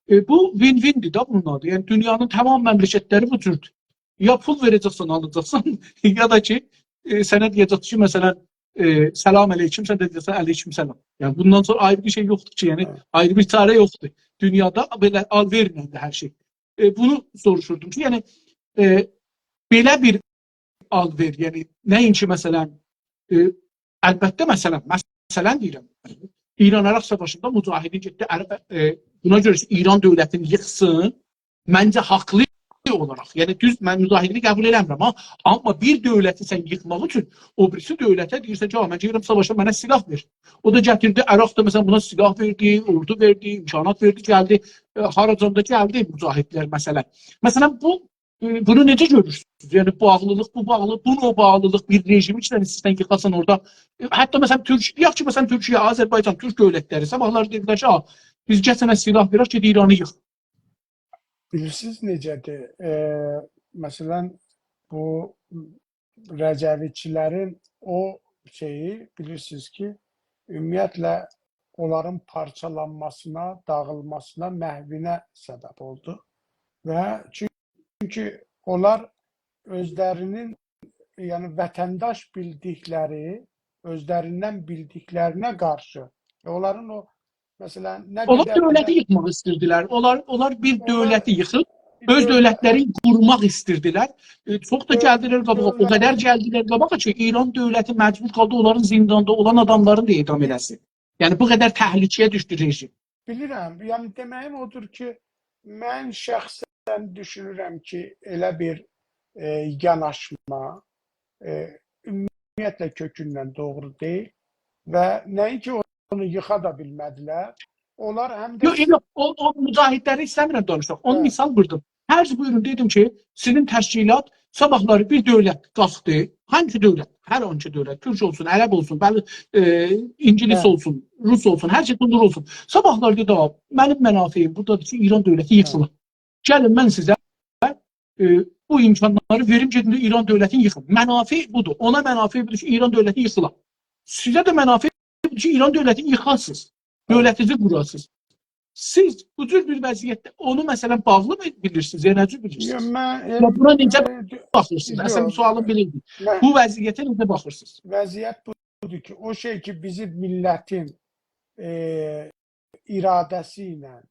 ائ، بو win-win-دیر ده بونون آدی. یعنی دونیانین تمام مملکتلری بو جوردور. یا پول وئره‌جکسن، آلاجاقسان، یا دا کی، ائ، سنه دئیه‌جک کی، مثلاً، ائ، «سلام علیکم»، سن ده دئیه‌جکسن، «علیکم سلام». یعنی بوندان سونرا آیری بیر شئی یوخدور کی، یعنی هه. آیری بیر چاره یوخدور. دونیادا بئله آل‌وئرله ده هر شئی. ائ، بونو سوروشوردوم کی، یعنی، ائ، بئله بیر آل‌وئر، یعنی نه‌اینکی، مثلاً، ائ، البته، مثلاً، مثلاً دئییرم، ایران-عراق ساواشیندا مجاهدین گئتدی، عر-، ائ، بونا گؤره کی، ایران دؤولتینی ییخسین، منجه حاقلی اولاراق. یعنی دوز، من مجاهدینی قبول ائله‌میرم، آمما، آمما بیر دؤولتی سن ییخماق اوچون او بیریسی دؤولته دئییرسن کی، «آ، من گئدیرم ساواشا، منه سلاح وئر.» او دا گتیردی، عراق دا، مثلاً، بونا سلاح وئردی، اوردو وئردی، امکانات وئردی، گلدی، ائ، هاراجان دا گلدی مجاهدلر، مثلاً. مثلاً، بو ائ، بونو نئجه گؤرورسونوز؟ یعنی باغلیلیق، بو باغلی، بو نوع باغلیلیق بیر رژیمی کی، سن ایسته‌ییرسن ییخاسان اورادا. ائ، حتی، مثلاً، تورکیه، دئیک کی، مثلاً، تورکیه، آذربایجان، تورک دؤولتلری صاباحلاری دئدیلر کی، «آ، بیز گل سنه سلاح وئرک، گئت ایرانی ییخ.» بیلیرسینیز نئجه‌دیر؟ ائ، مثلاً، بو رجوی‌چیلرین او شئیی، بیلیرسینیز کی، عمومیتله، اونلارین پارچالانماسینا، داغیلماسینا، محوینه سبب اولدو. و چونکی اونلار اؤزلرینین، یعنی وطنداش بیلدیکلری، اؤزلریندن بیلدیکلرینه قارشی، ائ، اونلارین او، مثلاً، نه اونلار قدر دؤولتی بئله ییخماق ایسته‌ییردیلر. اونلار، اونلار بیر اونلار دؤولتی ییخیب، بیر اؤز دؤولت دؤولتلرینی قورماق ایسته‌ییردیلر. ائ، چوخ دا دؤ-، گلدیلر قاباغا. او دؤولت قدر گلدیلر قاباغا کی، ایران دؤولتی مجبور قالدی اونلارین زینداندا اولان آداملارینی دا اعدام ائله‌سین. یعنی بو قدر تهلکه‌یه دوشدو رژیم. بیلیرم، یعنی دئمه‌ییم اودور کی، من شخصاً دوشونورم کی، ائله بیر، ائ، یاناشما، ائ، عمومیتله کؤکوندن دوغرو دئییل و نه‌اینکی اونو ییخا دا بیلمه‌دیلر، اونلار هم ده یوخ، یوخ، او، او مجاهدلری ایسته‌میرم دانیشاق. اونو هه. مثال ووردوم. فرض بویورون، دئدیم کی، سیزین تشکیلات صاباحلاری بیر دؤولت قالخدی. هانسی دؤولت؟ هر هانسی دؤولت. تورک اولسون، عرب اولسون، بلی، ائ، اینگیلیس هه. اولسون، روس اولسون، هر شئی بونلار اولسون. صاباحلاری دئدی، «آ، منیم منافعیم بورادادیر کی، ایران دؤولتی هه. ییخیلا. گلین، من سیزه، ائ، بو امکانلاری وئریم، گئدین ده ایران دؤولتینی ییخین.» منافع بودور. اونا منافع بودور کی، ایران دؤولتی ییخیلا. سیزه ده منافع بودور کی، ایران دؤولتینی ییخاسینیز. هه. دؤولتینیزی قوراسینیز. سیز بو جور بیر وضعیتده اونو، مثلاً، باغلی می بیلیرسینیز، یا نه جور بیلیرسینیز؟ یوخ، من، ائ، یا بونا نئجه ائ، دو-، باخیرسینیز؟ یوخ، اصلاً، بو سؤالین من، بئله ایدی. من بو وضعیته نئجه باخیرسینیز؟ وضعیت بودور کی، او شئی کی، بیزیم میللتین، ائ، اراده‌سی ایله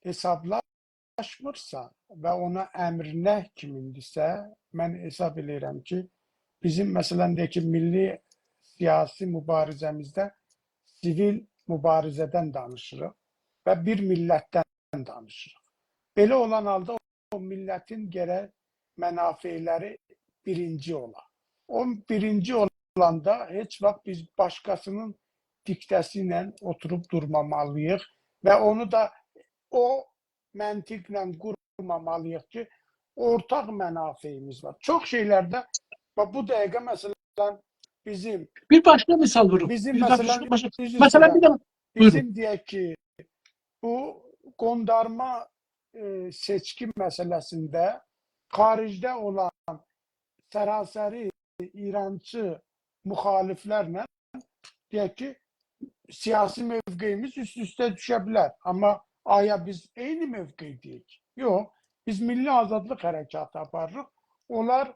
حسابلاشمیرسا و اونا امر نهی کیمیندیرسه، من حساب ائله‌ییرم کی، بیزیم، مثلاً، دئیک کی، میللی سیاسی موباریزه‌میزده سیویل موباریزه‌دن دانیشیریق و بیر میللتدن دانیشیریق. بئله اولان حالدا او میللتین گرک منافعلری بیرینجی اولا. او بیرینجی اولاندا هئچ واخت بیز باشقاسینین دیکته‌سی ایله اوتوروب دورمامالی‌ییق و اونو دا او منطقله قورمامالی‌ییق کی، اورتاق منافعیمیز وار. چوخ شئیلرده باخ، بو دقیقه، مثلا، بیزیم، بیر باشقا مثال وورون. بیزیم، بیر مثلا، دانیشیق، باشقا، عذر مثلا، ایسته‌ییرم. بیر دنه، بویورون. بیزیم، دئیک کی، بو قوندارما، ائ، سئچکی مسئله‌سینده خاریجده اولان سراسری ایرانچی مخالفلرله، دئیک کی، سیاسی موقعیمیز اوست-اوسته دوشه بیلر. آمما آیا بیز عینی موقعده‌ییک؟ یوخ. بیز میللی آزادلیق حرکاتی آپاریریق. اونلار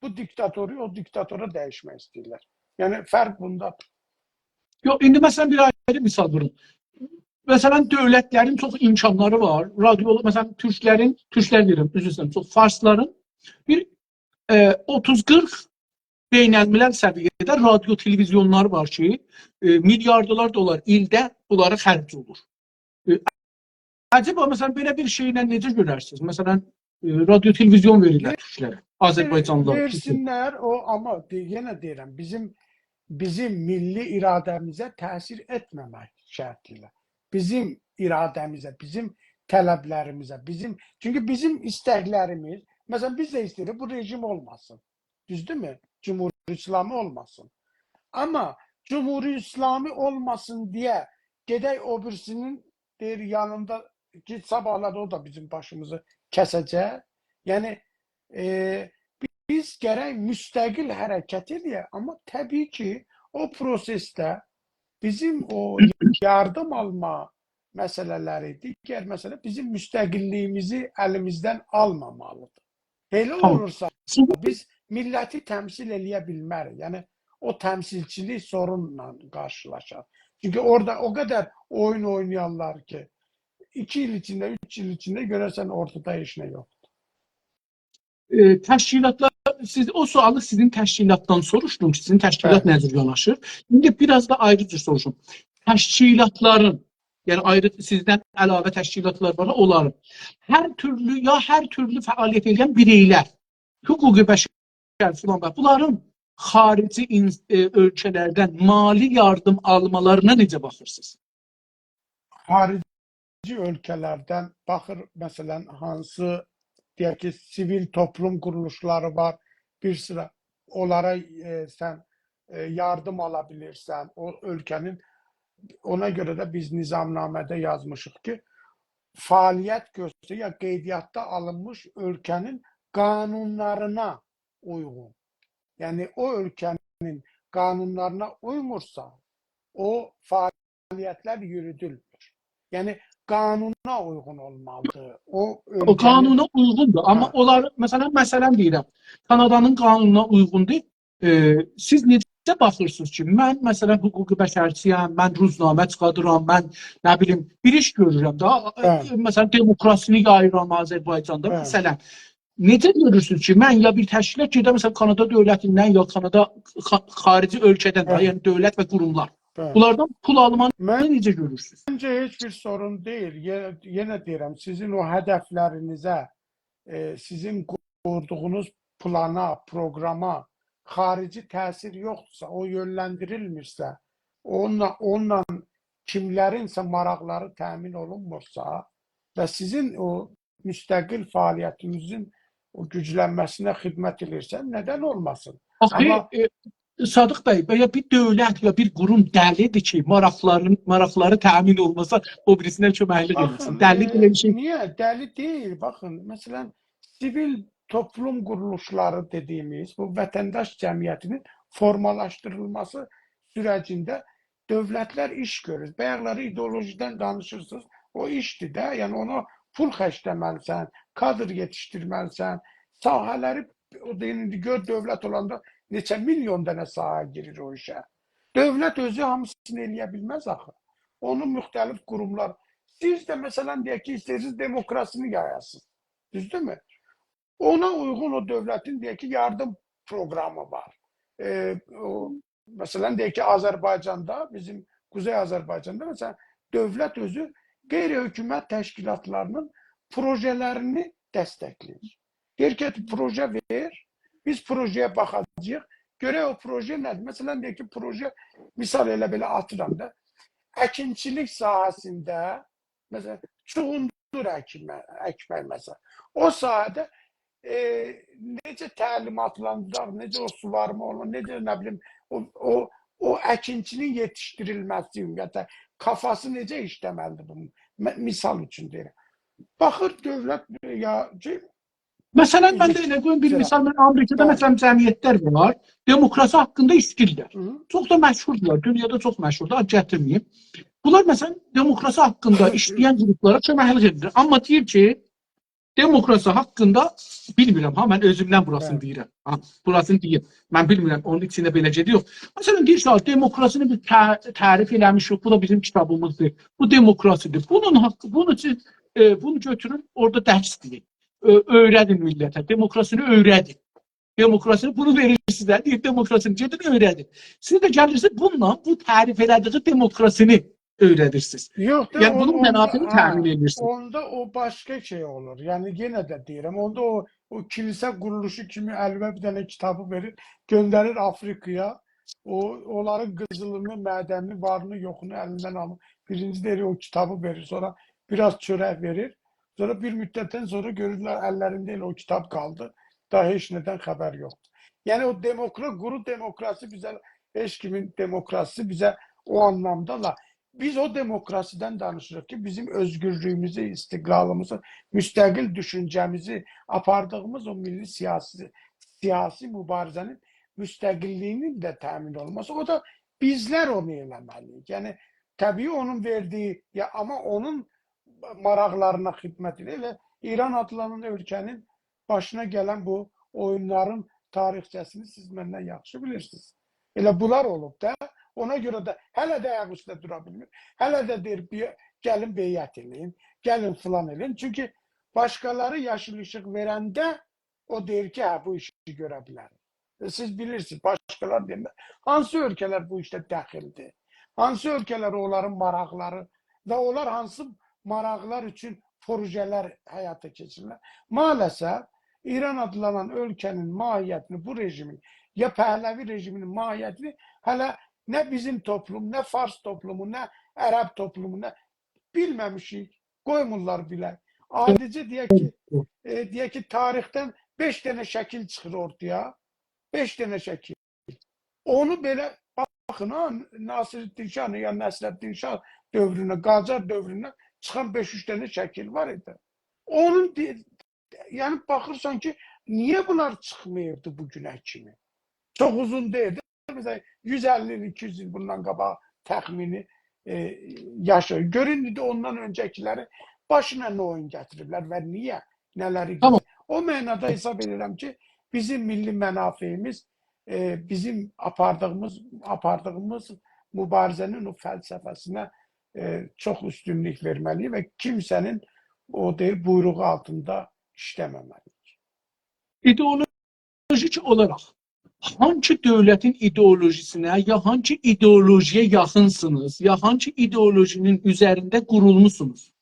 بو دیکتاتورو او دیکتاتورا دییشمک ایسته‌ییرلر. یعنی فرق بوندادیر. یوخ، ایندی مثلا بیر آیری مثال وورون. مثلا دؤولتلرین چوخ امکانلاری وار. رادیو، مثلا تورکلرین، تورکلر دئییرم، عذر ایسته‌ییرم، چوخ فارسلارین بیر، ائ، اوتوز قیرخ بین‌الملل سویه‌ده رادیو، تلویزیونلاری وار کی، ائ، میلیاردلار دلار ایلده بونلارا خرج اولور. ائ، عجبا، مثلا، بئله بیر شئیله نئجه گؤررسینیز؟ مثلا، ائ، رادیو، تلویزیون وئریرلر تورکلره، آذربایجانلیلارا. وئرسینلر، او، آمما دئ-، یئنه دئییرم، بیزیم، بیزیم میللی اراده‌میزه تأثیر ائتمه‌مک شرطی ایله. بیزیم اراده‌میزه، بیزیم طلبلریمیزه، بیزیم، چونکی بیزیم ایستکلریمیز، مثلا، بیز ده ایسته‌ییریک بو رژیم اولماسین. دوزدورمو؟ جمهوری اسلامی اولماسین. آمما جمهوری اسلامی اولماسین دئیه گئدک او بیریسینین، دئییر، یانیندا کی، صاباحلاری او دا بیزیم باشیمیزی کسه‌جک. یعنی، ائ، بیز گرک مستقل حرکت ائله‌یک، آمما طبیعی کی، او پروسسده بیزیم او یاردیم آلما مسئله‌لری، دیگر مسئله، بیزیم مستقللییمیزی الیمیزدن آلمامالیدیر. بئله تامام. اولورسا، سیز بیز میللتی تمثیل ائله‌یه بیلمریک. یعنی، او تمثیلچیلیک سورونلا قارشیلاشار. چونکی اورادا او قدر اویون اوینایارلار کی، ایکی ایل ایچینده، اوچ ایل ایچینده گؤررسن اورتادا هئچ نه یوخدور. ائ، تشکیلاتلار، سیز، او سؤالی سیزین تشکیلاتدان سوروشدوم کی، سیزین تشکیلات، بلی، نه جور یاناشیر. ایندی بیر آز دا آیری جور سوروشوم. تشکیلاتلارین، یعنی آیری سیزدن علاوه تشکیلاتلار وار، اونلارین هر تورلو، یا هر تورلو فعالیت ائدن بیرئیلر، حقوق بشر فلان و بونلارین خاریجی این-، ائ، اؤلکه‌لردن مالی یاردیم آلمالارینا نئجه باخیرسینیز؟ خاریجی اؤلکه‌لردن باخیر، مثلا، هانسی، دئیک کی، سیویل توپلوم قورولوشلاری وار، بیر سیرا اونلارا، ائ، سن، ائ، یاردیم آلا بیلیرسن، او اؤلکه‌نین، اونا گؤره ده بیز نظامنامه‌ده یازمیشیق کی، فعالیت گؤستریر یا قیدیاتدا آلینمیش اؤلکه‌نین قانونلارینا اویغون. یعنی، او اؤلکه‌نین قانونلارینا اویمورسا، او فعالیتلر یورودولمور. یعنی، قانونا اویغون اولمالیدیر. او او اؤلکه‌نین، قانونا اویغوندور، آمما، هه، اونلار، مثلا، مثلا دئییرم، کانادانین قانونونا اویغوندور. ائ، سیز نئجه باخیرسینیز کی، من، مثلا، حقوق بشرچی‌یم، من روزنامه چیخادیرام، من، نه بیلیم، بیر ایش گؤرورم دا، ائ، هه، مثلا، دموکراسینی یاییرام آذربایجاندا، هه، مثلا. نئجه گؤرورسونوز کی، من یا بیر تشکیلات گئدم، مثلا، کانادا دؤولتیندن، یا کانادا خا-، خاریجی اؤلکه‌دن ده، هه، یعنی دؤولت و قوروملار، هه، بونلاردان پول آلمانی، من، نئجه گؤرورسونوز؟ منجه هئچ بیر سورون دئییل. یئنه، یئنه دئییرم، سیزین او هدفلرینیزه، ائ، سیزین قوردوغونوز پلانا، پروقراما خاریجی تأثیر یوخدورسا، او یؤنلندیریلمیرسه، اونونلا، اونونلا کیملرینسه ماراقلاری تأمین اولونمورسا و سیزین او مستقل فعالیتینیزین او گوجلنمه‌سینه خدمت ائدیرسن، ندن اولماسین؟ آخی، آمما، ائ، صادق بی، بئله بیر دؤولت یا بیر قوروم دلی‌دیر کی، ماراقلارین، ماراقلاری تأمین اولماسا، او بیریسینه کؤمکلیک ائله‌سین. باخین، دلی، ائ، بئله بیر شئی، نییه؟ دلی دئییل. باخین، مثلا، سیویل توپلوم قورولوشلاری دئدیییمیز بو وطنداش جمعیتینین فورمالاشدیریلماسی سوره‌جینده دؤولتلر ایش گؤرور. بایاقلاری ایدئولوژیدن دانیشیرسینیز. او ایشدیر ده، یعنی اونا پول خرجله‌مه‌لیسن، کادر یئتیشدیرمه‌لیسن، ساحه‌لری، او دا ایندی گؤر دؤولت اولاندا نئچه میلیون دنه ساحه گیریر او ایشه. دؤولت اؤزو هامیسینی ائله‌یه بیلمز آخی. اونو مختلف قوروملار. سیز ده، مثلا، دئیک کی، ایسته‌ییرسینیز دموکراسینی یایاسینیز. دوزدورمو؟ اونا اویغون او دؤولتین، دئیک کی، یاردیم پروقرامی وار. ائ، او، مثلا، دئیک کی، آذربایجاندا، بیزیم قوزئی آذربایجاندا، مثلا، دؤولت اؤزو غیر حکومت تشکیلاتلارینین پروژه‌لرینی دستکله‌ییر. دئییر کی، پروژه وئر، بیز پروژه‌یه باخاجاغیق. گؤرک او پروژه نه‌دیر؟ مثلا، دئیک کی، پروژه، مثال ائله بئله آتیرام دا، اکینچیلیک ساحه‌سینده، مثلا، چوغوندور اکمه-، اکمک، مثلا. او ساحه‌ده ائ، نئجه تعلیماتلاندیراق، نئجه او سووارما اولور، نئجه، نه بیلیم، او، او، او اکینچی‌نین یئتیشدیریلمه‌سی، عمومیتله، کافاسی نئجه ایشله‌مه‌لیدیر بونون؟ م-، مثال اوچون دئییرم. باخیر دؤولت، یا کی، مثلا، من ده ائله قویوم بیر مثال، من آمریکادا، مثلا، جمعیتلر وار، دموکراسی حاقیندا ایشله‌ییرلر. هی هی. چوخ دا مشهوردولار، دونیادا چوخ مشهوردور، آد گتیرمه‌ییم. بونلار، مثلا، دموکراسی حاقیندا ایشله‌ین گروپلارا کؤمکلیک ائدیر. آمما دئییر کی، دموکراسی حاقیندا بیلمیرم ها، من اؤزومدن بوراسینی، بلی، دئییرم. ها، بوراسینی دئییم. من بیلمیرم، اونون ایچینده بئله‌جه دئییل. مثلا، دئییر کی، «دموکراسینی بیز تع-، تعریف ائله‌میشیک، بو دا بیزیم کیتابیمیزدیر. بو دموکراسی‌دیر.» بونون حاقی، بونون اوچون، ائ، بونو گؤتورون، اورادا درس دئیین. اؤ-، اؤیره‌دین میللته، دموکراسینی اؤیره‌دین. دموکراسینی، بونو وئریر سیزه، دئییر، «دموکراسینی گئدین اؤیره‌دین.» سیز ده گلیرسینیز، بونونلا، بو تعریف ائله‌دیگی دموکراسینی اؤیره‌دیرسینیز. یوخ دا، یعنی، اون-، بونون اوندا، منافعینی، هه، تأمین ائدیرسینیز. اوندا او باشقا شئی اولور. یعنی، یئنه ده دئییرم، اوندا او، او کلیسا قورولوشو کیمی الیوه بیر دنه کیتابی وئریر، گؤندریر آفریقایا. او، اونلارین قیزیلینی، معدنینی، وارینی، یوخونو الیندن آلیر. بیرینجی دئییر، او کیتابی وئریر، سونرا بیر آز چؤرک وئریر. سونرا بیر مدتدن سونرا گؤرورلر، اللرینده ائله او کیتاب قالدی. داها هئچ نه‌دن خبر یوخدور. یعنی او دموکرا-، قورو دموکراسی بیزه، هئچ کیمین دموکراسی‌سی بیزه او آنلامدا دا، بیز او دموکراسی‌دن دانیشیریق کی، بیزیم اؤزگورلویوموزو، استقلالیمیزی، مستقل دوشونجه‌میزی، آپاردیغیمیز او میللی سیاسی، سیاسی موباریزه‌نین مستقللیگی‌نین ده تأمین اولونماسی. او دا بیزلر اونو ائله‌مه‌لی‌ییک. یعنی، طبیعی اونون وئردیگی، یا، آمما اونون ماراقلارینا خدمت ائدیر. ائله ایران آدلانان اؤلکه‌نین باشینا گلن بو اویونلارین تاریخچه‌سینی سیز مندن یاخشی بیلیرسینیز. ائله بونلار اولوب دا، اونا گؤره ده هله ده آیاق اوسته دورا بیلمیر. هله ده دئییر، «بی-، گلین بیعت ائله‌یین، گلین فلان ائله‌یین.» چونکی باشقالاری یاشیل ایشیق وئرنده او دئییر کی، «هه، بو ایشی گؤره بیلرم.» ائ، سیز بیلیرسینیز، باشقالار دئییرلر. هانسی اؤلکه‌لر بو ایشده دخیلدیر؟ هانسی اؤلکه‌لر اونلارین ماراقلاری و اونلار هانسی ماراقلار اوچون پروژه‌لر حیاتا کئچیریرلر؟ مع‌الاسف، ایران آدلانان اؤلکه‌نین ماهیتینی، بو رژیمین، یا پهلوی رژیمینین ماهیتینی هله نه بیزیم توپلوم، نه فارس توپلومو، نه عرب توپلومو، نه بیلمه‌میشیک، قویمورلار بیلک. عادیجه دئیک کی، ائ، دئیک کی، تاریخدن بئش دنه شکیل چیخیر اورتایا. بئش دنه شکیل. اونو بئله باخین ها، ناصرالدین شاه یا نصرالدین شاه دؤورونده، قاجار دؤورونده چیخان بئش-اوچ دنه شکیل وار ایدی. اونون دئ-، یعنی باخیرسان کی، نییه بونلار چیخماییبدی بو گونه کیمی؟ چوخ اوزون دئییل ده، مثلا، یوز اللی ایل، ایکی یوز ایل بوندان قاباق تخمینی، ائ، یاشا. گؤرون، ایندی اوندان اؤنجه‌کیلری باشینا نه اویون گتیریبلر و نییه، نه‌لری، تامام، گئدیر. او معنادا حساب ائدیرم کی، بیزیم میللی منافعیمیز، ائ، بیزیم آپاردیغیمیز، آپاردیغیمیز موباریزه‌نین او فلسفه‌سینه، ائ، چوخ اوستونلوک وئرمه‌لی‌ییک و کیمسه‌نین، او دئییر، بویروغو آلتیندا ایشله‌مه‌مه‌لی‌ییک. ایدئولوژیک اولاراق هانسی دؤولتین ایدئولوژیسینه، یا هانسی ایدئولوژی‌یه یاخینسینیز، یا هانسی ایدئولوژی‌نین اوزرینده قورولموسونوز؟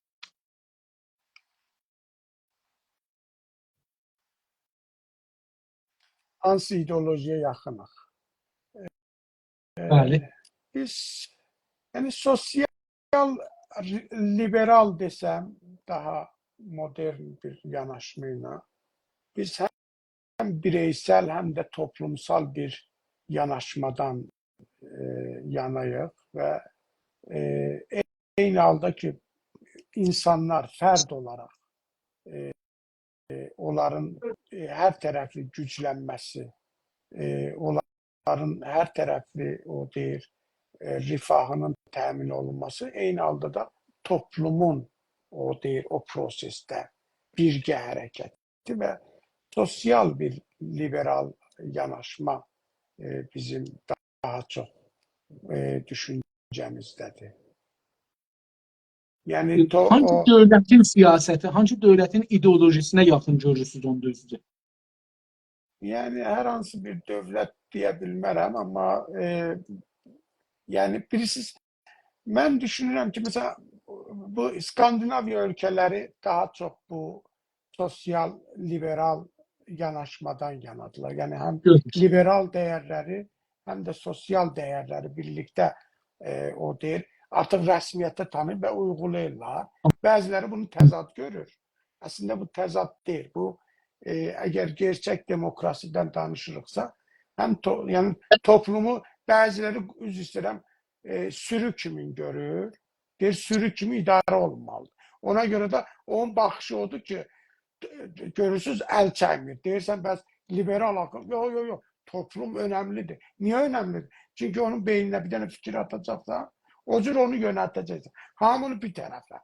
هانسی ایدئولوژی‌یه یاخینیق؟ بلی. بیز، یعنی، سوسیال ری-، لیبرال دئسم، داها مدرن بیر یاناشما ایله، بیز هم بیرئیسل، هم ده توپلومسال بیر یاناشمادان، ائ، یاناییق و، ائ، عینی حالدا کی، اینسانلار فرد اولاراق، ائ، ائ، اونلارین، ائ، هر طرفلی گوجلنمه‌سی، ائ، اونلارین هر طرفلی، او دئییر، ائ، رفاهینین تأمین اولونماسی، عینی حالدا دا توپلومون، او دئییر، او پروسئسده بیرگه حرکتی و سوسیال بیر لیبرال یاناشما، ائ، بیزیم داها چوخ، ائ، دوشونجه‌میزده‌دیر. یعنی، تو-، هانسی او دؤولتین سیاستی، هانسی دؤولتین ایدئولوژیسینه یاخین گؤرورسونوز اوندا اؤزونوزو؟ یعنی، هر هانسی بیر دؤولت دئیه بیلمرم، آمما، ائ، یعنی، بیلیرسینیز، من دوشونورم کی، مثلا، بو اسکاندیناویا اؤلکه‌لری داها چوخ بو سوسیال لیبرال یاناشمادان یانادیلار. یعنی، هم، یوخ، لیبرال دیرلری، هم ده سوسیال دیرلری بیرلیکده، ائ، او دئییر، آرتیق رسمیته تانیییب و اویغولاییرلار. بعضیلری بونو تضاد گؤرور. اصلینده بو تضاد دئییل، بو ائ، اگر گئرچک دموکراسی‌دن دانیشیریقسا، هم تو-، یعنی توپلومو بعضی‌لری، عذر ایسته‌ییرم، ائ، سورو کیمی گؤرور. دئییر، سورو کیمی اداره اولونمالیدیر. اونا گؤره ده اونون باخیشی اودور کی، گؤرورسونوز، ال چکمیر. دئییرسن، «بس لیبرال حاقی»، یوخ، یوخ، یوخ. توپلوم اؤنملیدیر. نییه اؤنملیدیر؟ چونکی اونون بئینینه بیر دنه فیکیر آتاجاقسان، او جور اونو یؤنلده‌جکسن. هامی اونو بیر طرفه.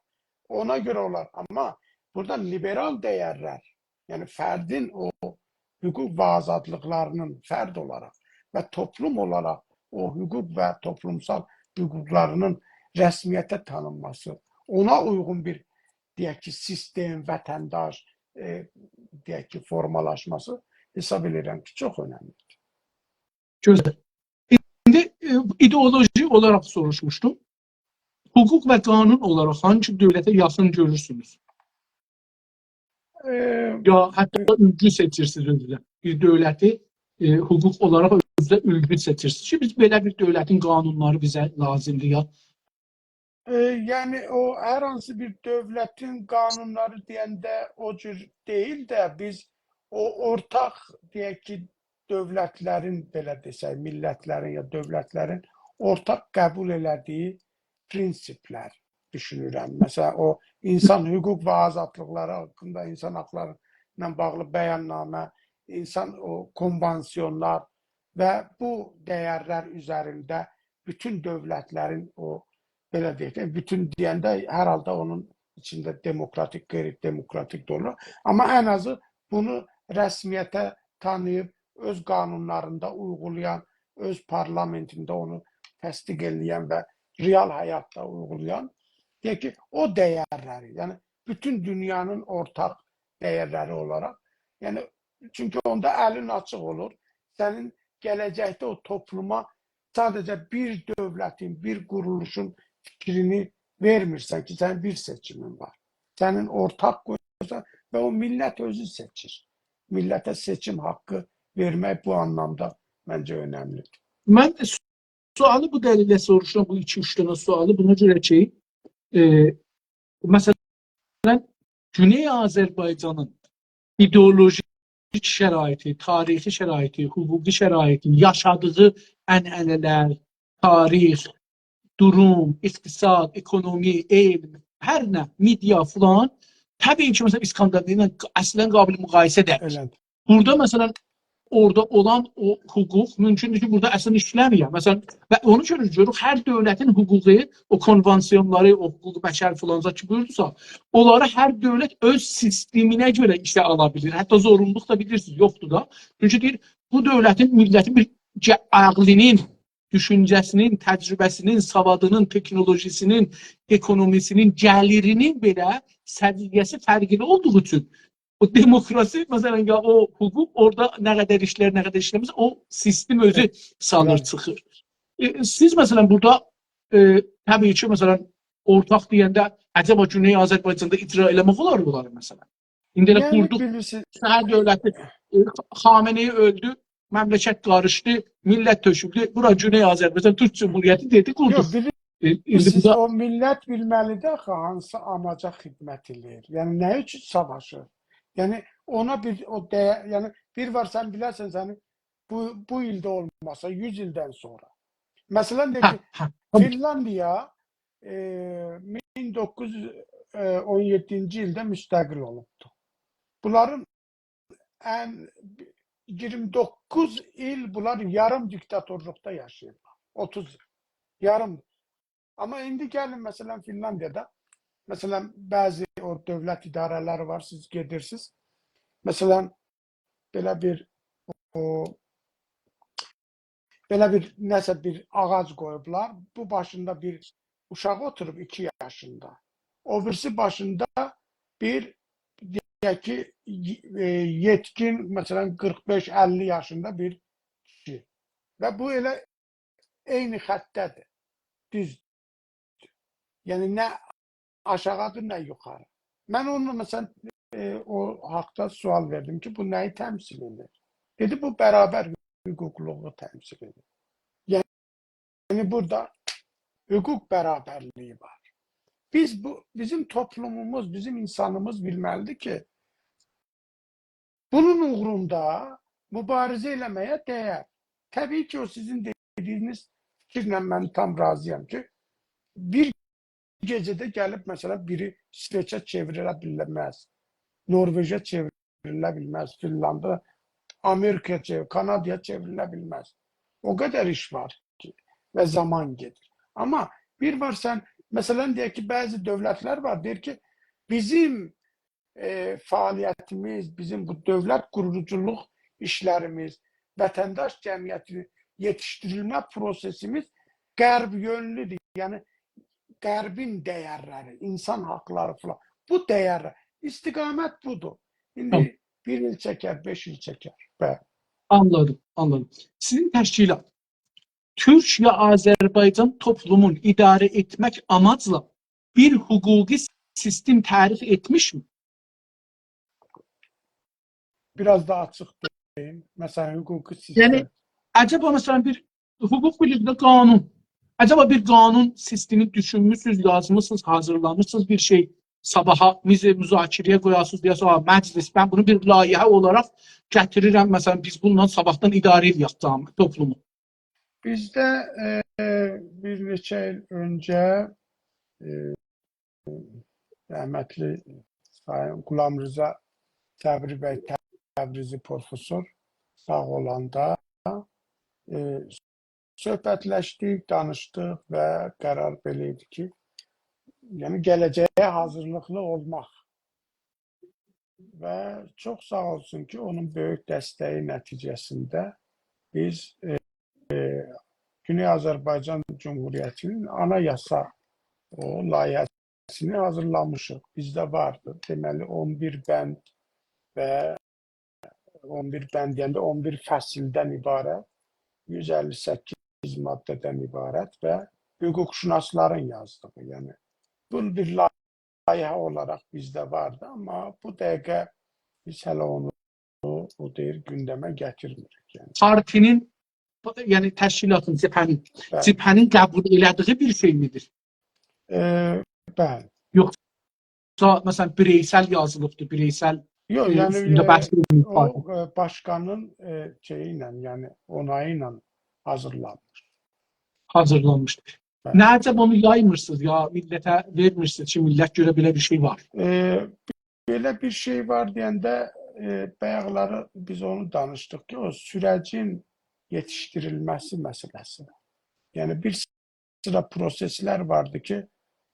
اونا گؤره اولار. آمما بورادا لیبرال دَیَرلر، یعنی فردین او حقوق و آزادلیقلارینین فرد اولاراق و توپلوم اولاراق او حقوق و توپلومسال حقوقلارینین رسمیته تانینماسی، اونا اویغون بیر، دئیک کی، سیستم، وطنداش، ائ، دئیک کی، فورمالاشماسی حساب ائدیرم کی، چوخ اؤنملیدیر. گؤزل. ایندی، ائ، ایدئولوژی اولاراق سوروشموشدوم. حقوق و قانون اولاراق هانسی دؤولته یاخین گؤرورسونوز؟ ائ، یا حتی اولگو سئچیرسینیز اؤزونوزه. بیر دؤولتی، ائ، حقوق اولاراق اؤزونوزه اولگو سئچیرسینیز کی، بیز بئله بیر دؤولتین قانونلاری بیزه لازیمدیر یا. ائ، یعنی او هر هانسی بیر دؤولتین قانونلاری دئینده او جور دئییل ده، بیز او اورتاق، دئیک کی، دؤولتلرین، بئله دئسک، میللتلرین یا دؤولتلرین اورتاق قبول ائله‌دیگی پرینسیپلر دوشونورم. مثلا، او اینسان حقوق و آزادلیقلاری حاقیندا، اینسان حاقلاری ایله باغلی بیاننامه، اینسان، او کونوانسیونلار و بو دَیَرلر اوزرینده بوتون دؤولتلرین او، بئله دئیک ده، بوتون دئینده هر حالدا اونون ایچینده دموکراتیک، غیر دموکراتیک ده اولور. آمما ان آزی بونو رسمیته تانیییب، اؤز قانونلاریندا اویغولایان، اؤز پارلامئنتینده اونو تصدیق ائله‌ین و رئال حیاتدا اویغولایان، دئیک کی، او دَیَرلری، یعنی بوتون دونیانین اورتاق دَیَرلری اولاراق، یعنی، چونکی اوندا الین آچیق اولور. سنین گله‌جکده او توپلوما ساده‌جه بیر دؤولتین، بیر قورولوشون فیکرینی وئرمیرسن کی، سنین بیر سئچیمین وار. سنین اورتاق قویورسان و او میللت اؤزو سئچیر. میللته سئچیم حاققی وئرمک بو آنلامدا منجه اؤنملیدیر. من سؤالی بو دلیلله سوروشورام، بو ایکی-اوچ دنه سؤالی. بونا گؤره کی، ائ، مثلا، گونئی آذربایجانین ایدئولوژیک شرایطی، تاریخی شرایطی، حقوقی شرایطی، یاشادیغی عنعنه‌لر، تاریخ، دوروم، اقتصاد، اکونومی، علم، هر نه، مئدیا فلان، طبیعی کی، مثلا، اسکاندیناویا ایله اصلا قابل مقایسه دئییل. ائله‌دیر. بورادا، مثلا، اورادا اولان او حقوق مومکوندور کی، بورادا اصلا ایشله‌مه‌یه. مثلا، و اونو گؤرورسونوز، گؤروروک، هر دؤولتین حقوقو، او کونوانسیونلاری، او حقوق بشر فلان زاد کی، بویوردوسا، اونلاری هر دؤولت اؤز سیستمینه گؤره ایشه آلا بیلیر. حتی زورونلولوق دا، بیلیرسینیز، یوخدور دا. چونکی دئییر، بو دؤولتین، میللتین بیر گه-، عقلینین، دوشونجه‌سینین، تجربه‌سینین، سوادینین، تکنولوژی‌سینین، اکونومی‌سینین، گلیرینین بئله سویه‌سی فرقلی اولدوغو اوچون او دموکراسی، مثلا، یا او حقوق اورادا نه قدر ایشلر، نه قدر ایشله‌مز، او سیستم اؤزو، ائوت، سالیر، بلی، چیخیر. ائ، سیز، مثلا، بورادا، ائ، طبیعی کی، مثلا، اورتاق دئینده، عجبا گونئی آذربایجاندا اجرا ائله‌مک اولار بونلاری، مثلا؟ ایندی ائله، یعنی، قوردوق، بیلیرسینیز، شهر دؤولتی، ائ، خامنه‌ای اؤلدو، مملکت قاریشدی، میللت تؤکولدو. بورا گونئی آذربایجان تورک جمهوریتی دئدی، قوردوق. یوخ، بیلی-، ائ، ایندی بیلیرسینیز، بورادا او میللت بیلمه‌لیدیر آخی هانسی آماجا خدمت ائله‌ییر. یعنی نه اوچون ساواشیر؟ یعنی اونا بیر، او دَیَ-، یعنی بیر وار، سن بیلرسن، سنی بو، بو ایلده اولماسا، یوز ایلدن سونرا. مثلا، دئیک کی، هه، هه، تامام. فینلاندیا، ائ، مین دوققوز یوز اون یئددینجی ایلده مستقل اولوبدو. بونلارین ان، ایگیرمی دوققوز ایل بونلار یاریم دیکتاتورلوقدا یاشاییبلار. اوتوز ایل. یاریم. آمما ایندی گلین، مثلا، فینلاندیادا، مثلا، بعضی او دؤولت اداره‌لری وار، سیز گئدیرسینیز. مثلا، بئله بیر، او، بئله بیر، نه‌سه بیر آغاج قویوبلار. بو باشیندا بیر اوشاق اوتوروب، ایکی یاشیندا. او بیریسی باشیندا بیر، دئیک کی، ائ، یئتکین، مثلا، قیرخ بئش، اللی یاشیندا بیر کیشی. و بو ائله عینی خطده‌دیر. دوزدور. یعنی نه آشاغیدیر، نه یوخاری. من اونو، مثلا، ائ، او حاقدا سؤال وئردیم کی، بو نه‌یی تمثیل ائدیر؟ دئدی، بو برابر حقوقلوغو تمثیل ائدیر. یعنی بورادا حقوق برابرلیگی وار. بیز بو، بیزیم توپلوموموز، بیزیم اینسانیمیز بیلمه‌لیدیر کی، بونون اوغروندا موباریزه ائله‌مه‌یه دَیر. طبیعی کی، او سیزین دئدیگینیز فیکیرله من تام راضی‌یام کی، بیر گئجه‌ده گلیب، مثلا، بیری ایسوئچه چئوریله بیلمز، نوروژه چئوریله بیلمز، فینلاندا، آمریکایا چئویر-، کانادایا چئوریله بیلمز. او قدر ایش وار کی، و زامان گئدیر. آمما بیر وار سن، مثلا، دئیک کی، بعضی دؤولتلر وار، دئییر کی، بیزیم ائ، فعالیتیمیز، بیزیم بو دؤولت قوروجولوق ایشلریمیز، وطنداش جمعیتی یئتیشدیریلمه پروسئسیمیز غرب یؤنلودور. یعنی، غربین دَیرلری، اینسان حاقلاری فلان. بو دَیرلر. استقامت بودور. ایندی تامام. بیر ایل چکر، بئش ایل چکر. بلی. آنلادیم، آنلادیم. سیزین تشکیلات تورک یا آذربایجان توپلومون اداره ائتمک آماجلا بیر حقوقی سیستم تعریف ائتمیشمی؟ بیر آز دا آچیق دئییم. مثلا، حقوقی سیستم. یعنی، عجبا، مثلا، بیر حقوق بیلیرده قانون. عجبا بیر قانون سیستمی دوشونموسونوز، یازمیسینیز، حاضیرلامیشسینیز بیر شئی، صاباحا میز-، مذاکره‌یه قویاسینیز، دئیه‌سینیز، «آ، مجلس، من بونو بیر لایحه اولاراق گتیریرم، مثلا، بیز بونونلا صاباحدان اداره ائله‌یک جامعه، توپلومو.» بیزده، ائ، بیر نئچه ایل اؤنجه، ائ، رحمتلی سایین غلامرضا صبری بی تبریزی پروفسور ساغ اولاندا، ائ، صحبتلشدیک، دانیشدیق و قرار بئله ایدی کی، یعنی گله‌جه‌یه حاضیرلیقلی اولماق. و چوخ ساغ اولسون کی، اونون بؤیوک دستگی نتیجه‌سینده بیز، ائ، ائ، گونئی آذربایجان جمهوریتی‌نین آنایاسا، او لایحه‌سینی حاضیرلامیشیق. بیزده واردیر. دئمه‌لی، اون بیر بند و اون بیر بند دئینده اون بیر فصلدن عبارت، یوز اللی سککیز ماده‌دن عبارت و حقوق‌شناسلارین یازدیغی، یعنی بونو بیر لایحه اولاراق بیزده واردی، آمما بو دقیقه بیز هله اونو، او دئییر، گوندمه گتیرمیریک، یعنی. پارتی‌نین، یعنی تشکیلاتین، جبهه‌نین، بلی. جبهه‌نین قبول ائله‌دیگی بیر شئی می‌دیر؟ ائ، بلی. یوخسا، مثلا، بیرئیسل یازیلیبدیر، بیرئیسل، یوخ، ائ، یعنی، اوستونده ائ، بحث اولونموش او، پارتی. ائ، باشقانین، ائ، شئیی ایله، یعنی اونایی ایله حاضیرلانمیر. حاضیرلانمیشدیر. بلی. نه عجب اونو یایمیرسینیز یا میللته وئرمیرسینیز کی، میللت گؤره بئله بیر شئی وار؟ ائ، بئله بیر شئی وار دئینده، ائ، بایاقلاری بیز اونو دانیشدیق کی، او سوره‌جین یئتیشدیریلمه‌سی مسئله‌سی. یعنی بیر سیرا پروسئسلر واردی کی،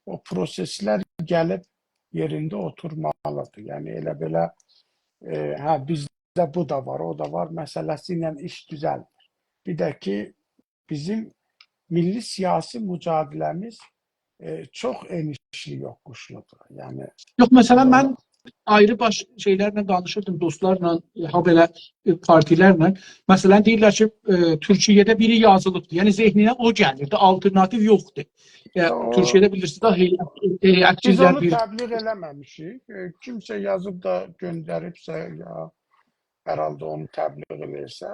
او پروسئسلر گلیب یئرینده اوتورمالیدیر. یعنی ائله بئله، ائ، هه، بیزده بو دا وار، او دا وار مسئله‌سی ایله ایش دوزلمیر. بیر ده کی، بیزیم میللی سیاسی مجادله‌میز، ائ، چوخ ائنیشلی یوخوشلودور. یعنی، یوخ، مثلا، ائ، من آیری باش شئیلرله دانیشیردیم، دوستلارلا، ائ، هابئله، ائ، پارتی‌لرله. مثلا، دئییرلر کی، ائ، تورکیه‌ده بیری یازیلیبدیر. یعنی، ذهنینه او گلیردی، آلترناتیو یوخدور. ائ، او تورکیه‌ده بیلیرسینیز ده، هیئت، هیئت بیز گیزلر اونو بیر تبلیغ ائله‌مه‌میشیک. ائ، کیمسه یازیب دا گؤندریبسه، یا هر حالدا اونو تبلیغ ائله‌ییرسه،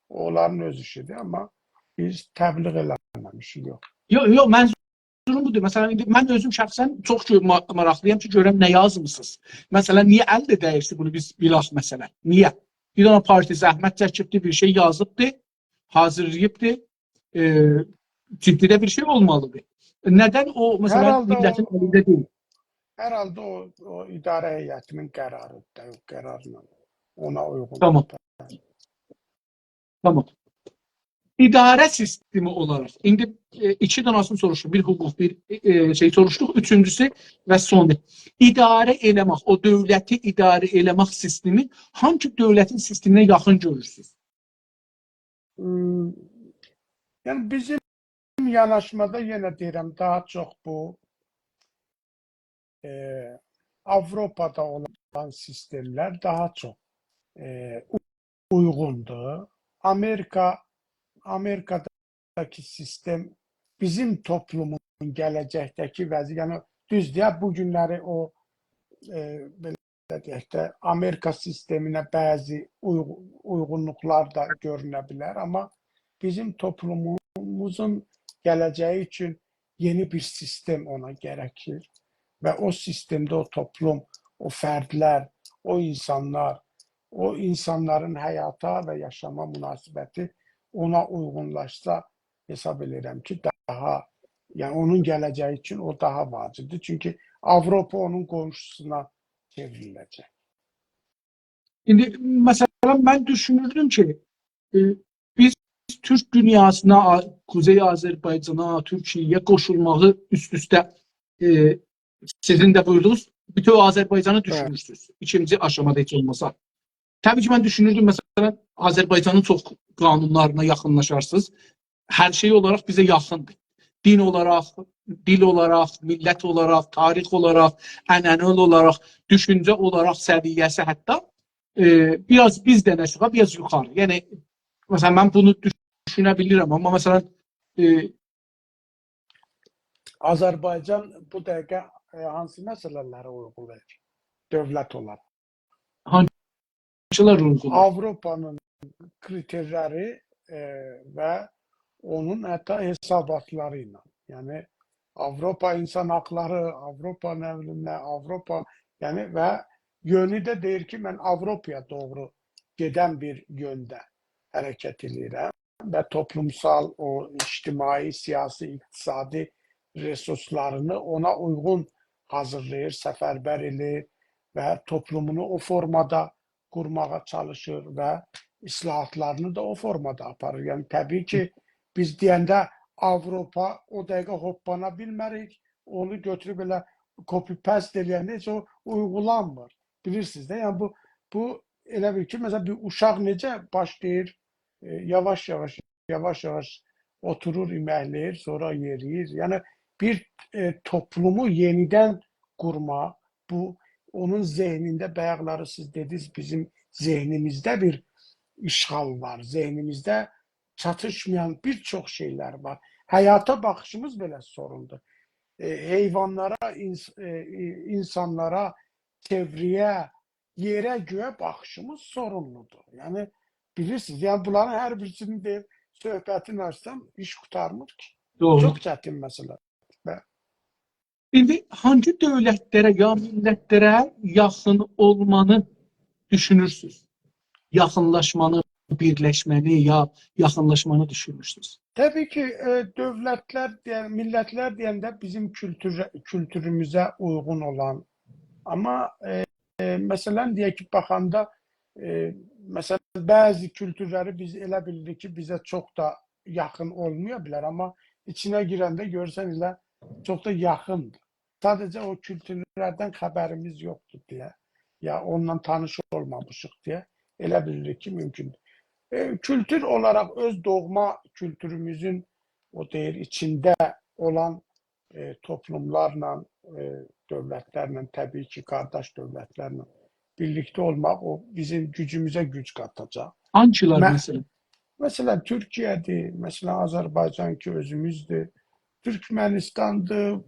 اونلارین اؤز ایشیدیر، آمما بیز تبلیغ ائله‌مه‌میشیک، یوخ. یوخ، یوخ، منظوروم بودور. مثلا، ایندی من اؤزوم شخصا چوخ گؤ-، ما-، ماراقلی‌یام کی، گؤرم نه یازمیسینیز. مثلا، نییه ال ده دَییرسیز بونو بیز بیلک، مثلا؟ نییه؟ بیر دنه پارتی زحمت چکیبدی، بیر شئی یازیبدی، حاضیرلاییبدی، ائ، جدی ده بیر شئی اولمالیدیر. ندن او، مثلا، هر حالدا میللتین او، الینده دئییل؟ هر حالدا او، او اداره هیئتی‌نین قراریدیر، قرارلا اونا اویغون. تامام. تامام. اداره سیستمی اولاراق، ایندی، ائ، ایکی دنه‌سینی سوروشدوق. بیر حقوق، بیر، ائ، ائ، شئی سوروشدوق. اوچونجوسو و سونو. اداره ائله‌مک، او دؤولتی اداره ائله‌مک سیستمی هانسی دؤولتین سیستمینه یاخین گؤرورسونوز؟ هوم، یعنی بیزیم یاناشمادا، یئنه دئییرم، داها چوخ بو، ائ، آوروپادا اولان سیستملر داها چوخ، ائ، اویغوندور. آمریکا، آمریکاداکی سیستم بیزیم توپلومون گله‌جکده‌کی وضعی، یعنی دوز دئیک، بو گونلری او، ائ، بئله دئیک ده، آمریکا سیستمینه بعضی اویغ-، اویغونلوقلار دا گؤرونه بیلر، آمما بیزیم توپلوموموزون گله‌جه‌یی اوچون یئنی بیر سیستم اونا گرکیر و او سیستمده او توپلوم، او فردلر، او اینسانلار، او اینسانلارین حیاتا و یاشاما مناسبتی اونا اویغونلاشسا، حساب ائدیرم کی، داها، یعنی اونون گله‌جه‌یی اوچون او داها واجبدیر. چونکی آوروپا اونون قونشوسونا چئوریله‌جک. ایندی، مثلا، من دوشونوردوم کی، ائ، بیز تورک دونیاسینا، آ-، قوزئی آذربایجانا، تورکیه‌یه قوشولماغی اوست-اوسته، ائ، سیزین ده بویوردوغونوز، بوتؤو آذربایجانی دوشونورسونوز. ایکینجی آشامادا هئچ اولماسا. طبیعی کی، من دوشونوردوم، مثلا، آذربایجانین چوخ قانونلارینا یاخینلاشارسینیز. هر شئی اولاراق بیزه یاخیندیر. دین اولاراق، دیل اولاراق، میللت اولاراق، تاریخ اولاراق، عنعنه اولاراق، دوشونجه اولاراق سویه‌سی حتی، ائ، بیر آز بیزدن آشاغی، بیر آز یوخاری. یعنی، مثلا، من بونو دوشونه بیلیرم، آمما مثلا، ائ، آذربایجان بو دقیقه، ائ، هانسی مسئله‌لری اویغولاییر دؤولت اولاراق؟ هانسیلار اویغولاییر؟ آوروپانین کریتئرلری، ائ، و اونون حتی حساباتلاری ایله. یعنی آوروپا اینسان حاقلاری، آوروپا نه بیلیم نه، آوروپا، یعنی و یؤنو ده دئییر کی، من آوروپایا دوغرو گئدن بیر یؤنده حرکت ائله‌ییرم و توپلومسال، او اجتماعی، سیاسی، اقتصادی رسورسلارینی اونا اویغون حاضیرلاییر، سفربر ائله‌ییر و توپلومونو او فورمادا قورماغا چالیشیر و اصلاحاتلارینی دا او فورمادا آپاریر. یعنی، طبیعی کی، بیز دئینده آوروپا، او دقیقه هوپپانا بیلمه‌ریک، اونو گؤتوروب ائله copy paste ائله‌ینده هئچ او اویغولانمیر. بیلیرسینیز ده، یعنی بو، بو ائله بیل کی، مثلا، بیر اوشاق نئجه باشلاییر، ائ، یاواش-یاواش، یاواش-یاواش اوتورور، ایمکله‌ییر، سونرا یئرییر. یعنی بیر، ائ، توپلومو یئنیدن قورما، بو، اونون ذهنینده، بایاقلاری سیز دئدینیز، بیزیم ذهنیمیزده بیر اشغال وار، ذهنیمیزده چاتیشمایان بیر چوخ شئیلر وار. حیاتا باخیشیمیز بئله سورونلودور. ائ، حیوانلارا، اینس-، ائ، ای-، اینسانلارا، چئوره‌یه، یئره، گؤیه باخیشیمیز سورونلودور. یعنی، بیلیرسینیز، یعنی بونلارین هر بیریسینی دئییب، صحبتینی آچسام، ایش قوتارمیر کی. دوغرو. چوخ چتین مسئله. و ایندی هانسی دؤولتلره یا میللتلره یاخین اولمانی دوشونورسونوز؟ یاخینلاشمانی، بیرلشمه‌نی یا یاخینلاشمانی دوشونورسونوز؟ طبیعی کی، ائ، دؤولتلر دئین-، میللتلر دئینده بیزیم کولتور-، کولتوروموزه اویغون اولان، آمما، ائ، ائ، مثلا، دئیک کی، باخاندا، ائ، مثلا، بعضی کولتورلری بیز ائله بیلیریک کی، بیزه چوخ دا یاخین اولمایا بیلر، آمما ایچینه گیرنده گؤرورسن ائله چوخ دا یاخیندیر. ساده‌جه او کولتورلردن خبریمیز یوخدور دئیه، یا اونونلا تانیش اولمامیشیق دئیه ائله بیلیریک کی، مومکوندور. ائ، کولتور اولاراق اؤز دوغما کولتوروموزون، او دئییر، ایچینده اولان، ائ، توپلوملارلا، ائ، دؤولتلرله، طبیعی کی، قارداش دؤولتلرله بیرلیکده اولماق او بیزیم گوجوموزه گوج قاتاجاق. هانسیلار مه-، مثلا؟ مثلا، تورکیه‌دیر، مثلا، آذربایجان کی، اؤزوموزدور. تورکمنیستاندیر،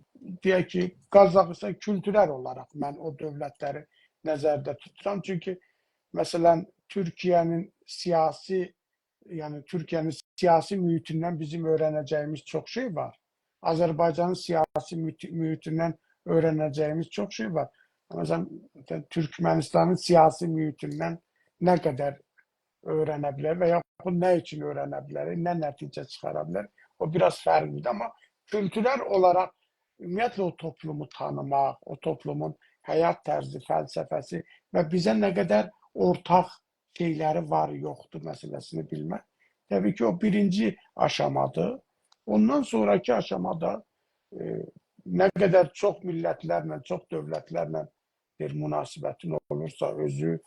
دئیک کی، قازاخیستان. کولتورل اولاراق من او دؤولتلری نظرده توتورام. چونکی، مثلا، تورکیه‌نین سیاسی، یعنی تورکیه‌نین سیاسی محیطیندن بیزیم اؤیرنه‌جه‌ییمیز چوخ شئی وار. آذربایجانین سیاسی محیط-، محیطیندن اؤیرنه‌جه‌ییمیز چوخ شئی وار. مثلا، تورکمنیستانین سیاسی محیطیندن نه قدر اؤیرنه بیلر و یاخود نه اوچون اؤیرنه بیلر، نه نتیجه چیخارا بیلر، او بیر آز فرقلیدیر. آمما کولتورل اولاراق، عمومیتله، او توپلومو تانیماق، او توپلومون حیات طرزی، فلسفه‌سی و بیزه نه قدر اورتاق شئیلری وار، یوخدور مسئله‌سینی بیلمک، طبیعی کی، او بیرینجی آشامادیر. اوندان سونراکی آشامادا، ائ، نه قدر چوخ میللتلرله، چوخ دؤولتلرله بیر مناسبتین اولورسا، اؤزو،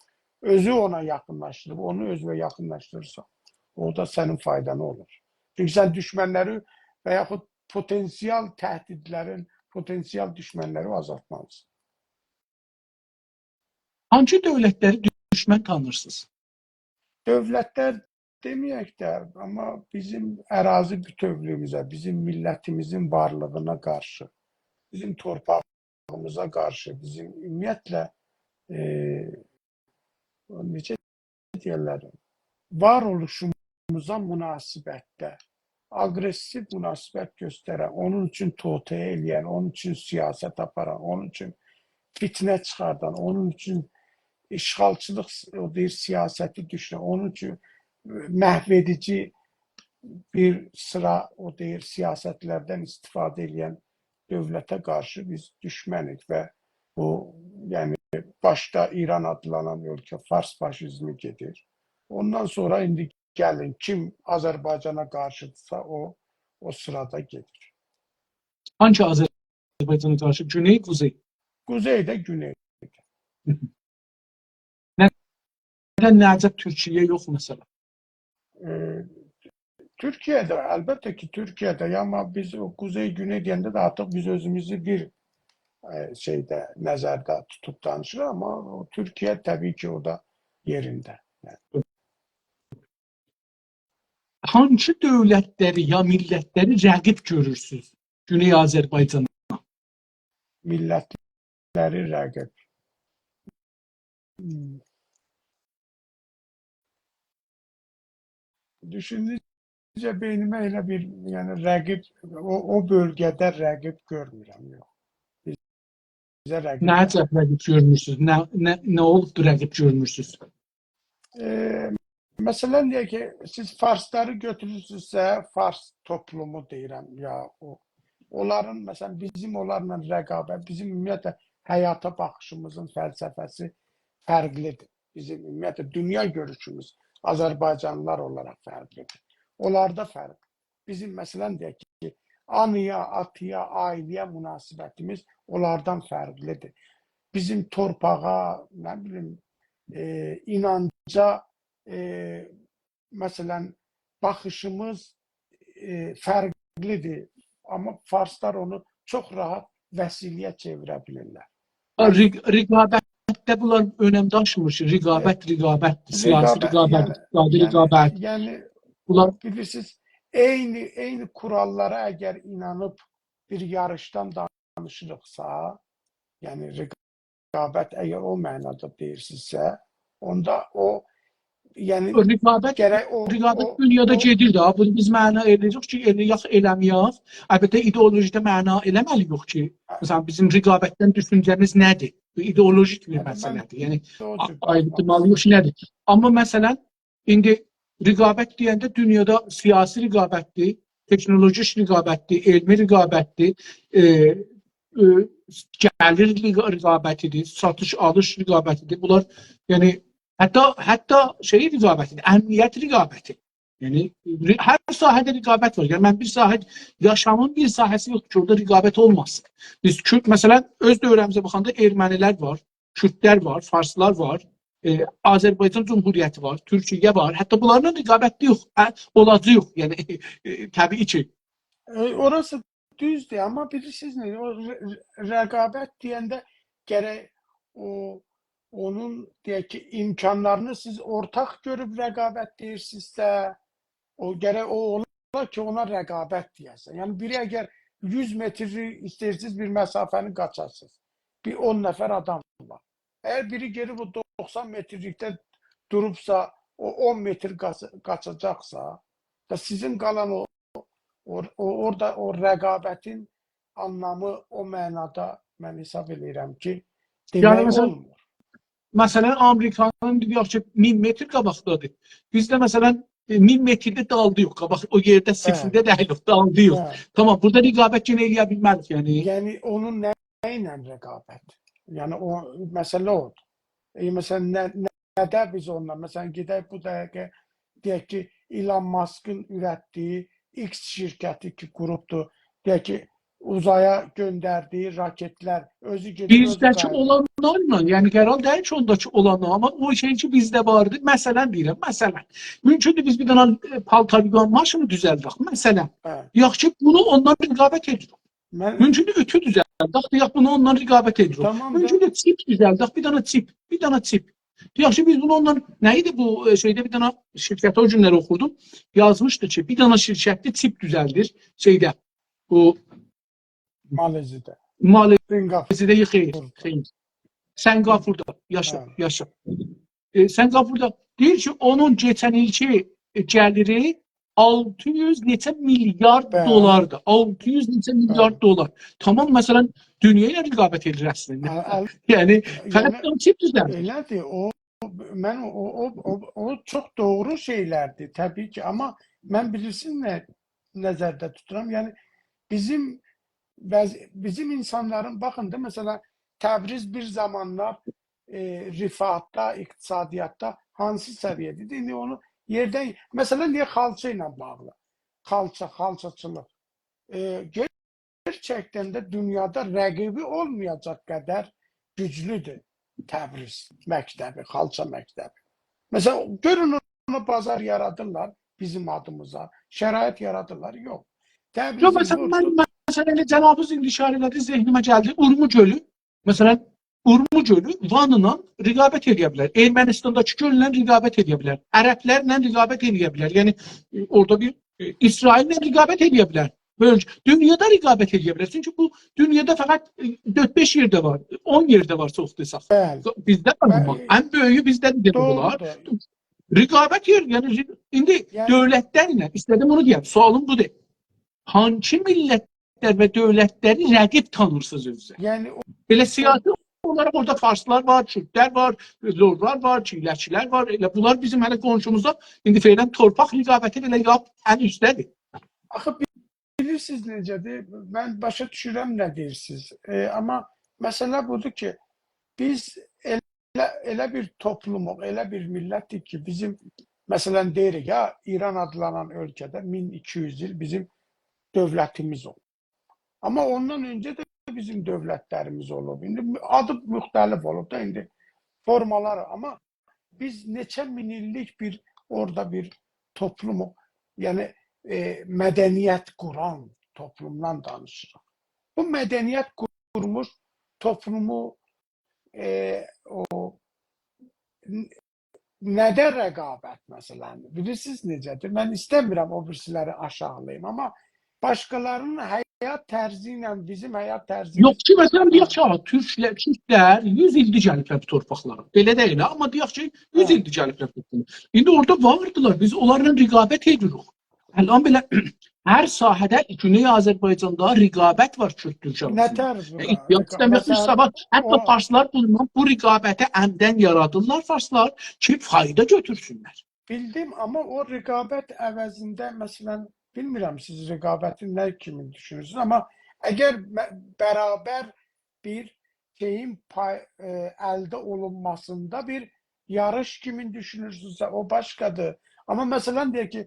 اؤزو اونا یاخینلاشدیریب، اونو اؤزونه یاخینلاشدیریرسا، او دا سنین فایدانا اولور. چونکی سن دوشمنلری و یاخود پوتانسیال تهدیدلرین، پوتانسیال دوشمنلری آزالتمالیسان. هانسی دؤولتلری دوشمن تانیرسینیز؟ دؤولتلر دئمه‌یک ده، آمما بیزیم اراضی بوتؤولویوموزه، بیزیم میللتیمیزین وارلیغینا قارشی، بیزیم تورپاغیمیزا قارشی، بیزیم عمومیتله، ائ، نئجه دئیرلر، وار اولوشوموزا مناسبتده آگرسیو مناسبت گؤسترن، اونون اوچون توطئه ائله‌ین، اونون اوچون سیاست آپاران، اونون اوچون فتنه چیخاردان، اونون اوچون اشغالچیلیق، او دئییر، سیاستی دوشونن. اونون اوچون محو ائدیجی بیر سیرا، او دئییر، سیاستلردن استفاده ائله‌ین دؤولته قارشی بیز دوشمنیک و بو، یعنی، باشدا ایران آدلانان اؤلکه فارس فاشیزمی گئدیر. اوندان سونرا ایندی گلین، کیم آذربایجانا قارشیدیرسا، او، او سیرادا گئدیر. هانسی آذربایجانا قارشی؟ گونئی، قوزئی؟ قوزئی ده، گونئی ده. ندن، نه عجب تورکیه یوخ، مثلا؟ ائ، تورکیه‌ده، البته کی، تورکیه‌ده، آمما بیز او قوزئی، گونئی دئینده ده آرتیق بیز اؤزوموزو بیر، ائ، شئیده، نظرده توتوب دانیشیریق، آمما او تورکیه طبیعی کی، او دا یئرینده. یعنی. هانسی دؤولتلری یا میللتلری رقیب گؤرورسونوز گونئی آذربایجانا؟ میللتلری رقیب. هوم. دوشوندوکجه بئینیمه ائله بیر، یعنی، رقیب، او، او بؤلگه‌ده رقیب گؤرمورم، یوخ. بیزه رقیب. نه عجب رقیب گؤرمورسونوز؟ نه، نه، نه اولوبدور رقیب گؤرمورسونوز؟ ائ، مثلا، دئیک کی، سیز فارسلاری گؤتورورسونوزسه، فارس توپلومو دئییرم، یا او، اونلارین، مثلا، بیزیم اونلارلا رقابت، بیزیم عمومیتله حیاتا باخیشیمیزین فلسفه‌سی فرقلیدیر. بیزیم، عمومیتله، دونیا گؤروشوموز آذربایجانلیلار اولاراق فرقلیدیر. اونلاردا فرق. بیزیم، مثلا، دئیک کی، آنایا، آتایا، عائله‌یه مناسبتیمیز اونلاردان فرقلیدیر. بیزیم تورپاغا، نه بیلیم، ائ، اینانجا، ائ، مثلا، باخیشیمیز، ائ، فرقلیدیر. آمما فارسلار اونو چوخ راحت وسیله‌یه چئویره بیلیرلر. ها، رق-، رقابتده بونلار اؤنم داشیمیر کی، رقابت، رقابتدیر، سیاسی رقابت، رقابت، یعنی، اقتصادی، یعنی، رقابت. یعنی، بونلار، بیلیرسینیز، عینی، عینی کوراللارا اگر اینانیب بیر یاریشدان دانیشیریقسا، یعنی رقابت اگر او معنادا دئییرسینیزسه، اوندا او، یعنی، او رقابت، گرک او، رقابت او، دونیادا او گئدیر ده. بونو بیز معنا ائله‌ییریک کی، ائله‌یک، ائله‌مه‌یک. البته، ایدئولوژیده معنا ائله‌مه‌لی‌ییک کی، مثلا، بیزیم رقابتدن دوشونجه‌میز نه‌دیر؟ بو ایدئولوژیک بیر، هه، من، مسئله‌دیر. یعنی، او آ-، آیریلدیرمالی‌ییق کی، نه‌دیر؟ آمما، مثلا، ایندی رقابت دئینده دونیادا سیاسی رقابتدیر، تکنولوژیک رقابتدیر، علمی رقابتدیر، ائ، ائ، گلیر رقا-، رقابتیدیر، ساتیش-آلیش رقابتیدیر. بونلار، یعنی، حتی، حتی شئی رقابتیدیر، امنیت رقابتی. یعنی، ر-، هر ساحه‌ده رقابت وار. یعنی، من بیر ساحه، یاشامین بیر ساحه‌سی یوخدور کی، اورادا رقابت اولماسین. بیز کورد، مثلا، اؤز دؤوره‌میزه باخاندا ارمنی‌لر وار، کوردلر وار، فارسلار وار، ائ، آذربایجان جمهوریتی وار، تورکیه وار. حتی بونلارلا رقابتده‌ییک، هه، اولاجاغیق، یعنی، ائ، طبیعی کی. ائ، اوراسی دوزدور، آمما بیلیرسینیز نه، او ر-، ر-، رقابت دئینده گرک او، اونون، دئیک کی، امکانلارینی سیز اورتاق گؤروب رقابت دئییرسینیزسه، او گرک او اولا کی، اونا رقابت دئیه‌سن. یعنی، بیری اگر یوز مترلیک ایسته‌ییرسینیز، بیر مسافه‌نی قاچاسینیز. بیر اون نفر آدام وار. اگر بیری گئدیب او دوخسان مترلیکده دوروبسا، او اون متر قاچ-، قاچاجاقسا، دا سیزین قالان او، او، او، اورادا او رقابتین آنلامی او معنادا من حساب ائله‌ییرم کی، یعنی، دئمک مثلا، اولمور. مثلا، آمریکانین، دئیک کی، مین متر قاباقدادیر. بیز ده، مثلا، ائ، مین مترده دالدایوخ، قاباق، او یئرده، هه، صفرده دئییلیک، دالدایوخ. هه. تامام، بورادا رقابت یئنه ائله‌یه بیلمریک، یعنی. یعنی، اونون نه ایله رقابت؟ یعنی، او، مسئله اودور. ائ، مثلا، نه، نه، نه‌ده بیز اوننان، مثلا، گئدک بو دقیقه، دئیک کی، ایلان ماسکین اورتدیگی ایکس شرکتی کی، قوروبدور، دئیک کی، اوزایا گؤندردیگی راکتلر، اؤزو گئدیر، اؤزو قاییدیر. بیزده‌کی اولانلارلا، یعنی قرار دئییل کی، اونداکی اولانلار، آمما او شئی کی، بیزده واردی، مثلا دئییرم، مثلا. مومکوندور، بیز بیر دنه، ائ، پالتار یویان ماشینی دوزلدک، مثلا. هه. دئیک کی، بونو اوندان رقابت ائدیریک. من مومکوندور، اوتو دوزلدک، دئیک، بونو اوندان رقابت ائدیریک. تامام دا. مومکوندور، چیپ دوزلدک، بیر دنه چیپ، بیر دنه چیپ. دئیک کی، بیز بونو اوندان، نه ایدی بو، ائ، شئیده بیر دنه شرکت، او گونلری اوخوردوم، یازمیشدی کی، بیر دنه شرکتده چیپ دوزلدیر، شئیده، بو مالزیده. مالزیده، سینگاپور. یوخ، خئیر، خئیر. سنگاپوردا، یاشا، هه. یاشا. ائ، سنگاپوردا دئییر کی، اونون کئچن ایلکی، ائ، گلیری آلتی یوز نئچه میلیارد، بلی، دلاردیر. آلتی یوز نئچه میلیارد، بلی، دلار. تامام، مثلا، دونیا ایله رقابت ائدیر اصلینده. ال-، ال-، یعنی، یعنی، فقط اونو چیپ دوزلدیر. ائله‌دیر. او، من او، او، او، او چوخ دوغرو شئیلردیر، طبیعی کی. آمما من بیلیرسین نه نظرده توتورام؟ یعنی، بیزیم وضع-، بیزیم اینسانلارین، باخین دا، مثلا، تبریز بیر زامانلار، ائ، رفاهدا، اقتصادیاتدا هانسی سویه‌ده ایدی؟ ایندی اونو یئردن، مثلا، دئیک، خالچا ایله باغلی. خالچا، خالچاچیلیق. ائ، گئرچکدن ده دونیادا رقیبی اولمایاجاق قدر گوجلودور تبریز مکتبی، خالچا مکتبی. مثلا، گؤرون، اونا بازار یارادیرلار بیزیم آدیمیزا، شرایط یارادیرلار؟ یوخ. تبریزین، یوخ، مثلا، من، بورسا، مثلا، ائله جنابینیز ایندی اشاره ائله‌دینیز، ذهنیمه گلدی. اورمو گؤلو، مثلا، اورمو گؤلو وانلا رقابت ائله‌یه بیلر. ارمنستانداکی گؤلله رقابت ائله‌یه بیلر. عربلرله رقابت ائله‌یه بیلر. یعنی، ائ، اورادا بیر، ائ، اسرائیل‌له رقابت ائله‌یه بیلر. بؤلگه، دونیادا رقابت ائله‌یه بیلر. چونکی بو دونیادا فقط، ائ، دؤرد-بئش یئرده وار، اون یئرده وار، چوخ دئسک. بلی. بیزده وار، بلی، آمما ان بؤیویو بیزده‌دیر دئدیم، دوغرودور، اونلار. رقابت یئری، یعنی، ر-، ایندی، یعنی، دؤولتلرله، ایسته‌دیم اونو دئیم، سؤالیم بودور. هانسی میللتلر و دؤولتلری رقیب تانیرسینیز اؤزونوزه؟ یعنی، او، ائله او سیاسی اولاراق اورادا فارسلار وار، کوردلر وار، لورلار وار، گیلکلر وار. ائله بونلار بیزیم هله قونشوموزدا، ایندی فعلا تورپاق رقابتی بئله لاپ ان اوستده‌دیر. آخی، بیلیرسینیز نئجه‌دیر؟ من باشا دوشورم نه دئییرسینیز. ائ، آمما مسئله بودور کی، بیز ائله، ائله بیر توپلوموق، ائله بیر میللتدیر کی، بیزیم، مثلا، دئییریک یا، ایران آدلانان اؤلکه‌ده مین ایکی یوز ایل بیزیم دؤولتیمیز اولوب. آمما اوندان اؤنجه ده بیزیم دؤولتلریمیز اولوب. ایندی آدی مختلف اولوب دا، ایندی فورمالاری. آمما بیز نئچه مین ایللیک بیر، اورادا بیر توپلوموق، یعنی، ائ، مدنیت قوران توپلومدان دانیشیریق. بو مدنیت قورموش توپلومو، ائ، او ن-، نه‌ده رقابت، مثلا؟ بیلیرسینیز نئجه‌دیر؟ من ایسته‌میرم او بیریسیلری آشاغیلاییم، آمما باشقالارینین حیات طرزی ایله بیزیم حیات طرزیمیز، یوخ کی، مثلا، دئیک کی، ها، تورکلر، تورکلر یوز ایلدیر گلیبلر بو تورپاقلارا. بئله دئییل، آمما دئیک کی، یوز، هه، ایلدیر گلیبلر بو تورپاقلارا. ایندی اورادا واردیلار، بیز اونلارلا رقابت ائدیریک. الان بئله هر ساحه‌ده گونئی آذربایجاندا رقابت وار کورد-تورک آراسیندا. نه طرز یعنی، رقابت؟ احتیاج ایسته‌میر، مثلا، صاباح حتی او فارسلار بونونلا بو رقابتی عمداً یارادیرلار فارسلار کی، فایدا گؤتورسونلر. بیلدیم، آمما او رقابت عوضینده، مثلا، بیلمیرم سیز رقابتی نه کیمی دوشونورسونوز، آمما اگر م-، برابر بیر شئیین پای-، ائ، الده اولونماسیندا بیر یاریش کیمی دوشونورسونوزسه، او باشقادیر. آمما، مثلا، دئیک کی،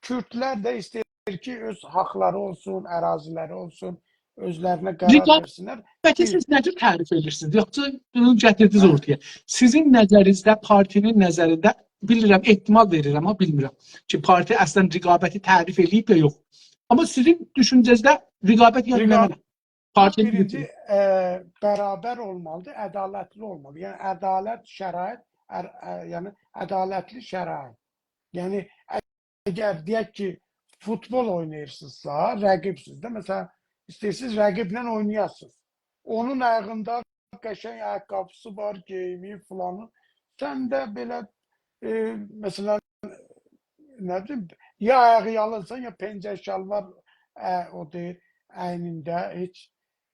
کوردلر ده ایسته‌ییر کی، اؤز حاقلاری اولسون، اراضیلری اولسون، اؤزلرینه قرار وئرسینلر. رقابتی، بیر، سیز نه جور تعریف ائدیرسینیز؟ یوخسا بونو گتیردینیز، هه، اورتایا. سیزین نظرینیزده، پارتی‌نین نظرینده، بیلیرم، احتمال وئریرم، آمما بیلمیرم کی، پارتی اصلا رقابتی تعریف ائله‌ییب یا یوخ. آمما سیزین دوشونجه‌نیزده رقابت، یعنی، رقابت نمنه؟ پارتی‌نین بیرینجی، گؤتورون، ائ، برابر اولمالیدیر، عدالتلی اولمالی. یعنی، عدالت شرایط، ار-، ا، یعنی، عدالتلی شرایط. یعنی، اگر دئیک کی، فوتبال اویناییرسینیزسا، رقیبسیز ده، مثلا، ایسته‌ییرسینیز رقیبله اوینایاسینیز. اونون آیاغیندا قشنگ آیاق‌قابیسی وار، گئییمی، فلانی. سن ده بئله، ائ، مثلا، نه بیلیم، یا آیاغی یالینسان، یا پنجه شالوار، ا، او دئییر، اینینده، هئچ،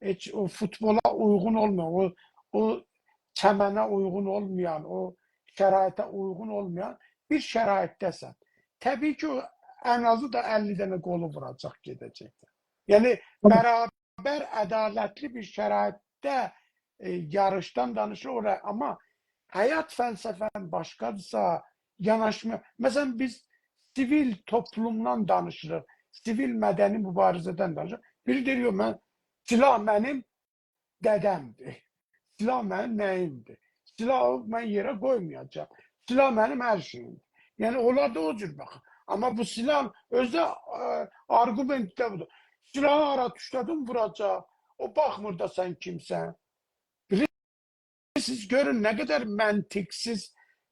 هئچ او فوتبالا اویغون اولمایان، او، او چمنه اویغون اولمایان، او شرایطه اویغون اولمایان بیر شرایطده‌سن. طبیعی کی، او ان آزی دا اللی دنه گولو ووراجاق، گئده‌جک ده. یعنی، تامام، برابر، عدالتلی بیر شرایطده، ائ، یاریشدان دانیشیر اورا. آمما حیات فلسفه‌ن باشقادیرسا، یاناشما، مثلا، بیز سیویل توپلومدان دانیشیریق، سیویل مدنی موباریزه‌دن دانیشیریق. بیری دئییر، یوخ، من، سلاح منیم دده‌مدیر. سلاح منیم نه‌ییمدیر. سلاحی من یئره قویمایاجاغام. سلاح منیم هر شئییمدیر. یعنی، اونلار دا او جور باخیر. آمما بو سلاح اؤزو ده، ا، آرگومنت ده بودور. سلاحی هارا توشله‌دین، ووراجاق. او باخمیر دا سن کیمسن. بیلیرسینیز، گؤرون نه قدر منطق‌سیز،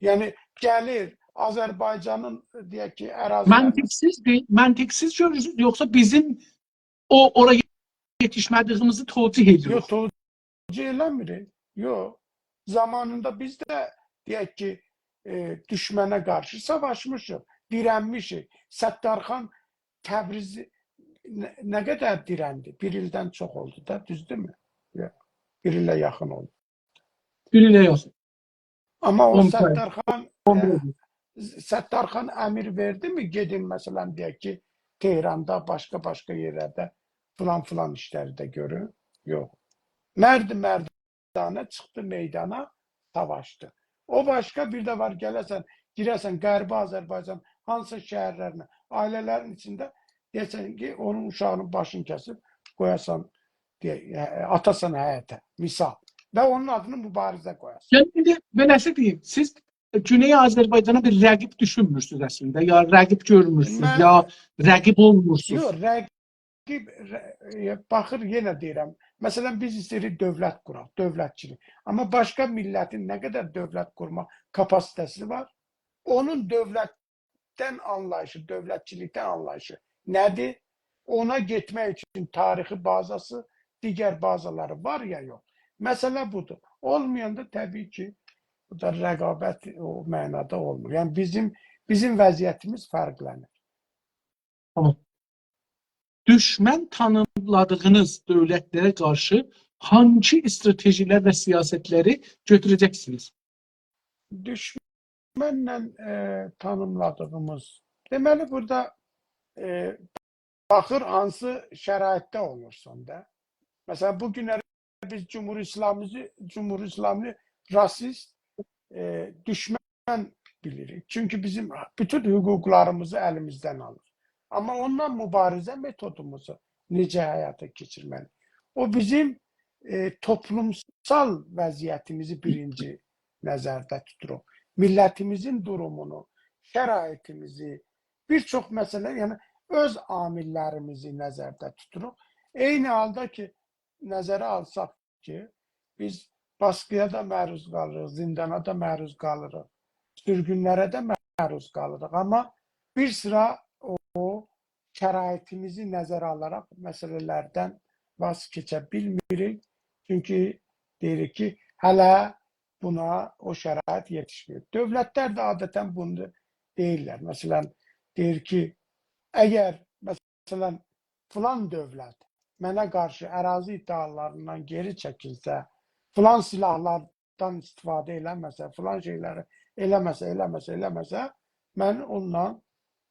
یعنی گلیر آذربایجانین، دئیک کی، اراضی‌لرینه. منطق‌سیزدیر، منطق‌سیز گؤرورسونوز، یوخسا بیزیم او، اورا یئتیشمه‌دیییمیزی توجیه ائدیریک؟ یوخ، توجیه ائله‌میریک. یوخ. زامانیندا بیز ده، دئیک کی، ائ، دوشمنه قارشی ساواشمیشیق. دیرنمیشیک. ستارخان تبریزی نه، نه قدر دیرندی؟ بیر ایلدن چوخ اولدو دا، دوزدورمو؟ یوخ، بیر ایله یاخین اولدو. بیر ایله یاخین. آمما او اون تای. ستارخان، اون ائ، بیر ایل. ستارخان امر وئردیمی، گئدین، مثلا، دئیک کی، تهراندا، باشقا-باشقا یئرلرده فلان-فلان ایشلری ده گؤرون؟ یوخ. مرد مردانه چیخدی میدانا، ساواشدی. او باشقا، بیر ده وار، گله‌سن، گیره‌سن غربی آذربایجان، هانسی شهرلرینه، عائله‌لرین ایچینده دئیه‌سن کی، اونون اوشاغینین باشینی کسیب قویاسان، دئیه، ائ، آتاسان حیطه، مثال. و اونون آدینی مبارزه قویاسان. یعنی، ایندی بئله‌سی دئییم، سیز گونئی آذربایجانا بیر رقیب دوشونمورسونوز اصلینده، یا رقیب گؤرمورسونوز، من یا رقیب اولمورسونوز. یوخ، رقیب، ر-، ائ، باخیر، یئنه دئییرم. مثلا، بیز ایسته‌ییریک دؤولت قوراق، دؤولتچیلیک. آمما باشقا میللتین نه قدر دؤولت قورما کاپاسیته‌سی وار؟ اونون دؤولتدن آنلاییشی، دؤولتچیلیکدن آنلاییشی نه‌دیر؟ اونا گئتمک اوچون تاریخی بازاسی، دیگر بازالاری وار یا یوخ؟ مسئله بودور. اولمایاندا طبیعی کی، بو دا رقابت او معنادا اولمور. یعنی بیزیم، بیزیم وضعیتیمیز فرقلنیر. تامام. دوشمن تانیملادیغینیز دؤولتلره قارشی هانسی استراتژی‌لر و سیاستلری گؤتوره‌جکسینیز؟ دوشمنله، ائ، تانیملادیغیمیز. دئمه‌لی، بورادا، ائ، باخیر هانسی شرایطده اولورسان دا. مثلا، بو گونلری بیز جمهوری اسلامی‌میزی، جمهوری اسلامی‌نی راسیست، ائ، دوشمن بیلیریک. چونکی بیزیم بوتون حقوقلاریمیزی الیمیزدن آلیر. آمما اونونلا مبارزه متودوموزو نئجه حیاتا کئچیرمه‌لی؟ او بیزیم، ائ، توپلومسال وضعیتیمیزی بیرینجی نظرده توتوروق. میللتیمیزین دورومونو، شرایطیمیزی، بیر چوخ مسئله، یعنی اؤز عامللریمیزی نظرده توتوروق. عینی حالدا کی، نظره آلساق کی، بیز باسقی‌یا دا معروض قالیریق، زیندانا دا معروض قالیریق، سورگونلره ده معروض قالیریق. آمما بیر سیرا او، او شرایطیمیزی نظره آلاراق مسئله‌لردن واز کئچه بیلمیریک. چونکی دئییریک کی، هله بونا او شرایط یئتیشمیر. دؤولتلر ده عادتا بونو دئییرلر. مثلا، دئییر کی، اگر، مثلا، فلان دؤولت منه قارشی اراضی ادعالاریندان گئری چکیلسه، فلان سلاحلاردان استفاده ائله‌مه‌سه، فلان شئیلری ائله‌مه‌سه، ائله‌مه‌سه، ائله‌مه‌سه، من اونونلا،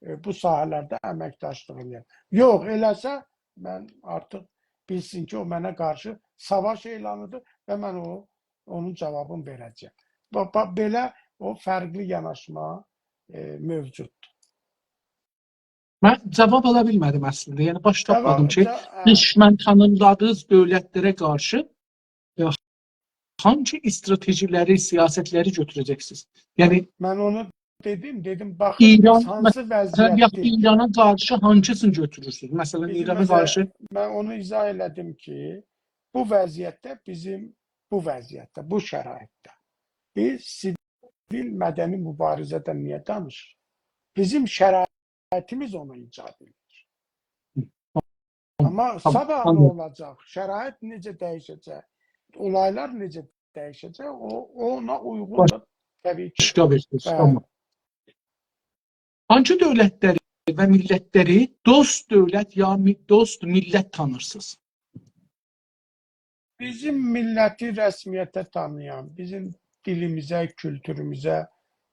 ائ، بو ساحه‌لرده امکداشلیق ائله‌یرم. یوخ، ائله‌سه، من آرتیق بیلسین کی، او منه قارشی ساواش اعلانیدیر و من او، اونون جاوابینی وئره‌جه‌یم. باخ، باخ، بئله او فرقلی یاناشما، ائ، موجوددور. من جاواب آلا بیلمه‌دیم اصلینده. یعنی، باش تاپمادیم جاواب، کی، جا-، هه. دوشمن تانیملادیغینیز دؤولتلره قارشی، ائ، هانسی استراتژی‌لری، سیاستلری گؤتوره‌جکسینیز؟ یعنی، من اونو دئدیم، دئدیم، باخین، ایران، بیز هانسی، هه، یوخ، وضعیتده‌ییک؟ ایرانا قارشی هانسیسینی گؤتورورسونوز؟ مثلا، بیز ایرانا مثلا، قارشی. من اونو ایضاح ائله‌دیم کی، بو وضعیتده بیزیم، بو وضعیتده، بو شرایطده بیز سیویل مدنی مبارزه‌دن نییه دانیشیریق؟ بیزیم شرایطیمیز اونو ایجاد ائدیر. آمما، تامام، صاباح نه، آنلادیم، اولاجاق؟ شرایط نئجه دییشه‌جک؟ اولایلار نئجه دییشه‌جک؟ او، اونا اویغون دا طبیعی کی. باشقا بیر سؤز، بلی. تامام. هانسی دؤولتلری و میللتلری دوست دؤولت یا می-، دوست میللت تانیرسینیز؟ بیزیم میللتی رسمیته تانییان، بیزیم دیلیمیزه، کولتوروموزه،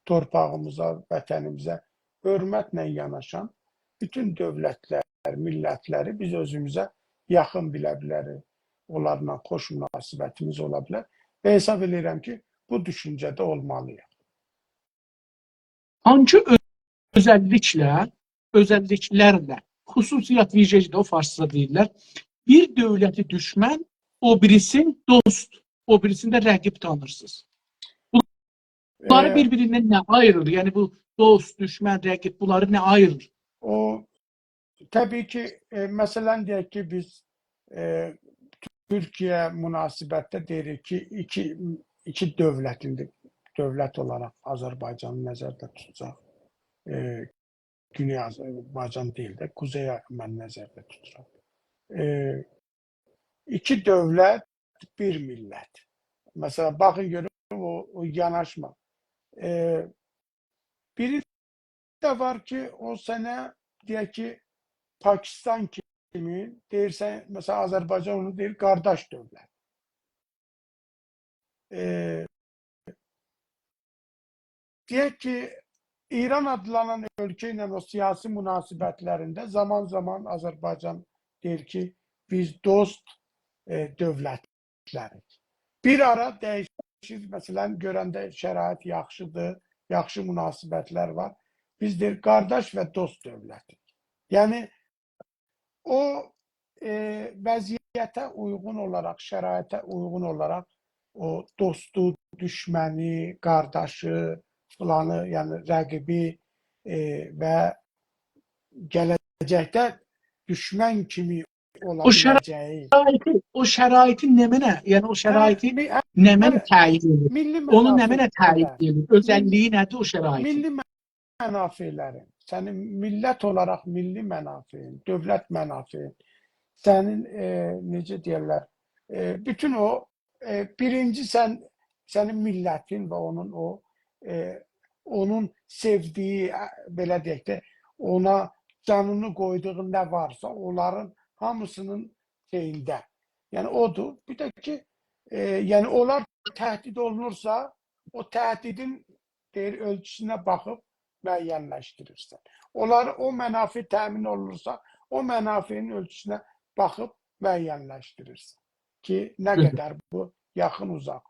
تورپاغیمیزا، وطنیمیزه حؤرمتله یاناشان بوتون دؤولتلر، میللتلری بیز اؤزوموزه یاخین بیله بیلریک. اونلارلا خوش مناسبتیمیز اولا بیلر. و حساب ائله‌ییرم کی، بو دوشونجه‌ده اولمالی‌ییق. هانسی اؤ-، اؤزللیکله، اؤزللیکلرله، خصوصیات، ویژگی ده او فارسجا دئییرلر، بیر دؤولتی دوشمن، او بیریسین دوست، او بیریسینی ده رقیب تانیرسینیز؟ بونلاری، ائ، بیر-بیریندن نه آییریر؟ یعنی بو دوست، دوشمن، رقیب، بونلاری نه آییریر؟ او طبیعی کی، ائ، مثلا، دئیک کی، بیز، ائ، تورکیه مناسبتده دئییریک کی، ایکی، ایکی دؤولت، ایندی دؤولت اولاراق آذربایجانی نظرده توتساق، ائ، گونئی آذربایجان دئییل ده، قوزئی من نظرده توتورام. ائ، ایکی دؤولت، بیر میللت. مثلا، باخین، گؤرون، او، او یاناشما. ائ، بیری ده وار کی، او سنه، دئیک کی، پاکستان کیمی، دئییرسن، مثلا، آذربایجان اونو دئییر، قارداش دؤولت. ائ، دئیک کی، ایران آدلانان اؤلکه ایله او سیاسی مناسبتلرینده زامان-زامان آذربایجان دئییر کی، بیز دوست، ائ، دؤولتلریک. بیر آرا دییشیر، مثلا، گؤرنده شرایط یاخشیدیر، یاخشی مناسبتلر وار. بیز دئییر، قارداش و دوست دؤولتیک. یعنی، او، ائ، وضعیته اویغون اولاراق، شرایطه اویغون اولاراق او دوستو، دوشمنی، قارداشی، فلانی، یعنی رقیبی، ائ، و گله‌جکده دوشمن کیمی اولا او بیله‌جه‌یی. شرایطی، او شرایطی نمنه، یعنی او شرایطی هه، می-، هه، نمنه هه، تعیین ائدیر؟ میللی اونو نمنه منافع، تعیین بئله، ائدیر؟ میللی، اؤزللیگی نه‌دیر او شرایطین؟ میللی منافعلرین، سنین میللت اولاراق میللی منافعین، دؤولت منافعین، سنین، ائ، نئجه دئیرلر، ائ، بوتون او، ائ، بیرینجی سن، سنین میللتین و اونون او، ائ، اونون سئودیگی، ا، بئله دئیک ده، اونا جانینی قویدوغو نه وارسا، اونلارین هامیسینین شئیینده. یعنی اودور. بیر ده کی، ائ، یعنی اونلار تهدید اولونورسا، او تهدیدین، دئییر، اؤلچوسونه باخیب معین‌لشدیریرسن. اونلار، او منافع تأمین اولونورسا، او منافعین اؤلچوسونه باخیب معین‌لشدیریرسن کی، نه قدر بو یاخین، اوزاق.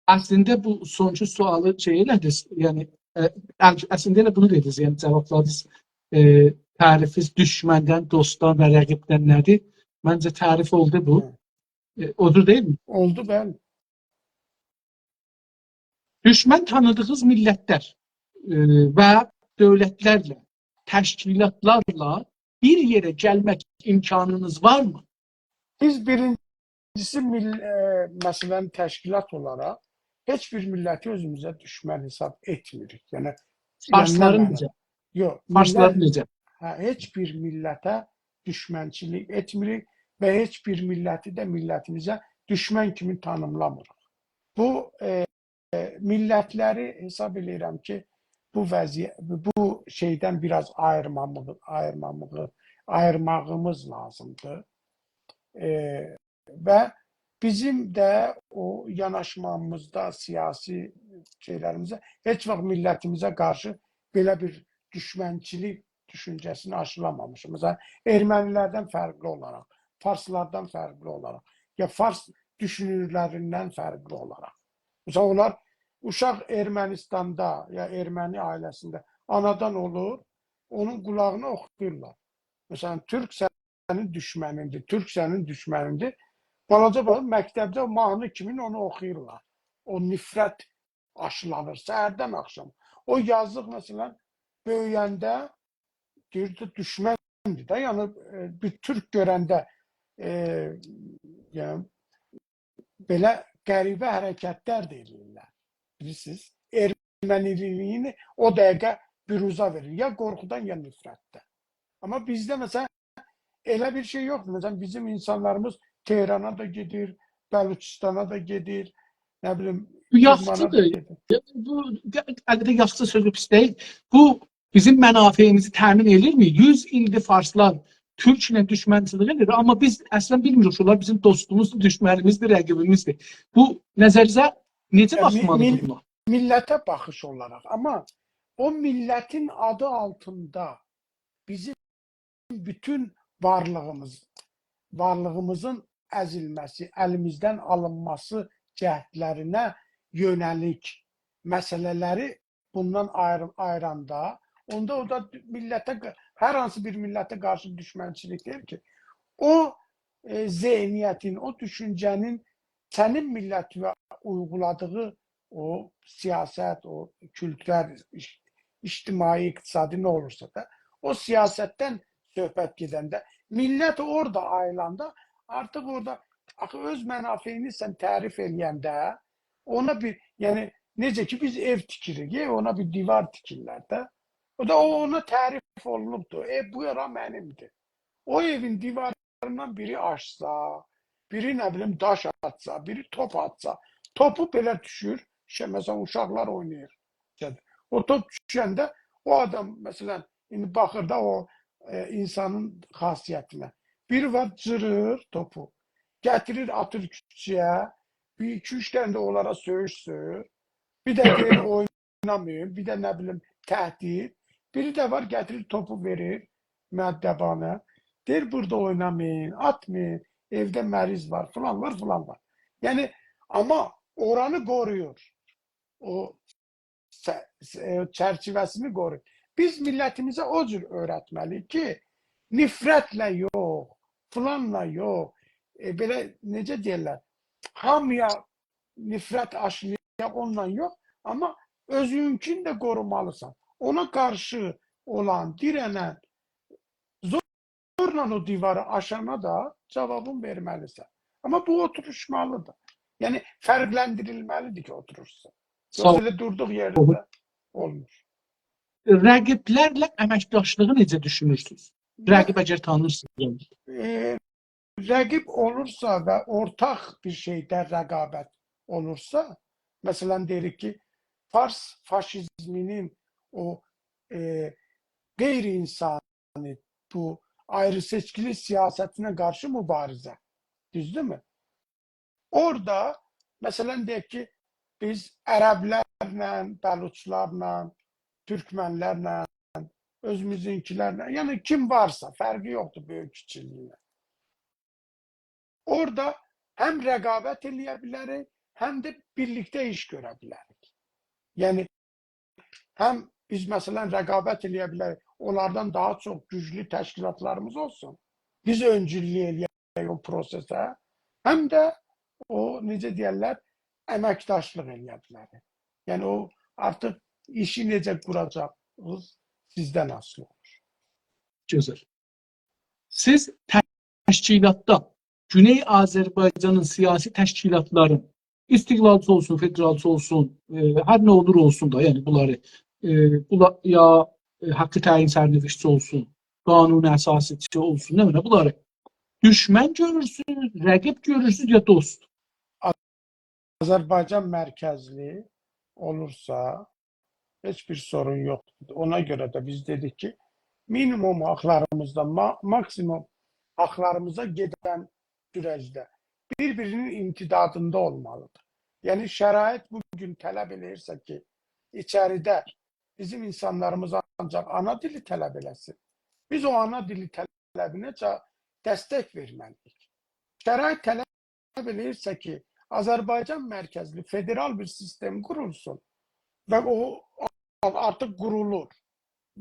اصلینده بو سونونجو سؤالی شئی ائله‌دینیز، یعنی، ائ، ال-، اصلینده ائله بونو دئدینیز، یعنی جاوابلادینیز، ائ، تعریفینیز دوشمندن، دوستدان و رقیبدن نه‌دیر؟ منجه تعریف اولدو بو. هه. ائ، اودور دئییل‌می؟ اولدو، بلی. دوشمن تانیدیغینیز میللتلر، ائ، و دؤولتلرله، تشکیلاتلارلا بیر یئره گلمک امکانینیز وارمی؟ بیز بیرینجیسی میل-، ائ، مثلا، تشکیلات اولاراق هئچ بیر میللتی اؤزوموزه دوشمن حساب ائتمیریک. یعنی، فارسلاری یعنی، نئجه؟ یوخ، فارسلاری میللت نئجه؟ هه، هئچ بیر میللته دوشمنچیلیک ائتمیریک و هئچ بیر میللتی ده میللتیمیزه دوشمن کیمی تانیملامیریق. بو، ائ، ائ، میللتلری حساب ائله‌ییرم کی، بو وضعیت، بو شئیدن بیر آز آییرمامیغی، آییرمامیغی، آییرماغیمیز لازیمدیر. ائ، و بیزیم ده او یاناشمامیزدا، سیاسی شئیلریمیزده هئچ واخت میللتیمیزه قارشی بئله بیر دوشمنچیلیک دوشونجه‌سینی آشیلامامیشیق. مثلا، ارمنی‌لردن فرقلی اولاراق، فارسلاردان فرقلی اولاراق، یا فارس دوشونورلریندن فرقلی اولاراق. مثلا، اونلار اوشاق ارمنیستاندا، یا ارمنی عائله‌سینده آنادان اولور، اونون قولاغینا اوخویورلار. مثلا، تورک سنین دوشمنیندیر، تورک سنین دوشمنیندیر. بالاجا بالاجا مکتبده او ماهنی کیمین اونو اوخویورلار. او نفرت آشیلانیر سحردن آخشام. او یازیق، مثلا، بؤیوینده دئییر کی، دوشمندیر ده. یعنی، ائ، بیر تورک گؤرنده، ائ، یعنی، بئله غریبه حرکتلر ده ائله‌ییرلر. بیلیرسینیز، ارمنی‌لیگینی او دقیقه بروزا وئریر. یا قورخودان، یا نفرتدن. آمما بیزده، مثلا، ائله بیر شئی یوخدور. مثلا، بیزیم اینسانلاریمیز تهرانا دا گئدیر، بلوچستانا دا گئدیر، نه بیلیم، بو کرمانا دا یاخشیدیر. گئدیر. بو، البته، یاخشی سؤزو پیس دئییل. بو بیزیم منافعیمیزی تأمین ائدیرمی؟ یوز ایلدیر فارسلار تورکله دوشمنچیلیک ائدیر، آمما بیز اصلا بیلمیریک کی، اونلار بیزیم دوستوموزدور، دوشمنیمیزدیر، رقیبیمیزدیر. بو نظرینیزه نئجه، ائ، می-، باخمالیدیر میل-، بونا؟ میللته باخیش اولاراق. آمما او میللتین آدی آلتیندا بیزیم بوتون وارلیغیمیز، وارلیغیمیزین ازیلمه‌سی، الیمیزدن آلینماسی جهتلرینه یؤنه‌لیک مسئله‌لری بوندان آییر-، آییراندا، اوندا او دا میللته ق-، هر هانسی بیر میللته قارشی دوشمنچیلیک دئییل کی، او، ائ، ذهنیتین، او دوشونجه‌نین سنین میللتیوه اویغولادیغی او سیاست، او کولتورل، اج-، اجتماعی، اقتصادی نه اولورسا دا، او سیاستدن صحبت گئدنده، میللت اورادا آییلاندا، آرتیق اورادا، آخی اؤز منافعینی سن تعریف ائله‌ینده، اونا بیر، یعنی، نئجه کی، بیز ائو تیکیریک، ائ، اونا بیر دیوار تیکیرلر ده. او دا او، اونا تعریف اولونوبدور. ائ، بو ارا منیمدیر. او ائوین دیواریندان بیری آشسا، بیری، نه بیلیم، داش آتسا، بیری توپ آتسا، توپو بئله دوشور، شئی، مثلا، اوشاقلار اویناییر. او توپ دوشنده او آدام، مثلا، ایندی باخیر دا او، ائ، اینسانین خاصیتینه. بیری وار، جیریر توپو، گتیریر، آتیر کوچه‌یه، بیر ایکی-اوچ دنه ده اونلارا سؤیوش سؤیور. بیر ده دئییر، اوینامایین، بیر ده، نه بیلیم، تهدید. بیری ده وار، گتیریر توپو وئریر مؤدبانه. دئییر، بورادا اوینامایین، آتمایین، ائوده مریض وار، فلان وار، فلان وار. یعنی، آمما اورانی قورویور. او سه-، سه-، چرچیوه‌سینی قورویور. بیز میللتیمیزه او جور اؤیرتمه‌لی‌ییک کی، نفرتله یوخ، فلانلا یوخ، ائ، بئله، نئجه دئیرلر، هامییا نفرت آشلایاق اونونلا یوخ، آمما اؤزونکونو ده قورومالیسان. اونا قارشی اولان، دیره‌نن، زورلا او دیواری آشانا دا جاوابینی وئرمه‌لیسن. آمما بو اوتوروشمالیدیر. یعنی، فرقلندیریلمه‌لیدیر کی، اوتوروشسون. ساغ یوخسا اول. ائله دوردوق یئرده اولمور. رقیبلرله امکداشلیغی نئجه دوشونورسونوز؟ رقیب اگر تانیرسینیز، یعنی. ائ، رقیب اولورسا و اورتاق بیر شئیده رقابت اولورسا، مثلا، دئییریک کی، فارس فاشیزمینین او، ائ، غیر انسانی، بو آیری‌سئچکیلی سیاستینه قارشی موباریزه. دوزدورمو؟ اورادا، مثلا، دئیک کی، بیز عربلرله، بلوچلارلا، تورکمنلرله، اؤزوموزونکیلرله، یعنی کیم وارسا، فرقی یوخدور بؤیوک کیچیکلیگینه. اورادا هم رقابت ائله‌یه بیلریک، هم ده بیرلیکده ایش گؤره بیلریک. یعنی، هم بیز، مثلا، رقابت ائله‌یه بیلریک، اونلاردان داها چوخ گوجلو تشکیلاتلاریمیز اولسون، بیز اؤنجوللوک ائله‌یک او پروسئسه، هم ده او، نئجه دئیرلر، امکداشلیق ائله‌یه بیلریک. یعنی، او آرتیق ایشی نئجه قوراجاغینیز سیزدن آسیلی اولور. گؤزل. سیز تشکیلاتدا گونئی آذربایجانین سیاسی تشکیلاتلارین، استقلالچی اولسون، فدرالچی اولسون، ائ، هر نه اولور اولسون دا، یعنی بونلاری، ائ، بولا-، یا، ائ، حق تعیین سرنوشتچی اولسون، قانون اساسی‌چی اولسون، نه بیلیم، بونلاری دوشمن گؤرورسونوز، رقیب گؤرورسونوز یا دوست؟ آذربایجان مرکزلی اولورسا، هئچ بیر سورون یوخدور. اونا گؤره ده بیز دئدیک کی، مینیموم حاقلاریمیزدا، ما-، ماکسیموم حاقلاریمیزا گئدن سورجده بیر-بیرینین امتدادیندا اولمالیدیر. یعنی، شرایط بو گون طلب ائله‌ییرسه کی، ایچریده بیزیم اینسانلاریمیز آنجاق آنا دیلی طلب ائله‌سین، بیز او آنا دیلی طلبینه جا-، دستک وئرمه‌لی‌ییک. شرایط طلب ائله‌ییرسه کی، آذربایجان مرکزلی فدرال بیر سیستم قورولسون و او آرتیق قورولور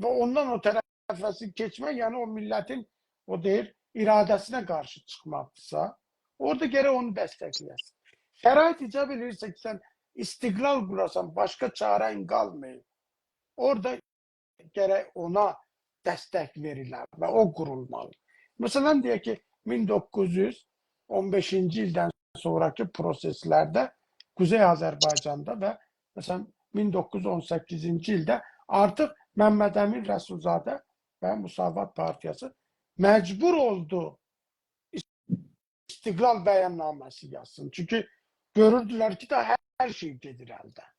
و اوندان او طرفه کئچمک، یعنی او میللتین، او دئییر، اراده‌سینه قارشی چیخماقدیرسا، اورادا گرک اونو دستکله‌یه‌سن. شرایط ایجاب ائله‌ییرسه کی، سن استقلال قوراسان، باشقا چاره‌ن قالماییب، اورادا گرک اونا دستک وئریله و او قورولمالی. مثلا، دئیک کی، مین دوققوز یوز اون بئشینجی ایلدن سونراکی پروسئسلرده قوزئی آذربایجاندا و، مثلا، مین دوققوز یوز اون سککیزینجی ایلده آرتیق ممد امین رسول‌زاده و مساوات پارتیاسی مجبور اولدو استقلال بیاننامه‌سی یازسین. چونکی گؤروردولر کی، دا هر، هر شئی گئدیر الدن.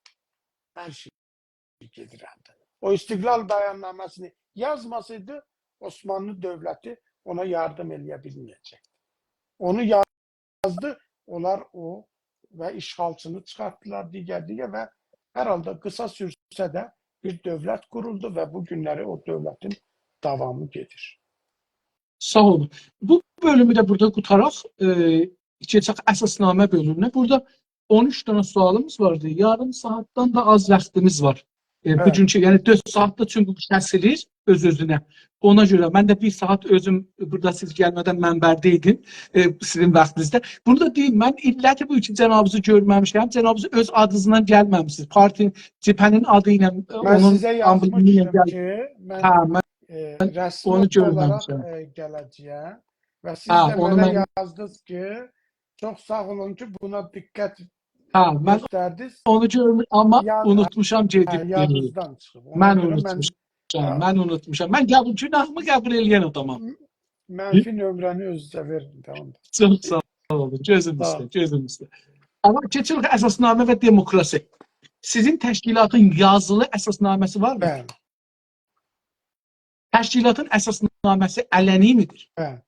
هر شئی گئدیر الدن. او استقلال بیاننامه‌سینی یازماسایدی، عثمانلی دؤولتی اونا یاردیم ائله‌یه بیلمه‌یه‌جکدی. اونو یازدی، اونلار او و اشغالچینی چیخارتدیلار دیگر دیگر و هر حالدا قیسا سورسه ده بیر دؤولت قورولدو و بو گونلری او دؤولتین داوامی گئدیر. ساغ اولون. بو بؤلومو ده بورادا قوتاراق، ائ، کئچک اساسنامه بؤلومونه. بورادا اون اوچ دنه سؤالیمیز واردی. یاریم ساعاتدان دا آز واختیمیز وار. ائ، بو، بلی، گونکو، یعنی دؤرد ساعاتدا چونکی بو کسیلیر اؤز-اؤزونه. اونا گؤره من ده بیر ساعات اؤزوم بورادا سیز گلمه‌دن منبرده ایدیم. ائ، سیزین واختینیزدا. بونو دا دئییم، من علتی بو کی، جنابینیزی گؤرمه‌میشم. جنابینیز اؤز آدینیزلا گلمه‌میسینیز. پارتی‌نین، جبهه‌نین آدی ایله، من اونون سیزه آمبلمی ایله یازمیشدیم گل- کی، من، هه، من ائ، رسمی اونو اولاراق، گؤرمه‌میشم. ائ، گله‌جه‌یم. و سیز، هه، ده اونو منه من یازدینیز کی، چوخ ساغ اولون کی، بونا دقت هه، من گؤستردینیز. اونو گؤرمور، آمما یاد-، اونوتموشام، هه، گئدیب. یادینیزدان چیخیب. اونا من گؤره من، اونوتموشام، هه، من اونوتموشام. من قبول، گوناهیمی قبول ائله‌ین آدامام. م-، منفی نمره‌نی اؤزونوزه وئرین، تامام دا. چوخ ساغ اولون، گؤزوم، ساغ اولون، اوسته، گؤزوم اوسته. آمما کئچیریک اساسنامه و دموکراسی. سیزین تشکیلاتین یازیلی اساسنامه‌سی وارمی؟ بلی. تشکیلاتین اساسنامه‌سی علنی می‌دیر؟ هه.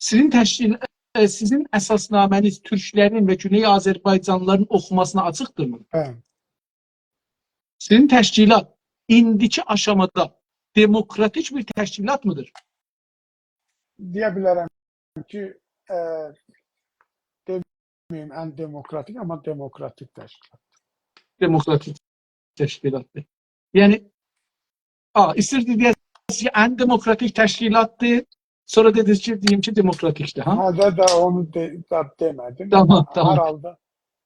سیزین تشکیل، ائ، سیزین اساسنامه‌نیز تورکلرین و گونئی آذربایجانلیلارین اوخوماسینا آچیقدیرمی؟ هه. سیزین تشکیلات ایندیکی آشامادا دموکراتیک بیر تشکیلات می‌دیر؟ دئیه بیلرم کی، ائ، دئمه‌ییم ان دموکراتیک، آمما دموکراتیک تشکیلات. دموکراتیک تشکیلاتدیر. یعنی، آ، ایستیردینیز دئیه‌سینیز کی، ان دموکراتیک تشکیلاتدیر، سونرا دئدینیز کی، دئییم کی، دموکراتیکدیر، ها؟ هه، ده، ده اونو ده، ده دئمه‌دیم. تامام، آمما تامام. هر حالدا،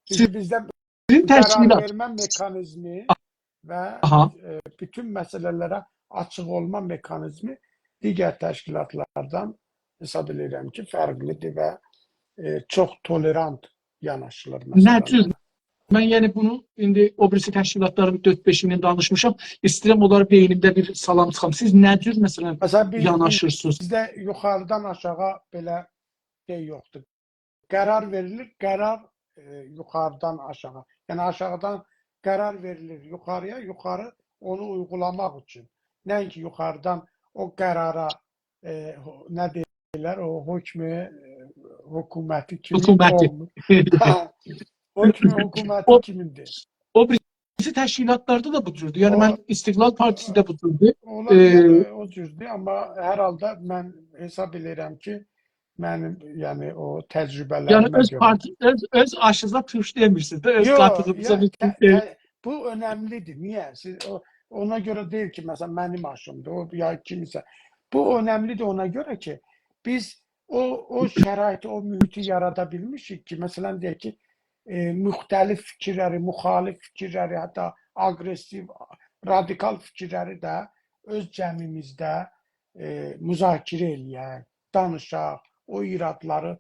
چونکی سیز، بیزده سیزین قرار تشکیلات، وئرمه مکانیزمی و، آها، ائ، بوتون مسئله‌لره آچیق اولما مکانیزمی دیگر تشکیلاتلاردان حساب ائدیرم کی، فرقلیدیر و، ائ، چوخ تولرانت یاناشیلیر نه جور؟ مسئله‌لره. من، یعنی، بونو ایندی او بیریسی تشکیلاتلارین دؤرد-بئشیندن دانیشمیشام. ایسته‌ییرم اونلاری بئینیمده بیر سالام چیخام. سیز نه جور، مثلا، مثلا، بیز، یاناشیرسینیز؟ بیزده یوخاریدان آشاغی بئله شئی یوخدور. قرار وئریلیر، قرار، ائ، یوخاریدان آشاغی. یعنی آشاغیدان قرار وئریلیر یوخارییا، یوخاری اونو اویغولاماق اوچون. نه اینکی یوخاریدان او قرارا، ائ، حو-، نه دئییرلر، او حکم، ائ، حکومتی کیمین، حکومتی. اولمور. هه، حکم حکومتی او، کیمین‌دیر. او بیریسی تشکیلاتلاردا دا بو جوردور. یعنی، او، من، استقلال پارتیسی ده بو جوردور. اولا بیلر، ائ، او، او جوردور، آمما هر حالدا من حساب ائدیرم کی، منیم، یعنی، او یعنی، تجربه‌لریمه اؤز گؤره. پارتی، اؤز، اؤز آشیزا تورش دئمیرسینیز ده، اؤز، یوخ، قاتیلیمیزا، یوخ، بیر، ته-، ائ، ته-، بو اؤنملیدیر. نییه؟ سیز او، اونا گؤره دئییل کی، مثلا، منیم آشیمدیر، او، یا کیمسه. بو اؤنملیدیر اونا گؤره کی، بیز او، او شرایطی، او محیطی یارادا بیلمیشیک کی، مثلا، دئیک کی، ائ، مختلف فیکیرلری، مخالف فیکیرلری، حتی آگرسیو، رادیکال فیکیرلری ده اؤز جمعیمیزده، ائ، مذاکره ائله‌یک، دانیشاق، او ایرادلاری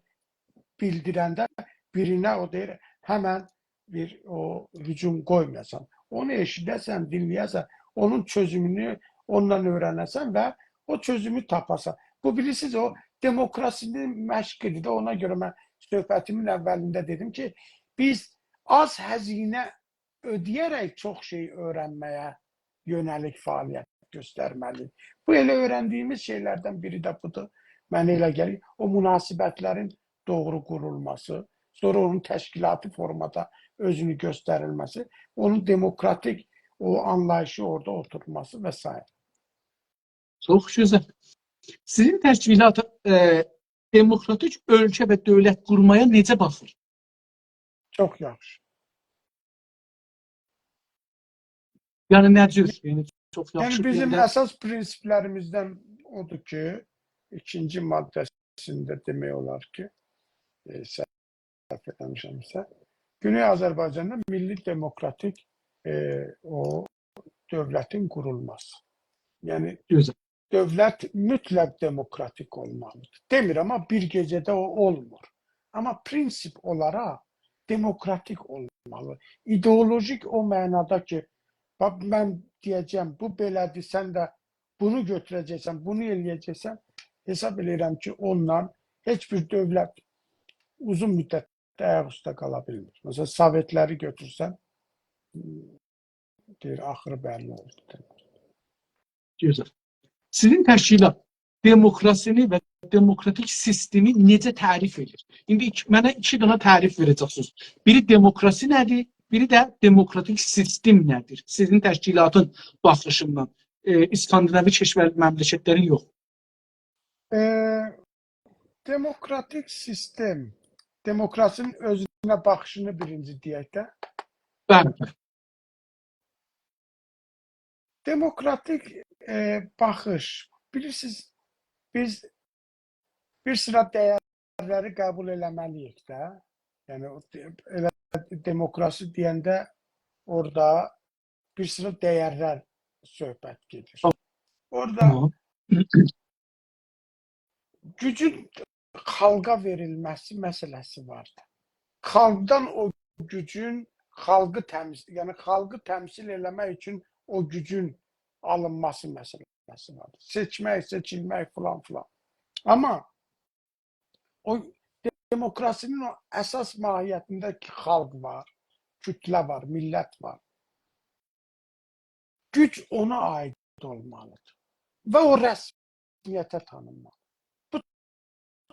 بیلدیرنده بیرینه او دئییر، همن بیر او هجوم قویمایاسان. اونو ائشیده‌سن، دینله‌یه‌سن، اونون چؤزومونو اوندان اؤیرنه‌سن و او چؤزومو تاپاسان. بو، بیلیرسینیز، او دموکراسی‌نین مشقیدیر ده، اونا گؤره من صحبتیمین اولینده دئدیم کی، بیز آز هزینه اؤده‌یه‌رک چوخ شئی اؤیرنمه‌یه یؤنه‌لیک فعالیت گؤسترمه‌لی‌ییک. بو ائله اؤیرندیییمیز شئیلردن بیری ده بودور. منه ائله گلیر، او مناسبت‌لرین دوغرو قورولماسی، سونرا اونون تشکیلاتی فورمادا اؤزونو گؤستریلمه‌سی، اونون دموکراتیک او آنلاییشی اورادا اوتورولماسی و سایره. چوخ گؤزل. سیزین تشکیلات، ائ، دموکراتیک اؤلکه و دؤولت قورمایا نئجه باخیر؟ چوخ یاخشی. یعنی، نه جور؟ یعنی، چوخ، یعنی، یاخشی بیزیم دئینده اساس پرینسیپ‌لریمیزدن اودور کی، ایکینجی ماده‌سینده دئمک اولار کی، ائ، سهو ائله‌میشمسه، گونئی آذربایجاندا میللی دموکراتیک، ائ، او دؤولتین قورولماسی. یعنی، گؤزل. دؤولت مطلق دموکراتیک اولمالیدیر. دئمیرم، آمما بیر گئجه‌ده او اولمور. آمما پرینسیپ اولاراق دموکراتیک اولمالی. ایدئولوژیک او معنادا کی، باخ، من دئیه‌جم، بو بئله‌دیر، سن ده بونو گؤتوره‌جکسن، بونو ائله‌یه‌جکسن، حساب ائله‌ییرم کی، اونونلا هئچ بیر دؤولت اوزون مدت آیاق اوسته قالا بیلمیر. مثلا، سووئت‌لری گؤتورسن، دئییر، آخیری بللی اولدو. گؤزل. سیزین تشکیلات دموکراسینی و دموکراتیک سیستمی نئجه تعریف ائدیر؟ ایندی ایکی، منه ایکی دنه تعریف وئره‌جکسینیز. بیری دموکراسی نه‌دیر، بیری ده دموکراتیک سیستم نه‌دیر؟ سیزین تشکیلاتین باخیشیندان، ائ، اسکاندیناوی کشور، مملکت‌لرین یوخ. ائ، دموکراتیک سیستم، دموکراسی‌نین اؤزونه باخیشینی بیرینجی دئیک ده. بلی، بلی. دموکراتیک، ائ، باخیش. بیلیرسینیز، بیز بیر سیرا دیرلری قبول ائله‌مه‌لی‌ییک ده. یعنی، او د-، ائله دموکراسی دئینده اورادا بیر سیرا دیرلر صحبت گئدیر. اورادا تامام. گوجون خالقا وئریلمه‌سی مسئله‌سی واردی. خالقدان او گوجون خالقی تمثیل، یعنی خالقی تمثیل ائله‌مک اوچون او گوجون آلینماسی مسئله‌سی واردی. سئچمک، سئچیلمک، فلان فلان. آمما او دموکراسی‌نین او اساس ماهیتینده کی، خالق وار، کوتله وار، میللت وار. گوج اونا عایید اولمالیدیر. و او رسمیته تانینمالی. بو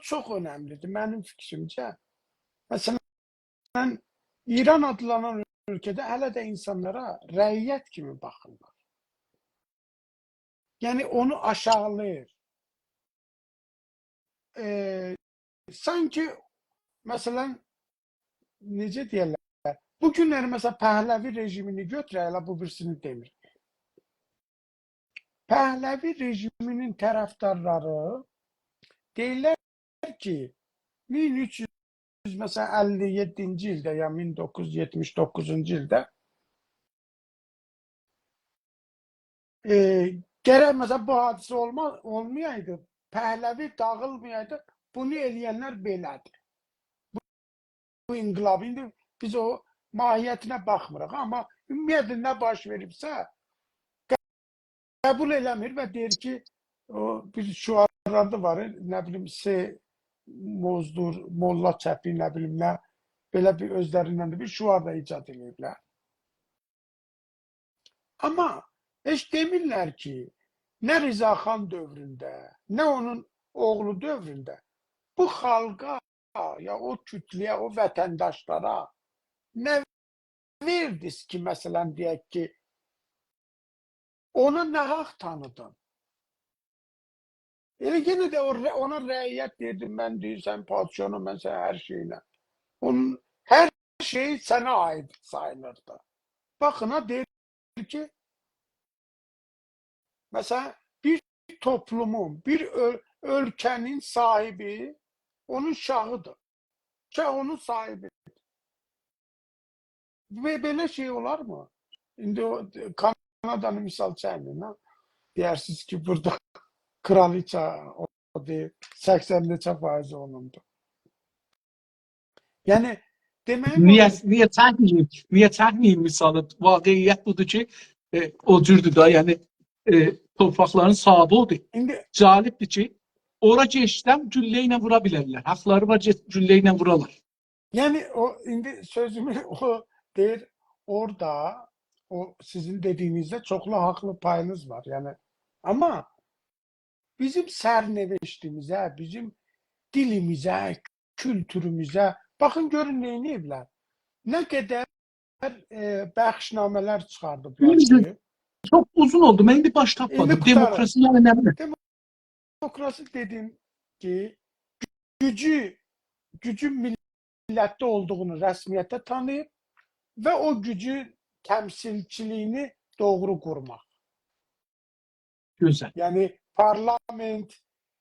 چوخ اؤنملیدیر منیم فیکریمجه. مثلا، ایران آدلانان اؤلکه‌ده هله ده اینسانلارا رعیت کیمی باخیرلار. یعنی، اونو آشاغیلاییر. ائ، سانکی، مثلا، نئجه دئیرلر؟ بو گونلری، مثلا، پهلوی رژیمینی گؤتورک، ائله بو بیریسینی دئمیر. پهلوی رژیمینین طرفدارلاری دئییرلر کی، مین اوچ یوز، مثلا، اللی یئددینجی ایلده یا مین دوققوز یوز یئتمیش دوققوزونجو ایلده، ائ، گرک، مثلا، بو حادثه اولما-، اولمایایدی، پهلوی داغیلمایایدی، بونو ائله‌ینلر بئله‌دیر. بو، بو انقلاب، ایندی بیز او ماهیتینه باخمیریق، آمما عمومیتله نه باش وئریبسه، قبول ائله‌میر و دئییر کی، او بیر شعارلاری دا وار، نه بیلیم، سه مزدور، ملا چپی، نه بیلیم نه، بئله بیر اؤزلریندن ده بیر شعار دا ایجاد ائدیبلر. آمما هئچ دئمیرلر کی، نه رضا خان دؤورونده، نه اونون اوغلو دؤورونده بو خالقا، یا او کوتله‌یه، او وطنداشلارا نه وئردینیز کی، مثلا، دئیک کی، اونا ناحق تانیدین؟ ائله یئنه ده او ر-، اونا رعیت دئییردی، من، دئییر، سن پادشاهینام، من سنین هر شئیینم. اونون هر شئی سنه عایید ساییلیردی. باخین ها، دئییر کی، مثلا، بیر توپلومون، بیر اؤل-، اؤلکه‌نین صاحیبی اونون شاهیدیر. شاه اونون صاحیبیدیر. بئ-، بئله شئی اولارمی؟ ایندی او، کانادانی مثال چکمه‌یین ها. دئیرسینیز کی، بورادا کرالیچه، او، او دئییر، سکسن نئچه فایضی اونوندور. یعنی، دئمه‌ییم نییه، اودور. نییه چکمه‌ییم؟ نییه چکمه‌ییم مثالی؟ واقعیت بودور کی، ائ، او جوردور ده، یعنی، ائ، تورپاقلارین صاحیبی اودور. ایندی جالبدیر کی، اورا گئچسم گولله ایله وورا بیلرلر. حاقلاری وار، گئت گولله ایله وورالار. یعنی، او، ایندی سؤزومو او دئییر، اورادا، او سیزین دئدیگینیزده چوخلو حاقلی پایینیز وار. یعنی، آمما بیزیم سرنوشتیمیزه، بیزیم دیلیمیزه، کولتوروموزه باخین، گؤرون نه ائدیبلر. نه قدر، ائ، بخشنامه‌لر چیخاردیبلار کی، چوخ اوزون اولدو. من ایندی باش تاپمادیم. ایندی قوتاریر. دموکراسی یعنی نه بیلیم؟ دموکراسی دئدیم کی، گوجو، گوجون میللتده اولدوغونو رسمیته تانیییب و او گوجون تمثیلچیلیگینی دوغرو قورماق. گؤزل. یعنی پارلامنت،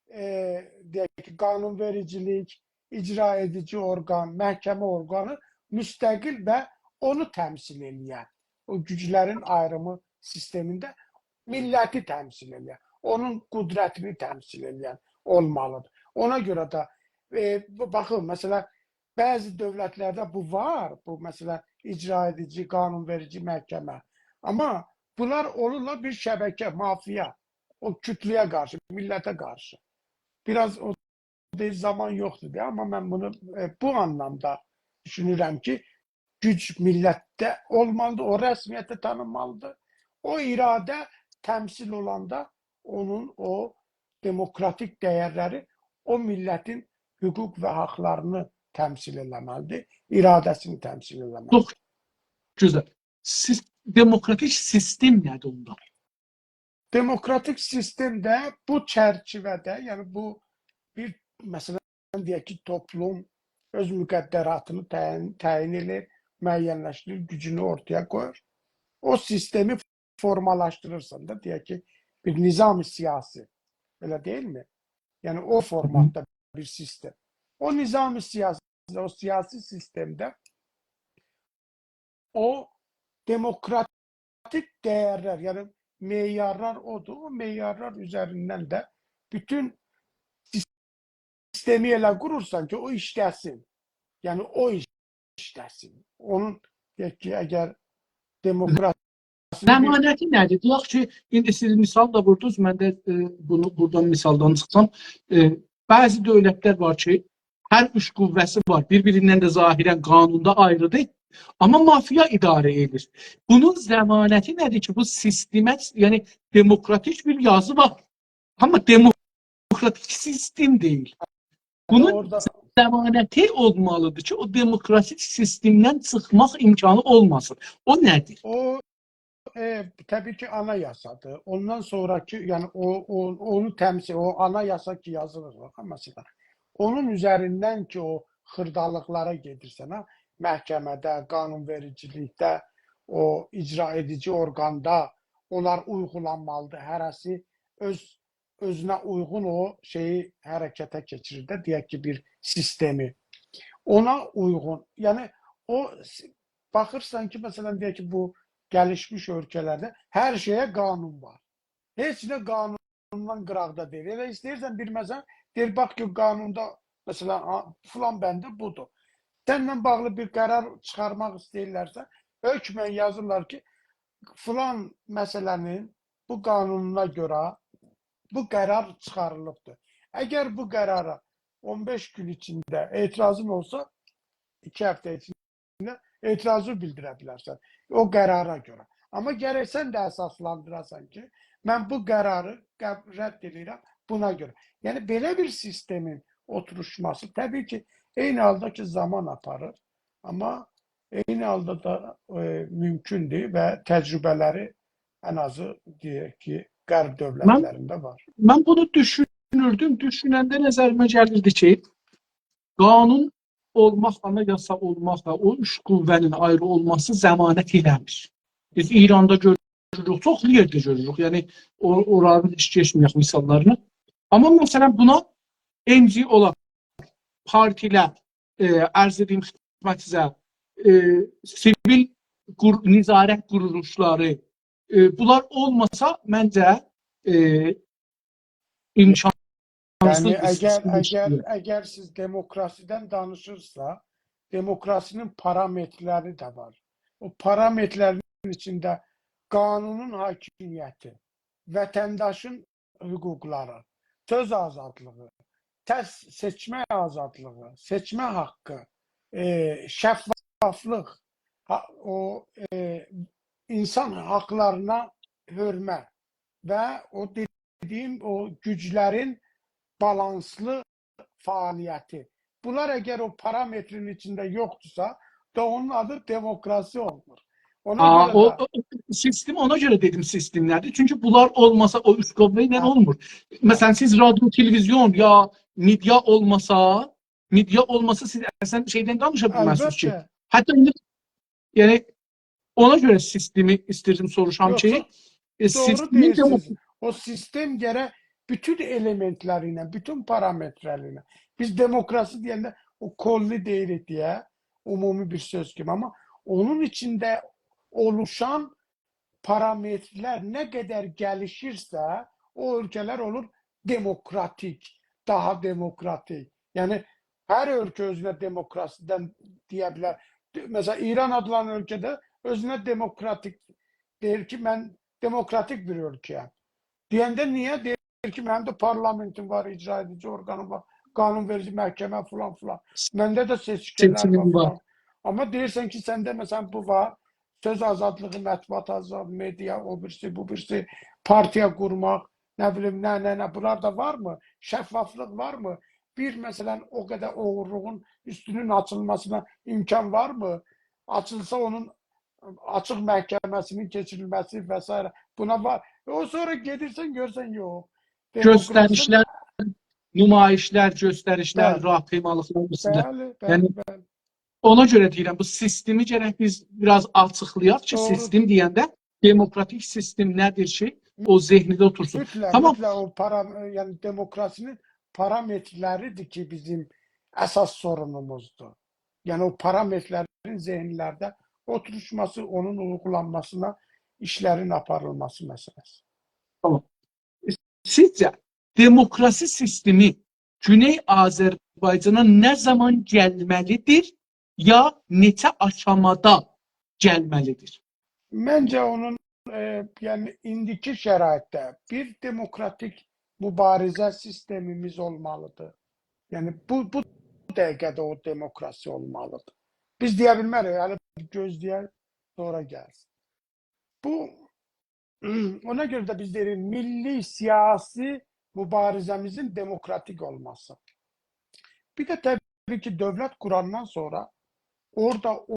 ائ، دئیک کی، قانون وئریجیلیک، اجرا ائدیجی اورقان، محکمه اورقانی مستقل و اونو تمثیل ائله‌ین، او گوجلرین آیریمی سیستمینده میللتی تمثیل ائله‌ین، اونون قدرتینی تمثیل ائله‌ین اولمالیدیر. اونا گؤره ده، ائ، بو، باخین، مثلا، بعضی دؤولتلرده بو وار، بو، مثلا، اجرا ائدیجی، قانون وئریجی محکمه. آمما بونلار اولورلار بیر شبکه، مافیا، او کوتله‌یه قارشی، میللته قارشی. بیر آز او دئییر، زامان یوخدور دئیه، آمما من بونو، ائ، بو آنلامدا دوشونورم کی، گوج میللتده اولمالیدیر، او رسمیته تانینمالیدیر. او اراده تمثیل اولاندا اونون او دموکراتیک دَیَرلری، او میللتین حقوق و حاقلارینی تمثیل ائله‌مه‌لیدیر، اراده‌سینی تمثیل ائله‌مه‌لیدیر. چوخ گؤزل. سیز-، دموکراتیک سیستم نه‌دیر اوندا؟ دموکراتیک سیستمده بو چرچیوه‌ده، یعنی بو بیر، مثلا، دئیک کی، توپلوم اؤز مقدراتینی تعیین، تعیین ائدیر، معین‌لشدیریر، گوجونو اورتایا قویور. او سیستمی فورمالاشدیریرسان دا، دئیک کی، بیر نظام سیاسی، ائله دئییلمی؟ یعنی او فورماتدا بیر سیستم. او نظام سیاسی، او سیاسی سیستمده او دموکراتیک دَیَرلر، یعنی معیارلار اودور، او معیارلار اوزریندن ده بوتون سیستمی ائله قورورسان کی، او ایشله‌سین. یعنی او ایشله‌سین. اونون، دئیک کی، اگر دموکراسی بیر ضمانتی نه‌دیر؟ دئیک کی، ایندی سیز مثال دا ووردونوز، من ده، ائ، بونو بورادان مثالدان چیخسام، ائ، بعضی دؤولتلر وار کی، هر اوچ قوه‌سی وار. بیر-بیریندن ده ظاهراً قانوندا آیریدیر. آمما مافیا اداره ائدیر. بونون ضمانتی نه‌دیر کی، بو سیستمه، یعنی دموکراتیک بیر یازی وار. آمما دموکراتیک سیستم دئییل. بونون اورادا ضمانتی اولمالیدیر کی، او دموکراتیک سیستمدن چیخماق امکانی اولماسین. او نه‌دیر؟ او، ائ، طبیعی کی، آنایاسادیر. اوندان سونراکی، یعنی او، او، اونو تمثیل، او آنایاسا کی یازیلیر، باخین، مثلا. اونون اوزریندن کی، او خیردالیقلارا گئدیرسن، ها، محکمه‌ده، قانون‌وئریجیلیکده، او اجرا ائدیجی اورقاندا اونلار اویغولانمالیدیر. هره‌سی اؤز اؤزونه اویغون او شئیی حرکته کئچیریر ده، دئیک کی، بیر سیستمی. اونا اویغون، یعنی او س-، باخیرسان کی، مثلا، دئیک کی، بو گلیشمیش اؤلکه‌لرده هر شئیه قانون وار. هئچ نه قانوندان قیراقدا دئییل. ائله ایسته‌ییرسن بیر، مثلا، دئییر، باخ کی، قانوندا، مثلا، آ، فلان بندی بودور. سننن باغلی بیر قرار چیخارماق ایسته‌ییرلرسه، حکماً یازیرلار کی، فلان مسئله‌نین بو قانونونا گؤره بو قرار چیخاریلیبدیر. اگر بو قرارا اون بئش گون ایچینده اعتراضین اولسا، ایکی هفته ایچینده اعتراضی بیلدیره بیلرسن او قرارا گؤره. آمما گرک سن ده اساسلاندیراسان کی، من بو قراری قب-، رد ائدیرم بونا گؤره. یعنی، بئله بیر سیستمین اوتوروشماسی، طبیعی کی، عینی حالدا کی، زامان آپاریر. آمما عینی حالدا دا، ائ، مومکوندور و تجربه‌لری ان آزی، دئیک کی، غرب دؤولتلرینده وار. من بونو دوشونوردوم. دوشوننده نظریمه گلیردی کی، قانون اولماق، آنایاسا اولماقلا او اوچ قوه‌نین آیری اولماسی ضمانت ائله‌میر. بیز ایراندا گؤروروک، چوخلو یئرده گؤروروک. یعنی، او، اورانین هئچ کئچمه‌یک مثاللارینی. آمما، مثلا، بونا ام جی اولار، پارتیلر، ائ، عرض ائدییم خدمتینیزه، ائ، سیویل قور-، نظارت قورولوشلاری، ائ، بونلار اولماسا، منجه، ائ، امکانسیز یعنی، بیر اگر، سیستم اگر، ایشله‌ییر. اگر سیز دموکراسیدن دانیشیرسا، دموکراسی‌نین پارامترلری ده وار. او پارامترلرین ایچینده قانونون حاکمیتی، وطنداشین حقوقلاری، سؤز آزادلیغی، تس-، سئچمه آزادلیغی، سئچمه حاققی، ائ، شفافلیق، ها-، او، ائ، اینسان حاقلارینا حؤرمت و او دئدیگیم او گوجلرین بالانسلی فعالیتی. بونلار اگر او پارامترین ایچینده یوخدورسا، دا اونون آدی دموکراسی اولمور. اونا آ، گؤره او، ده او، او سیستم، اونا گؤره دئدیم سیستم نه‌دیر؟ چونکی بونلار اولماسا او اوچ قوه ایله هه. اولمور. هه. مثلا، سیز رادیو، تلویزیون یا مئدیا اولماسا، مئدیا اولماسا سیز اصلا شئیدن دانیشا بیلمزسینیز کی. البته. حتی ایندی، یعنی، اونا گؤره سیستمی ایستیردیم سوروشام یوخ، کی، چوخ ائ، دوغرو سیستمین دئییرسینیز. دموک- او سیستم گرک بوتون المنتلری ایله، بوتون پارامترلری ایله. بیز دموکراسی دئینده او کلی دئییریک دئیه، عمومی بیر سؤز کیمی. آمما اونون ایچینده اولوشان پارامترلر نه قدر گلیشیرسه، او اؤلکه‌لر اولور دموکراتیک، داها دموکراتیک. یعنی، هر اؤلکه اؤزونه دموکراسیدن دئیه بیلر. مثلا، ایران آدلانان اؤلکه‌ده اؤزونه دموکراتیک دئییر کی، من دموکراتیک بیر اؤلکه‌یم. دئینده نییه؟ دئییر کی، منیم ده پارلامنتیم وار، اجرا ائدیجی اورقانیم وار، قانون وئریجی محکمه، فلان فلان. منده ده سئچکی‌لر سئچیمیم وار، وار. فلان. آمما دئییرسن کی، سنده، مثلا، بو وار، سؤز آزادلیغی، مطبوعات آزادلیغی، مئدیا، او بیریسی، بو بیریسی، پارتیا قورماق، نه بیلیم، نه، نه، نه، بونلار دا وارمی؟ شفافلیق وارمی؟ بیر، مثلا، او قدر اوغورلوغون اوستونون آچیلماسینا امکان وارمی؟ آچیلسا، اونون آچیق محکمه‌سینین کئچیریلمه‌سی و سایره بونا وار. ائ، او سونرا گئدیرسن، گؤرورسن، یوخ. دموکراسی‌ده گؤستریشلر، نمایشلر، گؤستریشلر، بلی. راهپیمالیقلار ایچینده. بلی، بلی، یعنی، بلی. اونا گؤره دئییرم، بو سیستمی گرک بیز بیر آز آچیقلایاق کی، دوغرو. سیستم دئینده دموکراتیک سیستم نه‌دیر کی، او ذهنده اوتورسون. مطلق، تامام. مطلق او پارا-، یعنی دموکراسی‌نین پارامترلری‌دیر کی، بیزیم اساس سورونوموزدور. یعنی او پارامترلرین ذهنلرده اوتوروشماسی، اونون اویغولانماسینا ایشلرین آپاریلماسی مسئله‌سی. تامام. سیزجه دموکراسی سیستمی گونئی آذربایجانا نه زامان گلمه‌لیدیر، یا نئچه آشامادا گلمه‌لیدیر؟ منجه اونون، ائ، یعنی ایندیکی شرایطده بیر دموکراتیک موباریزه سیستمیمیز اولمالیدیر. یعنی بو، بو دقیقه‌ده او دموکراسی اولمالیدیر. بیز دئیه بیلمه‌ریک، هله گؤزله‌یک، سونرا گلسین. بو، اونا گؤره ده بیز دئییریک، میللی سیاسی موباریزه‌میزین دموکراتیک اولماسی. بیر ده طبیعی کی، دؤولت قوراندان سونرا اورادا او،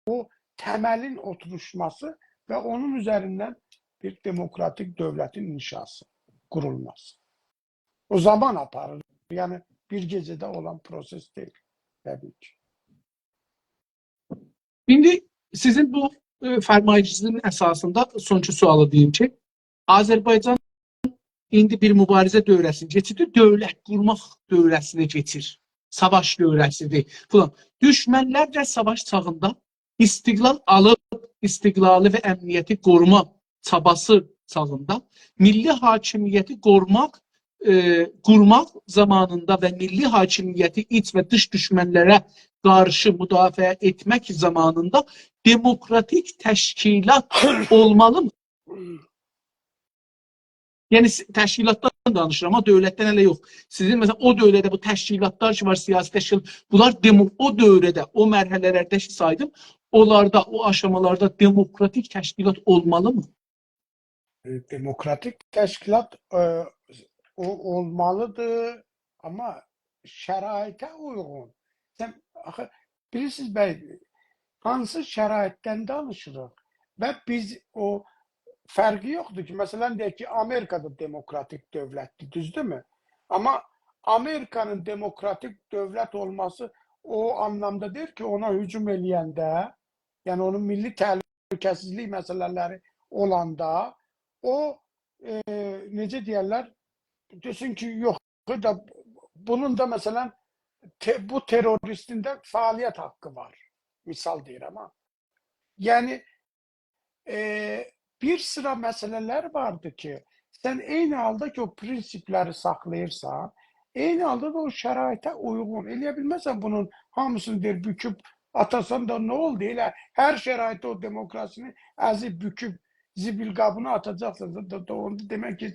او تملین اوتوروشماسی و اونون اوزریندن بیر دموکراتیک دؤولتین انشاسی، قورولماسی. او زامان آپاریر. یعنی، بیر گئجه‌ده اولان پروسس دئییل، طبیعی کی. ایندی سیزین بو، ائ، فرمایشینیزین اساسیندا سونونجو سؤالی دئییم کی، آذربایجان ایندی بیر موباریزه دؤوره‌سینی کئچیردیر، دؤولت قورماق دؤوره‌سینه کئچیر. ساواش دؤوره‌سیدیر فلان. دوشمنلرله ساواش چاغیندا استقلال آلیب، استقلالی و امنیتی قوروما چاباسی چاغیندا میللی حاکمیتی قوروماق، ائ، قورماق زامانیندا و میللی حاکمیتی ایچ و دیش دوشمنلره قارشی مدافعه ائتمک زامانیندا دموکراتیک تشکیلات اولمالی‌می؟ یعنی، س-، تشکیلاتدان دانیشیرام، آمما دؤولتدن هله یوخ. سیزین، مثلا، او دؤوره‌ده بو تشکیلاتلار کی وار، سیاسی تشکیلات، بونلار دمو-، او دؤوره‌ده، او مرحله‌لرده کی سایدیم، اونلاردا، او آشامالاردا دموکراتیک تشکیلات اولمالی‌می؟ ائ، دموکراتیک تشکیلات، ائ، او اولمالیدیر، آمما شرایطه اویغون. سن، آخی، بیلیرسینیز، بی، هانسی شرایطدن دانیشیریق و بیز او فرقی یوخدور کی، مثلا، دئیک کی، آمریکا دا دموکراتیک دؤولتدیر، دوزدورمو؟ آمما آمریکانین دموکراتیک دؤولت اولماسی او آنلامدا دئییل کی، اونا هجوم ائله‌ینده، یعنی اونون میللی تهلکه‌سیزلیک مسئله‌لری اولاندا او، ائ، نئجه دئیرلر، دئسین کی، یوخ، دا، بونون دا، مثلا، ته-، بو تروریستین ده فعالیت حاققی وار. مثال دئییرم، ها. یعنی، ائ، بیر سیرا مسئله‌لر واردی کی، سن عینی حالدا کی، او پرینسیپلری ساخلاییرسان، عینی حالدا دا او شرایطه اویغون. ائله‌یه بیلمزسن بونون هامیسینی دئییر، بوکوب آتاسان دا نه اولدو؟ ائله هر شرایطده او دموکراسینی ازیب، بوکوب، زیبیل قابینا آتاجاقسان دا، دا، دا، اوندا دئمک کی،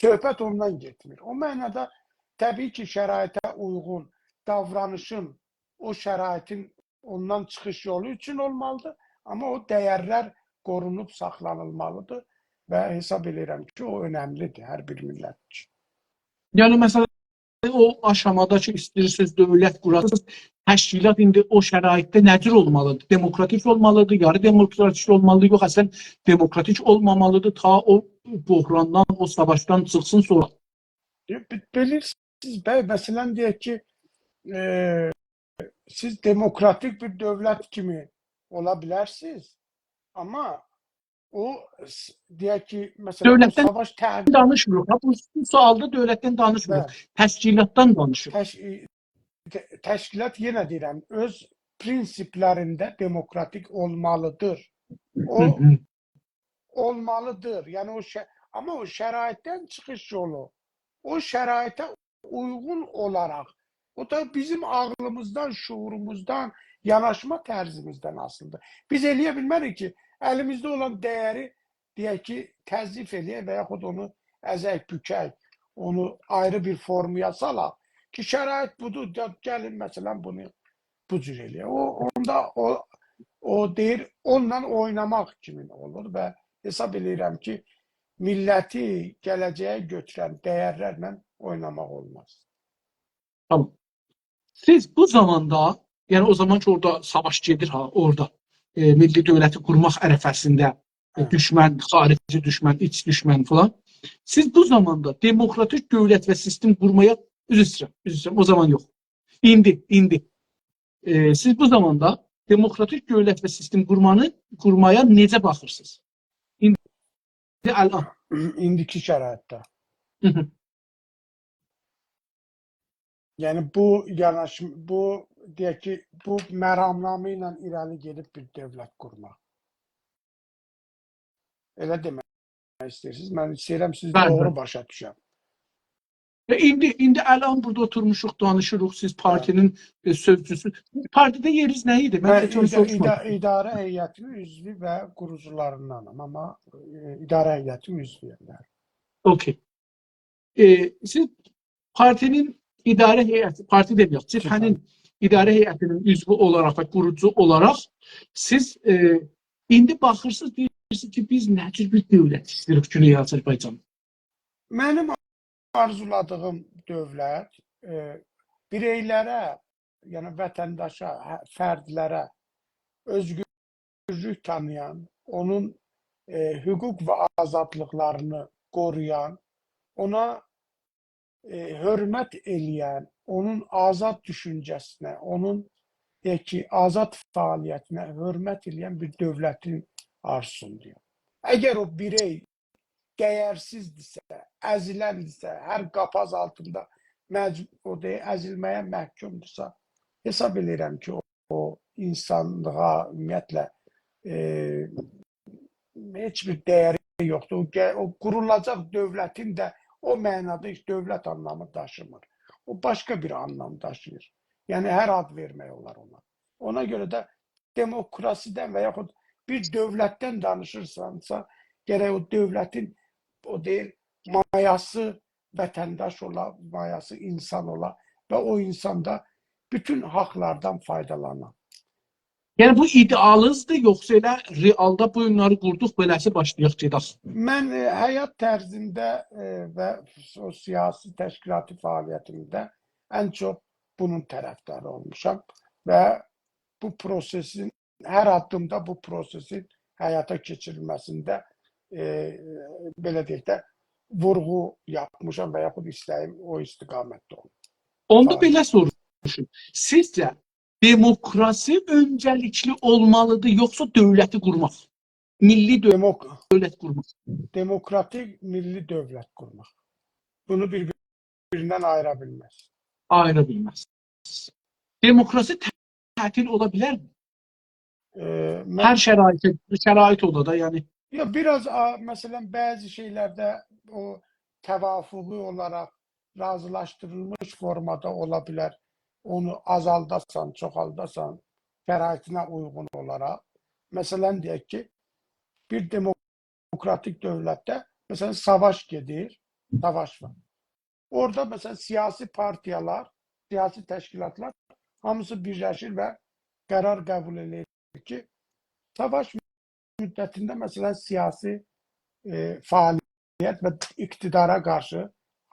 صحبت اوندان گئتمیر. او معنادا طبیعی کی، شرایطه اویغون داورانیشین، او شرایطین اوندان چیخیش یولو اوچون اولمالیدیر. آمما او دَیَرلر قورونوب ساخلانیلمالیدیر و حساب ائله‌ییرم کی، او اؤنملیدیر هر بیر میللت اوچون. یعنی، مثلا، او آشامادا کی، ایسته‌ییرسینیز دؤولت قوراسینیز، تشکیلات ایندی او شرایطده نه جور اولمالیدیر؟ دموکراتیک اولمالیدیر، یاری دموکراتیک اولمالیدیر، یوخ، اصلا دموکراتیک اولمامالیدیر، تا او بحراندان، او ساواشدان چیخسین سونرا. ائ، بی-، بیلیرسینیز، بی، مثلا، دئیک کی، ائ، سیز دموکراتیک بیر دؤولت کیمی اولا بیلرسینیز، آمما او، س-، دئیک کی، مثلا، او دؤولتدن ساواش تح- دانیشمیریق ها، بو، بو سؤالدا دؤولتدن دانیشمیریق. بلی. تشکیلاتدان دانیشیریق. تش-، ائ، ته-، تشکیلات، یئنه دئییرم، اؤز پرینسیپلرینده دموکراتیک اولمالیدیر. او هی هی. اولمالیدیر. یعنی او شر-، آمما او شرایطدن چیخیش یولو، او شرایطه اویغون اولاراق، او دا بیزیم عاغلیمیزدان، شعوروموزدان، یاناشما طرزیمیزدن آسیلیدیر. بیز ائله‌یه بیلمه‌ریک کی، الیمیزده اولان دَیَری، دئیک کی، تضعیف ائله‌یک و یاخود اونو ازک، بوکک، اونو آیری بیر فورمایا سالاق کی، شرایط بودور، گل-، گلین، مثلا، بونو بو جور ائله‌یک. او، اوندا او، او دئییر، اونونلا اویناماق کیمین اولور و حساب ائله‌ییرم کی، میللتی گله‌جه‌یه گؤتورن دَیَرلرله اویناماق اولماز. تامام. سیز بو زاماندا، یعنی او زامان کی، اورادا ساواش گئدیر ها، اورادا، ائ، میللی دؤولتی قورماق عرفه‌سینده، ائ، هه. دوشمن، خاریجی دوشمن، ایچ دوشمن فلان. سیز بو زاماندا دموکراتیک دؤولت و سیستم قورمایا، عذر ایسته‌ییرم، عذر ایسته‌ییرم، او زامان یوخ. ایندی، ایندی. ائ، سیز بو زاماندا دموکراتیک دؤولت و سیستم قورمانی، قورمایا نئجه باخیرسینیز؟ ایندی، الان. ایندیکی شرایطده. هی هی. یعنی بو یاناش-، بو، دئیک کی، بو مرامنامه ایله ایره‌لی گئدیب بیر دؤولت قورماق. ائله دئمک ایسته‌ییرسینیز. من ایسته‌ییرم سیزی، بلی، دوغرو، بلی، باشا دوشم. و ایندی، ایندی الان بورادا اوتورموشوق، دانیشیریق، سیز، بلی، پارتی‌نین، ائ، سؤزجوسو. پارتی‌ده یئرینیز نه ایدی؟ من، بلی، کئچن ایل ایدا-، سوروشمادیم. ایدا-، اداره هیئتینین عضوو و قوروجولاریندانام، آمما، ائ، اداره هیئتینین عضوویوم، یعنی. اوکی. ائ، سیز پارتی‌نین اداره هیئتی، پارتی دئمه‌یک، جبهه‌نین، جبهه‌نین اداره هیئتی‌نین عضوو اولاراق و قوروجو اولاراق سیز، ائ، ایندی باخیرسینیز، دئییرسینیز کی، بیز نه جور بیر دؤولت ایسته‌ییریک گونئی آذربایجاندا؟ منیم آرزولادیغیم دؤولت، ائ، بیرئیلره، یعنی وطنداشا، هه، فردلره اؤزگورلوک تانییان، اونون، ائ، حقوق و آزادلیقلارینی قورویان، اونا، ائ، حؤرمت ائله‌ین، اونون آزاد دوشونجه‌سینه، اونون، دئیک کی، آزاد فعالیتینه حؤرمت ائله‌ین بیر دؤولتین آرزوسوندایام. اگر او بیرئی دَیرسیزدیرسه، ازیلندیرسه، هر قاپاز آلتیندا مجب-، او دئییر، ازیلمه‌یه محکومدورسا، حساب ائله‌ییرم کی، او، او اینسانلیغا، عمومیتله، ائ، هئچ بیر دَیری یوخدور. او گه-، او قورولاجاق دؤولتین ده او معنادا هئچ دؤولت آنلامی داشیمیر. او باشقا بیر آنلام داشیییر. یعنی، هر آد وئرمک اولار اونا. اونا گؤره ده دموکراسیدن و یاخود بیر دؤولتدن دانیشیرسانسا، گرک او دؤولتین، او دئییر، مایاسی وطنداش اولا، مایاسی اینسان اولا و او اینسان دا بوتون حاقلاردان فایدالانا. یعنی، بو ایده‌آلینیزدیر، یوخسا ائله رئالدا بو گونلری قوردوق، بئله‌سی باشلایاق، گئدک؟ من، ائ، حیات طرزیمده، ائ، و او سیاسی تشکیلاتی فعالیتیمده ان چوخ بونون طرفداری اولموشام و بو پروسئسین، هر آددیمدا بو پروسئسین حیاتا کئچیریلمه‌سینده، ائ، بئله دئیک ده، وورغو یاپمیشام و یاخود ایسته‌ییم او استقامتده اولوم. اوندا ساغ اولون. بئله سوروشوم. سیزجه دموکراسی اؤنجه‌لیکلی اولمالیدیر، یوخسا دؤولتی قورماق؟ میللی دؤ-، دموک-، دؤولت قورماق. دموکراتیک میللی دؤولت قورماق. بونو بیر-بیریندن آییرا بیلمز. آییرا بیلمز. دموکراسی تع-، تعطیل اولا بیلرمی؟ ائ، من هر شرایطه، شرایط اولا دا، یعنی. یوخ، بیر آز، آ، مثلا، بعضی شئیلرده او توافقی اولاراق راضیلاشدیریلمیش فورمادا اولا بیلر. اونو آزالداسان، چوخالداسان، شرایطینه اویغون اولاراق. مثلا، دئیک کی، بیر دموکراتیک دؤولتده، مثلا، ساواش گئدیر، ساواش وار. اورادا، مثلا، سیاسی پارتیالار، سیاسی تشکیلاتلار هامیسی بیرلشیر و قرار قبول ائدیر کی، ساواش مدتینده، مثلا، سیاسی، ائ، فعالیت و اقتدارا قارشی،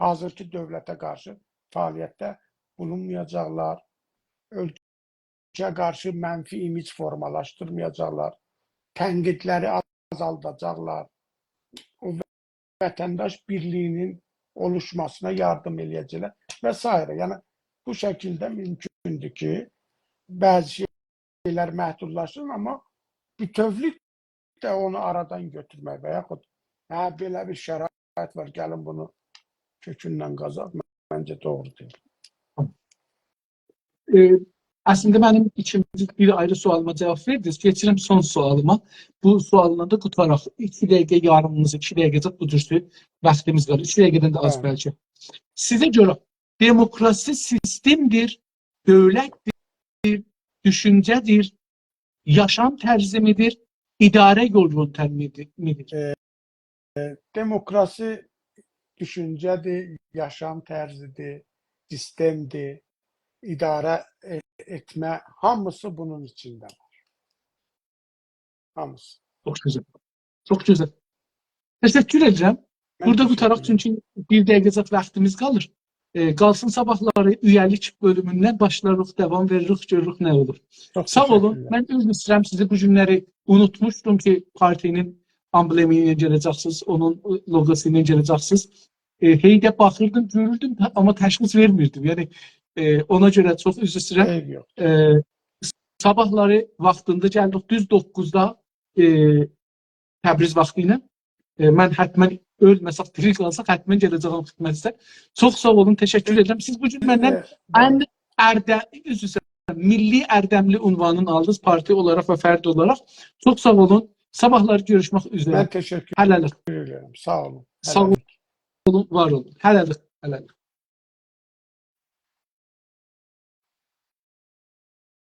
حاضرکی دؤولته قارشی فعالیتده بولونمایاجاقلار. اؤلکه‌یه قارشی منفی ایمیج فورمالاشدیرمایاجاقلار. تنقیدلری آزالداجاقلار. او وطنداش بیرلیگینین اولوشماسینا یاردیم ائله‌یه‌جکلر و سایره. یعنی، بو شکیلده مومکوندور کی، بعضی شئیلر محدودلاشسین، آمما بوتؤولوک ده اونو آرادان گؤتورمک و یاخود، هه، بئله بیر شرایط وار، گلین بونو کؤکوندن قازاق، منجه دوغرو دئییل. ائ، اصلینده منیم ایکینجی بیر آیری سؤالیما جاواب وئردینیز. کئچیرم سون سؤالیما. بو سؤاللا دا قوتاراق. ایکی دقیقه یاریمیمیز، ایکی دقیقه‌جه بو جور واختیمیز وار. ایکی دقیقه‌دن ده آز، هه، بلکه. سیزه گؤره دموکراسی سیستمدیر، دؤولتدیر، دوشونجه‌دیر، یاشام طرزی میدیر، اداره یول یؤنتمی میدیر؟ ائ، دموکراسی دوشونجه‌دیر، یاشام طرزیدیر، سیستمدیر، اداره ائ-، ائتمه، هامیسی بونون ایچینده وار. هامیسی. چوخ گؤزل. چوخ گؤزل. تشکر ائدیرم. من بورادا تشکر قوتاراق، ائدیرم. چونکی بیر دقیقه‌جه واختیمیز قالیر. ائ، قالسین صاباحلاری اویه‌لیک بؤلوموندن باشلاریق، داوام وئرریک، گؤروروک نه اولور. چوخ تشکر ائدیرم. ساغ اولون. من عذر ایسته‌ییرم، سیزی بو گونلری اونوتموشدوم کی، پارتی‌نین آمبلئمی ایله گله‌جکسینیز، اونون، ائ، لوگوسو ایله گله‌جکسینیز. ائ، هئی ده باخیردیم، گؤروردوم، آمما تشخیص وئرمیردیم. یعنی، ائ، اونا گؤره چوخ عذر ایسته‌ییرم. عیب یوخ. ائ، صاباحلاری واختیندا گلدیک، دوز دوققوزدا، ائ، تبریز واختی ایله. ائ، من حتما، اؤلمه‌سک، دیری قالساق، حتما گله‌جه‌یم خدمتینیزه. چوخ ساغ اولون، تشکر ائدیرم. سیز بو گون مندن، ائ، ان ارده-، عذر ایسته‌ییرم، میللی اردملی عنوانینی آلدینیز، پارتی اولاراق و فرد اولاراق. چوخ ساغ اولون. صاباحلاری گؤروشمک اوزره. من تشکر، هله‌لیک، ائدیرم. ساغ اولون. ساغ اولون، هله‌لیک. وار اولون. هله‌لیک، هله‌لیک.